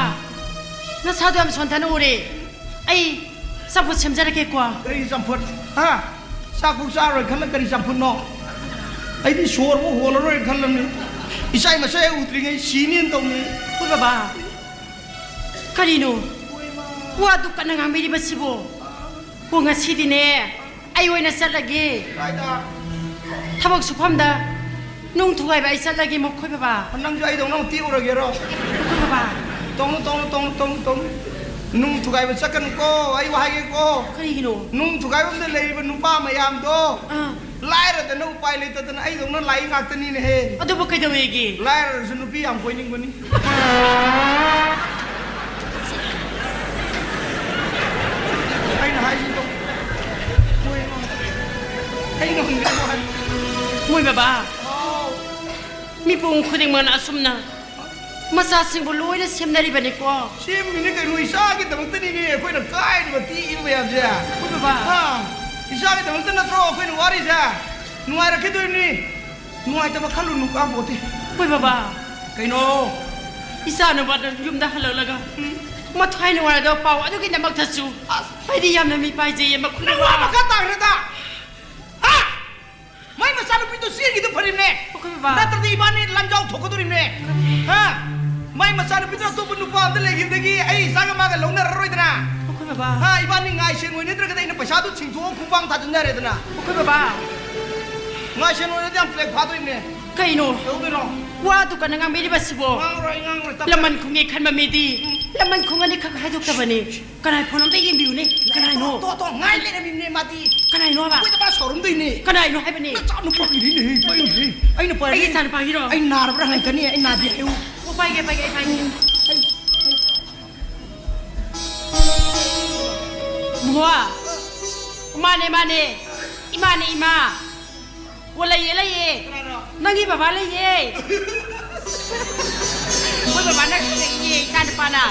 ꯅꯁꯥꯗꯣ ꯌꯥꯝ ꯁꯣꯟꯊꯅ ꯎꯔꯦ꯫ ꯑꯩ ꯆꯝꯐꯨꯠ ꯁꯦꯝꯖꯔꯛꯀꯦꯀꯣ꯫ ꯀꯔꯤ ꯆꯝꯐꯨꯠ? ꯍꯥ? ꯆꯥꯛꯐꯧ ꯆꯥꯔꯣꯏ ꯈꯜꯂ ꯀꯔꯤ ꯆꯝꯐꯨꯠꯅꯣ? ꯑꯩꯗꯤ ꯁꯣꯔꯕꯨ ꯍꯣꯜꯂꯔꯣꯏ ꯈꯜꯂꯝꯅꯤ꯫ ꯏꯆꯥꯏ ꯃꯁꯛ ꯍꯦꯛ ꯎꯗ꯭ꯔꯤꯉꯩ ꯁꯤꯅꯦꯅ ꯇꯧꯅꯤ꯫ ꯍꯣꯏ ꯕꯕꯥ, ꯀꯔꯤꯅꯣ ꯋꯥꯗꯨ ꯀꯟꯅ ꯉꯥꯡꯕꯤꯔꯤꯕꯁꯤꯕꯣ? ꯑꯣ, ꯉꯁꯤꯗꯤꯅꯦ ꯑꯩ ꯑꯣꯏꯅ ꯆꯠꯂꯒꯦ꯫ ꯀꯥꯏꯗ? ꯊꯕꯛ ꯁꯨꯐꯝꯗ ꯅꯨꯡ ꯊꯨꯒꯥꯏꯕ ꯑꯩ ꯆꯠꯂꯒꯦ, ꯃꯈꯣꯏ ꯕꯕꯥ꯫ ꯅꯪꯁꯨ ꯑꯩꯗꯧꯅ ꯑꯃꯨꯛ ꯇꯦꯛꯎꯔꯒꯦꯔꯣ? ꯃꯈꯣꯏ ꯕꯕꯥ꯫ ꯇꯧꯅꯨ, ꯇꯧꯅꯨ, ꯇꯧꯅꯨ, ꯇꯧꯅꯨ, ꯇꯧꯅꯨ꯫ ꯅꯨꯡ ꯊꯨꯒꯥꯏꯕ ꯆꯠꯀꯅꯨꯀꯣ, ꯑꯩ ꯋꯥ ꯍꯥꯏꯒꯦꯀꯣ꯫ ꯀꯔꯤꯒꯤꯅꯣ? ꯅꯨꯡ ꯊꯨꯒꯥꯏꯐꯝꯗ ꯂꯩꯔꯤꯕ ꯅꯨꯄꯥ ꯃꯌꯥꯝꯗꯣ ꯑꯥ꯫ ꯂꯥꯏꯔꯗꯅ ꯎꯄꯥꯏ ꯂꯩꯇꯗꯅ ꯑꯩꯗꯧꯅ ꯂꯥꯛꯏ ꯉꯥꯛꯇꯅꯤꯅꯦꯍꯦ꯫ ꯑꯗꯨꯕꯨ ꯀꯩꯗꯧꯋꯦꯒꯦ? ꯂꯥꯏꯔꯔꯁꯨ ꯅꯨꯄꯤ ꯌꯥꯝ ꯀꯣꯏꯅꯤꯡꯕꯅꯤ꯫ ꯑꯩꯅ ꯍꯥꯏꯁꯤꯗꯣ꯫ ꯃꯣꯏ ꯑꯩꯅ ꯍꯪꯒꯦ ꯍꯥꯏ꯫ ꯃꯣꯏ ꯕꯕꯥ꯫ ꯍꯥꯎ꯫ ꯃꯤꯄꯨꯝ ꯈꯨꯗꯤꯡꯃꯛꯅ ꯑꯁꯨꯝꯅ ꯃꯆꯥꯁꯤꯡꯕꯨ ꯂꯣꯏꯅ ꯁꯦꯝꯅꯔꯤꯕꯅꯤꯀꯣ꯫ ꯁꯦꯝꯃꯤꯅꯦ ꯀꯩꯅꯣ, ꯏꯆꯥꯒꯤꯗꯃꯛꯇꯅꯤꯅꯦ ꯑꯩꯈꯣꯏꯅ ꯀꯥꯏꯔꯤꯕ ꯇꯦꯛꯏꯕ ꯃꯌꯥꯝꯁꯦ꯫ ꯍꯣꯏ ꯕꯕꯥ꯫ ꯍꯥ? ꯏꯆꯥꯒꯤꯗꯃꯛꯇ ꯅꯠꯇ꯭ꯔꯣ ꯑꯩꯈꯣꯏꯅ ꯋꯥꯔꯤꯁꯦ? ꯅꯨꯡꯉꯥꯏꯔꯛꯈꯤꯗꯣꯏꯅꯤ꯫ ꯅꯨꯡꯉꯥꯏꯇꯕ ꯈꯜꯂꯨꯅꯨ, ꯀꯥꯄꯣꯠꯇꯦ꯫ ꯍꯣꯏ ꯕꯕꯥ꯫ ꯀꯩꯅꯣ? ꯏꯆꯥ ꯅꯨꯄꯥꯗꯣ ꯌꯨꯝꯗ ꯍꯜꯂꯛꯂꯒ ꯎꯝ꯫ ꯃꯊ꯭ꯋꯥꯏ ꯅꯨꯡꯉꯥꯏꯔꯗꯕ ꯄꯥꯎ ꯑꯗꯨꯒꯤꯗꯃꯛꯇꯁꯨ ꯑꯁ꯫ ꯑꯩꯗꯤ ꯌꯥꯝꯅ ꯃꯤ ꯄꯥꯏꯖꯩꯌꯦ, ꯃꯈꯣꯏ ꯅꯪ ꯕꯕꯥ꯫ ꯋꯥ ꯃꯈꯥ ꯇꯥꯈ꯭ꯔꯦꯗ꯫ ꯍꯥ? ꯃꯥꯏ ꯃꯆꯥꯅꯨꯄꯤꯗꯣ ꯆꯦꯟꯈꯤꯗꯨ ꯐꯔꯤꯕꯅꯦ꯫ ꯑꯩꯈꯣꯏ ꯕꯕꯥ꯫ ꯅꯠꯇ꯭ꯔꯗꯤ ꯏꯕꯥꯅꯤ ꯂꯥꯟꯖꯥꯎ ꯊꯣꯛꯀꯗꯧꯔꯤꯕꯅꯦ꯫ ꯍꯥ? ꯃꯥꯏ ꯃꯆꯥꯅꯨꯄꯤꯗꯣ ꯑꯇꯣꯞꯄ ꯅꯨꯄꯥ ꯑꯝꯗ ꯂꯩꯈꯤꯕꯗꯒꯤ ꯑꯩ ꯏꯆꯥꯒ ꯃꯥꯒ ꯂꯧꯅꯔꯔꯣꯏꯗꯅ꯫ ꯑꯩꯈꯣꯏ ꯕꯕꯥ꯫ ꯍꯥ? ꯏꯕꯥꯅꯤ ꯉꯥꯏ ꯁꯦꯟ ꯑꯣꯏꯅꯗ꯭ꯔꯒꯗꯤ ꯑꯩꯅ ꯄꯩꯁꯥꯗꯣ ꯁꯤꯡꯗꯣꯛꯑ ꯈꯣꯡꯄꯥꯡ ꯊꯥꯖꯤꯟ ꯌꯥꯔꯦꯗꯅ꯫ ꯑꯩꯈꯣꯏ ꯕꯕꯥ꯫ ꯉꯥꯏ ꯁꯦꯟ ꯑꯣꯏꯔꯗꯤ ꯌꯥꯝ ꯄ꯭ꯂꯦꯛ ꯐꯥꯗꯣꯏꯅꯦ꯫ ꯀꯩꯅꯣ? ꯀꯩꯗꯧꯗꯣꯏꯅꯣ? ꯋꯥꯗꯨ ꯀꯟꯅ ꯉꯥꯡꯕꯤꯔꯤꯕꯁꯤꯕꯣ? ꯉꯥꯡꯉꯔꯣꯏ, ꯉꯥꯡꯉꯔꯣꯏ, ꯇꯞꯅ꯫ ꯂꯃꯟ ꯈꯨꯝꯒꯦ ꯈꯟꯕ ꯃꯤꯗꯤ ꯂꯃꯟ ꯈꯨꯝꯒꯅꯤ ꯈꯛ ꯍꯥꯏꯗꯣꯛꯇꯕꯅꯤ꯫ ꯀꯅꯥꯏ ꯐꯣꯟ ꯑꯝꯇ ꯌꯦꯡꯕꯤꯌꯨꯅꯦ꯫ ꯀꯅꯥꯏꯅꯣ? ꯇꯣ, ꯇꯣ, ꯇꯣ, ꯉꯥꯏ ꯂꯩꯔꯝꯃꯤꯅꯦ ꯃꯥꯗꯤ꯫ ꯀꯅꯥꯏꯅꯣ ꯍꯥꯏꯕ? ꯑꯩꯈꯣꯏꯗ ꯃꯥ ꯁꯥꯎꯔꯝꯗꯣꯏꯅꯦ꯫ ꯀꯅꯥꯏꯅꯣ ꯍꯥꯏꯕꯅꯦ? ꯅꯆꯥꯅꯨꯄꯥꯒꯤꯅꯤꯅꯦꯍꯦ, ꯄꯥꯏꯌꯨꯅꯦꯍꯦ꯫ ꯑꯩꯅ ꯄꯥꯏꯔꯦ꯫ ꯑꯩꯒꯤ ꯏꯆꯥꯅꯨꯄꯥꯒꯤꯔꯣ? ꯑꯩ ꯅꯥꯔꯕ꯭ꯔꯥ ꯍꯪꯉꯛꯀꯅꯤ, ꯑꯩ ꯅꯥꯗꯦ ꯍꯥꯏꯌꯨ꯫ ꯑꯣ, ꯄꯥꯏꯒꯦ, ꯄꯥꯏꯒꯦ, ꯑꯩ ꯄꯥꯏꯒꯦ꯫ ꯕꯨꯡꯉꯣ, ꯃꯥꯅꯦ, ꯃꯥꯅꯦ, ꯏꯃꯥꯅꯦ, ꯏꯃꯥ꯫ ꯑꯣ, ꯂꯩꯌꯦ, ꯂꯩꯌꯦ꯫ ꯀꯅꯥꯅꯣ? ꯅꯪꯒꯤ ꯕꯕꯥ ꯂꯩꯌꯦ꯫ ꯃꯣꯏ ꯕꯕꯥꯅ ꯀꯛꯂꯛꯏꯌꯦ, ꯏꯆꯥ ꯅꯨꯄꯥꯅ꯫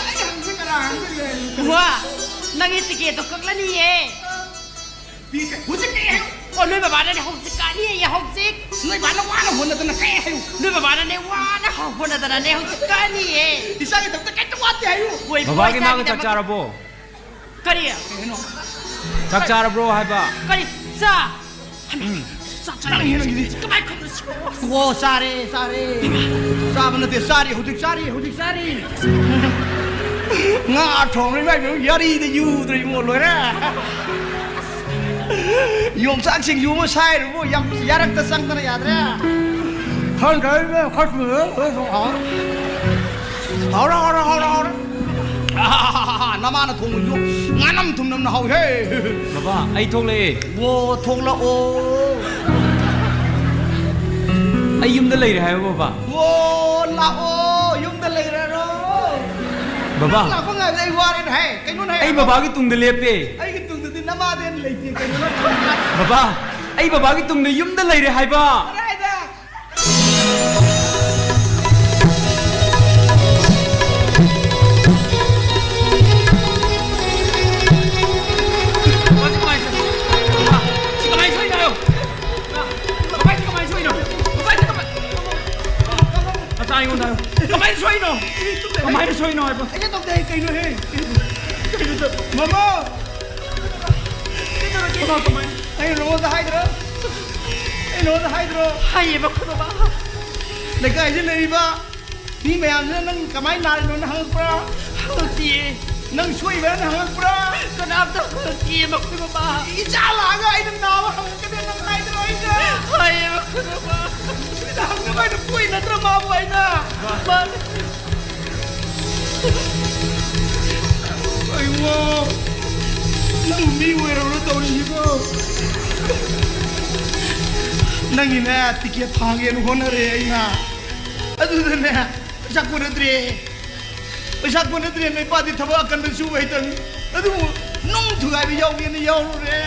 ꯑꯩ ꯍꯪꯁꯦ ꯀꯅꯥ ꯍꯪꯗꯣꯏꯅꯣ? ꯕꯨꯡꯉꯣ, ꯅꯪꯒꯤ ꯇꯤꯀꯦꯠꯇꯣ ꯀꯛꯂꯅꯤꯌꯦ꯫ ꯄꯤ ꯀꯩ-, ꯍꯧꯖꯤꯛ ꯀꯛꯑꯦ ꯍꯥꯏꯌꯨ꯫ ꯑꯣ, ꯅꯣꯏ ꯕꯕꯥꯅꯅꯦ ꯍꯧꯖꯤꯛ ꯀꯛꯅꯤꯌꯦ, ꯍꯧꯖꯤꯛ꯫ ꯅꯣꯏ ꯕꯥꯅ ꯋꯥꯅ ꯍꯣꯠꯅꯗꯅ ꯀꯛꯑꯦ ꯍꯥꯏꯌꯨ꯫ ꯅꯣꯏ ꯕꯕꯥꯅꯅꯦ ꯋꯥꯅ ꯍꯣꯠꯅꯗꯅꯅꯦ ꯍꯧꯖꯤꯛ ꯀꯛꯅꯤꯌꯦ꯫ ꯏꯆꯥꯒꯤꯗꯃꯛꯇ ꯀꯩꯝꯇ ꯋꯥꯠꯇꯦ ꯍꯥꯏꯌꯨ꯫ ꯍꯣꯏ, ꯕꯕꯥꯒꯤ ꯃꯥꯒ ꯆꯥꯛ ꯏꯆꯥꯒꯤꯗꯃꯛ-, ꯆꯥꯔꯕꯣ? ꯀꯔꯤ? ꯀꯩꯅꯣ? ꯆꯥꯛ ꯆꯥꯔꯕ꯭ꯔꯣ ꯍꯥꯏꯕ? ꯀꯔꯤ? ꯆꯥ? ꯆꯥꯛ ꯆꯥꯔꯦ꯫ ꯆꯪꯉꯦ ꯅꯪꯒꯤꯗꯤ꯫ ꯀꯃꯥꯏ ꯈꯨꯝꯗꯣꯏꯁꯤꯕꯣ? ꯑꯣ, ꯆꯥꯔꯦ, ꯆꯥꯔꯦ꯫ ꯆꯥꯕ ꯅꯠꯇꯦ, ꯆꯥꯔꯤ, ꯍꯧꯖꯤꯛ ꯆꯥꯔꯤ, ꯍꯧꯖꯤꯛ ꯆꯥꯔꯤ꯫ ꯉꯥ ꯊꯣꯡꯕ ꯏꯃꯥꯏ ꯄꯦꯝꯃ, ꯌꯥꯔꯤꯗ ꯌꯨꯗ꯭ꯔꯦ ꯏꯕꯨꯡꯉꯣ, ꯂꯣꯏꯔꯦ꯫ ꯌꯣꯡꯆꯥꯛ ꯁꯤꯡꯖꯨ ꯑꯃ ꯁꯥꯏꯔꯨꯕꯨ, ꯌꯥꯝ ꯌꯥꯔꯛꯇ ꯆꯪꯗꯅ ꯌꯥꯗ꯭ꯔꯦ꯫ ꯈꯪꯗ꯭ꯔꯦ ꯏꯕꯦꯝꯃ, ꯈꯔ ꯊꯨꯝꯂꯦ, ꯂꯣꯏ ꯊꯣꯡ ꯍꯥꯎꯔꯦ꯫ ꯍꯥꯎꯔꯦ, ꯍꯥꯎꯔꯦ, ꯍꯥꯎꯔꯦ, ꯍꯥꯎꯔꯦ꯫ ꯅꯃꯥꯅ ꯊꯣꯡꯕꯁꯨ ꯉꯥꯅꯝ ꯊꯨꯝꯅꯝꯅ ꯍꯥꯎꯏꯍꯦ꯫ ꯕꯕꯥ, ꯑꯩ ꯊꯣꯛꯂꯛꯑꯦ꯫ ꯑꯣ, ꯊꯣꯛꯂꯛꯑꯣ꯫ ꯑꯩ ꯌꯨꯝꯗ ꯂꯩꯔꯦ ꯍꯥꯏꯕ, ꯕꯕꯥ꯫ ꯑꯣ, ꯂꯥꯛꯑꯣ, ꯌꯨꯝꯗ ꯂꯩꯔꯔꯣ꯫ ꯕꯕꯥ꯫ ꯅꯪ ꯂꯥꯛꯄ ꯉꯥꯏꯕꯗ ꯑꯩ ꯋꯥꯔꯦꯅꯦ, ꯍꯦ꯫ ꯀꯩꯅꯣꯅꯦ, ꯍꯦ? ꯑꯩ ꯕꯕꯥꯒꯤ ꯇꯨꯡꯗ ꯂꯦꯞꯄꯦ꯫ ꯑꯩꯒꯤ ꯇꯨꯡꯗꯗꯤ ꯅꯃꯥꯗꯤ ꯍꯦꯟꯅ ꯂꯩꯇꯦ, ꯀꯩꯅꯣ ꯅꯪ ꯈꯪꯗ꯭ꯔꯥ? ꯕꯕꯥ, ꯑꯩ ꯕꯕꯥꯒꯤ ꯇꯨꯡꯗ ꯌꯨꯝꯗ ꯂꯩꯔꯦ ꯍꯥꯏꯕ꯫ ꯀꯗꯥꯏꯗ? ꯁꯤ ꯀꯃꯥꯏꯅ ꯁꯣꯏꯅꯣ? ꯕꯕꯥ, ꯁꯤ ꯀꯃꯥꯏꯅ ꯁꯣꯏꯅꯣ? ꯕꯕꯥ, ꯁꯤ ꯀꯃꯥꯏ-, ꯃꯆꯥ ꯑꯩꯉꯣꯟꯗ ꯍꯥꯏꯌꯣ꯫ ꯀꯃꯥꯏꯅ ꯁꯣꯏꯅꯣ? ꯀꯃꯥꯏꯅ ꯁꯣꯏꯅꯣ ꯍꯥꯏꯕ? ꯑꯩꯅ ꯇꯧꯗꯦ, ꯀꯩꯅꯣꯍꯦ? ꯀꯩꯅꯣ ꯇꯧ-, ꯃꯃꯥ! ꯀꯩꯗꯧꯔꯒꯦ? ꯃꯃꯥ, ꯀꯃꯥꯏ-, ꯑꯩꯅ ꯅꯉꯣꯟꯗ ꯍꯥꯏꯗ꯭ꯔꯣ? ꯑꯩ ꯅꯉꯣꯟꯗ ꯍꯥꯏꯗ꯭ꯔꯣ? ꯍꯥꯏꯌꯦꯕ, ꯑꯩꯈꯣꯏ ꯕꯕꯥ꯫ ꯂꯩꯀꯥꯏꯁꯤꯗ ꯂꯩꯔꯤꯕ ꯃꯤ ꯃꯌꯥꯝꯁꯤꯅ ꯅꯪ ꯀꯃꯥꯏꯅ ꯅꯥꯔꯤꯅꯣꯅ ꯍꯪꯉꯛꯄ꯭ꯔꯥ? ꯍꯪꯉꯛꯇꯤꯌꯦ꯫ ꯅꯪ ꯁꯣꯏꯕ꯭ꯔꯥꯅ ꯍꯪꯉꯛꯄ꯭ꯔꯥ? ꯀꯅꯥꯝꯇ ꯍꯪꯉꯛꯇꯤꯌꯦ, ꯃꯈꯣꯏ ꯕꯕꯥ꯫ ꯏꯆꯥ ꯂꯥꯛꯑꯒ ꯑꯩꯅ ꯅꯥꯕ ꯍꯪꯉꯛꯀꯅꯤ ꯅꯪ ꯍꯥꯏꯗ꯭ꯔꯣ? ꯍꯥꯏꯌꯦꯕ ꯈꯨꯗꯣꯡꯕ꯫ ꯁꯤꯗ ꯍꯪꯅꯕ ꯍꯥꯏꯅ ꯄꯣꯛꯏ ꯅꯠꯇ꯭ꯔ ꯃꯥꯕꯨ ꯑꯩꯅ? ꯃꯥꯅꯦ꯫ ꯑꯩꯉꯣ, ꯅꯪ ꯃꯤ ꯑꯣꯏꯔꯕ꯭ꯔꯥ ꯇꯧꯔꯤꯁꯤꯕꯣ? ꯅꯪꯒꯤꯅꯦ ꯇꯤꯀꯦꯠ ꯊꯥꯒꯦꯅ ꯍꯣꯠꯅꯔꯦ ꯑꯩꯅ꯫ ꯑꯗꯨꯗꯅꯦ ꯄꯩꯁꯥ ꯀꯣꯟꯅꯗ꯭ꯔꯦ꯫ ꯄꯩꯁꯥ ꯀꯣꯟꯅꯗ꯭ꯔꯦꯅ ꯏꯄꯥꯗꯤ ꯊꯕꯛ ꯑꯀꯟꯕ ꯁꯨꯕ ꯍꯩꯇꯕꯅꯤ꯫ ꯑꯗꯨꯕꯨ ꯅꯨꯡ ꯊꯨꯒꯥꯏꯕ ꯌꯥꯎꯒꯦꯅ ꯌꯥꯎꯔꯨꯔꯦ꯫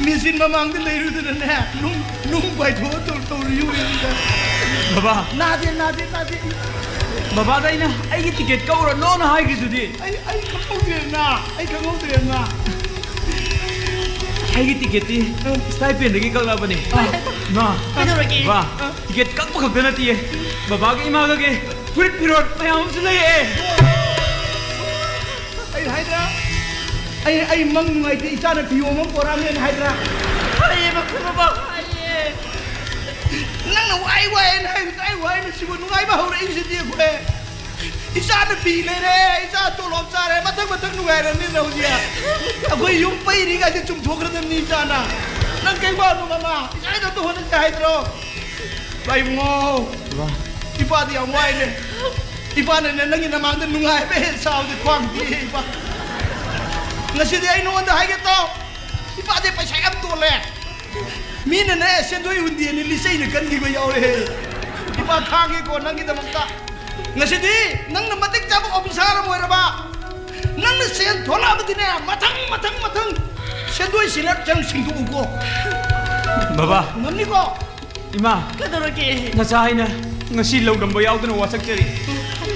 ꯃꯦꯆꯤꯟ ꯃꯃꯥꯡꯗ ꯂꯩꯔꯨꯗꯅꯅꯦ, ꯅꯨꯡ, ꯅꯨꯡ ꯄꯥꯏꯊꯣꯛꯑ ꯇꯧ-, ꯇꯧꯔꯨ ꯌꯨꯝꯗ꯫ ꯕꯕꯥ꯫ ꯅꯥꯗꯦ, ꯅꯥꯗꯦ, ꯅꯥꯗꯦ꯫ ꯕꯕꯥꯗ ꯑꯩꯅ ꯑꯩꯒꯤ ꯇꯤꯀꯦꯠ ꯀꯛꯎꯔꯅꯣꯅ ꯍꯥꯏꯈ꯭ꯔꯤꯗꯨꯗꯤ꯫ ꯑꯩ, ꯑꯩ ꯈꯪꯍꯧꯗ꯭ꯔꯦꯅ, ꯑꯩ ꯈꯪꯍꯧꯗ꯭ꯔꯦꯅ꯫ ꯑꯩꯒꯤ ꯇꯤꯀꯦꯠꯇꯤ ꯁ꯭ꯇꯥꯏꯄꯦꯟꯗꯒꯤ ꯀꯛꯂꯕꯅꯦ꯫ ꯃꯥ꯫ ꯀꯩꯗꯧꯔꯒꯦ? ꯕꯥ, ꯇꯤꯀꯦꯠ ꯀꯛꯄ ꯈꯛꯇ ꯅꯠꯇꯤꯌꯦ, ꯕꯕꯥꯒ ꯏꯃꯥꯒꯒꯤ ꯐꯨꯔꯤꯠ ꯐꯤꯔꯣꯜ ꯃꯌꯥꯝ ꯑꯃꯁꯨ ꯂꯩꯔꯛꯑꯦ꯫ ꯑꯩ ꯍꯥꯏꯗ꯭ꯔꯥ? ꯑꯩ, ꯑꯩ ꯃꯪ ꯅꯨꯡꯉꯥꯏꯇꯦ, ꯏꯆꯥꯅ ꯐꯤꯌꯣꯝ ꯑꯃ ꯄꯣꯔꯛꯑꯝꯃꯦꯅ ꯍꯥꯏꯗ꯭ꯔꯥ? ꯍꯥꯏꯌꯦ, ꯃꯈꯣꯏ ꯃꯃꯥ ꯍꯥꯏꯌꯦ꯫ ꯅꯪꯅ ꯋꯥꯏ ꯋꯥꯏꯅ ꯍꯥꯏꯕꯗꯣ ꯑꯩ ꯋꯥꯏꯅ ꯁꯤꯕꯨ ꯅꯨꯡꯉꯥꯏꯕ ꯍꯧꯔꯛꯏꯁꯤꯗꯤ ꯑꯩꯈꯣꯏ꯫ ꯏꯆꯥ ꯅꯨꯄꯤ ꯂꯩꯔꯦ, ꯏꯆꯥ ꯇꯣꯂꯣꯞ ꯆꯥꯔꯦ, ꯃꯊꯪ ꯃꯊꯪ ꯅꯨꯡꯉꯥꯏꯔꯅꯤꯅ ꯍꯧꯖꯤꯛ꯫ ꯑꯩꯈꯣꯏ ꯌꯨꯝ ꯄꯩꯔꯤꯉꯩꯗ ꯆꯨꯝꯊꯣꯛꯈ꯭ꯔꯗꯕꯅꯤ ꯏꯆꯥꯅ꯫ ꯅꯪ ꯀꯩ ꯋꯥꯅꯣ ꯃꯃꯥ? ꯏꯆꯥ ꯍꯤꯗꯥꯛꯇ ꯍꯣꯠꯅꯁꯦ ꯍꯥꯏꯗ꯭ꯔꯣ? ꯚꯥꯏ ꯏꯕꯨꯡꯉꯣ, ꯏꯄꯥꯗꯤ ꯌꯥꯝ ꯋꯥꯏꯅꯦ꯫ ꯏꯄꯥꯅꯅꯦ ꯅꯪꯒꯤ ꯅꯃꯥꯡꯗ ꯅꯨꯡꯉꯥꯏꯕ ꯍꯦꯛ ꯁꯥꯕꯗꯤ ꯈ꯭ꯋꯥꯡ ꯇꯦꯛꯑꯦ ꯏꯄꯥ꯫ ꯉꯁꯤꯗꯤ ꯑꯩ ꯅꯉꯣꯟꯗ ꯍꯥꯏꯒꯦ ꯇꯥꯎ꯫ ꯏꯄꯥꯗꯤ ꯄꯩꯁꯥ ꯌꯥꯝ ꯇꯣꯜꯂꯦ꯫ ꯃꯤꯅꯅꯦ ꯁꯦꯟꯗꯣꯏ ꯍꯨꯟꯗꯦꯅ ꯂꯤꯆꯩꯅ ꯀꯟꯈꯤꯕ ꯌꯥꯎꯔꯦ꯫ ꯏꯄꯥ ꯈꯥꯡꯒꯦꯀꯣ ꯅꯪꯒꯤꯗꯃꯛꯇ꯫ ꯉꯁꯤꯗꯤ ꯅꯪꯅ ꯃꯇꯤꯛ ꯆꯥꯕ ꯑꯣꯐꯤꯁꯥꯔ ꯑꯃ ꯑꯣꯏꯔꯕ, ꯅꯪꯅ ꯁꯦꯟ ꯊꯣꯛꯂꯛꯑꯕꯗꯤꯅꯦ, ꯃꯊꯪ, ꯃꯊꯪ, ꯃꯊꯪ ꯁꯦꯟꯗꯣꯏ ꯁꯤꯅ ꯆꯪ ꯁꯤꯡꯗꯣꯛꯎꯀꯣ꯫ ꯕꯕꯥ꯫ ꯉꯝꯅꯤꯀꯣ? ꯏꯃꯥ꯫ ꯀꯩꯗꯧꯔꯒꯦ? ꯅꯆꯥ ꯑꯩꯅ ꯉꯁꯤ ꯂꯧꯔꯝꯕ ꯌꯥꯎꯗꯅ ꯋꯥꯁꯛꯆꯔꯤ꯫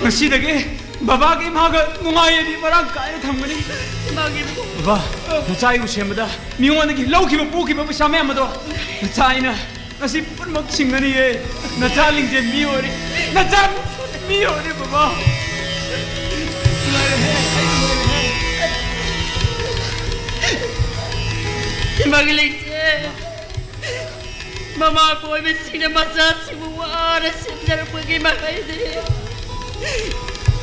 ꯉꯁꯤꯗꯒꯤ ꯕꯕꯥꯒ ꯏꯃꯥꯒ ꯅꯨꯡꯉꯥꯏ ꯌꯥꯏꯕꯤ ꯃꯔꯥꯡ ꯀꯥꯏꯅ ꯊꯝꯒꯅꯤ꯫ ꯏꯃꯥꯒꯤ ꯕꯕꯥ, ꯅꯆꯥ ꯑꯩꯕꯨ ꯁꯦꯝꯕꯗ ꯃꯤꯉꯣꯟꯗꯒꯤ ꯂꯧꯈꯤꯕ ꯄꯨꯈꯤꯕ ꯄꯩꯁꯥ ꯃꯌꯥꯝ ꯑꯗꯣ ꯅꯆꯥ ꯑꯩꯅ ꯉꯁꯤ ꯄꯨꯝꯅꯃꯛ ꯁꯤꯡꯒꯅꯤꯌꯦ꯫ ꯅꯆꯥ ꯂꯤꯡꯖꯦꯜ ꯃꯤ ꯑꯣꯏꯔꯦ꯫ ꯅꯆꯥ ꯃꯤ ꯑꯣꯏꯔꯦ ꯕꯕꯥ꯫ ꯏꯃꯥꯒꯤ ꯂꯩꯁꯦ꯫ ꯃꯃꯥ ꯑꯣꯏꯕꯁꯤꯡꯅ ꯃꯆꯥꯁꯤꯡꯕꯨ ꯋꯥꯅ ꯁꯦꯝꯖꯔꯛꯄꯒꯤ ꯃꯍꯩꯅꯤ꯫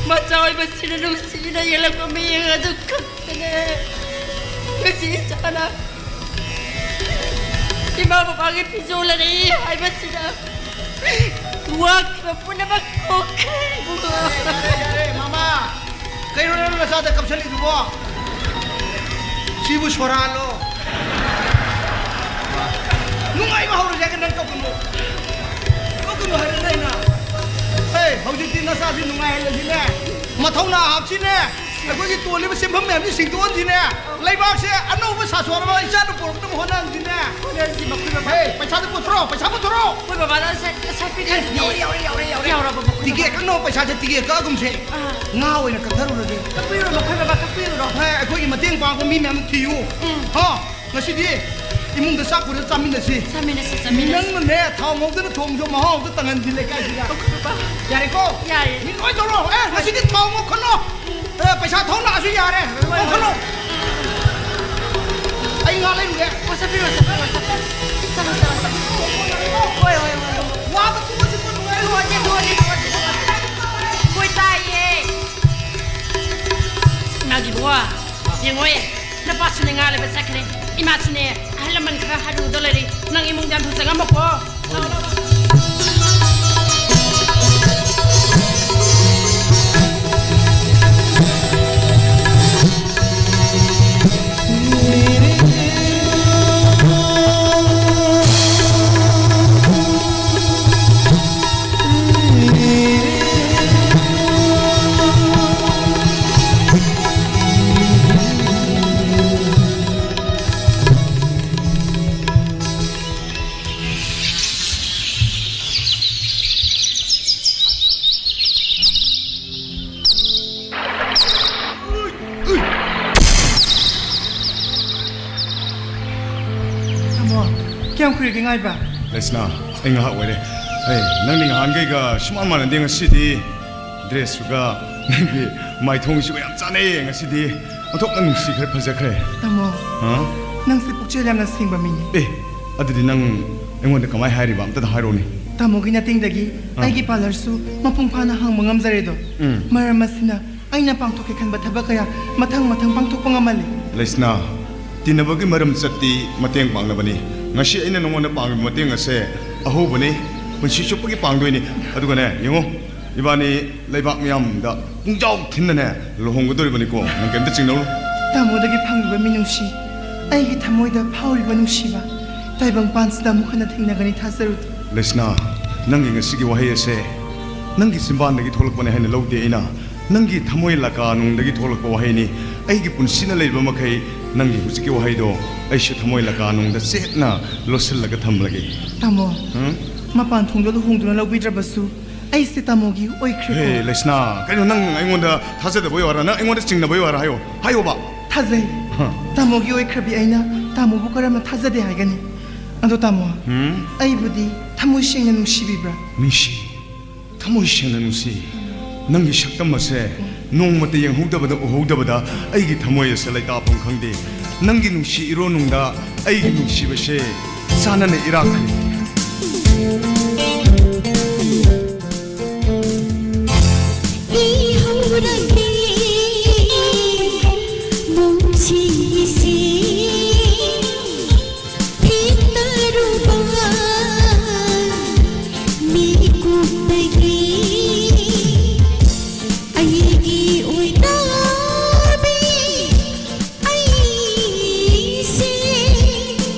ꯃꯆꯥ ꯑꯣꯏꯕꯁꯤꯡꯅ ꯅꯨꯡꯁꯤꯅ ꯌꯦꯜꯂꯛꯄ ꯃꯤꯠꯌꯦꯡ ꯑꯗꯨ ꯈꯛꯇꯅꯦ ꯉꯁꯤ ꯏꯆꯥꯅ ꯏꯃꯥ ꯕꯕꯥꯒꯤ ꯐꯤꯖꯣꯜ ꯂꯩꯔꯛꯏ ꯍꯥꯏꯕꯁꯤꯗ ꯋꯥꯈꯤꯕ ꯄꯨꯝꯅꯃꯛ ꯀꯣꯛꯈ꯭ꯔꯦ, ꯏꯕꯨꯡꯉꯣ꯫ ꯌꯥꯔꯦ, ꯌꯥꯔꯦ, ꯃꯃꯥ꯫ ꯀꯩꯅꯣ ꯅꯪ ꯅꯆꯥꯗ ꯀꯞꯁꯜꯂꯤꯗꯨꯕꯣ? ꯁꯤꯕꯨ ꯁꯣꯔꯥꯂꯣ? ꯅꯨꯡꯉꯥꯏꯕ ꯍꯧꯔꯁꯦ ꯍꯥꯏꯒ ꯅꯪ ꯀꯞꯀꯅꯨ꯫ ꯀꯞꯀꯅꯨ ꯍꯥꯏꯔꯦ ꯑꯩꯅ꯫ ꯍꯦ, ꯍꯧꯖꯤꯛꯇꯤ ꯅꯆꯥꯁꯤ ꯅꯨꯡꯉꯥꯏꯍꯜꯂꯁꯤꯅꯦ꯫ ꯃꯊꯧꯅꯥ ꯍꯥꯞꯁꯤꯅꯦ꯫ ꯑꯩꯈꯣꯏꯒꯤ ꯇꯣꯜꯂꯤꯕ ꯁꯦꯟꯐꯝ ꯃꯌꯥꯝꯁꯤ ꯁꯤꯡꯗꯣꯛꯍꯟꯁꯤꯅꯦ꯫ ꯂꯩꯕꯥꯛꯁꯦ ꯑꯅꯧꯕ ꯁꯥꯁꯣꯟꯅꯕ ꯏꯆꯥꯅ ꯄꯨꯔꯛꯅꯕ ꯍꯣꯠꯅꯍꯟꯁꯤꯅꯦ꯫ ꯍꯣꯠꯅꯍꯟꯁꯤ, ꯃꯈꯣꯏ ꯕꯕꯥ꯫ ꯍꯦ, ꯄꯩꯁꯥꯗꯨ ꯄꯨꯊꯣꯔꯛꯑꯣ, ꯄꯩꯁꯥ ꯄꯨꯊꯣꯔꯛꯑꯣ꯫ ꯃꯈꯣꯏ ꯕꯕꯥꯗ ꯁꯔ-, ꯁꯔꯇꯤꯐꯤꯀꯦꯠ ꯌꯥꯎꯔꯦ, ꯌꯥꯎꯔꯦ, ꯌꯥꯎꯔꯦ, ꯌꯥꯎꯔꯦ꯫ ꯌꯥꯎꯔꯕ ꯃꯈꯣꯏ ꯇꯤꯀꯦꯠ ꯕꯕꯥ꯫ ꯀꯛꯅꯕ ꯄꯩꯁꯥꯁꯦ ꯇꯤꯀꯦꯠ ꯀꯛꯑꯒꯨꯝꯁꯦ꯫ ꯑꯥ꯫ ꯉꯥ ꯑꯣꯏꯅ ꯀꯛꯊꯔꯨꯔꯒꯦ꯫ ꯀꯛꯄꯤꯔꯨꯔꯣ, ꯃꯈꯣꯏ ꯕꯕꯥ, ꯀꯛꯄꯤꯔꯨꯔꯣ꯫ ꯍꯦ, ꯑꯩꯈꯣꯏꯒꯤ ꯃꯇꯦꯡ ꯄꯥꯡꯕ ꯃꯤ ꯃꯌꯥꯝꯗꯣ ꯊꯤꯌꯨ꯫ ꯎꯝ꯫ ꯍꯣ, ꯉꯁꯤꯗꯤ ꯏꯃꯨꯡꯗ ꯆꯥꯛ ꯄꯨꯔ ꯆꯥꯃꯤꯟꯅꯁꯤ꯫ ꯆꯥꯃꯤꯟꯅꯁꯤ, ꯆꯥꯃꯤꯟꯅꯁꯤ꯫ ꯅꯪꯅꯅꯦ, ꯊꯥꯎ ꯉꯧꯗꯅ ꯊꯣꯡꯕꯁꯨ ꯃꯍꯥꯎ ꯑꯝꯇ ꯇꯪꯍꯟꯁꯤ ꯂꯩꯀꯥꯏꯁꯤꯗ꯫ ꯃꯈꯣꯏ ꯕꯕꯥ꯫ ꯌꯥꯔꯦꯀꯣ? ꯌꯥꯔꯦ꯫ ꯃꯤ ꯂꯣꯏ ꯇꯧꯔꯣ꯫ ꯑꯦ, ꯉꯁꯤꯗꯤ ꯊꯥꯎ ꯉꯧꯈꯠꯂꯣ꯫ ꯑꯦ, ꯄꯩꯁꯥ ꯊꯧꯅ ꯑꯁꯨ ꯌꯥꯔꯦ꯫ ꯍꯣꯏ, ꯍꯣꯏ꯫ ꯀꯧꯁꯜꯂꯣ꯫ ꯑꯩ ꯉꯥ ꯂꯩꯔꯨꯒꯦ꯫ ꯑꯣ, ꯆꯠꯄꯤꯔꯣ, ꯆꯠꯄꯤꯔꯣ, ꯆꯠꯄꯤꯔꯣ꯫ ꯆꯠꯂꯣ, ꯆꯠꯂꯣ, ꯆꯠꯂꯣ꯫ ꯍꯣꯏ, ꯍꯣꯏ, ꯍꯣꯏ, ꯍꯣꯏ꯫ ꯋꯥꯕ ꯇꯣꯛꯑꯁꯤ, ꯀꯣꯟꯅ ꯉꯥꯏꯔꯨꯔꯁꯤ꯫ ꯇꯣꯛꯑꯁꯤ, ꯇꯣꯛꯑꯁꯤ, ꯇꯣꯛꯑꯁꯤ, ꯇꯣꯛꯑꯁꯤ꯫ ꯍꯣꯏ, ꯇꯥꯏꯌꯦ꯫ ꯏꯃꯥꯒꯤꯕꯨ, ꯌꯦꯡꯉꯣꯏ, ꯅꯄꯥꯁꯨꯅꯦ ꯉꯥ ꯂꯩꯕ ꯆꯠꯈ꯭ꯔꯦ꯫ ꯏꯃꯥꯁꯨꯅꯦ ꯑꯍꯜ ꯂꯃꯟ ꯈꯔ ꯍꯥꯏꯔꯨꯗ ꯂꯩꯔꯤ꯫ ꯅꯪ ꯏꯃꯨꯡꯗ ꯍꯥꯟꯅ ꯆꯪꯉꯝꯃꯣꯀꯣ꯫ ꯇꯥꯃꯣ, ꯀꯌꯥꯝ ꯀꯨꯏꯔꯒꯦ ꯉꯥꯏꯕ? ꯂꯩꯁꯅꯥ, ꯑꯩ ꯉꯥꯏꯍꯥꯛ ꯑꯣꯏꯔꯦ꯫ ꯑꯩ, ꯅꯪꯗꯤ ꯅꯍꯥꯟꯈꯩꯒ ꯁꯨꯃꯥꯟ ꯃꯥꯟꯅꯗꯦ ꯉꯁꯤꯗꯤ꯫ ꯗ꯭ꯔꯦꯁꯁꯨꯒ ꯅꯪꯒꯤ ꯃꯥꯏꯊꯣꯡꯁꯤꯒ ꯌꯥꯝ ꯆꯥꯟꯅꯩꯌꯦ ꯉꯁꯤꯗꯤ꯫ ꯑꯣꯟꯊꯣꯛꯅ ꯅꯨꯡꯁꯤ, ꯈꯔ ꯐꯖꯈ꯭ꯔꯦ꯫ ꯇꯥꯃꯣ, ꯍꯥ? ꯅꯪꯁꯦ ꯄꯨꯛꯆꯦꯜ ꯌꯥꯝꯅ ꯁꯦꯡꯕ ꯃꯤꯅꯤ꯫ ꯑꯦ, ꯑꯗꯨꯗꯤ ꯅꯪ ꯑꯩꯉꯣꯟꯗ ꯀꯃꯥꯏ ꯍꯥꯏꯔꯤꯕ? ꯑꯝꯇꯗ ꯍꯥꯏꯔꯛꯎꯅꯦ꯫ ꯇꯥꯃꯣꯒꯤ ꯃꯇꯦꯡꯗꯒꯤ ꯑꯥ꯫ ꯑꯩꯒꯤ ꯄꯥꯔꯂꯔꯁꯨ ꯃꯄꯨꯡ ꯐꯥꯅ ꯍꯥꯡꯕ ꯉꯝꯖꯔꯦꯗꯣ꯫ ꯎꯝ꯫ ꯃꯔꯝ ꯑꯁꯤꯅ ꯑꯩꯅ ꯄꯥꯡꯊꯣꯛꯀꯦ ꯈꯟꯕ ꯊꯕꯛ ꯀꯌꯥ ꯃꯊꯪ ꯃꯊꯪ ꯄꯥꯡꯊꯣꯛꯄ ꯉꯝꯍꯜꯂꯤ꯫ ꯂꯩꯁꯅꯥ, ꯇꯤꯟꯅꯕꯒꯤ ꯃꯔꯝ ꯆꯠꯇꯤ ꯃꯇꯦꯡ ꯄꯥꯡꯅꯕꯅꯤ꯫ ꯉꯁꯤ ꯑꯩꯅ ꯅꯉꯣꯟꯗ ꯄꯥꯡꯂꯤꯕ ꯃꯇꯦꯡ ꯑꯁꯦ ꯑꯍꯧꯕꯅꯤ, ꯄꯨꯟꯁꯤ ꯆꯨꯞꯄꯒꯤ ꯄꯥꯡꯗꯣꯏꯅꯤ꯫ ꯑꯗꯨꯒꯅꯦ, ꯌꯦꯡꯉꯣ, ꯏꯕꯥꯅꯤ ꯂꯩꯕꯥꯛ ꯃꯤꯌꯥꯝꯗ ꯄꯨꯡꯖꯥꯎ ꯊꯤꯟꯅꯅꯦ ꯂꯨꯍꯣꯡꯒꯗꯧꯔꯤꯕꯅꯤꯀꯣ꯫ ꯅꯪ ꯀꯩꯝꯇ ꯆꯤꯡꯅꯧ꯫ ꯇꯥꯃꯣꯗꯒꯤ ꯐꯪꯂꯤꯕ ꯃꯤꯅꯨꯡꯁꯤ, ꯑꯩꯒꯤ ꯊꯃꯣꯏꯗ ꯐꯥꯎꯔꯤꯕ ꯅꯨꯡꯁꯤꯕ, ꯇꯥꯏꯕꯪꯄꯥꯟꯁꯤꯗ ꯑꯃꯨꯛ ꯍꯟꯅ ꯊꯦꯡꯅꯒꯅꯤ ꯊꯥꯖꯔꯨꯗꯦ꯫ ꯂꯩꯁꯅꯥ, ꯅꯪꯒꯤ ꯉꯁꯤꯒꯤ ꯋꯥꯍꯩ ꯑꯁꯦ ꯅꯪꯒꯤ ꯆꯤꯝꯕꯥꯟꯗꯒꯤ ꯊꯣꯛꯂꯛꯄꯅꯦ ꯍꯥꯏꯅ ꯂꯧꯗꯦ ꯑꯩꯅ꯫ ꯅꯪꯒꯤ ꯊꯃꯣꯏ ꯂꯀꯥꯅꯨꯡꯗꯒꯤ ꯊꯣꯛꯂꯛꯄ ꯋꯥꯍꯩꯅꯤ꯫ ꯑꯩꯒꯤ ꯄꯨꯟꯁꯤꯅ ꯂꯩꯔꯤꯕ ꯃꯈꯩ ꯅꯪꯒꯤ ꯍꯧꯖꯤꯛꯀꯤ ꯋꯥꯍꯩꯗꯣ ꯑꯩꯁꯨ ꯊꯃꯣꯏ ꯂꯀꯥꯅꯨꯡꯗ ꯆꯦꯠꯅ ꯂꯣꯠꯁꯤꯜꯂꯒ ꯊꯝꯂꯒꯦ꯫ ꯇꯥꯃꯣ, ꯎꯝ? ꯃꯄꯥꯟ ꯊꯣꯡꯗ ꯂꯨꯍꯣꯡꯗꯨꯅ ꯂꯧꯕꯤꯗ꯭ꯔꯕꯁꯨ ꯑꯩꯁꯦ ꯇꯥꯃꯣꯒꯤ ꯑꯣꯏꯈ꯭ꯔꯦꯀꯣ꯫ ꯍꯦ, ꯂꯩꯁꯅꯥ, ꯀꯩꯅꯣ ꯅꯪ ꯑꯩꯉꯣꯟꯗ ꯊꯥꯖꯗꯕ ꯑꯣꯏꯔ, ꯅꯪ ꯑꯩꯉꯣꯟꯗ ꯆꯤꯡꯅꯕ ꯑꯣꯏꯔ? ꯍꯥꯏꯌꯣ, ꯍꯥꯏꯌꯣꯕ꯫ ꯊꯥꯖꯩ꯫ ꯍ꯫ ꯇꯥꯃꯣꯒꯤ ꯑꯣꯏꯈ꯭ꯔꯕꯤ ꯑꯩꯅ ꯇꯥꯃꯣꯕꯨ ꯀꯔꯝꯅ ꯊꯥꯖꯗꯦ ꯍꯥꯏꯒꯅꯤ? ꯑꯗꯣ ꯇꯥꯃꯣ, ꯎꯝ? ꯑꯩꯕꯨꯗꯤ ꯊꯃꯣꯏ ꯁꯦꯡꯅ ꯅꯨꯡꯁꯤꯕꯤꯕ꯭ꯔꯥ? ꯅꯨꯡꯁꯤ꯫ ꯊꯃꯣꯏ ꯁꯦꯡꯅ ꯅꯨꯡꯁꯤ꯫ ꯅꯪꯒꯤ ꯁꯛꯇꯝ ꯑꯁꯦ ꯅꯣꯡꯃꯇ ꯌꯦꯡꯍꯧꯗꯕꯗ, ꯎꯍꯧꯗꯕꯗ ꯑꯩꯒꯤ ꯊꯃꯣꯏ ꯑꯁꯦ ꯂꯩꯇꯥꯐꯝ ꯈꯪꯗꯦ꯫ ꯅꯪꯒꯤ ꯅꯨꯡꯁꯤ ꯏꯔꯣꯟꯅꯨꯡꯗ ꯑꯩꯒꯤ ꯅꯨꯡꯁꯤꯕꯁꯦ ꯆꯥꯅꯅ ꯏꯔꯥꯛꯈ꯭ꯔꯦ꯫ ꯏꯍꯧꯔꯒꯦ ꯅꯨꯡꯁꯤꯁꯦ ꯊꯦꯡꯅꯔꯨꯕ ꯃꯤꯀꯨꯞꯇꯒꯤ ꯑꯩꯒꯤ ꯑꯣꯏꯅꯕꯤ ꯑꯩꯁꯦ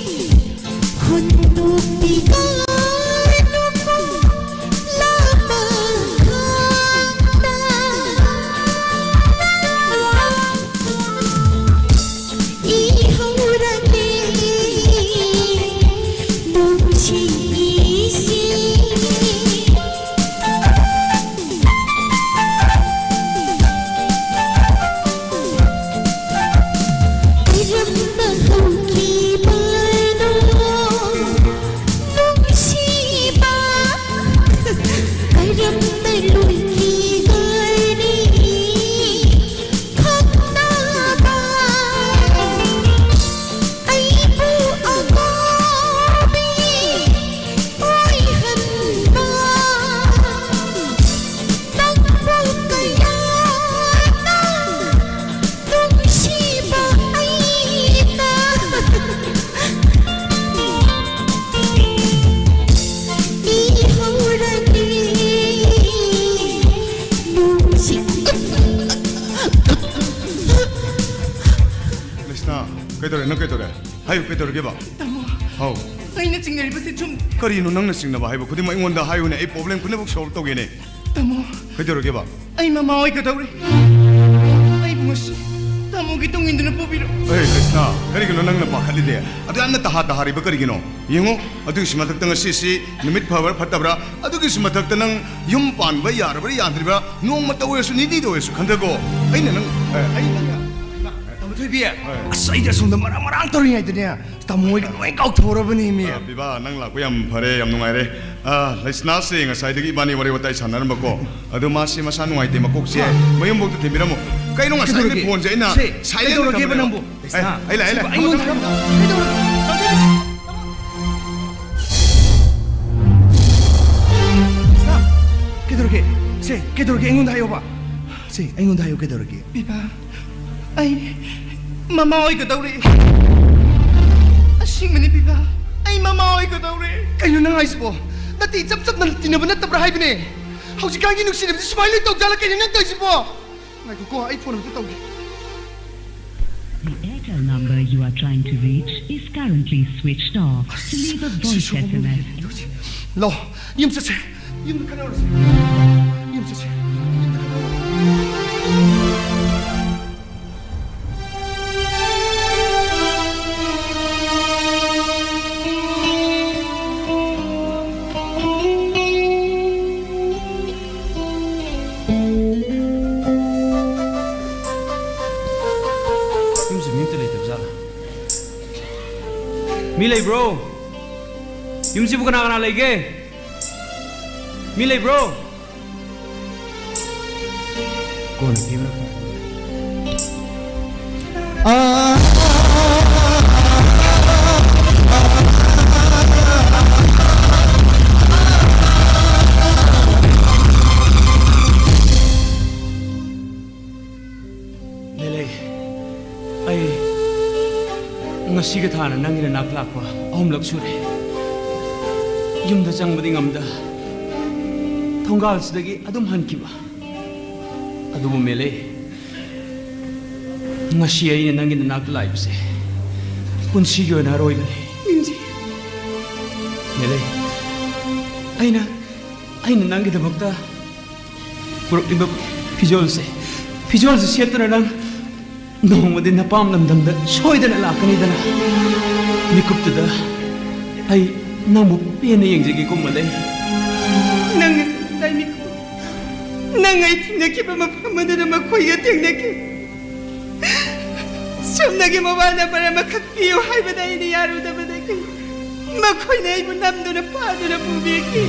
ꯍꯨꯟꯗꯣꯛꯄꯤꯒꯅꯨꯀꯣ꯫ ꯀꯩꯗꯧꯔꯦ? ꯅꯪ ꯀꯩꯗꯧꯔꯦ? ꯍꯥꯏꯌꯨ, ꯀꯩꯗꯧꯔꯒꯦꯕ? ꯇꯥꯃꯣ, ꯍꯥꯎ꯫ ꯑꯩꯅ ꯆꯤꯡꯅꯔꯤꯕꯁꯦ ꯆꯨꯝ- ꯀꯔꯤꯅꯣ ꯅꯪꯅ ꯆꯤꯡꯅꯕ ꯍꯥꯏꯕ ꯈꯨꯗꯤꯡꯃꯛ ꯑꯩꯉꯣꯟꯗ ꯍꯥꯏꯌꯨꯅꯦ, ꯑꯩ problem ꯄꯨꯝꯅꯃꯛ solve ꯇꯧꯒꯦꯅꯦ꯫ ꯇꯥꯃꯣ, ꯀꯩꯗꯧꯔꯒꯦꯕ? ꯑꯩ ꯃꯃꯥ ꯑꯣꯏꯒꯗꯧꯔꯦ꯫ ꯑꯩꯕꯨ ꯉꯁꯤ ꯇꯥꯃꯣꯒꯤ ꯇꯨꯡ ꯏꯟꯗꯨꯅ ꯄꯨꯕꯤꯔꯣ꯫ ꯑꯦ, ꯀ꯭ꯔꯤꯁꯅ, ꯀꯔꯤꯒꯤꯅꯣ ꯅꯪꯅ ꯄꯥꯈꯠꯂꯤꯗꯤ? ꯑꯗꯨ ꯌꯥꯝꯅ ꯇꯍꯥ ꯇꯍꯥꯔꯤꯕ ꯀꯔꯤꯒꯤꯅꯣ? ꯌꯦꯡꯉꯨ, ꯑꯗꯨꯒꯤꯁꯨ ꯃꯊꯛꯇ ꯉꯁꯤꯁꯤ ꯅꯨꯃꯤꯠ ꯐꯕ꯭ꯔꯥ ꯐꯠꯇꯕ꯭ꯔꯥ, ꯑꯗꯨꯒꯤꯁꯨ ꯃꯊꯛꯇ ꯅꯪ ꯌꯨꯝ ꯄꯥꯟꯕ ꯌꯥꯔꯕ꯭ꯔꯥ ꯌꯥꯗ꯭ꯔꯤꯕ꯭ꯔꯥ, ꯅꯣꯡꯃꯇ ꯑꯣꯏꯔꯁꯨ, ꯅꯤꯇꯤꯗ ꯑꯣꯏꯔꯁꯨ ꯈꯟꯊꯀꯣ꯫ ꯑꯩꯅ ꯅꯪ, ꯑꯦ, ꯑꯩ ꯅꯪ ꯇꯥꯃꯣ ꯊꯣꯏꯕꯤ, ꯍꯣꯏ꯫ ꯑꯁ, ꯑꯩꯗꯤ ꯑꯁꯣꯝꯗ ꯃꯔꯥꯡ ꯃꯔꯥꯡ ꯇꯧꯔꯤꯉꯩꯗꯅꯦ, ꯇꯥꯃꯣ ꯍꯣꯏꯒ ꯂꯣꯏ ꯀꯥꯎꯊꯣꯛꯎꯔꯕꯅꯦꯃꯤ꯫ ꯑ, ꯕꯤꯕꯥ, ꯅꯪ ꯂꯥꯛꯄ ꯌꯥꯝ ꯐꯔꯦ, ꯌꯥꯝ ꯅꯨꯡꯉꯥꯏꯔꯦ꯫ ꯑ, ꯂꯩꯁꯅꯥꯁꯦ ꯉꯁꯥꯏꯗꯒꯤ ꯏꯕꯥꯅꯤ ꯋꯥꯔꯤ ꯋꯥꯇꯥꯏ ꯁꯥꯟꯅꯔꯝꯕꯀꯣ, ꯑꯗꯣ ꯃꯥꯁꯦ ꯃꯁꯥ ꯅꯨꯡꯉꯥꯏꯇꯦ, ꯃꯀꯣꯛꯁꯦ ꯃꯌꯨꯝꯐꯥꯎꯗ ꯊꯤꯟꯕꯤꯔꯝꯃꯣ꯫ ꯀꯩꯅꯣ ꯉꯁꯥꯏꯗꯒꯤ ꯀꯩꯗꯧꯔꯒꯦ? ꯐꯣꯟꯁꯦ ꯑꯩꯅ ꯁꯦ, silent ꯀꯩꯗꯧꯔꯒꯦꯕ ꯊꯝꯕꯅꯦꯕ꯫ ꯅꯪꯕꯨ? ꯑꯦ, ꯂꯩꯁꯅꯥ, ꯑꯩ ꯂꯥꯛꯑꯦ, ꯑꯩ ꯁꯤꯕꯨ ꯂꯥꯛꯑꯦ꯫ ꯑꯩꯉꯣꯟꯗ ꯍꯥꯏꯌꯨ꯫ ꯀꯩꯗꯧꯔꯒꯦ? ꯂꯩꯁꯅꯥ, ꯀꯩꯗꯧꯔꯒꯦ? ꯁꯦ, ꯀꯩꯗꯧꯔꯒꯦ? ꯑꯩꯉꯣꯟꯗ ꯍꯥꯏꯌꯣꯕ꯫ ꯁꯦ, ꯑꯩꯉꯣꯟꯗ ꯍꯥꯏꯌꯣ, ꯀꯩꯗꯧꯔꯒꯦ? ꯕꯤꯕꯥ, ꯑꯩ ꯃꯃꯥ ꯑꯣꯏꯒꯗꯧꯔꯦ꯫ ꯑꯁꯦꯡꯕꯅꯤ ꯕꯤꯕꯥ, ꯑꯩ ꯃꯃꯥ ꯑꯣꯏꯒꯗꯧꯔꯦ꯫ ꯀꯩꯅꯣ ꯅꯪ ꯍꯥꯏꯁꯤꯕꯣ? ꯅꯠꯇꯦ, ꯏꯆꯝ ꯆꯝꯅ ꯇꯤꯟꯅꯕ ꯅꯠꯇꯕ꯭ꯔꯥ ꯍꯥꯏꯕꯅꯦ꯫ ꯍꯧꯖꯤꯛꯀꯥꯟꯒꯤ ꯅꯨꯡꯁꯤꯅꯕꯁꯤ ꯁꯨꯃꯥꯏꯅ ꯂꯣꯏ ꯇꯧꯖꯥꯠꯂ? ꯀꯩꯅꯣ ꯅꯪ ꯇꯧꯔꯤꯁꯤꯕꯣ? ꯉꯥꯏꯈꯣꯀꯣ, ꯑꯩ ꯐꯣꯟ ꯑꯝꯇ ꯇꯧꯒꯦ꯫ The Airtel number you are trying to reach is currently switched off. To leave a voice S M S. ꯂꯥꯛꯑꯣ, ꯌꯨꯝ ꯆꯠꯁꯦ꯫ ꯌꯨꯝꯗ ꯈꯟꯅꯔꯁꯦ꯫ ꯌꯨꯝ ꯆꯠꯁꯦ꯫ ꯌꯨꯝꯗ ꯈꯟꯅꯔꯁꯦ꯫ ꯌꯨꯝꯁꯤ ꯃꯤ ꯑꯝꯇ ꯂꯩꯇꯕ ꯖꯥꯠꯂꯥ? ꯃꯤ ꯂꯩꯕ꯭ꯔꯣ? ꯌꯨꯝꯁꯤꯕꯨ ꯀꯅꯥ ꯀꯅꯥ ꯂꯩꯒꯦ? ꯃꯤ ꯂꯩꯕ꯭ꯔꯣ? ꯀꯣꯟꯅ ꯄꯤꯕ꯭ꯔꯥ? ꯂꯦꯂꯩ, ꯑꯩ ꯉꯁꯤꯒ ꯊꯥꯅ ꯅꯪꯒꯤ ꯅꯅꯥꯛ ꯂꯥꯛꯄ ꯑꯍꯨꯝꯂꯛ ꯁꯨꯔꯦ꯫ ꯌꯨꯝꯗ ꯆꯪꯕꯗꯤ ꯉꯝꯗ, ꯊꯣꯡꯒꯥꯜꯁꯤꯗꯒꯤ ꯑꯗꯨꯝ ꯍꯟꯈꯤꯕ꯫ ꯑꯗꯨꯕꯨ ꯃꯦꯂꯩ, ꯉꯁꯤ ꯑꯩꯅ ꯅꯪꯒꯤ ꯅꯅꯥꯛꯇ ꯂꯥꯛꯏꯕꯁꯦ ꯄꯨꯟꯁꯤꯒꯤ ꯑꯣꯏꯅ ꯑꯔꯣꯏꯕꯅꯤ꯫ ꯅꯤꯡꯖꯦ꯫ ꯃꯦꯂꯩ, ꯑꯩꯅ, ꯑꯩꯅ ꯅꯪꯒꯤꯗꯃꯛꯇ ꯄꯨꯔꯛꯂꯤꯕ ꯐꯤꯖꯣꯜꯁꯦ, ꯐꯤꯖꯣꯜꯁꯦ ꯁꯦꯠꯇꯨꯅ ꯅꯪ ꯅꯣꯡꯃꯗꯤ ꯅꯄꯥꯝ ꯂꯝꯗꯝꯗ ꯁꯣꯏꯗꯅ ꯂꯥꯛꯀꯅꯤꯗꯅ꯫ ꯃꯤꯀꯨꯞꯇꯨꯗ ꯑꯩ ꯅꯪꯕꯨ ꯄꯦꯟꯅ ꯌꯦꯡꯖꯒꯦꯀꯣ ꯃꯦꯂꯩ꯫ ꯅꯪ ꯉꯁꯤ ꯇꯥꯏ ꯃꯤꯀꯨꯞ꯫ ꯅꯪ ꯑꯩ ꯊꯦꯡꯅꯈꯤꯕ ꯃꯐꯝ ꯑꯗꯨꯗ ꯃꯈꯣꯏꯒ ꯊꯦꯡꯅꯈꯤ꯫ ꯁꯨꯞꯅꯒꯤ ꯃꯣꯕꯥꯏꯜ ꯅꯝꯕꯔ ꯑꯃꯈꯛ ꯄꯤꯌꯨ ꯍꯥꯏꯕꯗ ꯑꯩꯅ ꯌꯥꯔꯨꯗꯕꯗꯒꯤ ꯃꯈꯣꯏꯅ ꯑꯩꯕꯨ ꯅꯝꯗꯨꯅ ꯐꯥꯗꯨꯅ ꯄꯨꯕꯤꯈꯤ꯫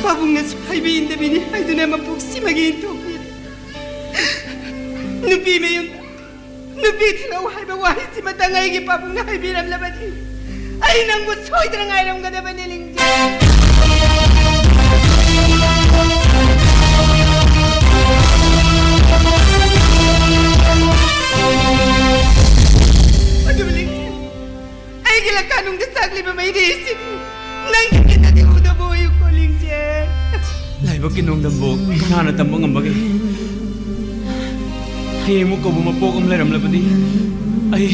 ꯄꯥꯕꯨꯡꯅꯁꯨ ꯍꯥꯏꯕꯤ ꯏꯟꯗꯕꯤꯅꯤ ꯍꯥꯏꯗꯨꯅ ꯃꯄꯣꯛꯁꯤꯃꯒꯤ ꯏꯟꯊꯣꯛꯄꯤꯔꯦ꯫ ꯅꯨꯄꯤ ꯃꯌꯨꯝꯗ ꯅꯨꯄꯤ ꯊꯤꯜꯂꯛꯎ ꯍꯥꯏꯕ ꯋꯥꯍꯩꯁꯤꯃꯇꯪ ꯑꯩꯒꯤ ꯄꯥꯕꯨꯡꯅ ꯍꯥꯏꯕꯤꯔꯝꯂꯕꯗꯤ ꯑꯩ ꯅꯪꯕꯨ ꯁꯣꯏꯗꯅ ꯉꯥꯏꯔꯝꯒꯗꯕꯅꯤ ꯂꯤꯡꯖꯦꯜ꯫ ꯑꯗꯨꯕꯨ ꯂꯤꯡꯖꯦꯜ, ꯑꯩꯒꯤ ꯂꯀꯥꯅꯨꯡꯗ ꯆꯥꯛꯂꯤꯕ ꯃꯩꯔꯩꯁꯤ ꯅꯪꯒꯤ ꯃꯤꯠꯅꯗꯤ ꯎꯗꯕ ꯑꯣꯏꯌꯨꯀꯣ ꯂꯤꯡꯖꯦꯜ꯫ ꯂꯥꯏꯕꯛꯀꯤ ꯅꯣꯡꯗꯝꯕꯨ ꯀꯅꯥꯅ ꯇꯝꯕ ꯉꯝꯕꯒꯦ? ꯍꯌꯦꯡꯃꯨꯛ ꯀꯧꯕ ꯃꯄꯣꯛ ꯑꯃ ꯂꯩꯔꯝꯂꯕꯗꯤ ꯑꯩ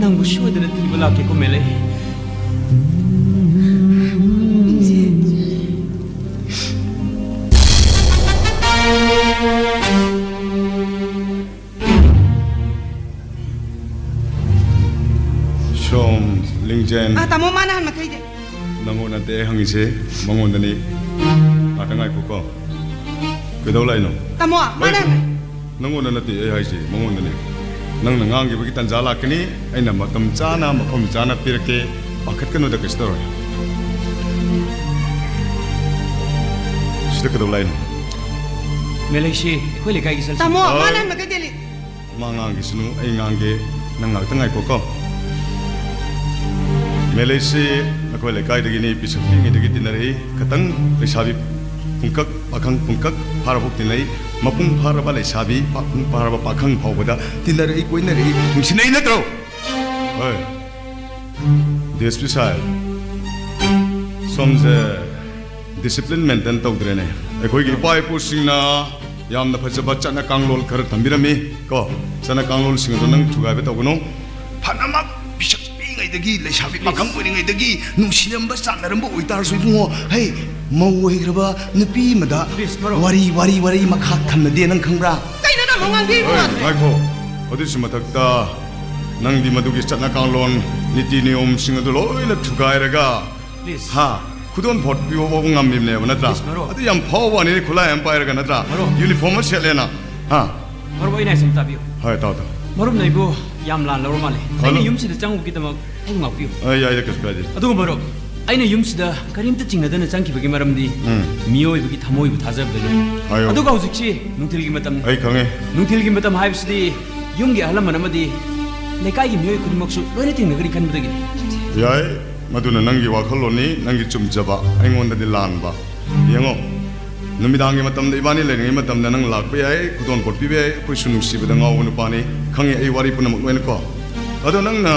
ꯅꯪꯕꯨ ꯁꯣꯏꯗꯅ ꯊꯤꯕ ꯂꯥꯛꯀꯦꯀꯣ ꯃꯦꯂꯩ꯫ ꯁꯣꯝ ꯂꯤꯡꯖꯦꯟ꯫ ꯑꯥ, ꯇꯥꯃꯣ, ꯃꯥꯅ ꯍꯥꯟꯅ ꯃꯈꯩꯗꯤ꯫ ꯅꯪꯉꯣꯟꯗ ꯅꯠꯇꯦ ꯑꯩ ꯍꯪꯉꯤꯁꯦ, ꯃꯉꯣꯟꯗꯅꯤ꯫ ꯉꯥꯛꯇ ꯉꯥꯏꯈꯣꯀꯣ꯫ ꯀꯩꯗꯧ ꯂꯥꯛꯏꯅꯣ? ꯇꯥꯃꯣ, ꯃꯥꯅ ꯍꯣꯏ, ꯍꯥꯟꯅ꯫ ꯅꯪꯉꯣꯟꯗ ꯅꯠꯇꯦ ꯑꯩ ꯍꯥꯏꯁꯦ, ꯃꯉꯣꯟꯗꯅꯤ꯫ ꯅꯪꯅ ꯉꯥꯡꯈꯤꯕꯒꯤ ꯇꯥꯟꯖꯥ ꯂꯥꯛꯀꯅꯤ, ꯑꯩꯅ ꯃꯇꯝ ꯆꯥꯅ, ꯃꯐꯝ ꯆꯥꯅ ꯄꯤꯔꯛꯀꯦ꯫ ꯄꯥꯈꯠꯀꯅꯨꯗ, ꯀꯩꯁꯨ ꯇꯧꯔꯣꯏ꯫ ꯁꯤꯗ ꯀꯩꯗꯧ ꯂꯥꯛꯏꯅꯣ? ꯃꯦꯂꯩꯁꯤ ꯑꯩꯈꯣꯏ ꯂꯩꯀꯥꯏꯒꯤ ꯆꯠꯁꯤ꯫ ꯇꯥꯃꯣ, ꯍꯣꯏ꯫ ꯃꯥꯅ ꯍꯥꯟꯅ ꯃꯈꯩ ꯗꯦꯜꯂꯤ꯫ ꯃꯥ ꯉꯥꯡꯈꯤꯁꯅꯨ, ꯑꯩ ꯉꯥꯡꯒꯦ꯫ ꯅꯪ ꯉꯥꯛꯇ ꯉꯥꯏꯈꯣꯀꯣ꯫ ꯃꯦꯂꯩꯁꯤ ꯑꯩꯈꯣꯏ ꯂꯩꯀꯥꯏꯗꯒꯤꯅꯤ, ꯄꯤꯁꯛ ꯄꯤꯛꯏꯉꯩꯗꯒꯤ ꯇꯤꯟꯅꯔꯛꯏ꯫ ꯈꯇꯪ ꯂꯩꯁꯥꯕꯤ ꯄꯨꯡꯀꯛ, ꯄꯥꯈꯪ ꯄꯨꯡꯀꯛ ꯐꯥꯔꯐꯥꯎ ꯇꯤꯟꯅꯩ꯫ ꯃꯄꯨꯡ ꯐꯥꯔꯕ ꯂꯩꯁꯥꯕꯤ, ꯄꯥꯈꯪ ꯐꯥꯔꯕ ꯄꯥꯈꯪ ꯐꯥꯎꯕꯗ ꯇꯤꯟꯅꯔꯛꯏ, ꯀꯣꯏꯅꯔꯛꯏ, ꯅꯨꯡꯁꯤꯅꯩ ꯅꯠꯇ꯭ꯔꯣ? ꯍꯣꯏ꯫ ꯗꯤ ꯑꯦꯁ ꯄꯤ ꯁꯥꯍꯦꯕ, ꯁꯣꯝꯁꯦ ꯗꯤꯁꯤꯄ꯭ꯂꯤꯟ ꯃꯦꯟꯇꯦꯟ ꯇꯧꯗ꯭ꯔꯦꯅꯦ꯫ ꯑꯩꯈꯣꯏꯒꯤ ꯏꯄꯥ ꯏꯄꯨꯁꯤꯡꯅ ꯌꯥꯝꯅ ꯐꯖꯕ ꯆꯠꯅ ꯀꯥꯡꯂꯣꯟ ꯈꯔ ꯊꯝꯕꯤꯔꯝꯃꯤ ꯀꯣ꯫ ꯆꯠꯅ ꯀꯥꯡꯂꯣꯟꯁꯤꯡ ꯑꯗꯨ ꯅꯪ ꯊꯨꯒꯥꯏꯕ ꯇꯧꯒꯅꯨ꯫ ꯐꯅꯃꯛ ꯄꯤꯁꯛ ꯄꯤꯛꯏꯉꯩꯗꯒꯤ, ꯂꯩꯁꯥꯕꯤ ꯄꯥꯈꯪ ꯑꯣꯏꯔꯤꯉꯩꯗꯒꯤ ꯅꯨꯡꯁꯤꯔꯝꯕ ꯆꯥꯟꯅꯔꯝꯕ ꯑꯣꯏꯇꯥꯔꯁꯨ, ꯏꯕꯨꯡꯉꯣ, ꯍꯩ, ꯃꯧ ꯑꯣꯏꯈ꯭ꯔꯕ ꯅꯨꯄꯤ ꯑꯃꯗ Please, ꯃꯔꯨꯞ꯫ ꯋꯥꯔꯤ, ꯋꯥꯔꯤ, ꯋꯥꯔꯤ ꯃꯈꯥ ꯊꯝꯅꯗꯦ, ꯅꯪ ꯈꯪꯕ꯭ꯔꯥ? ꯀꯩꯅꯣ ꯇꯥꯃꯣ ꯉꯥꯡꯕꯤꯔꯤꯕ ꯍꯣꯏ, ꯋꯥꯗꯨꯕꯣ? ꯉꯥꯏꯈꯣ꯫ ꯑꯗꯨꯒꯤꯁꯨ ꯃꯊꯛꯇ ꯅꯪꯗꯤ ꯃꯗꯨꯒꯤ ꯆꯠꯅ ꯀꯥꯡꯂꯣꯟ, ꯅꯤꯇꯤ ꯅꯤꯌꯣꯝꯁꯤꯡ ꯑꯗꯨ ꯂꯣꯏꯅ ꯊꯨꯒꯥꯏꯔꯒ, Please꯫ ꯍꯥ, ꯈꯨꯗꯣꯜ ꯄꯣꯠ ꯄꯤꯕ ꯐꯥꯎꯕ ꯉꯝꯃꯤꯕꯅꯦꯕ, ꯅꯠꯇ꯭ꯔꯥ? Please, ꯃꯔꯨꯞ꯫ ꯑꯗꯨ ꯌꯥꯝ ꯐꯥꯎꯕ ꯋꯥꯅꯤꯅꯦ, ꯈꯨꯠꯂꯥꯏ ꯑꯃ ꯄꯥꯏꯔꯒ, ꯅꯠꯇ꯭ꯔꯥ? ꯃꯔꯨꯞ꯫ Uniform ꯑꯃ ꯁꯦꯠꯂꯦꯅ, ꯍꯥ? ꯃꯔꯨꯞ, ꯑꯩꯅ ꯍꯥꯏꯁꯦ ꯑꯝꯇ ꯇꯥꯕꯤꯌꯨ꯫ ꯍꯣꯏ, ꯇꯥꯎ, ꯇꯥꯎ꯫ ꯃꯔꯨꯞꯅ ꯑꯩꯕꯨ ꯌꯥꯝ ꯂꯥꯟ ꯂꯧꯔ ꯃꯥꯜꯂꯦ꯫ ꯍꯜꯂꯣ꯫ ꯑꯩꯅ ꯌꯨꯝꯁꯤꯗ ꯆꯪꯉꯨꯕꯒꯤꯗꯃꯛ ꯑꯩꯕꯨ ꯉꯥꯛꯄꯤꯌꯨ꯫ ꯑ, ꯌꯥꯏꯗ, ꯀꯩꯁꯨ ꯀꯥꯏꯗꯦ꯫ ꯑꯗꯨꯒ ꯃꯔꯨꯞ, ꯑꯩꯅ ꯌꯨꯝꯁꯤꯗ ꯀꯔꯤꯝꯇ ꯆꯤꯡꯅꯗꯅ ꯆꯪꯈꯤꯕꯒꯤ ꯃꯔꯝꯗꯤ ꯎꯝ꯫ ꯃꯤꯑꯣꯏꯕꯒꯤ ꯊꯃꯣꯏꯕꯨ ꯊꯥꯖꯕꯗꯅꯤ꯫ ꯍꯥꯏꯌꯣ꯫ ꯑꯗꯨꯒ ꯍꯧꯖꯤꯛꯁꯤ ꯅꯨꯡꯊꯤꯜꯒꯤ ꯃꯇꯝꯅꯤ꯫ ꯑꯩ ꯈꯪꯉꯦ꯫ ꯅꯨꯡꯊꯤꯜꯒꯤ ꯃꯇꯝ ꯍꯥꯏꯕꯁꯤꯗꯤ ꯌꯨꯝꯒꯤ ꯑꯍꯜ ꯂꯃꯟ ꯑꯃꯗꯤ ꯂꯩꯀꯥꯏꯒꯤ ꯃꯤꯑꯣꯏ ꯈꯨꯗꯤꯡꯃꯛꯁꯨ ꯂꯣꯏꯅ ꯊꯦꯡꯅꯒꯅꯤ ꯈꯟꯕꯗꯒꯤꯅꯤ꯫ ꯌꯥꯏ, ꯃꯗꯨꯅ ꯅꯪꯒꯤ ꯋꯥꯈꯜꯂꯣꯟꯅꯤ, ꯅꯪꯒꯤ ꯆꯨꯝꯖꯕ, ꯑꯩꯉꯣꯟꯗꯗꯤ ꯂꯥꯟꯕ꯫ ꯌꯦꯡꯉꯣ, ꯅꯨꯃꯤꯗꯥꯡꯒꯤ ꯃꯇꯝꯗ ꯏꯕꯥꯅꯤ ꯂꯩꯔꯤꯉꯩ ꯃꯇꯝꯗ ꯅꯪ ꯂꯥꯛꯄ ꯌꯥꯏ, ꯈꯨꯗꯣꯜ ꯄꯣꯠ ꯄꯤꯕ ꯌꯥꯏ, ꯑꯩꯈꯣꯏꯁꯨ ꯅꯨꯡꯁꯤꯕꯗ ꯉꯥꯎꯕ ꯅꯨꯄꯥꯅꯤ, ꯈꯪꯉꯦ ꯑꯩ ꯋꯥꯔꯤ ꯄꯨꯝꯅꯃꯛ ꯂꯣꯏꯅꯀꯣ꯫ ꯑꯗꯣ ꯅꯪꯅ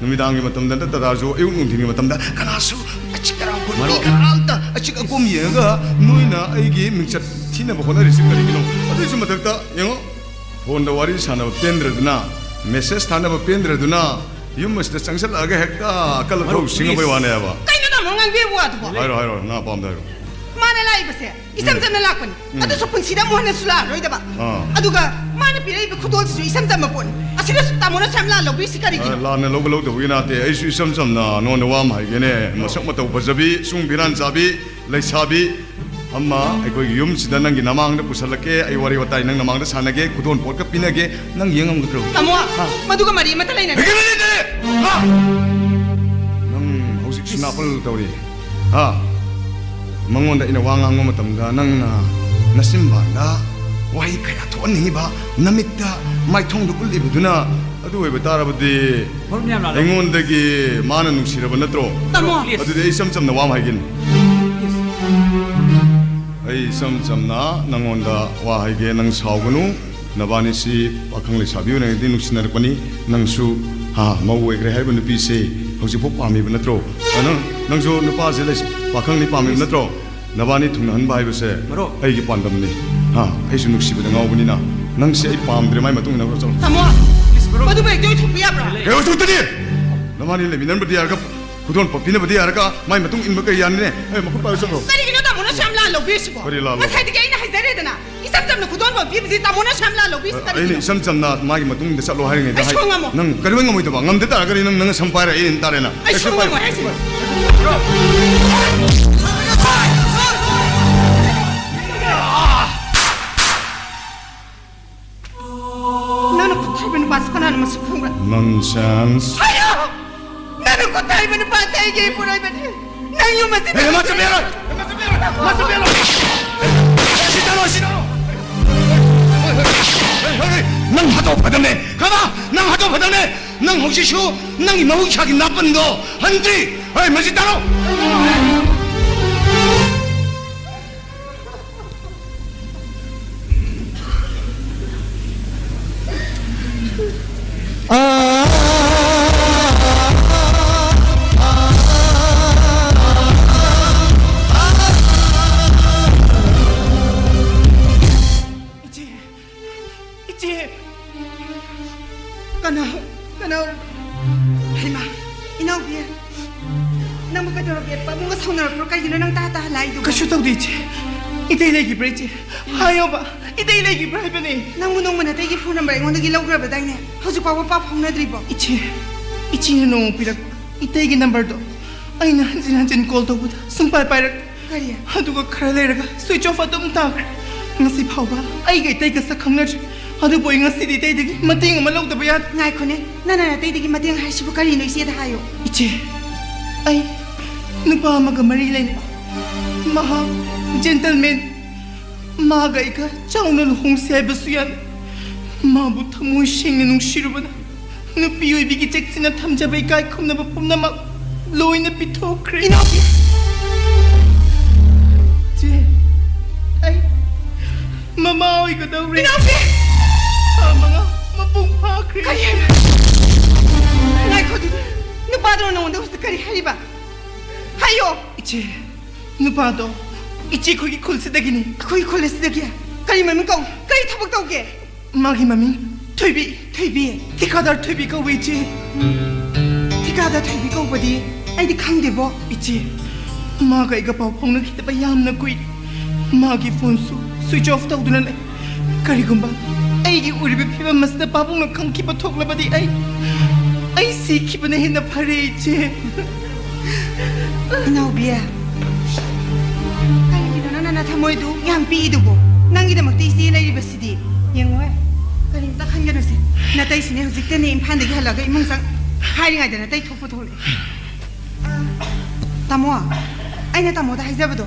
ꯅꯨꯃꯤꯗꯥꯡꯒꯤ ꯃꯇꯝꯗ ꯅꯠꯇ ꯇꯥꯔꯁꯨ, ꯑꯌꯨꯛ ꯅꯨꯡꯊꯤꯜꯒꯤ ꯃꯇꯝꯗ ꯀꯅꯥꯁꯨ ꯑꯆꯤꯛ ꯑꯔꯥꯎ ꯈꯣꯠꯄꯤ ꯃꯔꯨꯞ꯫ ꯀꯅꯥꯝꯇ ꯑꯆꯤꯛ ꯑꯀꯣꯝ ꯌꯦꯡꯉꯒ ꯅꯣꯏꯅ ꯑꯩꯒꯤ ꯃꯤꯡꯆꯠ ꯊꯤꯅꯕ ꯍꯣꯠꯅꯔꯤꯁꯤ ꯀꯔꯤꯒꯤꯅꯣ? ꯑꯗꯨꯒꯤꯁꯨ ꯃꯊꯛꯇ ꯌꯦꯡꯉꯣ, ꯐꯣꯟꯗ ꯋꯥꯔꯤ ꯁꯥꯟꯅꯕ ꯄꯦꯟꯗ꯭ꯔꯗꯨꯅ, ꯃꯦꯁꯦꯖ ꯊꯥꯅꯕ ꯄꯦꯟꯗ꯭ꯔꯗꯨꯅ, ꯌꯨꯝ ꯑꯁꯤꯗ ꯆꯪꯁꯜꯂꯛꯑꯒ ꯍꯦꯛꯇ ꯑꯀꯜ ꯑꯊꯧ ꯃꯔꯨꯞ, ꯁꯤꯡꯉꯕꯩ please꯫ ꯋꯥꯅꯦꯕ꯫ ꯀꯩꯅꯣ ꯇꯥꯃꯣ ꯉꯥꯡꯕꯤꯕ ꯋꯥꯗꯨꯕꯣ? ꯍꯥꯏꯔꯣ, ꯍꯥꯏꯔꯣ, ꯅꯪ ꯑꯄꯥꯝꯕꯗ ꯍꯥꯏꯔꯣ꯫ ꯃꯥꯅ ꯂꯥꯛꯏꯕꯁꯦ ꯏꯆꯝ ꯎꯝ꯫ ꯆꯝꯅ ꯂꯥꯛꯄꯅꯤ꯫ ꯎꯝ꯫ ꯑꯗꯨꯁꯨ ꯄꯨꯟꯁꯤꯗ ꯑꯃꯨꯛ ꯍꯟꯅꯁꯨ ꯂꯥꯛꯑꯔꯣꯏꯗꯕ꯫ ꯑꯥ꯫ ꯑꯗꯨꯒ ꯃꯥꯅ ꯄꯤꯔꯛꯏꯕ ꯈꯨꯗꯣꯜꯁꯤꯁꯨ ꯏꯆꯝ ꯆꯝꯕ ꯄꯣꯠꯅꯤ꯫ ꯑꯁꯤꯗꯁꯨ ꯇꯥꯃꯣꯅ ꯁꯨꯌꯥꯝ ꯂꯥꯟ ꯂꯧꯕꯤꯔꯤꯁꯤ ꯑ, ꯀꯔꯤꯒꯤꯅꯣ? ꯂꯥꯟꯅ ꯂꯧꯕ ꯂꯧꯗꯕꯒꯤ ꯅꯠꯇꯦ꯫ ꯑꯩꯁꯨ ꯏꯆꯝ ꯆꯝꯅ ꯅꯉꯣꯟꯗ ꯋꯥ ꯑꯃ ꯍꯥꯏꯒꯦꯅꯦ꯫ ꯃꯁꯛ ꯃꯇꯧ ꯐꯖꯕꯤ, ꯁꯨꯡ ꯐꯤꯔꯥꯟ ꯆꯥꯕꯤ, ꯂꯩꯁꯥꯕꯤ ꯑꯃ ꯑꯩꯈꯣꯏꯒꯤ ꯌꯨꯝꯁꯤꯗ ꯅꯪꯒꯤ ꯅꯃꯥꯡꯗ ꯄꯨꯁꯜꯂꯛꯀꯦ꯫ ꯑꯩ ꯋꯥꯔꯤ ꯋꯥꯇꯥꯏ ꯅꯪ ꯅꯃꯥꯡꯗ ꯁꯥꯟꯅꯒꯦ꯫ ꯈꯨꯗꯣꯜ ꯄꯣꯠꯀ ꯄꯤꯅꯒꯦ꯫ ꯅꯪ ꯌꯦꯡꯉꯝꯒꯗ꯭ꯔꯣ? ꯇꯥꯃꯣ, ꯍꯥ? ꯃꯗꯨꯒ ꯃꯔꯤ ꯑꯃꯠꯇ ꯂꯩꯅꯗꯦ꯫ ꯀꯔꯤ ꯂꯩꯅꯗꯦ? ꯍꯥ? ꯅꯪ ꯍꯧꯖꯤꯛꯁꯨ ꯅꯥꯄꯜ ꯇꯧꯔꯤ꯫ ꯍꯥ? ꯃꯉꯣꯟꯗ ꯑꯩꯅ ꯋꯥ ꯉꯥꯡꯕ ꯃꯇꯝꯗ ꯅꯪꯅ ꯅꯆꯤꯟꯕꯥꯟꯗ ꯋꯥꯍꯩ ꯀꯌꯥ ꯊꯣꯛꯍꯟꯅꯤꯡꯉꯤꯕ, ꯅꯃꯤꯠꯇ ꯃꯥꯏꯊꯣꯡꯗ ꯎꯠꯂꯤꯕꯗꯨꯅ ꯑꯗꯨ ꯑꯣꯏꯕ ꯇꯥꯔꯕꯗꯤ ꯃꯔꯨꯞ ꯃꯌꯥꯝ ꯂꯥꯛꯂꯣ꯫ ꯑꯩꯉꯣꯟꯗꯒꯤ ꯃꯥꯅ ꯅꯨꯡꯁꯤꯔꯕ ꯅꯠꯇ꯭ꯔꯣ? ꯇꯥꯃꯣ꯫ Please꯫ ꯑꯗꯨꯗꯤ ꯑꯩ ꯏꯆꯝ ꯆꯝꯅ ꯋꯥ ꯑꯃ ꯍꯥꯏꯒꯦꯅꯦ꯫ Please꯫ ꯑꯩ ꯏꯆꯝ ꯆꯝꯅ ꯅꯪꯉꯣꯟꯗ ꯋꯥ ꯍꯥꯏꯒꯦ, ꯅꯪ ꯁꯥꯎꯒꯅꯨ꯫ ꯅꯕꯥꯅꯤꯁꯤ ꯄꯥꯈꯪ ꯂꯩꯁꯥꯕꯤ ꯑꯣꯏꯔꯤꯉꯩꯗꯤ ꯅꯨꯡꯁꯤꯅꯔꯛꯄꯅꯤ꯫ ꯅꯪꯁꯨ, ꯍꯥ, ꯃꯧ ꯑꯣꯏꯈ꯭ꯔꯦ ꯍꯥꯏꯕ ꯅꯨꯄꯤꯁꯦ ꯍꯧꯖꯤꯛꯐꯥꯎ ꯄꯥꯝꯃꯤꯕ ꯅꯠꯇ꯭ꯔꯣ? ꯑ, ꯅꯪ, ꯅꯪꯁꯨ ꯅꯨꯄꯥꯁꯦ ꯂꯩ-, ꯄꯥꯈꯪꯅꯤ ꯄꯥꯝꯃꯤꯕ ꯅꯠꯇ꯭ꯔꯣ? ꯅꯕꯥꯅꯤ ꯊꯨꯡꯅꯍꯟꯕ ꯍꯥꯏꯕꯁꯦ ꯃꯔꯨꯞ꯫ ꯑꯩꯒꯤ ꯄꯥꯟꯗꯝꯅꯤ꯫ ꯍꯥ, ꯑꯩꯁꯨ ꯅꯨꯡꯁꯤꯕꯗ ꯉꯥꯎꯕꯅꯤꯅ ꯅꯪꯁꯦ ꯑꯩ ꯄꯥꯝꯗ꯭ꯔꯦ, ꯃꯥꯏ ꯃꯇꯨꯡ ꯏꯟꯅꯈ꯭ꯔꯣ, ꯆꯠꯂꯣ꯫ ꯇꯥꯃꯣ, ꯃꯗꯨꯕꯨ ꯍꯦꯛꯇ ꯑꯣꯏꯊꯣꯛꯄ ꯌꯥꯕ꯭ꯔꯥ? ꯀꯩ ꯑꯣꯏꯊꯣꯛꯇꯅꯤ? ꯅꯕꯥꯅꯤ ꯂꯩꯃꯤꯟꯅꯔꯝꯕꯗꯤ ꯌꯥꯔꯒ, ꯈꯨꯗꯣꯜ ꯄꯣꯠ ꯄꯤꯅꯕꯗꯤ ꯌꯥꯔꯒ, ꯃꯥꯏ ꯃꯇꯨꯡ ꯏꯟꯕ ꯀꯩ ꯌꯥꯅꯤꯅꯦ? ꯑꯦ, ꯃꯈꯨꯠ ꯄꯥꯏꯌꯨ, ꯆꯠꯂꯣ꯫ ꯀꯔꯤꯒꯤꯅꯣ ꯇꯥꯃꯣꯅ ꯁꯨꯌꯥꯝ ꯂꯥꯟ ꯂꯧꯕꯤꯔꯤꯁꯤꯕꯣ? ꯀꯔꯤ ꯂꯥꯟ ꯂꯧꯕ? ꯉꯁꯥꯏꯗꯒꯤ ꯑꯩꯅ ꯍꯥꯏꯖꯔꯦꯗꯅ, ꯏꯆꯝ ꯆꯝꯅ ꯈꯨꯗꯣꯜ ꯄꯣꯠ ꯄꯤꯕꯁꯤ ꯇꯥꯃꯣꯅ ꯁꯨꯌꯥꯝ ꯂꯥꯟ ꯂꯧꯕꯤꯔꯤꯁꯤ ꯑꯩꯅ ꯀꯔꯤꯒꯤꯅꯣ? ꯏꯆꯝ ꯆꯝꯅ ꯃꯥꯒꯤ ꯃꯇꯨꯡꯗ ꯆꯠꯂꯣ ꯍꯥꯏꯔꯤꯉꯩꯗ ꯑꯩ ꯍꯥꯏ-, ꯁꯨꯡꯉꯝ ꯉꯝꯃꯣꯏ꯫ ꯅꯪ ꯀꯩꯗꯧꯕꯩ ꯉꯝꯃꯣꯏꯗꯕ? ꯉꯝꯗ ꯇꯥꯔꯒꯗꯤ ꯅꯪ, ꯅꯪꯅ ꯁꯝ ꯄꯥꯏꯔ ꯑꯩ ꯏꯟ ꯇꯥꯔꯦꯅ꯫ ꯑꯩ ꯑꯩ ꯁꯨꯡꯉꯝ ꯁꯝ ꯄꯥꯏꯔ-, ꯉꯝꯃꯣꯏ ꯍꯥꯏꯁꯤꯅꯤ꯫ ꯅꯪꯅ ꯈꯨꯠ ꯊꯥꯏꯕ ꯅꯨꯄꯥꯁꯤ ꯀꯅꯥꯅꯣ, ꯃꯁꯛ ꯈꯪꯕ꯭ꯔꯥ? Nonsense. ꯍꯥꯏꯌꯣ! ꯅꯪꯅ ꯈꯨꯠ ꯊꯥꯏꯕ ꯅꯨꯄꯥꯁꯤ ꯑꯩꯒꯤ ꯏꯄꯨꯔꯣꯏꯕꯅꯤ꯫ ꯅꯪ ꯌꯨꯝ ꯑꯁꯤꯗ ꯑꯦ, ꯃꯥ ꯆꯠꯄ ꯌꯥꯔꯣꯏ! ꯃꯥ ꯆꯠꯄ ꯌꯥꯔꯣꯏ! ꯃꯥ ꯆꯠꯄ ꯌꯥꯔꯣꯏ! ꯁꯤ ꯇꯥꯔꯣ, ꯁꯤ ꯇꯥꯔꯣ! ꯍꯣꯏ, ꯍꯣꯏ, ꯍꯣꯏ, ꯍꯣꯏ! ꯅꯪ ꯍꯥꯠꯇꯣꯛ ꯐꯗꯝꯅꯦ! ꯈꯪꯉꯕ? ꯅꯪ ꯍꯥꯠꯇꯣꯛ ꯐꯗꯝꯅꯦ! ꯅꯪ ꯍꯧꯖꯤꯛꯁꯨ ꯅꯪꯒꯤ ꯃꯍꯧꯁꯥꯒꯤ ꯅꯥꯄꯟꯗꯣ ꯍꯟꯗ꯭ꯔꯤ! ꯍꯣꯏ, ꯃꯁꯤ ꯇꯥꯔꯣ! ꯏꯆꯦ! ꯏꯆꯦ! ꯀꯅꯥ? ꯀꯅꯥ? ꯍꯩꯃꯥ! ꯏꯅꯥꯎꯕꯤ! ꯅꯪꯕꯨ ꯀꯩꯗꯧꯔꯒꯦ? ꯄꯥꯕꯨꯡꯒ ꯁꯥꯎꯅꯔꯛꯄ꯭ꯔꯣ? ꯀꯩꯒꯤꯅꯣ ꯅꯪ ꯇꯥ ꯇꯥ ꯂꯥꯛꯏꯗꯨꯕꯣ? ꯀꯩꯁꯨ ꯇꯧꯗꯦ, ꯏꯆꯦ꯫ ꯏꯇꯩ ꯂꯩꯈꯤꯕ꯭ꯔꯥ, ꯏꯆꯦ? ꯍꯥꯏꯌꯣꯕ, ꯏꯇꯩ ꯂꯩꯈꯤꯕ꯭ꯔꯥ ꯍꯥꯏꯕꯅꯦ꯫ ꯅꯪꯕꯨ ꯅꯣꯡꯃ ꯅꯇꯩꯒꯤ ꯐꯣꯟ ꯅꯝꯕꯔ ꯑꯩꯉꯣꯟꯗꯒꯤ ꯂꯧꯈ꯭ꯔꯕꯗꯥꯏꯅꯦ? ꯍꯧꯖꯤꯛ ꯐꯥꯎꯕ ꯄꯥꯎ ꯐꯥꯎꯅꯗ꯭ꯔꯤꯕꯣ? ꯏꯆꯦ, ꯏꯆꯦꯅ ꯅꯣꯡꯃ ꯄꯤꯔꯛꯄ ꯏꯇꯩꯒꯤ ꯅꯝꯕꯔꯗꯣ ꯑꯩꯅ ꯍꯟꯖꯤꯟ ꯍꯟꯖꯤꯟ ꯀꯣꯜ ꯇꯧꯕꯗ ꯁꯨꯡꯄꯥꯏ ꯄꯥꯏꯔꯛꯇꯦ꯫ ꯀꯔꯤ? ꯑꯗꯨꯒ ꯈꯔ ꯂꯩꯔꯒ ꯁ꯭ꯋꯤꯆ ꯑꯣꯐ ꯑꯗꯨꯝ ꯇꯥꯈ꯭ꯔꯦ꯫ ꯉꯁꯤ ꯐꯥꯎꯕ ꯑꯩꯒ ꯏꯇꯩꯒ ꯁꯛ ꯈꯪꯅꯗ꯭ꯔꯤ꯫ ꯑꯗꯨꯕꯨ ꯑꯩ ꯉꯁꯤꯗꯤ ꯏꯇꯩꯗꯒꯤ ꯃꯇꯦꯡ ꯑꯃ ꯂꯧꯗꯕ ꯌꯥꯗꯦ꯫ ꯉꯥꯏꯈꯣꯅꯦ, ꯅꯪꯅ ꯅꯇꯩꯗꯒꯤ ꯃꯇꯦꯡ ꯍꯥꯏꯁꯤꯕꯨ ꯀꯔꯤꯅꯣ? ꯏꯆꯦꯗ ꯍꯥꯏꯌꯨ꯫ ꯏꯆꯦ, ꯑꯩ ꯅꯨꯄꯥ ꯑꯃꯒ ꯃꯔꯤ ꯂꯩꯅꯩ꯫ ꯃꯍꯥꯛ ꯖꯦꯟꯇꯜꯃꯦꯟ꯫ ꯃꯥꯒ ꯑꯩꯒ ꯆꯥꯎꯅ ꯂꯨꯍꯣꯡꯁꯦ ꯍꯥꯏꯕꯁꯨ ꯌꯥꯅꯤ꯫ ꯃꯥꯕꯨ ꯊꯃꯣꯏ ꯁꯦꯡꯅ ꯅꯨꯡꯁꯤꯔꯨꯕꯅ ꯅꯨꯄꯤ ꯑꯣꯏꯕꯤꯒꯤ ꯆꯦꯛꯁꯤꯟꯅ ꯊꯝꯖꯕ ꯏꯀꯥꯏ ꯈꯨꯝꯅꯕ ꯄꯨꯝꯅꯃꯛ ꯂꯣꯏꯅ ꯄꯤꯊꯣꯛꯈ꯭ꯔꯦ꯫ ꯏꯅꯥꯎꯄꯤ! ꯆꯦ, ꯑꯩ ꯃꯃꯥ ꯑꯣꯏꯒꯗꯧꯔꯦ꯫ ꯏꯅꯥꯎꯄꯤ! ꯊꯥ ꯃꯉꯥ ꯃꯄꯨꯡ ꯐꯥꯈ꯭ꯔꯦ꯫ ꯀꯔꯤ ꯍꯥꯏꯕ? ꯉꯥꯏꯈꯣ ꯑꯗꯨꯗꯤ, ꯅꯨꯄꯥꯗꯨꯅ ꯅꯉꯣꯟꯗ ꯍꯧꯖꯤꯛ ꯀꯔꯤ ꯍꯥꯏꯔꯤꯕ? ꯍꯥꯏꯌꯣ! ꯏꯆꯦ, ꯅꯨꯄꯥꯗꯣ ꯏꯆꯦ ꯑꯩꯈꯣꯏꯒꯤ ꯈꯨꯜꯁꯤꯗꯒꯤꯅꯤ꯫ ꯑꯩꯈꯣꯏꯒꯤ ꯈꯨꯜ ꯑꯁꯤꯗꯒꯤ? ꯀꯔꯤ ꯃꯃꯤꯡ ꯀꯧ? ꯀꯔꯤ ꯊꯕꯛ ꯇꯧꯒꯦ? ꯃꯥꯒꯤ ꯃꯃꯤꯡ ꯊꯣꯏꯕꯤ꯫ ꯊꯣꯏꯕꯤ? ꯊꯤꯀꯥꯗꯥꯔ ꯊꯣꯏꯕꯤ ꯀꯧꯋꯦ, ꯏꯆꯦ꯫ ꯊꯤꯀꯥꯗꯥꯔ ꯊꯣꯏꯕꯤ ꯀꯧꯕꯗꯤ ꯑꯩꯗꯤ ꯈꯪꯗꯦꯕꯣ꯫ ꯏꯆꯦ, ꯃꯥꯒ ꯑꯩꯒ ꯄꯥꯎ ꯐꯥꯎꯅꯈꯤꯗꯕ ꯌꯥꯝꯅ ꯀꯨꯏꯔꯦ꯫ ꯃꯥꯒꯤ ꯐꯣꯟꯁꯨ ꯁ꯭ꯋꯤꯆ ꯑꯣꯐ ꯇꯧꯗꯨꯅ ꯂꯩ꯫ ꯀꯔꯤꯒꯨꯝꯕ ꯑꯩꯒꯤ ꯎꯔꯤꯕ ꯐꯤꯕꯝ ꯑꯁꯤꯗ ꯄꯥꯕꯨꯡꯅ ꯈꯪꯈꯤꯕ ꯊꯣꯛꯂꯕꯗꯤ ꯑꯩ, ꯑꯩ ꯁꯤꯈꯤꯕꯅ ꯍꯦꯟꯅ ꯐꯔꯦ, ꯏꯆꯦ꯫ ꯏꯅꯥꯎꯕꯤ, ꯀꯔꯤꯒꯤꯅꯣ ꯅꯪꯅ ꯅꯊꯃꯣꯏꯗꯨ ꯌꯥꯝ ꯄꯤꯛꯏꯗꯨꯕꯣ? ꯅꯪꯒꯤꯗꯃꯛꯇ ꯏꯆꯦ ꯂꯩꯔꯤꯕꯁꯤꯗꯤ꯫ ꯌꯦꯡꯉꯣꯍꯦ, ꯀꯔꯤꯝꯇ ꯈꯟꯒꯅꯨꯁꯦ꯫ ꯅꯇꯩꯁꯤꯅꯦ ꯍꯧꯖꯤꯛꯇꯅꯦ ꯏꯝꯐꯥꯜꯗꯒꯤ ꯍꯜꯂꯛꯑꯒ ꯏꯃꯨꯡ ꯆꯪ ꯍꯥꯏꯔꯤꯉꯩꯗ ꯅꯇꯩ ꯊꯣꯛꯄ ꯊꯣꯛꯂꯛꯑꯦ꯫ ꯇꯥꯃꯣ, ꯑꯩꯅ ꯇꯥꯃꯣꯗ ꯍꯥꯏꯖꯕꯗꯣ,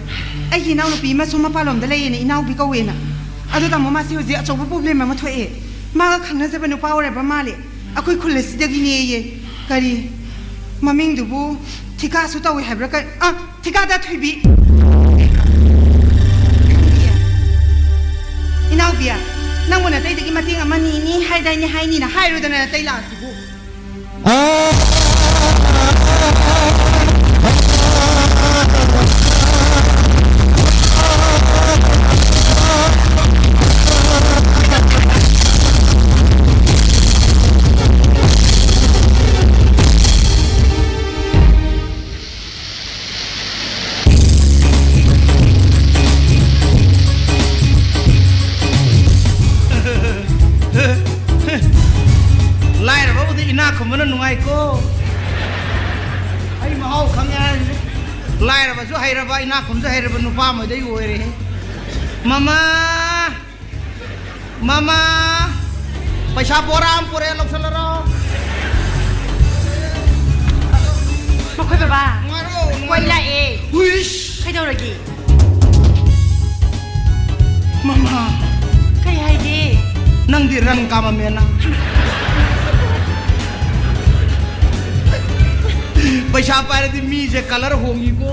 ꯑꯩꯒꯤ ꯏꯅꯥꯎꯅꯨꯄꯤ ꯑꯃꯁꯨ ꯃꯄꯥꯟꯂꯣꯝꯗ ꯂꯩꯌꯦꯅ, ꯏꯅꯥꯎꯕꯤ ꯀꯧꯋꯦꯅ꯫ ꯑꯗꯣ ꯇꯥꯃꯣ, ꯃꯥꯁꯤ ꯍꯧꯖꯤꯛ ꯑꯆꯧꯕ ꯄ꯭ꯔꯣꯕ꯭ꯂꯦꯝ ꯑꯃ ꯊꯣꯛꯑꯦ꯫ ꯃꯥꯒ ꯈꯪꯅꯖꯕ ꯅꯨꯄꯥ ꯑꯣꯏꯔꯕ ꯃꯥꯜꯂꯦ꯫ ꯑꯩꯈꯣꯏ ꯈꯨꯜ ꯑꯁꯤꯗꯒꯤꯅꯦꯌꯦ꯫ ꯀꯔꯤ ꯃꯃꯤꯡꯗꯨꯕꯨ ꯊꯤꯀꯥꯁꯨ ꯇꯧꯏ ꯍꯥꯏꯕ꯭ꯔꯥ? ꯀ-, ꯑ, ꯊꯤꯀꯥꯗꯥꯔ ꯊꯣꯏꯕꯤ꯫ ꯏꯅꯥꯎꯕꯤ, ꯅꯪꯕꯨ ꯅꯇꯩꯗꯒꯤ ꯃꯇꯦꯡ ꯑꯃ ꯅꯤꯅꯤ ꯍꯥꯏꯗꯥꯏꯅꯦ, ꯍꯥꯏꯅꯤꯅ ꯍꯥꯏꯔꯨꯗꯅ ꯅꯇꯩ ꯂꯥꯛꯑꯁꯤꯕꯨ꯫ ꯂꯥꯏꯔꯕꯕꯨꯗꯤ ꯏꯅꯥꯛ ꯈꯨꯟꯕꯅ ꯅꯨꯡꯉꯥꯏꯀꯣ꯫ ꯑꯩ ꯃꯍꯥꯎ ꯈꯪꯉꯦ ꯍꯥꯏꯔꯤꯁꯦ꯫ ꯂꯥꯏꯔꯕꯁꯨ ꯍꯩꯔꯕ, ꯏꯅꯥꯛ ꯈꯨꯟꯕꯁꯨ ꯍꯩꯔꯕ ꯅꯨꯄꯥ ꯑꯃꯗꯩ ꯑꯣꯏꯔꯦ꯫ ꯃꯃꯥ! ꯃꯃꯥ! ꯄꯩꯁꯥ ꯕꯣꯔꯥ ꯑꯃ ꯄꯨꯔꯛꯑꯦ, ꯂꯧꯁꯜꯂꯔꯣ? ꯃꯈꯣꯏ ꯕꯕꯥ, ꯅꯨꯡꯉꯥꯏꯔꯣ, ꯅꯨꯡꯉꯥꯏꯔꯣ꯫ ꯀꯣꯏ ꯂꯥꯛꯑꯦ꯫ ꯍꯨꯏꯁ! ꯀꯩꯗꯧꯔꯒꯦ? ꯃꯃꯥ! ꯀꯩ ꯍꯥꯏꯒꯦ? ꯅꯪꯗꯤ ꯔꯪ ꯀꯥꯃꯝꯃꯦꯅ꯫ ꯄꯩꯁꯥ ꯄꯥꯏꯔꯗꯤ ꯃꯤꯁꯦ ꯀꯂꯔ ꯍꯣꯡꯉꯤꯀꯣ꯫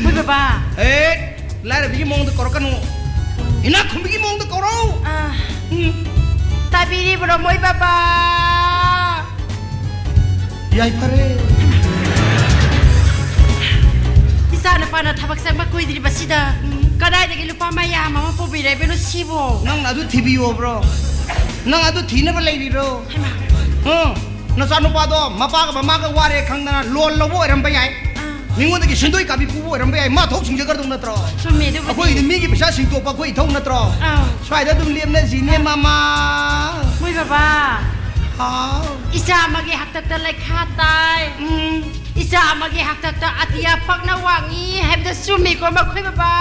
ꯍꯣꯏ ꯕꯕꯥ꯫ ꯑꯦ, ꯂꯥꯏꯔꯕꯤꯒꯤ ꯃꯑꯣꯡꯗ ꯀꯧꯔꯛꯀꯅꯨ꯫ ꯏꯅꯥꯛ ꯈꯨꯟꯕꯤꯒꯤ ꯃꯑꯣꯡꯗ ꯀꯧꯔꯛꯎ꯫ ꯑꯥ꯫ ꯎꯝ꯫ ꯇꯥꯕꯤꯔꯤꯕ꯭ꯔꯣ ꯃꯣꯏ ꯕꯕꯥ? ꯌꯥꯏꯐꯔꯦ꯫ ꯏꯆꯥ ꯅꯨꯄꯥꯅ ꯊꯕꯛ ꯆꯪꯕ ꯀꯨꯏꯗ꯭ꯔꯤꯕꯁꯤꯗ꯫ ꯎꯝ꯫ ꯀꯗꯥꯏꯗꯒꯤ ꯂꯨꯄꯥ ꯃꯌꯥꯝ ꯑꯃ ꯄꯨꯕꯤꯔꯛꯏꯕꯅꯣ ꯁꯤꯕꯣ? ꯅꯪꯅ ꯑꯗꯨ ꯊꯤꯕꯤꯌꯣꯕ꯭ꯔꯣ? ꯅꯪ ꯑꯗꯨ ꯊꯤꯅꯕ ꯂꯩꯔꯤꯕ꯭ꯔꯣ? ꯍꯩꯃꯥ꯫ ꯎꯝ, ꯅꯆꯥꯅꯨꯄꯥꯗꯣ ꯃꯄꯥꯒ ꯃꯃꯥꯒ ꯋꯥꯔꯦ ꯈꯪꯗꯅ ꯂꯣꯟ ꯂꯧꯕ ꯑꯣꯏꯔꯝꯕ ꯌꯥꯏ꯫ ꯑꯥ꯫ ꯃꯤꯉꯣꯟꯗꯒꯤ ꯁꯦꯟꯗꯣꯏ ꯀꯥꯕꯤ ꯄꯨꯕ ꯑꯣꯏꯔꯝꯕ ꯌꯥꯏ꯫ ꯃꯥ ꯊꯣꯛ ꯁꯤꯡꯖꯒꯗꯧ ꯅꯠꯇ꯭ꯔꯣ? ꯆꯨꯝꯃꯦ ꯑꯗꯨꯕꯨꯗꯤ꯫ ꯑꯩꯈꯣꯏꯒꯤꯗꯤ ꯃꯤꯒꯤ ꯄꯩꯁꯥ ꯁꯤꯡꯇꯣꯛꯄ ꯑꯩꯈꯣꯏ ꯏꯊꯧ ꯅꯠꯇ꯭ꯔꯣ? ꯑꯥꯎ꯫ ꯁ꯭ꯋꯥꯏꯗ ꯑꯗꯨꯝ ꯂꯦꯞꯅꯁꯤꯅꯦ, ꯃꯃꯥ꯫ ꯃꯣꯏ ꯕꯕꯥ꯫ ꯍꯥꯎ꯫ ꯏꯆꯥ ꯑꯃꯒꯤ ꯍꯥꯛꯇꯛꯇ ꯂꯩꯈꯥ ꯇꯥꯏ꯫ ꯎꯝ꯫ ꯏꯆꯥ ꯑꯃꯒꯤ ꯍꯥꯛꯇꯛꯇ ꯑꯇꯤꯌꯥ ꯄꯛꯅ ꯋꯥꯡꯉꯤ ꯍꯥꯏꯕꯗꯣ ꯆꯨꯝꯃꯤꯀꯣ ꯃꯈꯣꯏ ꯕꯕꯥ?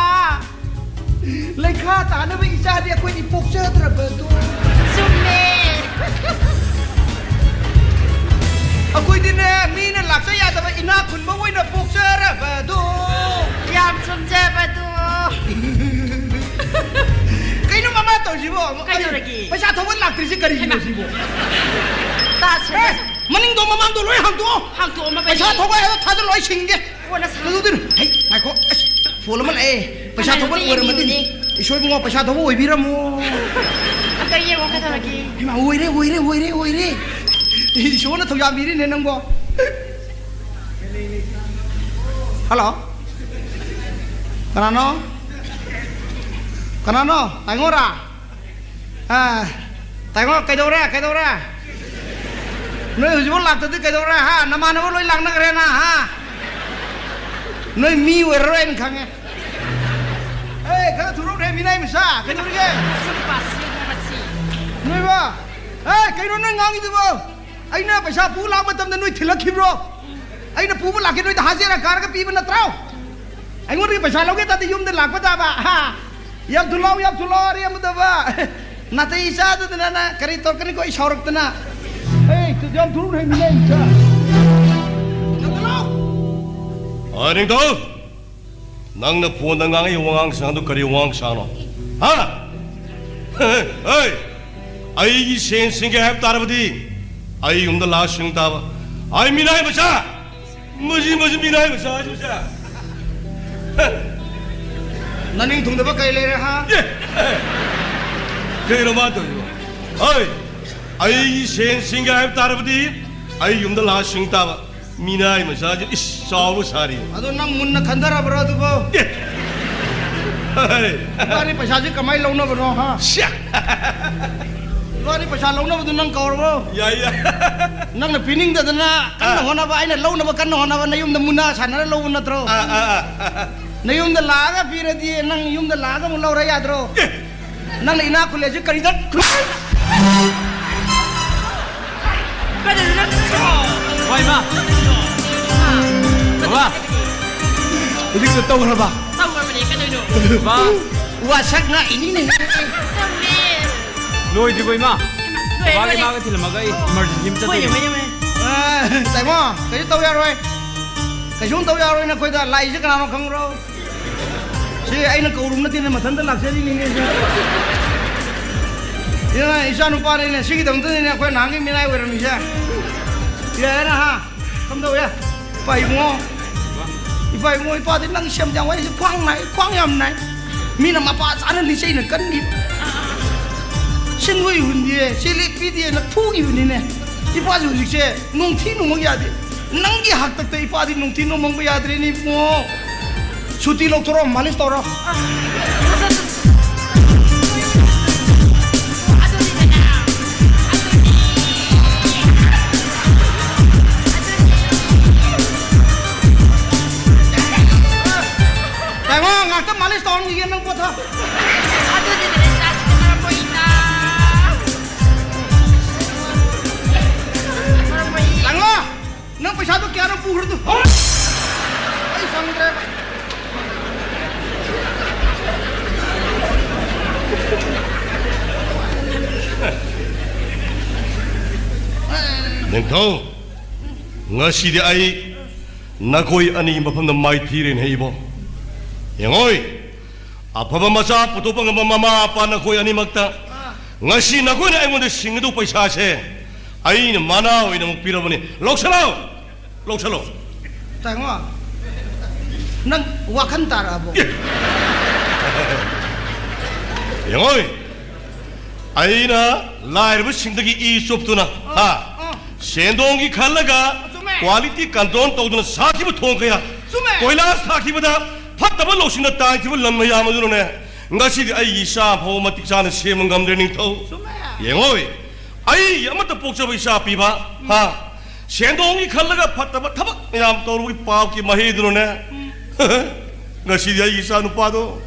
ꯂꯩꯈꯥ ꯇꯥꯅꯕ ꯏꯆꯥꯗꯤ ꯑꯩꯈꯣꯏꯗꯤ ꯄꯣꯛꯆꯗ꯭ꯔꯕꯗꯣ꯫ ꯆꯨꯝꯃꯦ꯫ ꯑꯩꯈꯣꯏꯗꯤꯅꯦ, ꯃꯤꯅ ꯂꯥꯛꯆ ꯌꯥꯗꯕ ꯏꯅꯥꯛ ꯈꯨꯟꯕ ꯑꯣꯏꯅ ꯄꯣꯛꯆꯔꯕꯗꯣ꯫ ꯌꯥꯝ ꯆꯨꯝꯖꯕꯗꯣ꯫ ꯀꯩꯅꯣ ꯃꯃꯥ ꯇꯧꯔꯤꯁꯤꯕꯣ? ꯀꯩꯗꯧꯔꯒꯦ? ꯄꯩꯁꯥ ꯊꯧꯕ ꯂꯥꯛꯇ꯭ꯔꯤꯁꯤ ꯀꯔꯤꯒꯤꯅꯣ ꯍꯩꯃꯥ꯫ ꯁꯤꯕꯣ? ꯇꯥꯁꯦ꯫ ꯑꯦ, ꯃꯅꯤꯡꯗꯣ ꯃꯃꯥꯡꯗꯣ ꯂꯣꯏ ꯍꯥꯡꯗꯣꯛꯑꯣ꯫ ꯍꯥꯡꯗꯣꯛꯑꯝꯃꯕꯅꯤ꯫ ꯄꯩꯁꯥ ꯊꯧꯕ ꯍꯥꯏꯕ ꯊꯥꯖꯤꯜꯂꯣ, ꯑꯩ ꯁꯤꯡꯒꯦ꯫ ꯀꯣꯟꯅ ꯁꯥ- ꯀꯩꯗꯧꯗꯣꯏꯅꯣ? ꯍꯩ, ꯉꯥꯏꯈꯣ꯫ ꯑꯁ, ꯐꯣꯟ ꯑꯃ ꯂꯥꯛꯑꯦ꯫ ꯄꯩꯁꯥ ꯀꯅꯥꯅꯣ? ꯊꯧꯕ ꯑꯝꯇ ꯑꯣꯏꯔꯝꯃꯗꯤ꯫ ꯌꯦꯡꯕꯤꯌꯨꯅꯦ꯫ ꯏꯁꯣꯔ ꯏꯕꯨꯡꯉꯣ, ꯄꯩꯁꯥ ꯊꯧꯕ ꯑꯣꯏꯕꯤꯔꯝꯃꯣ꯫ ꯑꯝꯇ ꯌꯦꯡꯉꯣ ꯀꯩꯗꯧꯔꯒꯦ? ꯏꯃꯥ, ꯑꯣꯏꯔꯦ, ꯑꯣꯏꯔꯦ, ꯑꯣꯏꯔꯦ, ꯑꯣꯏꯔꯦ꯫ ꯏꯁꯣꯔꯅ ꯊꯧꯖꯥꯟꯕꯤꯔꯤꯅꯦ ꯅꯪꯕꯣ꯫ ꯍꯜꯂꯣ꯫ ꯀꯅꯥꯅꯣ? ꯀꯅꯥꯅꯣ? ꯇꯥꯏꯉꯣꯔꯥ? ꯑꯥ, ꯇꯥꯏꯉꯣ, ꯀꯩꯗꯧꯔꯦ? ꯀꯩꯗꯧꯔꯦ? ꯅꯣꯏ ꯍꯧꯖꯤꯛꯐꯥꯎ ꯂꯥꯛꯇꯗꯤ ꯀꯩꯗꯧꯔꯦ? ꯍꯥ? ꯅꯃꯥꯟꯅꯕ ꯂꯣꯏ ꯂꯥꯛꯅꯈ꯭ꯔꯦꯅ, ꯍꯥ? ꯅꯣꯏ ꯃꯤ ꯑꯣꯏꯔꯔꯣꯏꯅ ꯈꯪꯉꯦ꯫ ꯑꯦ, ꯈꯔ ꯊꯨꯔꯧꯅꯦ, ꯃꯤꯅꯥꯏ ꯃꯆꯥ꯫ ꯀꯩꯗꯧꯔꯤꯒꯦ? ꯃꯁꯤ ꯅꯨꯄꯥꯁꯤ ꯌꯦꯡꯉꯣ, ꯃꯁꯤ꯫ ꯅꯣꯏꯕ? ꯑꯦ, ꯀꯩꯅꯣ ꯅꯣꯏ ꯉꯥꯡꯉꯤꯗꯨꯕꯣ? ꯑꯩꯅ ꯄꯩꯁꯥ ꯄꯨ ꯂꯥꯛꯄ ꯃꯇꯝꯗ ꯅꯣꯏ ꯊꯤꯜꯂꯛꯈꯤꯕ꯭ꯔꯣ? ꯑꯩꯅ ꯄꯨꯕ ꯂꯥꯛꯀꯦ ꯅꯣꯏꯗ ꯍꯥꯖꯦꯔꯥ ꯀꯥꯔꯒ ꯄꯤꯕ ꯅꯠꯇ꯭ꯔꯣ? ꯑꯩꯉꯣꯟꯗꯒꯤ ꯄꯩꯁꯥ ꯂꯧꯒꯦ ꯇꯥꯔꯗꯤ ꯌꯨꯝꯗ ꯂꯥꯛꯄ ꯇꯥꯕ, ꯍꯥ? ꯌꯥꯝ ꯊꯨꯂꯥꯎ, ꯌꯥꯝ ꯊꯨꯂꯥꯎ, ꯑꯔꯦꯝꯕꯗꯕ꯫ ꯅꯥꯇꯩ ꯆꯥꯗꯗꯅ ꯅꯪ ꯀꯔꯤ ꯇꯧꯔꯛꯀꯅꯤꯀꯣ ꯑꯩ ꯁꯥꯎꯔꯛꯇꯅ? ꯑꯩ ꯌꯥꯝ ꯊꯨꯔꯨ ꯍꯩꯃꯤꯅꯦ, ꯑꯩ ꯏꯆꯥ꯫ ꯌꯥꯝ ꯊꯨꯂꯥꯎ! ꯑ, ꯅꯤꯡꯊꯧ! ꯅꯪꯅ ꯐꯣꯟꯗ ꯉꯥꯡꯉꯛꯏ ꯋꯥꯉꯥꯡ ꯁꯉꯥꯡꯗꯣ ꯀꯔꯤ ꯋꯥꯉꯥꯡ ꯁꯉꯥꯡꯅꯣ? ꯍꯥ? ꯍꯦ, ꯍꯦ, ꯑꯩꯒꯤ ꯁꯦꯟ ꯁꯤꯡꯒꯦ ꯍꯥꯏꯕ ꯇꯥꯔꯕꯗꯤ ꯑꯩ ꯌꯨꯝꯗ ꯂꯥꯛꯑ ꯁꯤꯡ ꯇꯥꯕ꯫ ꯑꯩ ꯃꯤꯅꯥꯏ ꯃꯆꯥ! ꯃꯁꯤ, ꯃꯁꯤ ꯃꯤꯅꯥꯏ ꯃꯆꯥ ꯍꯥꯏꯁꯤ ꯃꯆꯥ! ꯍꯦ! ꯅꯅꯤꯡ ꯊꯨꯡꯗꯕ ꯀꯔꯤ ꯂꯩꯔꯦ, ꯍꯥ? ꯑꯦ, ꯑꯦ, ꯀꯩꯅꯣ ꯃꯥ ꯇꯧꯔꯤꯕꯣ? ꯍꯣꯏ, ꯑꯩꯒꯤ ꯁꯦꯟ ꯁꯤꯡꯒꯦ ꯍꯥꯏꯕ ꯇꯥꯔꯕꯗꯤ ꯑꯩ ꯌꯨꯝꯗ ꯂꯥꯛꯑ ꯁꯤꯡ ꯇꯥꯕ꯫ ꯃꯤꯅꯥꯏ ꯃꯆꯥꯁꯤ, ꯏꯁ, ꯆꯥꯎꯕ ꯁꯥꯔꯤ꯫ ꯑꯗꯣ ꯅꯪ ꯃꯨꯟꯅ ꯈꯟꯊꯔꯕ꯭ꯔꯣ ꯑꯗꯨꯕꯣ? ꯑꯦ! ꯏꯕꯥꯅꯤ ꯄꯩꯁꯥꯁꯦ ꯀꯃꯥꯏꯅ ꯂꯧꯅꯕꯅꯣ, ꯍꯥ? ꯁ꯭ꯌꯥ! ꯏꯕꯥꯅꯤ ꯄꯩꯁꯥ ꯂꯧꯅꯕꯗꯨ ꯅꯪ ꯀꯧꯔꯕꯣ? ꯌꯥꯏ, ꯌꯥꯏ꯫ ꯅꯪꯅ ꯄꯤꯅꯤꯡꯗꯗꯅ ꯀꯟꯅ ꯑꯥ꯫ ꯍꯣꯠꯅꯕ, ꯑꯩꯅ ꯂꯧꯅꯕ ꯀꯟꯅ ꯍꯣꯠꯅꯕ, ꯅꯌꯨꯝꯗ ꯃꯨꯟꯅꯥ ꯁꯥꯟꯅꯔ ꯂꯧꯕ ꯅꯠꯇ꯭ꯔꯣ? ꯑꯥ, ꯑꯥ, ꯑꯥ꯫ ꯅꯌꯨꯝꯗ ꯂꯥꯛꯑꯒ ꯄꯤꯔꯗꯤ ꯅꯪ ꯌꯨꯝꯗ ꯂꯥꯛꯑꯒ ꯑꯃꯨꯛ ꯂꯧꯔ ꯌꯥꯗ꯭ꯔꯣ? ꯑꯦ! ꯅꯪꯅ ꯏꯅꯥꯛ ꯈꯨꯜꯂꯦꯁꯤ ꯀꯔꯤꯗ? ꯀꯩꯗꯧꯔꯤꯅꯣ? ꯍꯣꯏ, ꯏꯃꯥ꯫ ꯍꯥ? ꯕꯕꯥ꯫ ꯍꯧꯖꯤꯛꯇ ꯇꯧꯈ꯭ꯔꯕ? ꯇꯧꯈ꯭ꯔꯕꯅꯦ, ꯀꯩꯗꯧꯔꯤꯅꯣ? ꯕꯕꯥ꯫ ꯋꯥꯁꯛ ꯉꯥꯛꯏꯅꯤꯅꯦ꯫ ꯆꯨꯝꯃꯦ꯫ ꯂꯣꯏꯗ꯭ꯔꯤꯕꯣ, ꯏꯃꯥ? ꯂꯣꯏꯔꯦ, ꯕꯕꯥꯒ ꯂꯣꯏꯔꯦ꯫ ꯏꯃꯥꯒ ꯊꯤꯜꯂꯝꯃꯒ ꯑꯩ emergency ꯑꯃ ꯍꯣꯏꯅꯦ, ꯆꯠꯇꯣꯏꯅꯦ꯫ ꯍꯣꯏꯅꯦ, ꯍꯣꯏꯅꯦ꯫ ꯑ, ꯇꯥꯏꯃꯣ, ꯀꯩꯁꯨ ꯇꯧ ꯌꯥꯔꯣꯏ꯫ ꯀꯩꯁꯨꯝ ꯇꯧ ꯌꯥꯔꯣꯏ ꯅꯈꯣꯏꯗ꯫ ꯂꯥꯛꯏꯁꯦ ꯀꯅꯥꯅꯣ ꯈꯪꯕ꯭ꯔꯣ? ꯁꯤ ꯑꯩꯅ ꯀꯧꯔꯨꯕ ꯅꯠꯇꯦꯅꯦ, ꯃꯊꯟꯇ ꯂꯥꯛꯆꯔꯤꯅꯤꯅꯦ ꯁꯦ꯫ ꯁꯤꯅ ꯏꯆꯥ ꯅꯨꯄꯥꯅꯤꯅꯦ, ꯁꯤꯒꯤꯗꯃꯛꯇꯅꯤꯅꯦ ꯑꯩꯈꯣꯏ ꯅꯍꯥꯟꯒꯤ ꯃꯤꯅꯥꯏ ꯑꯣꯏꯔꯝꯃꯤꯁꯦ꯫ ꯌꯥꯔꯦꯅ ꯍꯥ? ꯀꯝꯗꯧꯋꯦ? ꯏꯄꯥ ꯏꯕꯨꯡꯉꯣ, ꯏꯄꯥ ꯏꯕꯨꯡꯉꯣ, ꯏꯄꯥꯗꯤ ꯅꯪ ꯁꯦꯝ ꯌꯥꯝ ꯋꯥꯏꯁꯦ, ꯈ꯭ꯋꯥꯡ ꯅꯥꯏ, ꯈ꯭ꯋꯥꯡ ꯌꯥꯝ ꯅꯥꯏ꯫ ꯃꯤꯅ ꯃꯄꯥ ꯆꯥꯅ ꯂꯤꯆꯩꯅ ꯀꯟꯈꯤꯕ꯫ ꯁꯤꯟꯕꯨ ꯍꯨꯟꯗꯦ, ꯁꯤ ꯂꯦꯞꯄꯤꯗꯦꯅ ꯐꯨꯈꯤꯕꯅꯤꯅꯦ꯫ ꯏꯄꯥꯁꯦ ꯍꯧꯖꯤꯛꯁꯦ ꯅꯣꯡꯊꯤ ꯅꯣꯡꯃꯛ ꯌꯥꯗꯦ꯫ ꯅꯪꯒꯤ ꯍꯥꯛꯇꯛꯇ ꯏꯄꯥꯗꯤ ꯅꯨꯡꯊꯤꯟ ꯅꯣꯡꯃꯪꯕ ꯌꯥꯗ꯭ꯔꯦꯅꯦ ꯏꯕꯨꯡꯉꯣ꯫ ꯁꯨꯇꯤ ꯂꯧꯊꯣꯔꯛꯑꯣ, ꯃꯥꯂꯤꯁ ꯇꯧꯔꯣ꯫ ꯇꯥꯏꯕꯪ, ꯉꯥꯛꯇ ꯃꯥꯂꯤꯁ ꯇꯧꯍꯟꯈꯤꯒꯦ, ꯅꯪ ꯄꯣꯊꯥ꯫ ꯂꯥꯡꯂꯣ! ꯅꯪ ꯄꯩꯁꯥꯗꯣ ꯀꯌꯥꯅꯣ ꯄꯨꯈ꯭ꯔꯗꯨ? ꯑꯩ ꯁꯪꯗ꯭ꯔꯦꯕ꯫ ꯅꯤꯡꯊꯧ, ꯉꯁꯤꯗꯤ ꯑꯩ ꯅꯈꯣꯏ ꯑꯅꯤꯒꯤ ꯃꯐꯝꯗ ꯃꯥꯏꯊꯤꯔꯦꯅꯦ ꯏꯕꯣ꯫ ꯌꯦꯡꯉꯣꯏ, ꯑꯐꯕ ꯃꯆꯥ ꯄꯨꯊꯣꯛꯄ ꯉꯝꯕ ꯃꯃꯥ ꯃꯄꯥ ꯅꯈꯣꯏ ꯑꯅꯤꯃꯛꯇ꯫ ꯉꯁꯤ ꯅꯈꯣꯏꯅ ꯑꯩꯉꯣꯟꯗ ꯁꯤꯡꯒꯗꯧ ꯄꯩꯁꯥꯁꯦ ꯑꯩꯅ ꯃꯅꯥ ꯑꯣꯏꯅ ꯑꯃꯨꯛ ꯄꯤꯔꯕꯅꯤ꯫ ꯂꯧꯁꯜꯂꯣ! ꯂꯧꯁꯜꯂꯣ! ꯇꯥꯏꯉꯣ, ꯅꯪ ꯋꯥꯈꯜ ꯇꯥꯔꯛꯑꯕꯣ? ꯌꯦꯡꯉꯣꯏ, ꯑꯩꯅ ꯂꯥꯏꯔꯕꯁꯤꯡꯗꯒꯤ ꯏ ꯆꯨꯞꯇꯨꯅ, ꯍꯥ, ꯑꯥ꯫ ꯁꯦꯟꯗꯣꯡꯒꯤ ꯈꯜꯂꯒ ꯆꯨꯝꯃꯦ꯫ Quality control ꯇꯧꯗꯨꯅ ꯁꯥꯈꯤꯕ ꯊꯣꯡ ꯀꯌꯥ, ꯆꯨꯝꯃꯦ꯫ ꯀꯣꯏꯂꯥꯁ ꯊꯥꯈꯤꯕꯗ ꯐꯠꯇꯕ ꯂꯧꯁꯤꯡꯅ ꯇꯥꯟꯈꯤꯕ ꯂꯟ ꯃꯌꯥꯝ ꯑꯗꯨꯅꯅꯦ, ꯉꯁꯤꯗꯤ ꯑꯩꯒꯤ ꯏꯆꯥ ꯐꯥꯎꯕ ꯃꯇꯤꯛ ꯆꯥꯅ ꯁꯦꯝꯕ ꯉꯝꯗ꯭ꯔꯦ, ꯅꯤꯡꯊꯧ꯫ ꯆꯨꯝꯃꯦ꯫ ꯌꯦꯡꯉꯣ, ꯑꯩꯒꯤ ꯑꯃꯠꯇ ꯄꯣꯛꯆꯕ ꯏꯆꯥ ꯄꯤꯕ, ꯍꯥ? ꯁꯦꯟꯗꯣꯡꯒꯤ ꯈꯜꯂꯒ ꯐꯠꯇꯕ ꯊꯕꯛ ꯃꯌꯥꯝ ꯇꯧꯔꯨꯕꯒꯤ ꯄꯥꯞꯀꯤ ꯃꯍꯩꯗꯨꯅꯅꯦ, ꯉꯁꯤꯗꯤ ꯑꯩꯒꯤ ꯏꯆꯥ ꯅꯨꯄꯥꯗꯣ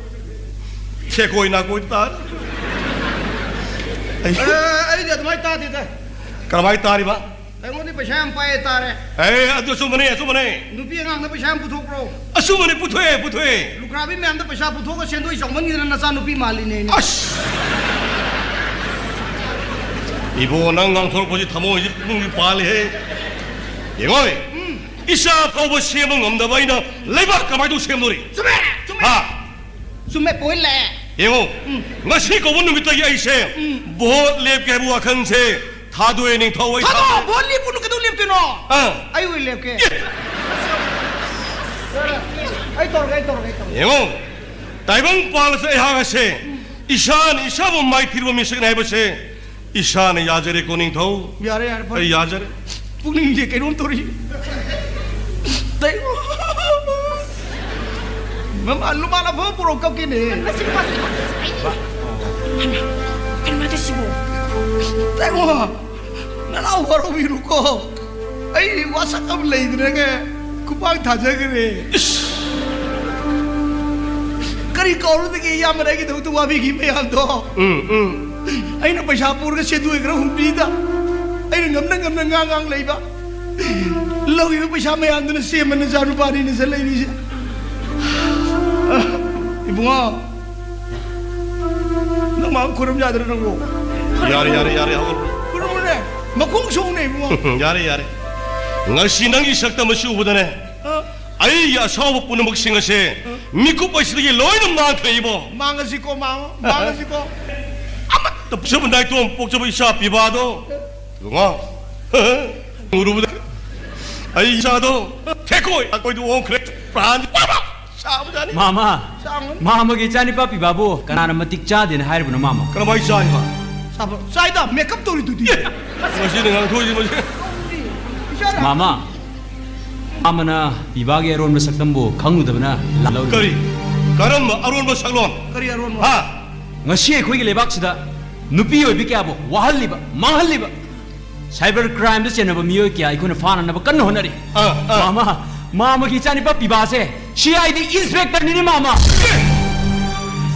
ꯁꯦꯀꯣꯏ ꯅꯥꯀꯣꯏ ꯇꯥꯔꯦ꯫ ꯑꯩ ꯑꯦ, ꯑꯩꯗꯤ ꯑꯗꯨꯃꯥꯏꯅ ꯇꯥꯗꯦꯗ꯫ ꯀꯔꯝꯍꯥꯏꯅ ꯇꯥꯔꯤꯕ? ꯑꯩꯉꯣꯟꯗ ꯄꯩꯁꯥ ꯌꯥꯝ ꯄꯥꯏꯌꯦ ꯇꯥꯔꯦ꯫ ꯑꯦ, ꯑꯗꯨ ꯑꯆꯨꯝꯕꯅꯦ, ꯑꯆꯨꯝꯕꯅꯦ꯫ ꯅꯨꯄꯤ ꯑꯉꯥꯡꯗ ꯄꯩꯁꯥ ꯌꯥꯝ ꯄꯨꯊꯣꯛꯄ꯭ꯔꯣ? ꯑꯆꯨꯝꯕꯅꯦ, ꯄꯨꯊꯣꯛꯑꯦ, ꯄꯨꯊꯣꯛꯑꯦ꯫ ꯂꯨꯈ꯭ꯔꯥꯕꯤ ꯃꯌꯥꯝꯗ ꯄꯩꯁꯥ ꯄꯨꯊꯣꯛꯑꯒ ꯁꯦꯟꯗꯣꯏ ꯆꯥꯎꯃꯟꯈꯤꯗꯅ ꯅꯆꯥ ꯅꯨꯄꯤ ꯃꯥꯜꯂꯤꯅꯦ ꯑꯩꯅ꯫ ꯑꯁ! ꯏꯕꯣ, ꯅꯪ ꯉꯥꯡꯊꯣꯔꯛꯄꯁꯤ ꯊꯃꯣꯏꯁꯤ ꯄꯨꯛꯅꯤꯡꯁꯤ ꯄꯥꯜꯂꯤꯍꯦ꯫ ꯌꯦꯡꯉꯣ, ꯎꯝ꯫ ꯏꯆꯥ ꯐꯥꯎꯕ ꯁꯦꯝꯕ ꯉꯝꯗꯕ ꯑꯩꯅ ꯂꯩꯕꯥꯛ ꯀꯃꯥꯏꯅ ꯇꯧ ꯁꯦꯝꯗꯣꯔꯤ? ꯆꯨꯝꯃꯦ, ꯆꯨꯝꯃꯦ꯫ ꯍꯥ? ꯆꯨꯝꯃꯦ, ꯄꯣꯏꯟ ꯂꯥꯛꯑꯦ꯫ ꯌꯦꯡꯉꯣ, ꯎꯝ꯫ ꯉꯁꯤ ꯀꯧꯕ ꯅꯨꯃꯤꯠꯇꯒꯤ ꯑꯩꯁꯦ ꯎꯝ꯫ ꯚꯣꯠ ꯂꯦꯞꯀꯦ ꯍꯥꯏꯕ ꯋꯥꯈꯜꯁꯦ ꯊꯥꯗꯣꯛꯑꯦ, ꯅꯤꯡꯊꯧ, ꯑꯩ ꯊꯥꯗꯣꯛꯑꯣ, ꯊꯥꯗꯣꯛꯑꯦ꯫ ꯚꯣꯠ ꯂꯦꯞꯄꯨꯅꯨ, ꯀꯩꯗꯧ ꯂꯦꯞꯇꯣꯏꯅꯣ? ꯑꯥ꯫ ꯑꯩ ꯑꯣꯏꯅ ꯂꯦꯞꯀꯦ꯫ ꯑꯦ! ꯑꯩ ꯇꯧꯔꯒꯦ, ꯑꯩ ꯇꯧꯔꯒꯦ, ꯑꯩ ꯇꯧꯔꯒꯦ꯫ ꯌꯦꯡꯉꯣ, ꯇꯥꯏꯕꯪ ꯄꯥꯜꯂꯁꯨ ꯑꯩꯍꯥꯛ ꯑꯁꯦ ꯏꯁꯥꯅ ꯏꯁꯥꯕꯨ ꯃꯥꯏꯊꯤꯔꯕ ꯃꯤꯁꯛꯅꯤ ꯍꯥꯏꯕꯁꯦ ꯏꯁꯥꯅ ꯌꯥꯖꯔꯦꯀꯣ, ꯅꯤꯡꯊꯧ꯫ ꯌꯥꯔꯦ, ꯌꯥꯔꯦ, ꯐꯔꯦ꯫ ꯑꯩ ꯌꯥꯖꯔꯦ꯫ ꯄꯨꯛꯅꯤꯡꯁꯦ ꯀꯩꯅꯣꯝ ꯇꯧꯔꯤ꯫ ꯇꯥꯏꯕꯪ꯫ ꯃꯃꯥ, ꯂꯨꯃꯥ ꯂꯥꯐꯝ ꯄꯨꯔꯛꯑꯣ, ꯀꯞꯀꯦꯅꯦ꯫ ꯃꯁꯤ ꯅꯨꯄꯥꯁꯤ, ꯑꯩ, ꯍꯩꯃꯥ, ꯀꯩꯅꯣ ꯃꯥꯗꯤ ꯁꯤꯕꯣ? ꯇꯥꯏꯕꯪ, ꯅꯅꯥꯎ ꯋꯥꯔꯧꯕꯤꯔꯨꯀꯣ꯫ ꯑꯩ ꯋꯥꯁꯛ ꯑꯃ ꯂꯩꯗꯅꯒ ꯈꯨꯄꯥꯛ ꯊꯥꯖꯈ꯭ꯔꯦ꯫ ꯏꯁ! ꯀꯔꯤ ꯀꯥꯎꯔꯨꯗꯒꯦ, ꯏꯌꯥꯝꯕꯅ ꯑꯩꯒꯤꯗꯃꯛꯇ ꯋꯥꯕꯤꯈꯤ ꯃꯌꯥꯝꯗꯣ? ꯎꯝ, ꯎꯝ꯫ ꯑꯩꯅ ꯄꯩꯁꯥ ꯄꯨꯔꯒ ꯁꯦꯟꯗꯣꯏ ꯈꯔ ꯍꯨꯟꯕꯤꯗ, ꯑꯩꯅ ꯉꯝꯅ ꯉꯝꯅ ꯉꯥꯡ ꯉꯥꯡ ꯂꯩꯕ꯫ ꯂꯧꯈꯤꯕ ꯄꯩꯁꯥ ꯃꯌꯥꯝꯗꯨꯅ ꯁꯦꯝꯕ ꯅꯆꯥꯅꯨꯄꯥꯅꯤ ꯅꯆꯟ ꯂꯩꯔꯤꯁꯦ꯫ ꯏꯕꯨꯡꯉꯣ, ꯅꯪ ꯃꯥ ꯈꯨꯔꯨꯝ ꯌꯥꯗ꯭ꯔꯥ ꯅꯪꯕꯨ? ꯌꯥꯔꯦ, ꯌꯥꯔꯦ, ꯌꯥꯔꯦ, ꯍꯧꯒꯠꯂꯣ꯫ ꯈꯨꯔꯨꯝꯃꯨꯅꯦ, ꯃꯈꯣꯡ ꯁꯣꯛꯎꯅꯦ ꯏꯕꯨꯡꯉꯣ꯫ ꯌꯥꯔꯦ, ꯌꯥꯔꯦ꯫ ꯉꯁꯤ ꯅꯪꯒꯤ ꯁꯛꯇꯝ ꯑꯁꯤ ꯎꯕꯗꯅꯦ, ꯑ? ꯑꯩꯒꯤ ꯑꯁꯥꯎꯕ ꯄꯨꯝꯅꯃꯛꯁꯤꯡ ꯑꯁꯦ ꯃꯤꯀꯨꯞ ꯑꯁꯤꯗꯒꯤ ꯂꯣꯏꯅ ꯃꯥꯡꯈ꯭ꯔꯦ ꯏꯕꯣ꯫ ꯃꯥꯡꯉꯁꯤꯀꯣ, ꯃꯥꯡꯉꯣ, ꯃꯥꯡꯉꯁꯤꯀꯣ꯫ ꯑꯃꯠꯇ ꯄꯣꯛꯆꯕ ꯅꯥꯏꯇꯣꯝ ꯄꯣꯛꯆꯕ ꯏꯆꯥ ꯄꯤꯕꯥꯗꯣ ꯏꯕꯨꯡꯉꯣ, ꯎꯔꯨꯕꯗ ꯑꯩ ꯏꯆꯥꯗꯣ ꯊꯦꯀꯣꯏ ꯊꯥꯀꯣꯏꯗ ꯑꯣꯟꯈ꯭ꯔꯦ꯫ ꯄ꯭ꯔꯥꯟꯗꯤ ꯄꯥꯕ ꯁꯥꯕꯖꯥꯠꯅꯤ꯫ ꯃꯥꯃ, ꯆꯥꯡ ꯃꯥꯃꯒꯤ ꯏꯆꯥꯅꯤꯄꯥ ꯄꯤꯕꯥꯕꯨ ꯀꯅꯥꯅ ꯃꯇꯤꯛ ꯆꯥꯗꯦꯅ ꯍꯥꯏꯔꯤꯕꯅꯣ, ꯃꯥꯃ? ꯀꯔꯝꯍꯥꯏ ꯆꯥꯏꯕ? ꯆꯥꯕ, ꯆꯥꯏꯗ, ꯃꯦꯀꯞ ꯇꯧꯔꯤꯗꯨꯗꯤ꯫ ꯑꯦ, ꯃꯁꯤꯅ ꯉꯥꯡꯊꯣꯛꯏꯁꯤ ꯃꯁꯤ꯫ ꯏꯆꯥꯅ ꯃꯥꯃ, ꯑꯃꯅ ꯄꯤꯕꯥꯒꯤ ꯑꯔꯣꯟꯕ ꯁꯛꯇꯝꯕꯨ ꯈꯪꯂꯨꯗꯕꯅ ꯂꯥꯜꯍꯧꯔꯤꯕꯅꯤ꯫ ꯀꯔꯤ? ꯀꯔꯝꯕ ꯑꯔꯣꯟꯕ ꯁꯛꯂꯣꯟ? ꯀꯔꯤ ꯑꯔꯣꯟꯕ? ꯍꯥ? ꯉꯁꯤ ꯑꯩꯈꯣꯏꯒꯤ ꯂꯩꯕꯥꯛꯁꯤꯗ ꯅꯨꯄꯤ ꯑꯣꯏꯕꯤ ꯀꯌꯥꯕꯨ ꯋꯥꯍꯜꯂꯤꯕ, ꯃꯥꯡꯍꯜꯂꯤꯕ, cyber crimeꯗ ꯆꯦꯟꯅꯕ ꯃꯤꯑꯣꯏ ꯀꯌꯥ ꯑꯩꯈꯣꯏꯅ ꯐꯥꯅꯅꯕ ꯀꯟꯅ ꯍꯣꯠꯅꯔꯤ꯫ ꯑꯥ, ꯑꯥ꯫ ꯃꯥꯃ, ꯃꯥꯃꯒꯤ ꯏꯆꯥꯅꯤꯄꯥ ꯄꯤꯕꯥꯁꯦ CID inspectorꯅꯤꯅꯦ, ꯃꯥꯃ꯫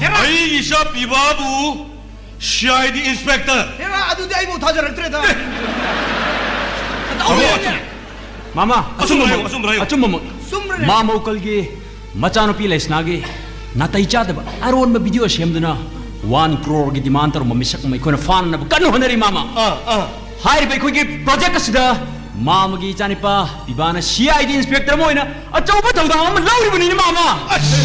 ꯍꯦꯔꯥ! ꯑꯩꯒꯤ ꯏꯆꯥ ꯄꯤꯕꯥꯕꯨ CID inspector? ꯍꯦꯔꯥ, ꯑꯗꯨꯗꯤ ꯑꯩꯕꯨ ꯊꯥꯖꯔꯛꯇ꯭ꯔꯦꯗ꯫ ꯇꯧꯔꯦꯅꯦ꯫ ꯃꯥꯃ, ꯑꯆꯨꯝꯕ ꯑꯆꯨꯝꯕ ꯍꯥꯏꯌꯨ, ꯃꯛ-, ꯑꯆꯨꯝꯕ ꯍꯥꯏꯌꯨ꯫ ꯑꯆꯨꯝꯕ ꯃꯛ-, ꯆꯨꯝꯕꯅꯦ꯫ ꯃꯥꯃ ꯎꯀꯜꯒꯤ ꯃꯆꯥꯅꯨꯄꯤ ꯂꯩꯁꯅꯥꯒꯤ ꯅꯥꯇꯩ ꯆꯥꯗꯕ ꯑꯔꯣꯟꯕ video ꯁꯦꯝꯗꯨꯅ one crore ꯒꯤ demand ꯇꯧꯔꯝꯕ ꯃꯤꯁꯛ ꯑꯃ ꯑꯩꯈꯣꯏꯅ ꯐꯥꯅꯅꯕ ꯀꯟꯅ ꯍꯣꯠꯅꯔꯤ, ꯃꯥꯃ꯫ ꯑꯥ, ꯑꯥ꯫ ꯍꯥꯏꯔꯤꯕ ꯑꯩꯈꯣꯏꯒꯤ project ꯑꯁꯤꯗ ꯃꯥꯃꯒꯤ ꯏꯆꯥꯅꯤꯄꯥ ꯄꯤꯕꯥꯅ CID inspector ꯑꯃ ꯑꯣꯏꯅ ꯑꯆꯧꯕ ꯊꯧꯗꯥꯡ ꯑꯃ ꯂꯧꯔꯤꯕꯅꯤꯅꯦ, ꯃꯥꯃ꯫ ꯑꯁ!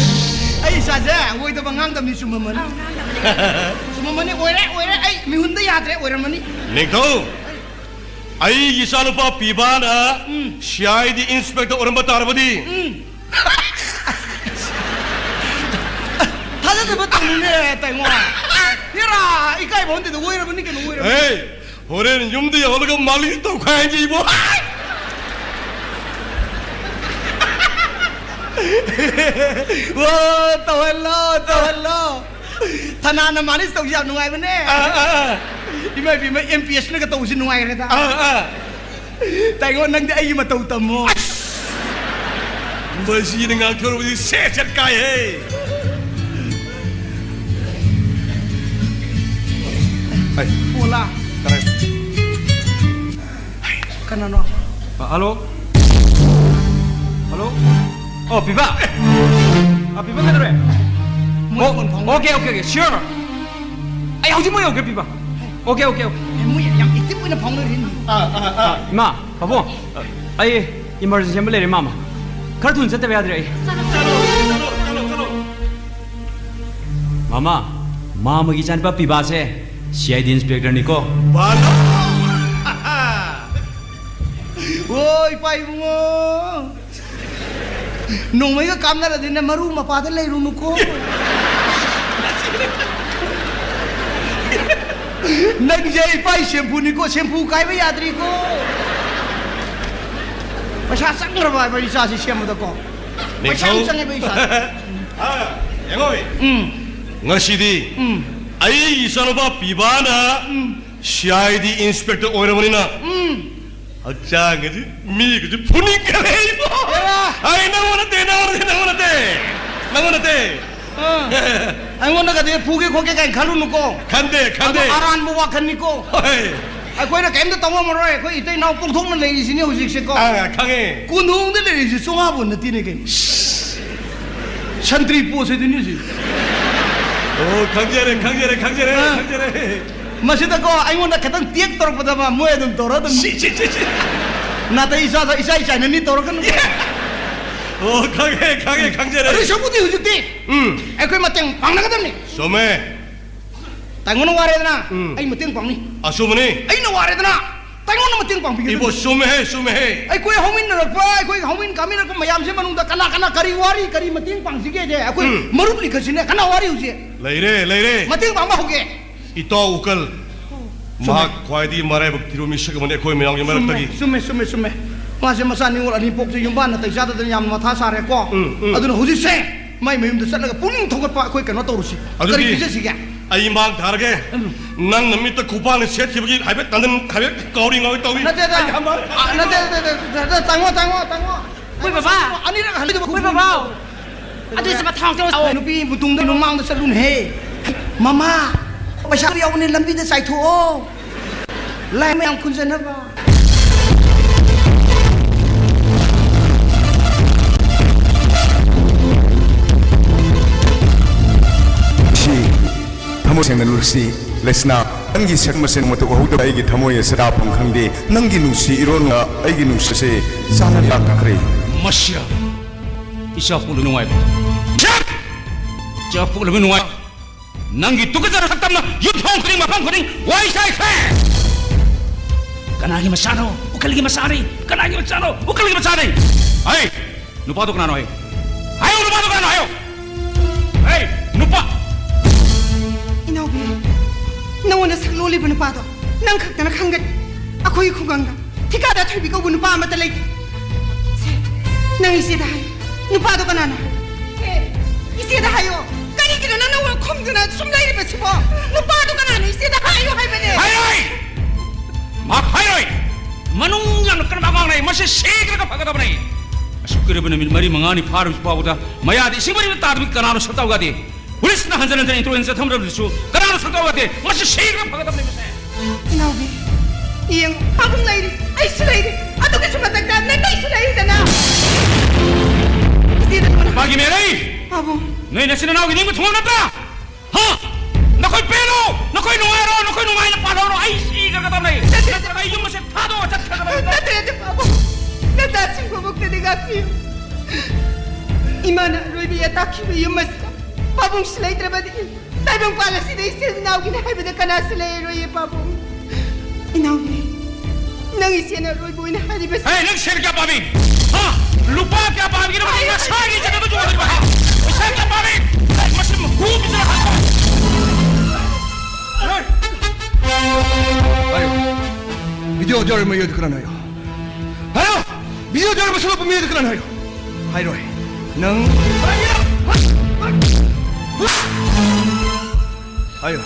ꯑꯩ ꯏꯆꯥꯁꯦ ꯑꯣꯏꯗꯕ ꯉꯥꯡꯗꯕꯅꯤ, ꯆꯨꯝꯃꯝꯃꯅꯤ꯫ ꯑꯧ, ꯉꯥꯡꯗꯕꯅꯤ꯫ ꯆꯨꯝꯃꯝꯃꯅꯤ, ꯑꯣꯏꯔꯦ, ꯑꯣꯏꯔꯦ, ꯑꯩ ꯃꯤꯍꯨꯟꯗ ꯌꯥꯗ꯭ꯔꯦ, ꯑꯣꯏꯔꯝꯃꯅꯤ꯫ ꯅꯤꯡꯊꯧ, ꯑꯩꯒꯤ ꯏꯆꯥꯅꯨꯄꯥ ꯄꯤꯕꯥꯅ ꯎꯝ꯫ CID inspector ꯑꯣꯏꯔꯝꯕ ꯇꯥꯔꯕꯗꯤ? ꯎꯝ꯫ ꯊꯥꯖꯗꯕ ꯇꯧꯅꯨꯅꯦ, ꯇꯥꯏꯉꯣ꯫ ꯍꯦꯔꯥ, ꯏꯀꯥꯏꯕ ꯍꯟꯗꯦꯗ, ꯑꯣꯏꯔꯕꯅꯤ ꯀꯩꯅꯣ, ꯑꯣꯏꯔꯕꯅꯤ꯫ ꯍꯦ, ꯍꯣꯔꯦꯟ ꯌꯨꯝꯗ ꯌꯧꯍꯜꯂꯒ ꯃꯥꯂꯤꯁ ꯇꯧꯈꯥꯏꯍꯟꯒꯦ ꯏꯕꯣ꯫ ꯑꯣ, ꯇꯧꯍꯜꯂꯣ, ꯇꯧꯍꯜꯂꯣ꯫ ꯊꯅꯥꯅ ꯃꯥꯂꯤꯁ ꯇꯧꯕꯁꯤ ꯌꯥꯝ ꯅꯨꯡꯉꯥꯏꯕꯅꯦ꯫ ꯑꯥ, ꯑꯥ, ꯑꯥ꯫ ꯏꯃꯥ ꯏꯕꯦꯝꯃ, MPSꯅꯒ ꯇꯧꯕꯁꯤ ꯅꯨꯡꯉꯥꯏꯈ꯭ꯔꯦꯗ꯫ ꯑꯥ, ꯑꯥ꯫ ꯇꯥꯏꯉꯣ, ꯅꯪꯗꯤ ꯑꯩꯒꯤ ꯃꯇꯧ ꯇꯝꯃꯣ꯫ ꯃꯁꯤꯅ ꯉꯥꯡꯊꯣꯔꯛꯄꯁꯤ ꯁꯦꯠ ꯁꯦꯠ ꯀꯥꯏꯍꯦ꯫ ꯑꯩ꯫ ꯑꯣꯂꯥ꯫ ꯀꯅꯥ? ꯀꯅꯥꯅꯣ? ꯑ, hello? Hello? ꯑꯣ, ꯄꯤꯕꯥ? ꯑ, ꯄꯤꯕꯥ ꯀꯩꯗꯧꯔꯦ? ꯃꯣꯏ ꯑꯣ, phone ꯐꯥꯎꯅꯔꯤ꯫ Okay, okay, okay, sure. ꯑꯩ ꯍꯧꯖꯤꯛꯃꯛ ꯌꯧꯒꯦ, ꯄꯤꯕꯥ꯫ Okay, okay, okay. ꯑꯦ, ꯃꯣꯏ ꯌꯥꯝ active ꯑꯣꯏꯅ ꯐꯥꯎꯅꯔꯤ꯫ ꯑꯥ, ꯑꯥ, ꯑꯥ꯫ ꯏꯃꯥ, ꯄꯥꯕꯨꯡ, ꯑꯩ emergency ꯑꯃ ꯂꯩꯔꯦ, ꯃꯥꯃ꯫ ꯈꯔ ꯊꯨꯅ ꯆꯠꯇꯕ ꯌꯥꯗ꯭ꯔꯦ ꯑꯩ꯫ ꯆꯠꯂꯣ, ꯆꯠꯂꯣ, ꯆꯠꯂꯣ, ꯆꯠꯂꯣ, ꯆꯠꯂꯣ꯫ ꯃꯥꯃ, ꯃꯥꯃꯒꯤ ꯏꯆꯥꯅꯨꯄꯥ ꯄꯤꯕꯥꯁꯦ CID inspectorꯅꯤꯀꯣ꯫ ꯕꯥꯂꯣ! ꯑꯣ, ꯏꯄꯥ ꯏꯕꯨꯡꯉꯣ꯫ ꯅꯣꯡꯃꯩꯒ ꯀꯥꯞꯅꯔꯗꯤꯅꯦ, ꯃꯔꯨ ꯃꯄꯥꯗ ꯂꯩꯔꯨꯅꯨꯀꯣ꯫ ꯅꯪꯁꯦ ꯏꯄꯥ ꯁꯦꯝꯐꯨꯅꯤꯀꯣ, ꯁꯦꯝꯐꯨ ꯀꯥꯏꯕ ꯌꯥꯗ꯭ꯔꯤꯀꯣ꯫ ꯄꯩꯁꯥ ꯆꯪꯈ꯭ꯔꯕ ꯍꯥꯏꯕ ꯏꯆꯥꯁꯤ ꯁꯦꯝꯕꯗꯀꯣ꯫ ꯄꯩꯁꯥ ꯌꯥꯝ ꯅꯤꯡꯊꯧ꯫ ꯆꯪꯉꯦꯕ ꯏꯆꯥ꯫ ꯑꯥ, ꯌꯦꯡꯉꯣ꯫ ꯎꯝ꯫ ꯉꯁꯤꯗꯤ ꯎꯝ꯫ ꯑꯩꯒꯤ ꯏꯆꯥꯅꯨꯄꯥ ꯄꯤꯕꯥꯅ ꯎꯝ꯫ ꯁꯤ ꯑꯥꯏ ꯗꯤ inspector ꯑꯣꯏꯔꯕꯅꯤꯅ ꯎꯝ꯫ ꯍꯛꯆꯥꯡꯒꯁꯤ ꯃꯤꯒꯁꯤ ꯐꯨꯅꯤꯡꯈꯔꯦ ꯏꯕꯣ꯫ ꯑꯦꯔꯥ! ꯑꯩ ꯅꯪꯉꯣꯟ ꯅꯠꯇꯦ, ꯅꯪꯉꯣꯟ ꯅꯠꯇꯦ, ꯅꯪꯉꯣꯟ ꯅꯠꯇꯦ, ꯅꯪꯉꯣꯟ ꯅꯠꯇꯦ꯫ ꯑꯥ꯫ ꯑꯩꯉꯣꯟꯗꯒꯗꯤ ꯐꯨꯒꯦ ꯈꯣꯠꯀꯦ ꯀꯥꯏꯅ ꯈꯜꯂꯨꯅꯨꯀꯣ꯫ ꯈꯟꯗꯦ, ꯈꯟꯗꯦ꯫ ꯑꯗꯣ ꯑꯔꯥꯟꯕ ꯋꯥꯈꯜꯅꯤꯀꯣ꯫ ꯍꯣꯏ꯫ ꯑꯩꯈꯣꯏꯅ ꯀꯩꯝꯇ ꯇꯧ ꯉꯝꯃꯔꯣꯏ꯫ ꯑꯩꯈꯣꯏ ꯏꯇꯩ ꯏꯅꯥꯎ ꯄꯣꯛꯊꯣꯛꯅ ꯂꯩꯔꯤꯁꯤꯅꯦ ꯍꯧꯖꯤꯛꯁꯦꯀꯣ꯫ ꯑꯥ, ꯈꯪꯉꯦ꯫ ꯀꯣꯟꯊꯣꯡꯗ ꯂꯩꯔꯤꯁꯤ ꯆꯣꯉꯥꯕꯣꯟ ꯅꯠꯇꯦꯅꯦ ꯀꯩꯅꯣ꯫ ꯁꯟꯇ꯭ꯔꯤ ꯄꯣꯠꯁꯤꯗꯨꯅꯤ ꯍꯧꯖꯤꯛ꯫ ꯑꯣ, ꯈꯪꯖꯔꯦ, ꯈꯪꯖꯔꯦ, ꯈꯪꯖꯔꯦ, ꯑꯥ꯫ ꯈꯪꯖꯔꯦ꯫ ꯃꯁꯤꯗꯀꯣ ꯑꯩꯉꯣꯟꯗ ꯈꯤꯇꯪ ꯇꯦꯛ ꯇꯧꯔꯛꯄꯗ ꯃꯥ ꯃꯣꯏ ꯑꯗꯨꯝ ꯇꯧꯔ ꯑꯗꯨꯝ ꯁꯤ, ꯁꯤ, ꯁꯤ, ꯁꯤ꯫ ꯅꯥꯇꯩ ꯏꯆꯥꯗ ꯏꯆꯥꯏ ꯆꯥꯏꯅꯅꯤ ꯇꯧꯔꯛꯀꯅꯨ꯫ ꯑꯣ, ꯈꯪꯉꯦ, ꯈꯪꯉꯦ, ꯈꯪꯖꯔꯦ꯫ ꯑꯗꯨ ꯁꯔꯨꯛꯄꯨꯗꯤ ꯍꯧꯖꯤꯛꯇꯤ ꯎꯝ꯫ ꯑꯩꯈꯣꯏ ꯃꯇꯦꯡ ꯄꯥꯡꯅꯒꯗꯕꯅꯤ꯫ ꯆꯨꯝꯃꯦ꯫ ꯇꯥꯏꯉꯣꯟꯅ ꯋꯥꯔꯦꯗꯅ ꯎꯝ꯫ ꯑꯩ ꯃꯇꯦꯡ ꯄꯥꯡꯅꯤ꯫ ꯑꯆꯨꯝꯕꯅꯤ꯫ ꯑꯩꯅ ꯋꯥꯔꯦꯗꯅ ꯇꯥꯏꯉꯣꯟꯅ ꯃꯇꯦꯡ ꯄꯥꯡꯕꯤꯒꯗꯕꯅꯤ꯫ ꯏꯕꯣ, ꯆꯨꯝꯃꯦꯍꯦ, ꯆꯨꯝꯃꯦꯍꯦ꯫ ꯑꯩꯈꯣꯏ ꯍꯧꯃꯤꯟꯅꯔꯛꯄ, ꯑꯩꯈꯣꯏ ꯍꯧꯃꯤꯟ ꯀꯥꯃꯤꯟꯅꯔꯛꯄ ꯃꯌꯥꯝꯁꯤ ꯃꯅꯨꯡꯗ ꯀꯅꯥ ꯀꯅꯥ ꯀꯔꯤ ꯋꯥꯔꯤ, ꯀꯔꯤ ꯃꯇꯦꯡ ꯄꯥꯡꯁꯤꯒꯦꯁꯦ ꯑꯩꯈꯣꯏ ꯎꯝ꯫ ꯃꯔꯨꯞ ꯂꯤꯈꯠꯁꯤꯅꯦ꯫ ꯀꯅꯥ ꯋꯥꯔꯤ ꯍꯧꯖꯤꯛ? ꯂꯩꯔꯦ, ꯂꯩꯔꯦ꯫ ꯃꯇꯦꯡ ꯄꯥꯡꯕ ꯍꯧꯒꯦ꯫ ꯏꯇꯥꯎ ꯎꯀꯜ꯫ ꯆꯨꯝꯃꯦ꯫ ꯃꯍꯥꯛ ꯈ꯭ꯋꯥꯏꯗꯒꯤ ꯃꯔꯥꯏꯕꯛ ꯊꯤꯕ ꯃꯤꯁꯛ ꯑꯃꯅꯤ ꯑꯩꯈꯣꯏ ꯃꯌꯥꯝꯒꯤ ꯃꯔꯛꯇꯒꯤ꯫ ꯆꯨꯝꯃꯦ, ꯆꯨꯝꯃꯦ, ꯆꯨꯝꯃꯦ, ꯆꯨꯝꯃꯦ꯫ ꯃꯥꯁꯦ ꯃꯆꯥ ꯅꯤꯉꯣꯜ ꯑꯅꯤ ꯄꯣꯛꯁꯦ ꯌꯨꯝꯕꯥꯟ ꯅꯥꯇꯩ ꯆꯥꯗꯗꯅ ꯌꯥꯝꯅ ꯃꯊꯥ ꯁꯥꯔꯦꯀꯣ꯫ ꯎꯝ, ꯎꯝ꯫ ꯑꯗꯨꯅ ꯍꯧꯖꯤꯛꯁꯦ ꯃꯥꯏ ꯃꯌꯨꯝꯗ ꯆꯠꯂꯒ ꯄꯨꯛꯅꯤꯡ ꯊꯧꯒꯠꯄ ꯑꯩꯈꯣꯏ ꯀꯩꯅꯣ ꯇꯧꯔꯨꯁꯤ꯫ ꯑꯗꯨꯗꯤ ꯀꯔꯤ ꯄꯤꯖꯁꯤꯒꯦ? ꯑꯩ ꯃꯥꯡ ꯊꯥꯔꯒꯦ꯫ ꯎꯝ꯫ ꯅꯪ ꯅꯃꯤꯠꯇ ꯈꯨꯄꯥꯛꯅ ꯁꯦꯠꯈꯤꯕꯒꯤ ꯍꯥꯏꯐꯦꯠ ꯇꯟꯗꯟ, ꯍꯥꯏꯐꯦꯠ ꯀꯥꯎꯔꯤ ꯉꯥꯎꯔꯤ ꯇꯧꯏ꯫ ꯅꯠꯇꯦꯗ꯫ ꯑꯩ ꯍꯝꯕ-, ꯑ, ꯅꯠꯇꯦ, ꯅꯠꯇꯦ, ꯅꯠꯇꯦ, ꯅꯠꯇꯦ, ꯇꯥꯡꯉꯣ, ꯇꯥꯡꯉꯣ꯫ ꯑꯩꯈꯣꯏ ꯕꯕꯥ꯫ ꯑꯅꯤꯔꯛ ꯍꯜꯂꯤꯗꯨꯕꯨ ꯑꯩꯈꯣꯏ ꯕꯕꯥ꯫ ꯑꯗꯨꯏꯁꯨ ꯃꯊꯥꯡ ꯆꯠꯂꯣ꯫ ꯅꯨꯄꯤ ꯃꯇꯨꯡꯗ ꯅꯨꯃꯥꯡꯗ ꯆꯠꯂꯨꯅꯦꯍꯦ꯫ ꯃꯃꯥ, ꯄꯩꯁꯥ ꯌꯥꯎꯕꯅꯦ, ꯂꯝꯕꯤꯗ ꯆꯥꯏꯊꯣꯛꯑꯣ꯫ ꯂꯥꯏ ꯃꯌꯥꯝ ꯈꯨꯟꯖꯅꯕ꯫ ꯁꯤ ꯊꯃꯣꯏ ꯁꯦꯡꯅ ꯅꯨꯡꯁꯤ, ꯂꯩꯁꯅꯥ, ꯅꯪꯒꯤ ꯁꯛ ꯃꯁꯦꯟ ꯃꯇꯧ ꯎꯍꯧꯗꯕ ꯑꯩꯒꯤ ꯊꯃꯣꯏ ꯑꯁꯤ ꯇꯥꯐꯝ ꯈꯪꯗꯦ꯫ ꯅꯪꯒꯤ ꯅꯨꯡꯁꯤ ꯏꯔꯣꯟꯒ ꯑꯩꯒꯤ ꯅꯨꯡꯁꯤꯁꯦ ꯆꯥꯟꯅ ꯂꯥꯛꯈ꯭ꯔꯦ꯫ ꯃꯁꯤꯔ ꯏꯆꯥ ꯄꯣꯛꯂꯨ ꯅꯨꯡꯉꯥꯏꯕ꯫ ꯏꯆꯥ ꯄꯣꯛꯂꯨꯕ ꯅꯨꯡꯉꯥꯏ꯫ ꯅꯪꯒꯤ ꯇꯨꯀꯠꯆꯕ ꯁꯛꯇꯝꯅ ꯌꯨꯝꯊꯣꯡ ꯈꯨꯗꯤꯡ, ꯃꯐꯝ ꯈꯨꯗꯤꯡ ꯋꯥꯏ ꯆꯥꯏꯈ꯭ꯔꯦ꯫ ꯀꯅꯥꯒꯤ ꯃꯆꯥꯅꯣ? ꯎꯀꯜꯒꯤ ꯃꯆꯥꯅꯤ꯫ ꯀꯅꯥꯒꯤ ꯃꯆꯥꯅꯣ? ꯎꯀꯜꯒꯤ ꯃꯆꯥꯅꯤ꯫ ꯍꯩ! ꯅꯨꯄꯥꯗꯣ ꯀꯅꯥꯅꯣ ꯍꯥꯏꯌꯨ? ꯍꯥꯏꯌꯨ, ꯅꯨꯄꯥꯗꯣ ꯀꯅꯥꯅꯣ ꯍꯥꯏꯌꯨ? ꯍꯩ! ꯅꯨꯄꯥ! ꯏꯅꯥꯎꯕꯤ, ꯅꯉꯣꯟꯗ ꯁꯛꯂꯣꯜꯂꯤꯕ ꯅꯨꯄꯥꯗꯣ ꯅꯪ ꯈꯛꯇꯅ ꯈꯪꯒꯅꯤ꯫ ꯑꯩꯈꯣꯏꯒꯤ ꯈꯨꯡꯒꯪꯗ ꯊꯤꯀꯥꯗꯥꯔ ꯊꯣꯏꯕꯤ ꯀꯧꯕ ꯅꯨꯄꯥ ꯑꯃꯠꯇ ꯂꯩꯇꯦ꯫ ꯅꯪ ꯏꯆꯦꯗ ꯍꯥꯏꯌꯨ꯫ ꯅꯨꯄꯥꯗꯣ ꯀꯅꯥꯅꯣ? ꯑꯦ, ꯏꯆꯦꯗ ꯍꯥꯏꯌꯣ꯫ ꯀꯔꯤꯒꯤꯅꯣ ꯅꯪꯅ ꯋꯥ ꯈꯨꯝꯗꯨꯅ ꯁꯨꯝ ꯂꯩꯔꯤꯕꯁꯤꯕꯣ? ꯅꯨꯄꯥꯗꯣ ꯀꯅꯥꯅꯣ? ꯏꯆꯦꯗ ꯍꯥꯏꯌꯨ ꯍꯥꯏꯕꯅꯦ꯫ ꯍꯥꯏꯔꯣꯏ! ꯃꯍꯥꯛ ꯍꯥꯏꯔꯣꯏ! ꯃꯅꯨꯡ ꯌꯥꯝꯅ ꯀꯟꯕ ꯑꯉꯥꯡꯅꯦ꯫ ꯃꯁꯤ ꯁꯤꯈ꯭ꯔꯒ ꯐꯒꯗꯕꯅꯦ꯫ ꯑꯁꯨꯛ ꯀꯨꯏꯔꯕ ꯅꯨꯃꯤꯠ ꯃꯔꯤ ꯃꯉꯥꯅꯤ ꯐꯥꯔꯕꯁꯨ ꯐꯥꯎꯕꯗ ꯃꯌꯥꯗ ꯏꯁꯤꯡ ꯃꯔꯤꯃꯇ ꯇꯥꯗꯕꯒꯤ ꯀꯅꯥꯅꯣ ꯁꯛꯇꯥꯎ ꯌꯥꯗꯦ? ꯄꯨꯂꯤꯁꯅ ꯍꯟꯖꯤꯟ ꯍꯟꯖꯤꯟ ꯏꯟꯇ꯭ꯔꯣꯒꯦꯁꯟ ꯆꯠꯊꯝꯗ꯭ꯔꯕꯗꯨꯁꯨ ꯀꯅꯥꯅꯣ ꯁꯛꯇꯥꯎ ꯌꯥꯗꯦ? ꯃꯁꯤ ꯁꯤꯈ꯭ꯔꯒ ꯐꯒꯗꯕꯅꯦ ꯃꯁꯦ꯫ ꯏꯅꯥꯎꯕꯤ, ꯌꯦꯡꯉꯨ, ꯄꯥꯕꯨꯡ ꯂꯩꯔꯤ, ꯑꯩꯁꯨ ꯂꯩꯔꯤ, ꯑꯗꯨꯒꯤꯁꯨ ꯃꯊꯛꯇ ꯅꯪ ꯑꯩꯁꯨ ꯂꯩꯔꯤꯗꯅ꯫ ꯏꯆꯦꯗ ꯀꯣꯟꯅ ꯃꯥꯒꯤ ꯃꯦꯂꯩ! ꯄꯥꯕꯨꯡ꯫ ꯅꯣꯏ ꯅꯆꯤꯟ ꯅꯅꯥꯎꯒꯤ ꯅꯤꯡꯕ ꯊꯨꯡꯉꯕ ꯅꯠꯇ꯭ꯔꯥ? ꯍꯥ? ꯅꯈꯣꯏ ꯄꯦꯜꯂꯣ! ꯅꯈꯣꯏ ꯅꯨꯡꯉꯥꯏꯔꯣ! ꯅꯈꯣꯏ ꯅꯨꯡꯉꯥꯏꯅ ꯄꯥꯜꯍꯧꯔꯣ! ꯑꯩ ꯁꯤꯈ꯭ꯔꯒꯗꯕꯅꯦ! ꯅꯠꯇꯦ, ꯅꯠꯇꯦ꯫ ꯅꯠꯇ꯭ꯔꯒ ꯑꯩ ꯌꯨꯝ ꯑꯁꯦ ꯊꯥꯗꯣꯛꯑ ꯆꯠꯈ꯭ꯔꯒꯗꯕꯅꯦ! ꯅꯠꯇꯦ, ꯅꯠꯇꯦ, ꯄꯥꯕꯨꯡ꯫ ꯅꯆꯥꯁꯤꯡꯕꯨꯃꯛꯇꯗꯤ ꯉꯥꯛꯄꯤꯌꯨ꯫ ꯏꯃꯥꯅ ꯑꯔꯣꯏꯕ ꯌꯥꯇꯥꯛꯈꯤꯕ ꯌꯨꯝ ꯑꯁꯤꯗ ꯄꯥꯕꯨꯡꯁꯨ ꯂꯩꯇ꯭ꯔꯕꯗꯤ ꯇꯥꯏꯕꯪꯄꯥꯜ ꯑꯁꯤꯗ ꯏꯆꯤꯜ ꯏꯅꯥꯎꯒꯤꯅꯤ ꯍꯥꯏꯕꯗ ꯀꯅꯥꯁꯨ ꯂꯩꯔꯔꯣꯏꯌꯦ, ꯄꯥꯕꯨꯡ꯫ ꯏꯅꯥꯎꯒꯤ, ꯅꯪ ꯏꯆꯦꯅ ꯑꯔꯣꯏꯕ ꯑꯣꯏꯅ ꯍꯥꯏꯔꯤꯕꯁꯤ꯫ ꯑꯦ, ꯅꯪ ꯁꯦꯟ ꯀꯌꯥ ꯄꯥꯝꯃꯤ? ꯍꯥ? ꯂꯨꯄꯥ ꯀꯌꯥ ꯄꯥꯝꯒꯦ? ꯅꯪ ꯅꯁꯥꯒꯤ ꯖꯒꯥꯗ ꯌꯣꯜꯂꯤꯕ, ꯍꯥ? ꯄꯩꯁꯥ ꯀꯌꯥ ꯄꯥꯝꯃꯤ? ꯑꯦ, ꯃꯁꯤ ꯃꯀꯨ ꯄꯤꯖꯔ ꯍꯥ? ꯍꯥꯏꯌꯣ꯫ ꯚꯤꯗꯤꯑꯣ ꯌꯥꯎꯔꯤ ꯃꯌꯣꯏꯗꯨ ꯀꯅꯥꯅꯣ ꯍꯥꯏꯌꯣ? ꯍꯥꯏꯌꯣ! ꯚꯤꯗꯤꯑꯣ ꯌꯥꯎꯔꯤ ꯃꯁꯤ ꯂꯨꯄꯥ ꯃꯌꯣꯏꯗꯨ ꯀꯅꯥꯅꯣ ꯍꯥꯏꯌꯣ? ꯍꯥꯏꯔꯣꯏ꯫ ꯅꯪ ꯍꯥꯏꯌꯣ꯫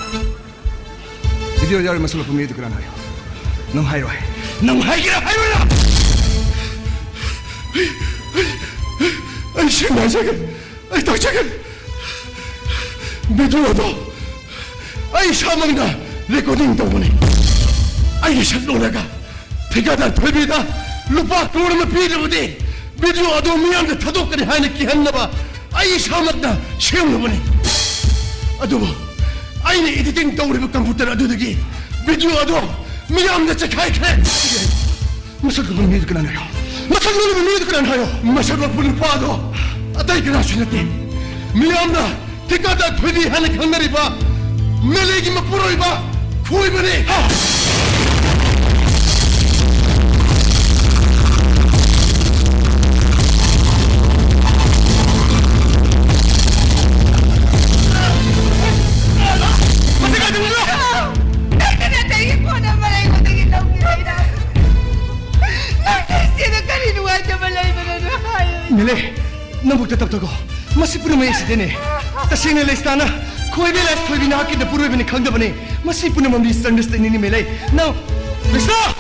ꯚꯤꯗꯤꯑꯣ ꯌꯥꯎꯔꯤ ꯃꯁꯤ ꯂꯨꯄꯥ ꯃꯌꯣꯏꯗꯨ ꯀꯅꯥꯅꯣ ꯍꯥꯏꯌꯣ? ꯅꯪ ꯍꯥꯏꯔꯣꯏ꯫ ꯅꯪ ꯍꯥꯏꯒꯦꯔꯥ ꯍꯥꯏꯔꯣꯏꯔꯥ? ꯑꯩ ꯁꯦꯡꯅ ꯍꯥꯏꯖꯒꯦ꯫ ꯑꯩ ꯇꯥꯛꯆꯒꯦ꯫ ꯚꯤꯗꯤꯑꯣꯗꯣ ꯑꯩ ꯏꯁꯥꯃꯛꯅ ꯔꯦꯀꯣꯔꯗꯤꯡ ꯇꯧꯕꯅꯤ꯫ ꯑꯩꯒꯤ ꯁꯛ ꯎꯔꯒ ꯊꯤꯀꯥꯗꯥꯔ ꯊꯣꯏꯕꯤꯗ ꯂꯨꯄꯥ ꯀ꯭ꯔꯣꯔ ꯑꯃ ꯄꯤꯗ꯭ꯔꯕꯗꯤ ꯚꯤꯗꯤꯑꯣ ꯑꯗꯨ ꯃꯤꯌꯥꯝꯗ ꯊꯥꯗꯣꯛꯀꯅꯤ ꯍꯥꯏꯅ ꯀꯤꯍꯟꯅꯕ ꯑꯩ ꯏꯁꯥꯃꯛꯅ ꯁꯦꯝꯂꯨꯕꯅꯤ꯫ ꯑꯗꯨꯕꯨ ꯑꯩꯅ ꯏꯗꯤꯇꯤꯡ ꯇꯧꯔꯤꯕ ꯀꯝꯄ꯭ꯌꯨꯇꯔ ꯑꯗꯨꯗꯒꯤ ꯚꯤꯗꯤꯑꯣ ꯑꯗꯨ ꯃꯤꯌꯥꯝꯗ ꯆꯈꯥꯏꯈ꯭ꯔꯦ꯫ ꯃꯁꯛ ꯅꯣꯏꯕ ꯃꯤꯗꯨ ꯀꯅꯥꯅꯣ ꯍꯥꯏꯌꯣ? ꯃꯁꯛ ꯅꯣꯏꯕ ꯃꯤꯗꯨ ꯀꯅꯥꯅꯣ ꯍꯥꯏꯌꯣ? ꯃꯁꯛ ꯅꯣꯛꯄ ꯅꯨꯄꯥꯗꯣ ꯑꯇꯩ ꯀꯅꯥꯁꯨ ꯅꯠꯇꯦ꯫ ꯃꯤꯌꯥꯝꯅ ꯊꯤꯀꯥꯗꯥꯔ ꯊꯣꯏꯕꯤ ꯍꯥꯏꯅ ꯈꯪꯅꯔꯤꯕ ꯃꯦꯂꯩꯒꯤ ꯃꯄꯨꯔꯣꯏꯕ ꯈꯣꯏꯕꯅꯤ꯫ ꯃꯁꯤ ꯀꯥꯏꯗ ꯎꯕ꯭ꯔꯣ? ꯅꯪꯅ ꯅꯇꯩꯒꯤ ꯐꯣꯟ ꯅꯝꯕꯔ ꯑꯩꯉꯣꯟꯗꯒꯤ ꯂꯧꯒꯦ ꯍꯥꯏꯔ? ꯅꯪ ꯏꯆꯦꯗ ꯀꯔꯤ ꯅꯨꯡꯉꯥꯏꯇꯕ ꯂꯩꯕꯅꯣ ꯍꯥꯏ? ꯅꯪꯕꯨ ꯇꯞ ꯇꯞꯊꯈꯣ꯫ ꯃꯁꯤ ꯄꯨꯝꯅꯃꯛ ꯑꯦꯛꯁꯤꯗꯦꯟꯅꯤ꯫ ꯇꯁꯦꯡꯅ ꯂꯩꯁꯅꯥꯅ ꯈꯣꯏꯕꯤ ꯂꯥꯏꯁ ꯊꯣꯏꯕꯤꯅ ꯍꯥꯛꯀꯤ ꯄꯨꯔꯣꯏꯕꯅꯤ ꯈꯪꯗꯕꯅꯤ꯫ ꯃꯁꯤ ꯄꯨꯝꯅꯃꯛ ꯃꯤꯁꯑꯟꯗꯔꯁꯇꯦꯟꯗꯤꯡꯅꯤ ꯃꯦꯂꯩ꯫ ꯅꯪ ꯂꯩꯁꯅꯥ!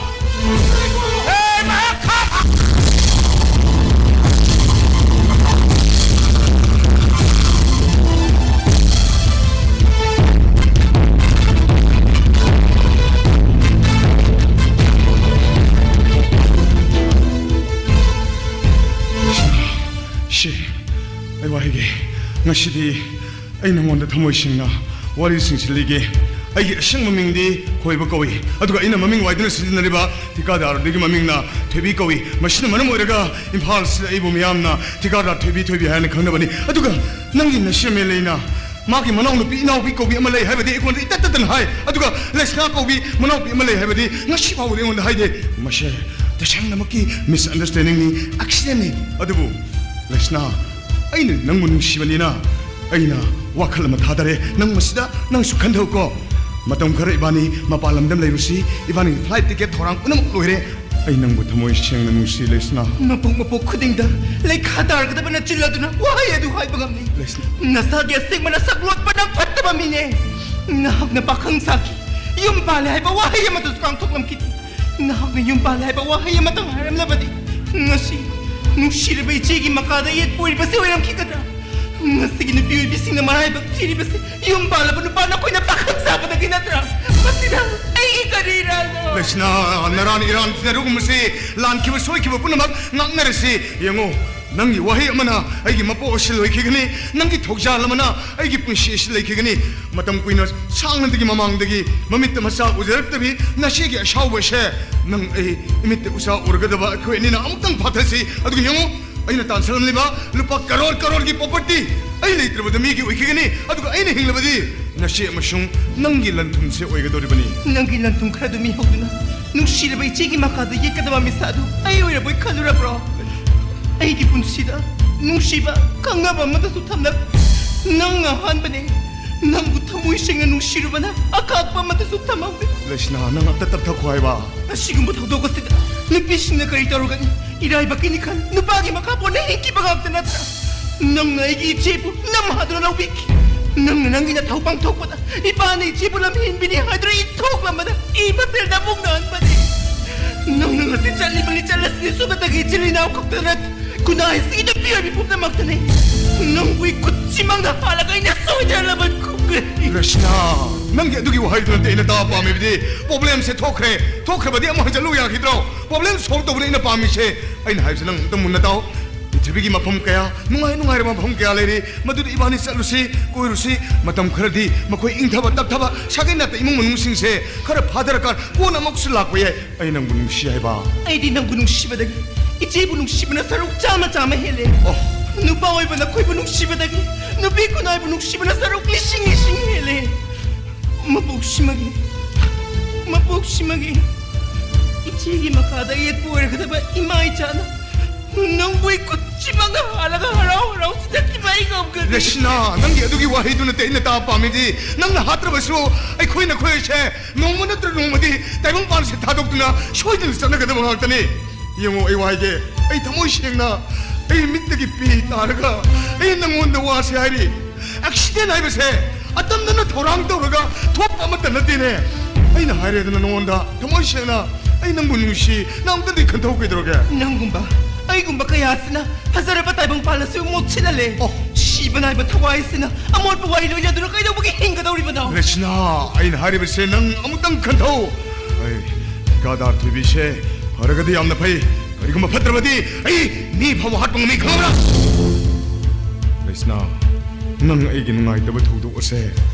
ꯁꯤ, ꯑꯩ ꯋꯥꯍꯩꯒꯦ꯫ ꯉꯁꯤꯗꯤ ꯑꯩ ꯅꯉꯣꯟꯗ ꯊꯃꯣꯏ ꯁꯦꯡꯅ ꯋꯥꯔꯤꯁꯤꯡꯁꯤ ꯂꯤꯒꯦ꯫ ꯑꯩꯒꯤ ꯑꯁꯦꯡꯕ ꯃꯤꯡꯗꯤ ꯈꯣꯏꯕ ꯀꯧꯏ, ꯑꯗꯨꯒ ꯑꯩꯅ ꯃꯃꯤꯡ ꯋꯥꯏꯗꯨꯅ ꯁꯤꯖꯤꯟꯅꯔꯤꯕ ꯊꯤꯀꯥꯗꯥꯔꯗꯨꯒꯤ ꯃꯃꯤꯡꯅ ꯊꯣꯏꯕꯤ ꯀꯧꯏ꯫ ꯃꯁꯤꯅ ꯃꯔꯝ ꯑꯣꯏꯔꯒ ꯏꯝꯐꯥꯜꯁꯤꯗ ꯑꯩꯕꯨ ꯃꯤꯌꯥꯝꯅ ꯊꯤꯀꯥꯗꯥꯔ ꯊꯣꯏꯕꯤ, ꯊꯣꯏꯕꯤ ꯍꯥꯏꯅ ꯈꯪꯅꯕꯅꯤ꯫ ꯑꯗꯨꯒ ꯅꯪꯒꯤ ꯅꯁꯤꯔꯃꯦ ꯂꯩꯅ ꯃꯥꯒꯤ ꯃꯅꯥꯎꯅꯨꯄꯤ, ꯏꯅꯥꯎꯄꯤ ꯀꯧꯕꯤ ꯑꯃ ꯂꯩ ꯍꯥꯏꯕꯗꯤ ꯑꯩꯉꯣꯟꯗ ꯏꯇꯠ ꯇꯠꯇꯅ ꯍꯥꯏ, ꯑꯗꯨꯒ ꯂꯩꯁꯅꯥ ꯀꯧꯕꯤ ꯃꯅꯥꯎꯄꯤ ꯑꯃ ꯂꯩ ꯍꯥꯏꯕꯗꯤ ꯉꯁꯤ ꯐꯥꯎꯕꯗ ꯑꯩꯉꯣꯟꯗ ꯍꯥꯏꯗꯦ꯫ ꯃꯁꯦ ꯇꯁꯦꯡꯅꯃꯛꯀꯤ ꯃꯤꯁꯑꯟꯗꯔꯁꯇꯦꯟꯗꯤꯡꯅꯤ, ꯑꯦꯛꯁꯤꯗꯦꯟꯅꯤ꯫ ꯑꯗꯨꯕꯨ ꯂꯩꯁꯅꯥ, ꯑꯩꯅ ꯅꯪꯕꯨ ꯅꯨꯡꯁꯤꯕꯅꯤꯅ ꯑꯩꯅ ꯋꯥꯈꯜ ꯑꯃ ꯊꯥꯗꯔꯦ꯫ ꯅꯪ ꯃꯁꯤꯗ ꯅꯪꯁꯨ ꯈꯟꯊꯧꯀꯣ꯫ ꯃꯇꯝ ꯈꯔ ꯏꯕꯥꯅꯤ ꯃꯄꯥꯟ ꯂꯝꯗ ꯂꯩꯔꯨꯁꯤ꯫ ꯏꯕꯥꯅꯤ ꯐ꯭ꯂꯥꯏꯠ ꯇꯤꯀꯦꯠ ꯊꯧꯔꯥꯡ ꯄꯨꯝꯅꯃꯛ ꯂꯣꯏꯔꯦ꯫ ꯑꯩ ꯅꯪꯕꯨ ꯊꯃꯣꯏ ꯁꯦꯡꯅ ꯅꯨꯡꯁꯤ, ꯂꯩꯁꯅꯥ꯫ ꯃꯄꯣꯛ ꯃꯄꯣꯛ ꯈꯨꯗꯤꯡꯗ ꯂꯩꯈꯥ ꯇꯥꯔꯒꯗꯕ ꯅꯆꯤꯜ ꯑꯗꯨꯅ ꯋꯥꯍꯩ ꯑꯗꯨ ꯍꯥꯏꯕ ꯉꯝꯂꯤ꯫ ꯂꯩꯁꯅꯥ꯫ ꯅꯁꯥꯒꯤ ꯑꯁꯦꯡꯕ ꯅꯁꯛ ꯂꯣꯠꯄ ꯅꯪ ꯐꯠꯇꯕ ꯃꯤꯅꯦ꯫ ꯅꯍꯥꯛꯅ ꯄꯥꯈꯪ ꯁꯥꯈꯤ, ꯌꯨꯝ ꯄꯥꯜꯂꯦ ꯍꯥꯏꯕ ꯋꯥꯍꯩ ꯑꯃꯗꯨꯁꯨ ꯀꯥꯡꯊꯣꯛꯂꯝꯈꯤꯗꯦ꯫ ꯅꯍꯥꯛꯅ ꯌꯨꯝ ꯄꯥꯜꯂꯦ ꯍꯥꯏꯕ ꯋꯥꯍꯩ ꯑꯃꯇꯪ ꯍꯥꯏꯔꯝꯂꯕꯗꯤ ꯉꯁꯤ ꯅꯨꯡꯁꯤꯔꯕ ꯏꯆꯦꯒꯤ ꯃꯈꯥꯗ ꯌꯦꯠꯄ ꯑꯣꯏꯔꯤꯕꯁꯤ ꯑꯣꯏꯔꯝꯈꯤꯒꯗ꯭ꯔꯥ? ꯉꯁꯤꯒꯤ ꯅꯨꯄꯤ ꯑꯣꯏꯕꯤꯁꯤꯡꯅ ꯃꯔꯥꯏꯕꯛ ꯊꯤꯔꯤꯕꯁꯤ ꯌꯨꯝ ꯄꯥꯜꯂꯕ ꯅꯨꯄꯥ ꯅꯈꯣꯏꯅ ꯄꯥꯈꯪ ꯁꯥꯕꯗꯒꯤ ꯅꯠꯇ꯭ꯔꯥ? ꯃꯁꯤꯗ ꯑꯩꯒꯤ ꯀꯔꯤ ꯏꯔꯥꯜꯅꯣ? ꯂꯩꯁꯅꯥ, ꯅꯔꯥꯟ ꯏꯔꯥꯟ ꯇꯤꯟꯅꯔꯨꯒꯨꯝꯕꯁꯤ, ꯂꯥꯟꯈꯤꯕ ꯁꯣꯏꯈꯤꯕ ꯄꯨꯝꯅꯃꯛ ꯉꯥꯛꯅꯔꯁꯤ꯫ ꯌꯦꯡꯉꯨ, ꯅꯪꯒꯤ ꯋꯥꯍꯩ ꯑꯃꯅ ꯑꯩꯒꯤ ꯃꯄꯣꯛ ꯑꯁꯤ ꯂꯣꯏꯈꯤꯒꯅꯤ, ꯅꯪꯒꯤ ꯊꯧꯖꯥꯜ ꯑꯃꯅ ꯑꯩꯒꯤ ꯄꯨꯟꯁꯤ ꯑꯁꯤ ꯂꯩꯈꯤꯒꯅꯤ꯫ ꯃꯇꯝ ꯀꯨꯏꯅ ꯁꯥꯡꯅꯗꯒꯤ ꯃꯃꯥꯡꯗꯒꯤ ꯃꯃꯤꯠꯇ ꯃꯆꯥ ꯎꯖꯔꯛꯇꯕꯤ ꯅꯆꯦꯒꯤ ꯑꯁꯥꯎꯕ ꯑꯁꯦ ꯅꯪ ꯑꯩ ꯏꯃꯤꯠꯇ ꯎꯆꯥ ꯎꯔꯒꯗꯕ ꯑꯩꯈꯣꯏ ꯑꯅꯤꯅ ꯑꯃꯨꯛꯇꯪ ꯐꯥꯊꯁꯤ꯫ ꯑꯗꯨꯒ ꯌꯦꯡꯉꯨ, ꯑꯩꯅ ꯇꯥꯟꯁꯤꯜꯂꯝꯂꯤꯕ ꯂꯨꯄꯥ ꯀꯔꯣꯔ ꯀꯔꯣꯔꯒꯤ ꯄ꯭ꯔꯣꯄꯔꯇꯤ ꯑꯩ ꯂꯩꯇ꯭ꯔꯕꯗ ꯃꯤꯒꯤ ꯑꯣꯏꯈꯤꯒꯅꯤ, ꯑꯗꯨꯒ ꯑꯩꯅ ꯍꯤꯡꯂꯕꯗꯤ ꯅꯆꯦ ꯑꯃꯁꯨꯡ ꯅꯪꯒꯤ ꯂꯟ-ꯊꯨꯝꯁꯦ ꯑꯣꯏꯒꯗꯧꯔꯤꯕꯅꯤ꯫ ꯅꯪꯒꯤ ꯂꯟ-ꯊꯨꯝ ꯈꯔꯗꯨ ꯃꯤꯍꯧꯗꯨꯅ ꯅꯨꯡꯁꯤꯔꯕ ꯏꯆꯦꯒꯤ ꯃꯈꯥꯗ ꯌꯦꯠꯀꯗꯕ ꯃꯤꯁꯛ ꯑꯗꯨ ꯑꯩ ꯑꯣꯏꯔꯕꯣꯏ ꯈꯜꯂꯨꯔꯕ꯭ꯔꯣ? ꯑꯩꯒꯤ ꯄꯨꯟꯁꯤꯗ ꯅꯨꯡꯁꯤꯕ ꯈꯪꯅꯕ ꯑꯃꯠꯇꯁꯨ ꯊꯝꯂꯛ-, ꯅꯪ ꯑꯍꯥꯟꯕꯅꯦ꯫ ꯅꯪꯕꯨ ꯊꯃꯣꯏ ꯁꯦꯡꯅ ꯅꯨꯡꯁꯤꯔꯨꯕꯅ ꯑꯀꯥꯛꯄ ꯑꯃꯠꯇꯁꯨ ꯊꯝꯍꯧꯗꯦ꯫ ꯂꯩꯁꯅꯥ, ꯅꯪ ꯑꯝꯇ ꯇꯞꯊꯈꯣ ꯍꯥꯏꯕ꯫ ꯑꯁꯤꯒꯨꯝꯕ ꯊꯧꯗꯣꯛ ꯑꯁꯤꯗ ꯅꯨꯄꯤꯁꯤꯡꯅ ꯀꯔꯤ ꯇꯧꯔꯒꯅꯤ? ꯏꯔꯥꯏꯕꯛꯀꯤꯅꯤ ꯈꯟ ꯅꯨꯄꯥꯒꯤ ꯃꯈꯥ ꯄꯣꯟꯅ ꯍꯤꯡꯈꯤꯕ ꯉꯥꯛꯇ ꯅꯠꯇ꯭ꯔꯥ? ꯅꯪꯅ ꯑꯩꯒꯤ ꯏꯆꯦꯕꯨ ꯅꯝꯍꯥꯗꯨꯅ ꯂꯧꯕꯤꯈꯤ꯫ ꯅꯪꯅ ꯅꯪꯒꯤ ꯅꯊꯧ ꯄꯥꯡꯊꯣꯛꯄꯗ ꯏꯄꯥꯅ ꯏꯆꯦꯕꯨ ꯂꯝꯍꯦꯟꯕꯤꯅꯤ ꯍꯥꯏꯗꯨꯅ ꯏꯊꯣꯛꯂꯝꯕꯗ ꯏ ꯃꯁꯦꯜꯗ ꯑꯃꯨꯛ ꯅꯥꯍꯟꯕꯅꯤ꯫ ꯅꯪꯅ ꯉꯁꯤ ꯆꯠꯂꯤꯕ ꯂꯤꯆꯠ ꯑꯁꯤꯗꯤ ꯁꯨꯞꯅꯇꯒꯤ ꯏꯆꯤꯜ ꯏꯅꯥꯎ ꯈꯛꯇ ꯅꯠꯇꯦ, ꯈꯨꯟꯅꯥꯏꯁꯤꯒꯤ ꯅꯨꯄꯤ ꯑꯣꯏꯕꯤ ꯄꯨꯝꯅꯃꯛꯇꯅꯤ꯫ ꯅꯪꯕꯨ ꯏꯈꯨꯠꯁꯤꯃꯛꯅ ꯍꯥꯜꯂꯒ ꯑꯩꯅ ꯁꯣꯏꯗꯅꯕ ꯈꯨꯝꯒꯅꯤ꯫ ꯔꯆꯅꯥ, ꯅꯪꯒꯤ ꯑꯗꯨꯒꯤ ꯋꯥꯍꯩꯗꯨ ꯅꯠꯇꯦ ꯑꯩꯅ ꯇꯥꯕ ꯄꯥꯝꯃꯤꯕꯗꯤ꯫ ꯄ꯭ꯔꯣꯕ꯭ꯂꯦꯝꯁꯦ ꯊꯣꯛꯈ꯭ꯔꯦ, ꯊꯣꯛꯈ꯭ꯔꯕꯗꯤ ꯑꯃꯨꯛ ꯍꯟꯖꯤꯜꯂꯨ ꯌꯥꯈꯤꯗ꯭ꯔꯣ? ꯄ꯭ꯔꯣꯕ꯭ꯂꯦꯝ ꯁꯣꯜꯕ ꯇꯧꯕꯅꯤ ꯑꯩꯅ ꯄꯥꯝꯃꯤꯁꯦ꯫ ꯑꯩꯅ ꯍꯥꯏꯕꯁꯦ ꯅꯪ ꯑꯝꯇ ꯃꯨꯟꯅ ꯇꯥꯎ꯫ ꯄ꯭ꯔꯤꯊꯤꯕꯤꯒꯤ ꯃꯐꯝ ꯀꯌꯥ, ꯅꯨꯡꯉꯥꯏ ꯅꯨꯡꯉꯥꯏꯔꯕ ꯃꯐꯝ ꯀꯌꯥ ꯂꯩꯔꯤ, ꯃꯗꯨꯗ ꯏꯕꯥꯅꯤ ꯆꯠꯂꯨꯁꯤ, ꯀꯣꯏꯔꯨꯁꯤ꯫ ꯃꯇꯝ ꯈꯔꯗꯤ ꯃꯈꯣꯏ ꯏꯪꯊꯕ ꯇꯞꯊꯕ, ꯁꯥꯒꯩ ꯅꯥꯇꯩ ꯏꯃꯨꯡ ꯃꯅꯨꯡꯁꯤꯡꯁꯦ ꯈꯔ ꯐꯥꯊꯔꯀꯥꯟ ꯀꯣꯟꯅ ꯑꯃꯨꯛꯁꯨ ꯂꯥꯛꯄ ꯌꯥꯏ꯫ ꯑꯩ ꯅꯪꯕꯨ ꯅꯨꯡꯁꯤ ꯍꯥꯏꯕ꯫ ꯑꯩꯗꯤ ꯅꯪꯕꯨ ꯅꯨꯡꯁꯤꯕꯗꯒꯤ ꯏꯆꯦꯕꯨ ꯅꯨꯡꯁꯤꯕꯅ ꯁꯔꯨꯛ ꯆꯥꯝꯃ ꯆꯥꯝꯃ ꯍꯦꯜꯂꯦ꯫ ꯑꯣ꯫ ꯅꯨꯄꯥ ꯑꯣꯏꯕ ꯅꯈꯣꯏꯕꯨ ꯅꯨꯡꯁꯤꯕꯗꯒꯤ ꯅꯨꯄꯤ ꯈꯨꯟꯅꯥꯏꯕꯨ ꯅꯨꯡꯁꯤꯕꯅ ꯁꯔꯨꯛ ꯂꯤꯁꯤꯡ ꯂꯤꯁꯤꯡ ꯍꯦꯜꯂꯦ꯫ ꯃꯄꯣꯛꯁꯤꯃꯒꯤ, ꯃꯄꯣꯛꯁꯤꯃꯒꯤ ꯏꯆꯦꯒꯤ ꯃꯈꯥꯗ ꯌꯦꯠꯄ ꯑꯣꯏꯔꯒꯗꯕ ꯏꯃꯥ ꯏꯆꯥꯅ ꯅꯪꯕꯨ ꯏꯈꯨꯠꯁꯤꯃꯛꯅ ꯍꯥꯜꯂꯒ ꯍꯔꯥꯎ ꯍꯔꯥꯎ ꯆꯠꯈꯤꯕ ꯑꯩ ꯉꯝꯒꯅꯤ꯫ ꯔꯦꯁꯤꯅꯥ, ꯅꯪꯒꯤ ꯑꯗꯨꯒꯤ ꯋꯥꯍꯩꯗꯨ ꯅꯠꯇꯦ ꯑꯩꯅ ꯇꯥꯕ ꯄꯥꯝꯃꯤꯗꯤ꯫ ꯅꯪꯅ ꯍꯥꯠꯇ꯭ꯔꯕꯁꯨ ꯑꯩꯈꯣꯏ ꯅꯈꯣꯏ ꯑꯁꯦ ꯅꯣꯡꯃ ꯅꯠꯇ꯭ꯔ ꯅꯣꯡꯃꯗꯤ ꯇꯥꯏꯕꯪꯄꯥꯟꯁꯦ ꯊꯥꯗꯣꯛꯇꯨꯅ ꯁꯣꯏꯗꯅ ꯆꯠꯅꯒꯗꯕ ꯉꯥꯛꯇꯅꯤ꯫ ꯌꯦꯡꯉꯣ, ꯑꯩ ꯋꯥ ꯍꯥꯏꯒꯦ, ꯑꯩ ꯊꯃꯣꯏ ꯁꯦꯡꯅ, ꯑꯩ ꯃꯤꯠꯇꯒꯤ ꯄꯤ ꯇꯥꯔꯒ ꯑꯩ ꯅꯪꯉꯣꯟꯗ ꯋꯥꯁꯦ ꯍꯥꯏꯔꯤ꯫ ꯑꯦꯛꯁꯤꯗꯦꯟ ꯍꯥꯏꯕꯁꯦ ꯑꯇꯝꯅꯅ ꯊꯧꯔꯥꯡ ꯇꯧꯔꯒ ꯊꯣꯛꯄ ꯑꯃꯠꯇ ꯅꯠꯇꯦꯅꯦ꯫ ꯑꯩꯅ ꯍꯥꯏꯔꯦꯗꯅ ꯅꯉꯣꯟꯗ, ꯊꯃꯣꯏ ꯁꯦꯡꯅ, ꯑꯩ ꯅꯪꯕꯨ ꯅꯨꯡꯁꯤ, ꯅꯪ ꯑꯝꯇꯗꯤ ꯈꯟꯊꯧ ꯀꯩꯗꯧꯔꯒꯦ? ꯅꯪꯒꯨꯝꯕ, ꯑꯩꯒꯨꯝꯕ ꯀꯌꯥꯁꯤꯅ ꯐꯖꯔꯕ ꯇꯥꯏꯕꯪꯄꯥꯜ ꯑꯁꯤꯕꯨ ꯃꯣꯠꯁꯤꯜꯍꯜꯂꯦ꯫ ꯑꯣ꯫ ꯁꯤꯕ ꯅꯥꯏꯕ ꯊꯋꯥꯏ ꯑꯁꯤꯅ ꯑꯃꯣꯠꯄ ꯋꯥꯔꯤ ꯂꯣꯏꯅꯗꯨꯅ ꯀꯩꯗꯧꯕꯒꯤ ꯍꯤꯡꯒꯗꯧꯔꯤꯕꯅꯣ? ꯔꯦꯁꯤꯅꯥ, ꯑꯩꯅ ꯍꯥꯏꯔꯤꯕꯁꯦ ꯅꯪ ꯑꯃꯨꯛꯇꯪ ꯈꯟꯊꯧ꯫ ꯑꯩ ꯀꯥꯗꯥꯔ ꯊꯣꯏꯕꯤꯁꯦ ꯐꯔꯒꯗꯤ ꯌꯥꯝꯅ ꯐꯩ, ꯀꯔꯤꯒꯨꯝꯕ ꯐꯠꯇ꯭ꯔꯕꯗꯤ ꯑꯩ ꯃꯤ ꯐꯥꯎꯕ ꯍꯥꯠꯄ ꯉꯝꯃꯤ, ꯈꯪꯉꯕ꯭ꯔꯥ? ꯔꯦꯁꯤꯅꯥ, ꯅꯪ ꯑꯩꯒꯤ ꯅꯨꯡꯉꯥꯏꯇꯕ ꯊꯧꯗꯣꯛ ꯑꯁꯦ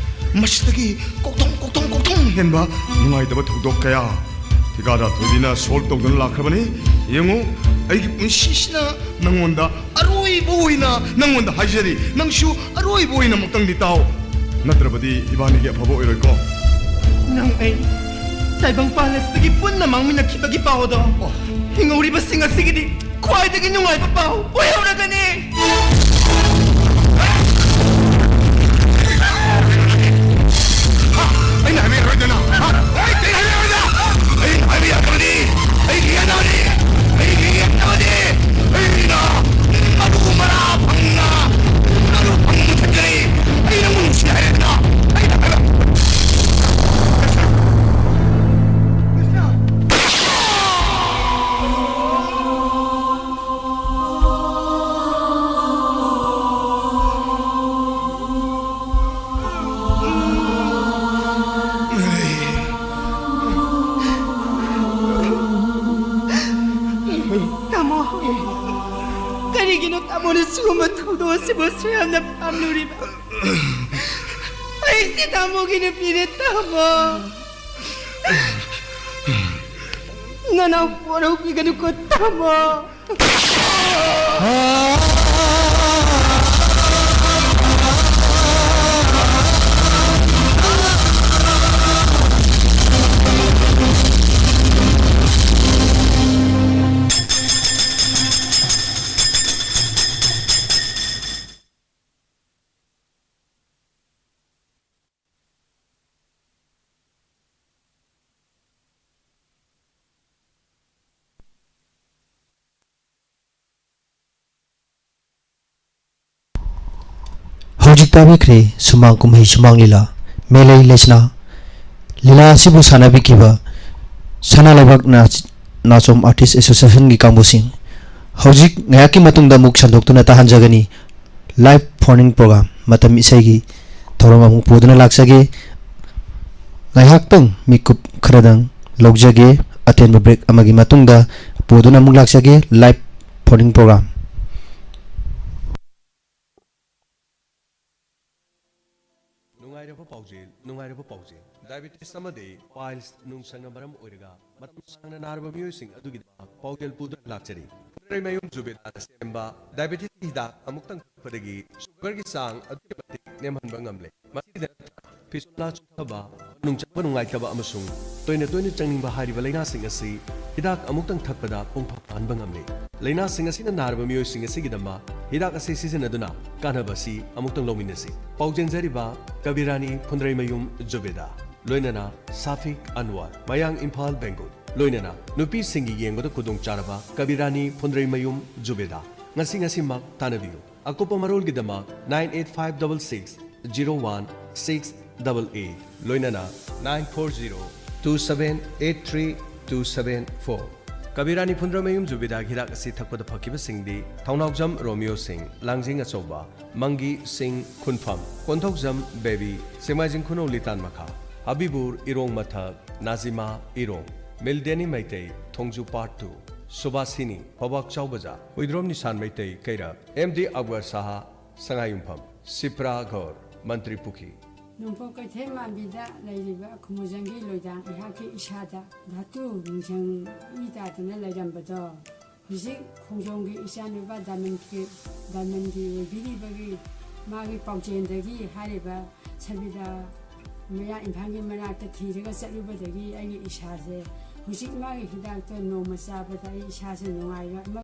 ꯃꯁꯤꯗꯒꯤ ꯀꯣꯛꯊꯣꯡ, ꯀꯣꯛꯊꯣꯡ, ꯀꯣꯛꯊꯣꯡ ꯍꯦꯟꯕ ꯅꯨꯡꯉꯥꯏꯇꯕ ꯊꯧꯗꯣꯛ ꯀꯌꯥ ꯊꯤꯀꯥꯗꯥꯔ ꯊꯣꯏꯕꯤꯅ ꯁꯣꯜꯕ ꯇꯧꯗꯨꯅ ꯂꯥꯛꯈ꯭ꯔꯕꯅꯤ꯫ ꯌꯦꯡꯉꯨ, ꯑꯩꯒꯤ ꯄꯨꯟꯁꯤꯁꯤꯅ ꯅꯪꯉꯣꯟꯗ ꯑꯔꯣꯏꯕ ꯑꯣꯏꯅ ꯅꯪꯉꯣꯟꯗ ꯍꯥꯏꯖꯔꯤ, ꯅꯪꯁꯨ ꯑꯔꯣꯏꯕ ꯑꯣꯏꯅ ꯑꯃꯨꯛꯇꯪꯗꯤ ꯇꯥꯎ, ꯅꯠꯇ꯭ꯔꯕꯗꯤ ꯏꯕꯥꯅꯤꯒꯤ ꯑꯐꯕ ꯑꯣꯏꯔꯣꯏꯀꯣ꯫ ꯅꯪ ꯑꯩ ꯇꯥꯏꯕꯪꯄꯥꯜ ꯑꯁꯤꯗꯒꯤ ꯄꯨꯟꯅ ꯃꯥꯡꯃꯤꯟꯅꯈꯤꯕꯒꯤ ꯄꯥꯎ ꯑꯗꯣ ꯑꯣ꯫ ꯍꯤꯡꯍꯧꯔꯤꯕꯁꯤꯡ ꯑꯁꯤꯒꯤꯗꯤ ꯈ꯭ꯋꯥꯏꯗꯒꯤ ꯅꯨꯡꯉꯥꯏꯕ ꯄꯥꯎ ꯑꯣꯏꯍꯧꯔꯒꯅꯤ꯫ ꯑꯩꯅ ꯍꯥꯏꯕ ꯌꯥꯔꯣꯏꯗꯅ? ꯍꯥ? ꯑꯩ ꯀꯩ ꯍꯥꯏꯕ ꯌꯥꯔꯣꯏꯗ? ꯑꯩ ꯍꯥꯏꯕ ꯌꯥꯗꯕꯅꯤ꯫ ꯑꯩꯒꯤ ꯌꯦꯠꯅꯕꯅꯤ꯫ ꯑꯩꯒꯤ ꯌꯦꯠꯅꯕꯅꯤ꯫ ꯀꯔꯤꯒꯤꯅꯣ ꯇꯥꯃꯣꯅ ꯁꯤꯒꯨꯝꯕ ꯊꯧꯗꯣꯛ ꯑꯁꯤꯕꯨ ꯑꯁꯨꯛ ꯌꯥꯝꯅ ꯄꯥꯝꯂꯨꯔꯤꯕ? ꯑꯩꯁꯦ ꯇꯥꯃꯣꯒꯤ ꯅꯨꯄꯤꯅꯦ, ꯇꯥꯃꯣ꯫ ꯅꯅꯥꯎ ꯋꯥꯔꯧꯕꯤꯒꯅꯨꯀꯣ, ꯇꯥꯃꯣ꯫ ꯍꯧꯖꯤꯛ ꯇꯥꯕꯤꯈ꯭ꯔꯦ ꯁꯨꯃꯥꯡ ꯀꯨꯝꯍꯩ ꯁꯨꯃꯥꯡ ꯂꯤꯂꯥ, ꯃꯦꯂꯩ ꯂꯩꯁꯅꯥ꯫ ꯂꯤꯂꯥ ꯑꯁꯤꯕꯨ ꯁꯥꯟꯅꯕꯤꯈꯤꯕ ꯁꯅꯥ ꯂꯩꯕꯥꯛ ꯅꯥꯆ-, ꯅꯥꯆꯣꯝ ꯑꯥꯔꯇꯤꯁ ꯑꯦꯁꯣꯁꯤꯌꯦꯁꯟꯒꯤ ꯀꯥꯡꯕꯨꯁꯤꯡ꯫ ꯍꯧꯖꯤꯛ ꯉꯥꯏꯍꯥꯛꯀꯤ ꯃꯇꯨꯡꯗ ꯑꯃꯨꯛ ꯁꯟꯗꯣꯛꯇꯨꯅ ꯇꯥꯍꯟꯖꯒꯅꯤ꯫ ꯂꯥꯏꯚ ꯐꯣꯟ ꯏꯟ ꯄ꯭ꯔꯣꯒ꯭ꯔꯥꯝ, ꯃꯇꯝ ꯏꯁꯩꯒꯤ ꯊꯧꯔꯝ ꯑꯃꯨꯛ ꯄꯨꯗꯨꯅ ꯂꯥꯛꯆꯒꯦ꯫ ꯉꯥꯏꯍꯥꯛꯇꯪ ꯃꯤꯀꯨꯞ ꯈꯔꯗꯪ ꯂꯧꯖꯒꯦ꯫ ꯑꯇꯦꯟꯕ ꯕ꯭ꯔꯦꯛ ꯑꯃꯒꯤ ꯃꯇꯨꯡꯗ ꯄꯨꯗꯨꯅ ꯑꯃꯨꯛ ꯂꯥꯛꯆꯒꯦ꯫ Live phone in programme. ꯅꯨꯡꯉꯥꯏꯔꯕ ꯄꯥꯎꯖꯦꯜ, ꯅꯨꯡꯉꯥꯏꯔꯕ ꯄꯥꯎꯖꯦꯜ꯫ ꯗꯥꯏꯕꯦꯇꯤꯁ ꯑꯃꯗꯤ ꯄꯥꯏꯜꯁ ꯅꯨꯡꯁꯪꯅ ꯃꯔꯝ ꯑꯣꯏꯔꯒ ꯃꯇꯝ ꯁꯥꯡꯅ ꯅꯥꯔꯕ ꯃꯤꯑꯣꯏꯁꯤꯡ ꯑꯗꯨꯒꯤꯗꯃꯛ ꯄꯥꯎꯖꯦꯜ ꯄꯨꯗꯨꯅ ꯂꯥꯛꯆꯔꯤ꯫ ꯐꯨꯟꯗ꯭ꯔꯩꯃꯌꯨꯝ ꯖꯨꯕꯦꯗꯥꯅ ꯁꯦꯝꯕ ꯗꯥꯏꯕꯦꯇꯤꯁꯀꯤ ꯍꯤꯗꯥꯛ ꯑꯃꯨꯛꯇꯪ ꯊꯛꯄꯗꯒꯤ ꯁꯨꯒꯔꯒꯤ ꯆꯥꯡ ꯑꯗꯨꯛꯀꯤ ꯃꯇꯤꯛ ꯅꯦꯝꯍꯟꯕ ꯉꯝꯂꯦ꯫ ꯃꯁꯤꯗ ꯅꯠꯇꯅ ꯐꯤꯁꯨꯂꯥ ꯆꯨꯊꯕ, ꯃꯅꯨꯡ ꯆꯪꯕ ꯅꯨꯡꯉꯥꯏꯇꯕ ꯑꯃꯁꯨꯡ ꯇꯣꯏꯅ ꯇꯣꯏꯅ ꯆꯪꯅꯤꯡꯕ ꯍꯥꯏꯔꯤꯕ ꯂꯥꯏꯅꯥꯁꯤꯡ ꯑꯁꯤ ꯍꯤꯗꯥꯛ ꯑꯃꯨꯛꯇꯪ ꯊꯛꯄꯗ ꯄꯨꯡ ꯐꯥ ꯐꯍꯟꯕ ꯉꯝꯂꯦ꯫ ꯂꯥꯏꯅꯥꯁꯤꯡ ꯑꯁꯤꯅ ꯅꯥꯔꯕ ꯃꯤꯑꯣꯏꯁꯤꯡ ꯑꯁꯤꯒꯤꯗꯃꯛ ꯍꯤꯗꯥꯛ ꯑꯁꯤ ꯁꯤꯖꯤꯟꯅꯗꯨꯅ ꯀꯥꯟꯅꯕ ꯑꯁꯤ ꯑꯃꯨꯛꯇꯪ ꯂꯧꯃꯤꯟꯅꯁꯤ꯫ ꯄꯥꯎꯖꯦꯟꯖꯔꯤꯕ ꯀꯕꯤꯔꯥꯅꯤ ꯐꯨꯟꯗ꯭ꯔꯩꯃꯌꯨꯝ ꯖꯨꯕꯦꯗꯥ, ꯂꯣꯏꯅꯅ ꯁꯥꯐꯤꯛ ꯑꯟꯋꯔ, ꯃꯌꯥꯡ ꯏꯝꯐꯥꯜ ꯕꯦꯡꯒꯨꯜ, ꯂꯣꯏꯅꯅ ꯅꯨꯄꯤꯁꯤꯡꯒꯤ ꯌꯦꯡꯕꯗ ꯈꯨꯗꯣꯡꯆꯥꯔꯕ ꯀꯕꯤꯔꯥꯅꯤ ꯐꯨꯟꯗ꯭ꯔꯩꯃꯌꯨꯝ ꯖꯨꯕꯦꯗꯥ꯫ ꯉꯁꯤ ꯉꯁꯤꯃꯛ ꯇꯥꯟꯅꯕꯤꯌꯨ꯫ ꯑꯀꯨꯞꯄ ꯃꯔꯣꯜꯒꯤꯗꯃꯛ nine eight five double six zero one six double eight, ꯂꯣꯏꯅꯅ nine four zero two seven eight three two seven four꯫ ꯀꯕꯤꯔꯥꯅꯤ ꯐꯨꯟꯗ꯭ꯔꯩꯃꯌꯨꯝ ꯖꯨꯕꯦꯗꯥꯒꯤ ꯍꯤꯗꯥꯛ ꯑꯁꯤ ꯊꯛꯄꯗ ꯐꯈꯤꯕꯁꯤꯡꯗꯤ ꯊꯧꯅꯥꯎꯖꯝ ꯔꯣꯃꯤꯌꯣ ꯁꯤꯡ, ꯂꯥꯡꯖꯤꯡ ꯑꯆꯧꯕ, ꯃꯪꯒꯤ ꯁꯤꯡ ꯈꯨꯟꯐꯝ, ꯀꯣꯟꯊꯧꯖꯝ ꯕꯦꯕꯤ, ꯁꯦꯛꯃꯥꯏꯖꯤꯡ ꯈꯨꯅꯧ ꯂꯤꯇꯥꯟ ꯃꯈꯥ, ꯍꯕꯤꯕꯨꯔ ꯏꯔꯣꯡ ꯃꯊꯛ, ꯅꯥꯖꯤꯃꯥ ꯏꯔꯣꯡ, ꯃꯤꯜꯗꯦꯅꯤ ꯃꯩꯇꯩ, ꯊꯣꯡꯖꯨ ꯄꯥꯔꯠ ꯇꯨ꯫ ꯁꯨꯚꯥꯁꯤꯅꯤ, ꯐꯧꯕꯥꯛ ꯆꯥꯎꯕꯖꯥ, ꯍꯨꯏꯗ꯭ꯔꯣꯝ ꯅꯤꯁꯥꯟ ꯃꯩꯇꯩ ꯀꯩꯔꯥꯛ, ꯑꯦꯝ ꯗꯤ ꯑꯛꯕꯔ ꯁꯥꯍꯥ, ꯁꯉꯥꯏꯌꯨꯝꯐꯝ, ꯁꯤꯄ꯭ꯔꯥ ꯘꯔ, ꯃꯟꯇ꯭ꯔꯤ ꯄꯨꯈ꯭ꯔꯤ꯫ ꯅꯣꯡꯄꯣꯛ ꯀꯩꯊꯦꯜ ꯃꯥꯟꯕꯤꯗ ꯂꯩꯔꯤꯕ ꯈꯨꯃꯨꯖꯪꯒꯤ ꯂꯣꯏꯗꯥꯡ ꯑꯩꯍꯥꯛꯀꯤ ꯏꯁꯥꯗ ꯙꯥꯇꯨ ꯅꯨꯡꯁꯪ ꯏ ꯇꯥꯗꯨꯅ ꯂꯩꯔꯝꯕꯗꯣ, ꯍꯧꯖꯤꯛ ꯈꯣꯡꯖꯣꯝꯒꯤ ꯏꯆꯥꯅꯨꯄꯥ ꯗꯥꯏꯃꯟꯒꯤ, ꯗꯥꯏꯃꯟꯒꯤ ꯑꯣꯏꯕꯤꯔꯤꯕꯒꯤ ꯃꯥꯒꯤ ꯄꯥꯎꯖꯦꯜꯗꯒꯤ ꯍꯥꯏꯔꯤꯕ ꯁꯕꯤꯗꯥ ꯃꯌꯥ ꯏꯝꯐꯥꯜꯒꯤ ꯃꯅꯥꯛꯇ ꯊꯤꯔꯒ ꯆꯠꯂꯨꯕꯗꯒꯤ ꯑꯩꯒꯤ ꯏꯁꯥꯁꯦ ꯍꯧꯖꯤꯛ ꯃꯥꯒꯤ ꯍꯤꯗꯥꯛꯇꯣ ꯅꯣꯡꯃ ꯆꯥꯕꯗ ꯑꯩ ꯏꯁꯥꯁꯦ ꯅꯨꯡꯉꯥꯏꯕ ꯑꯃ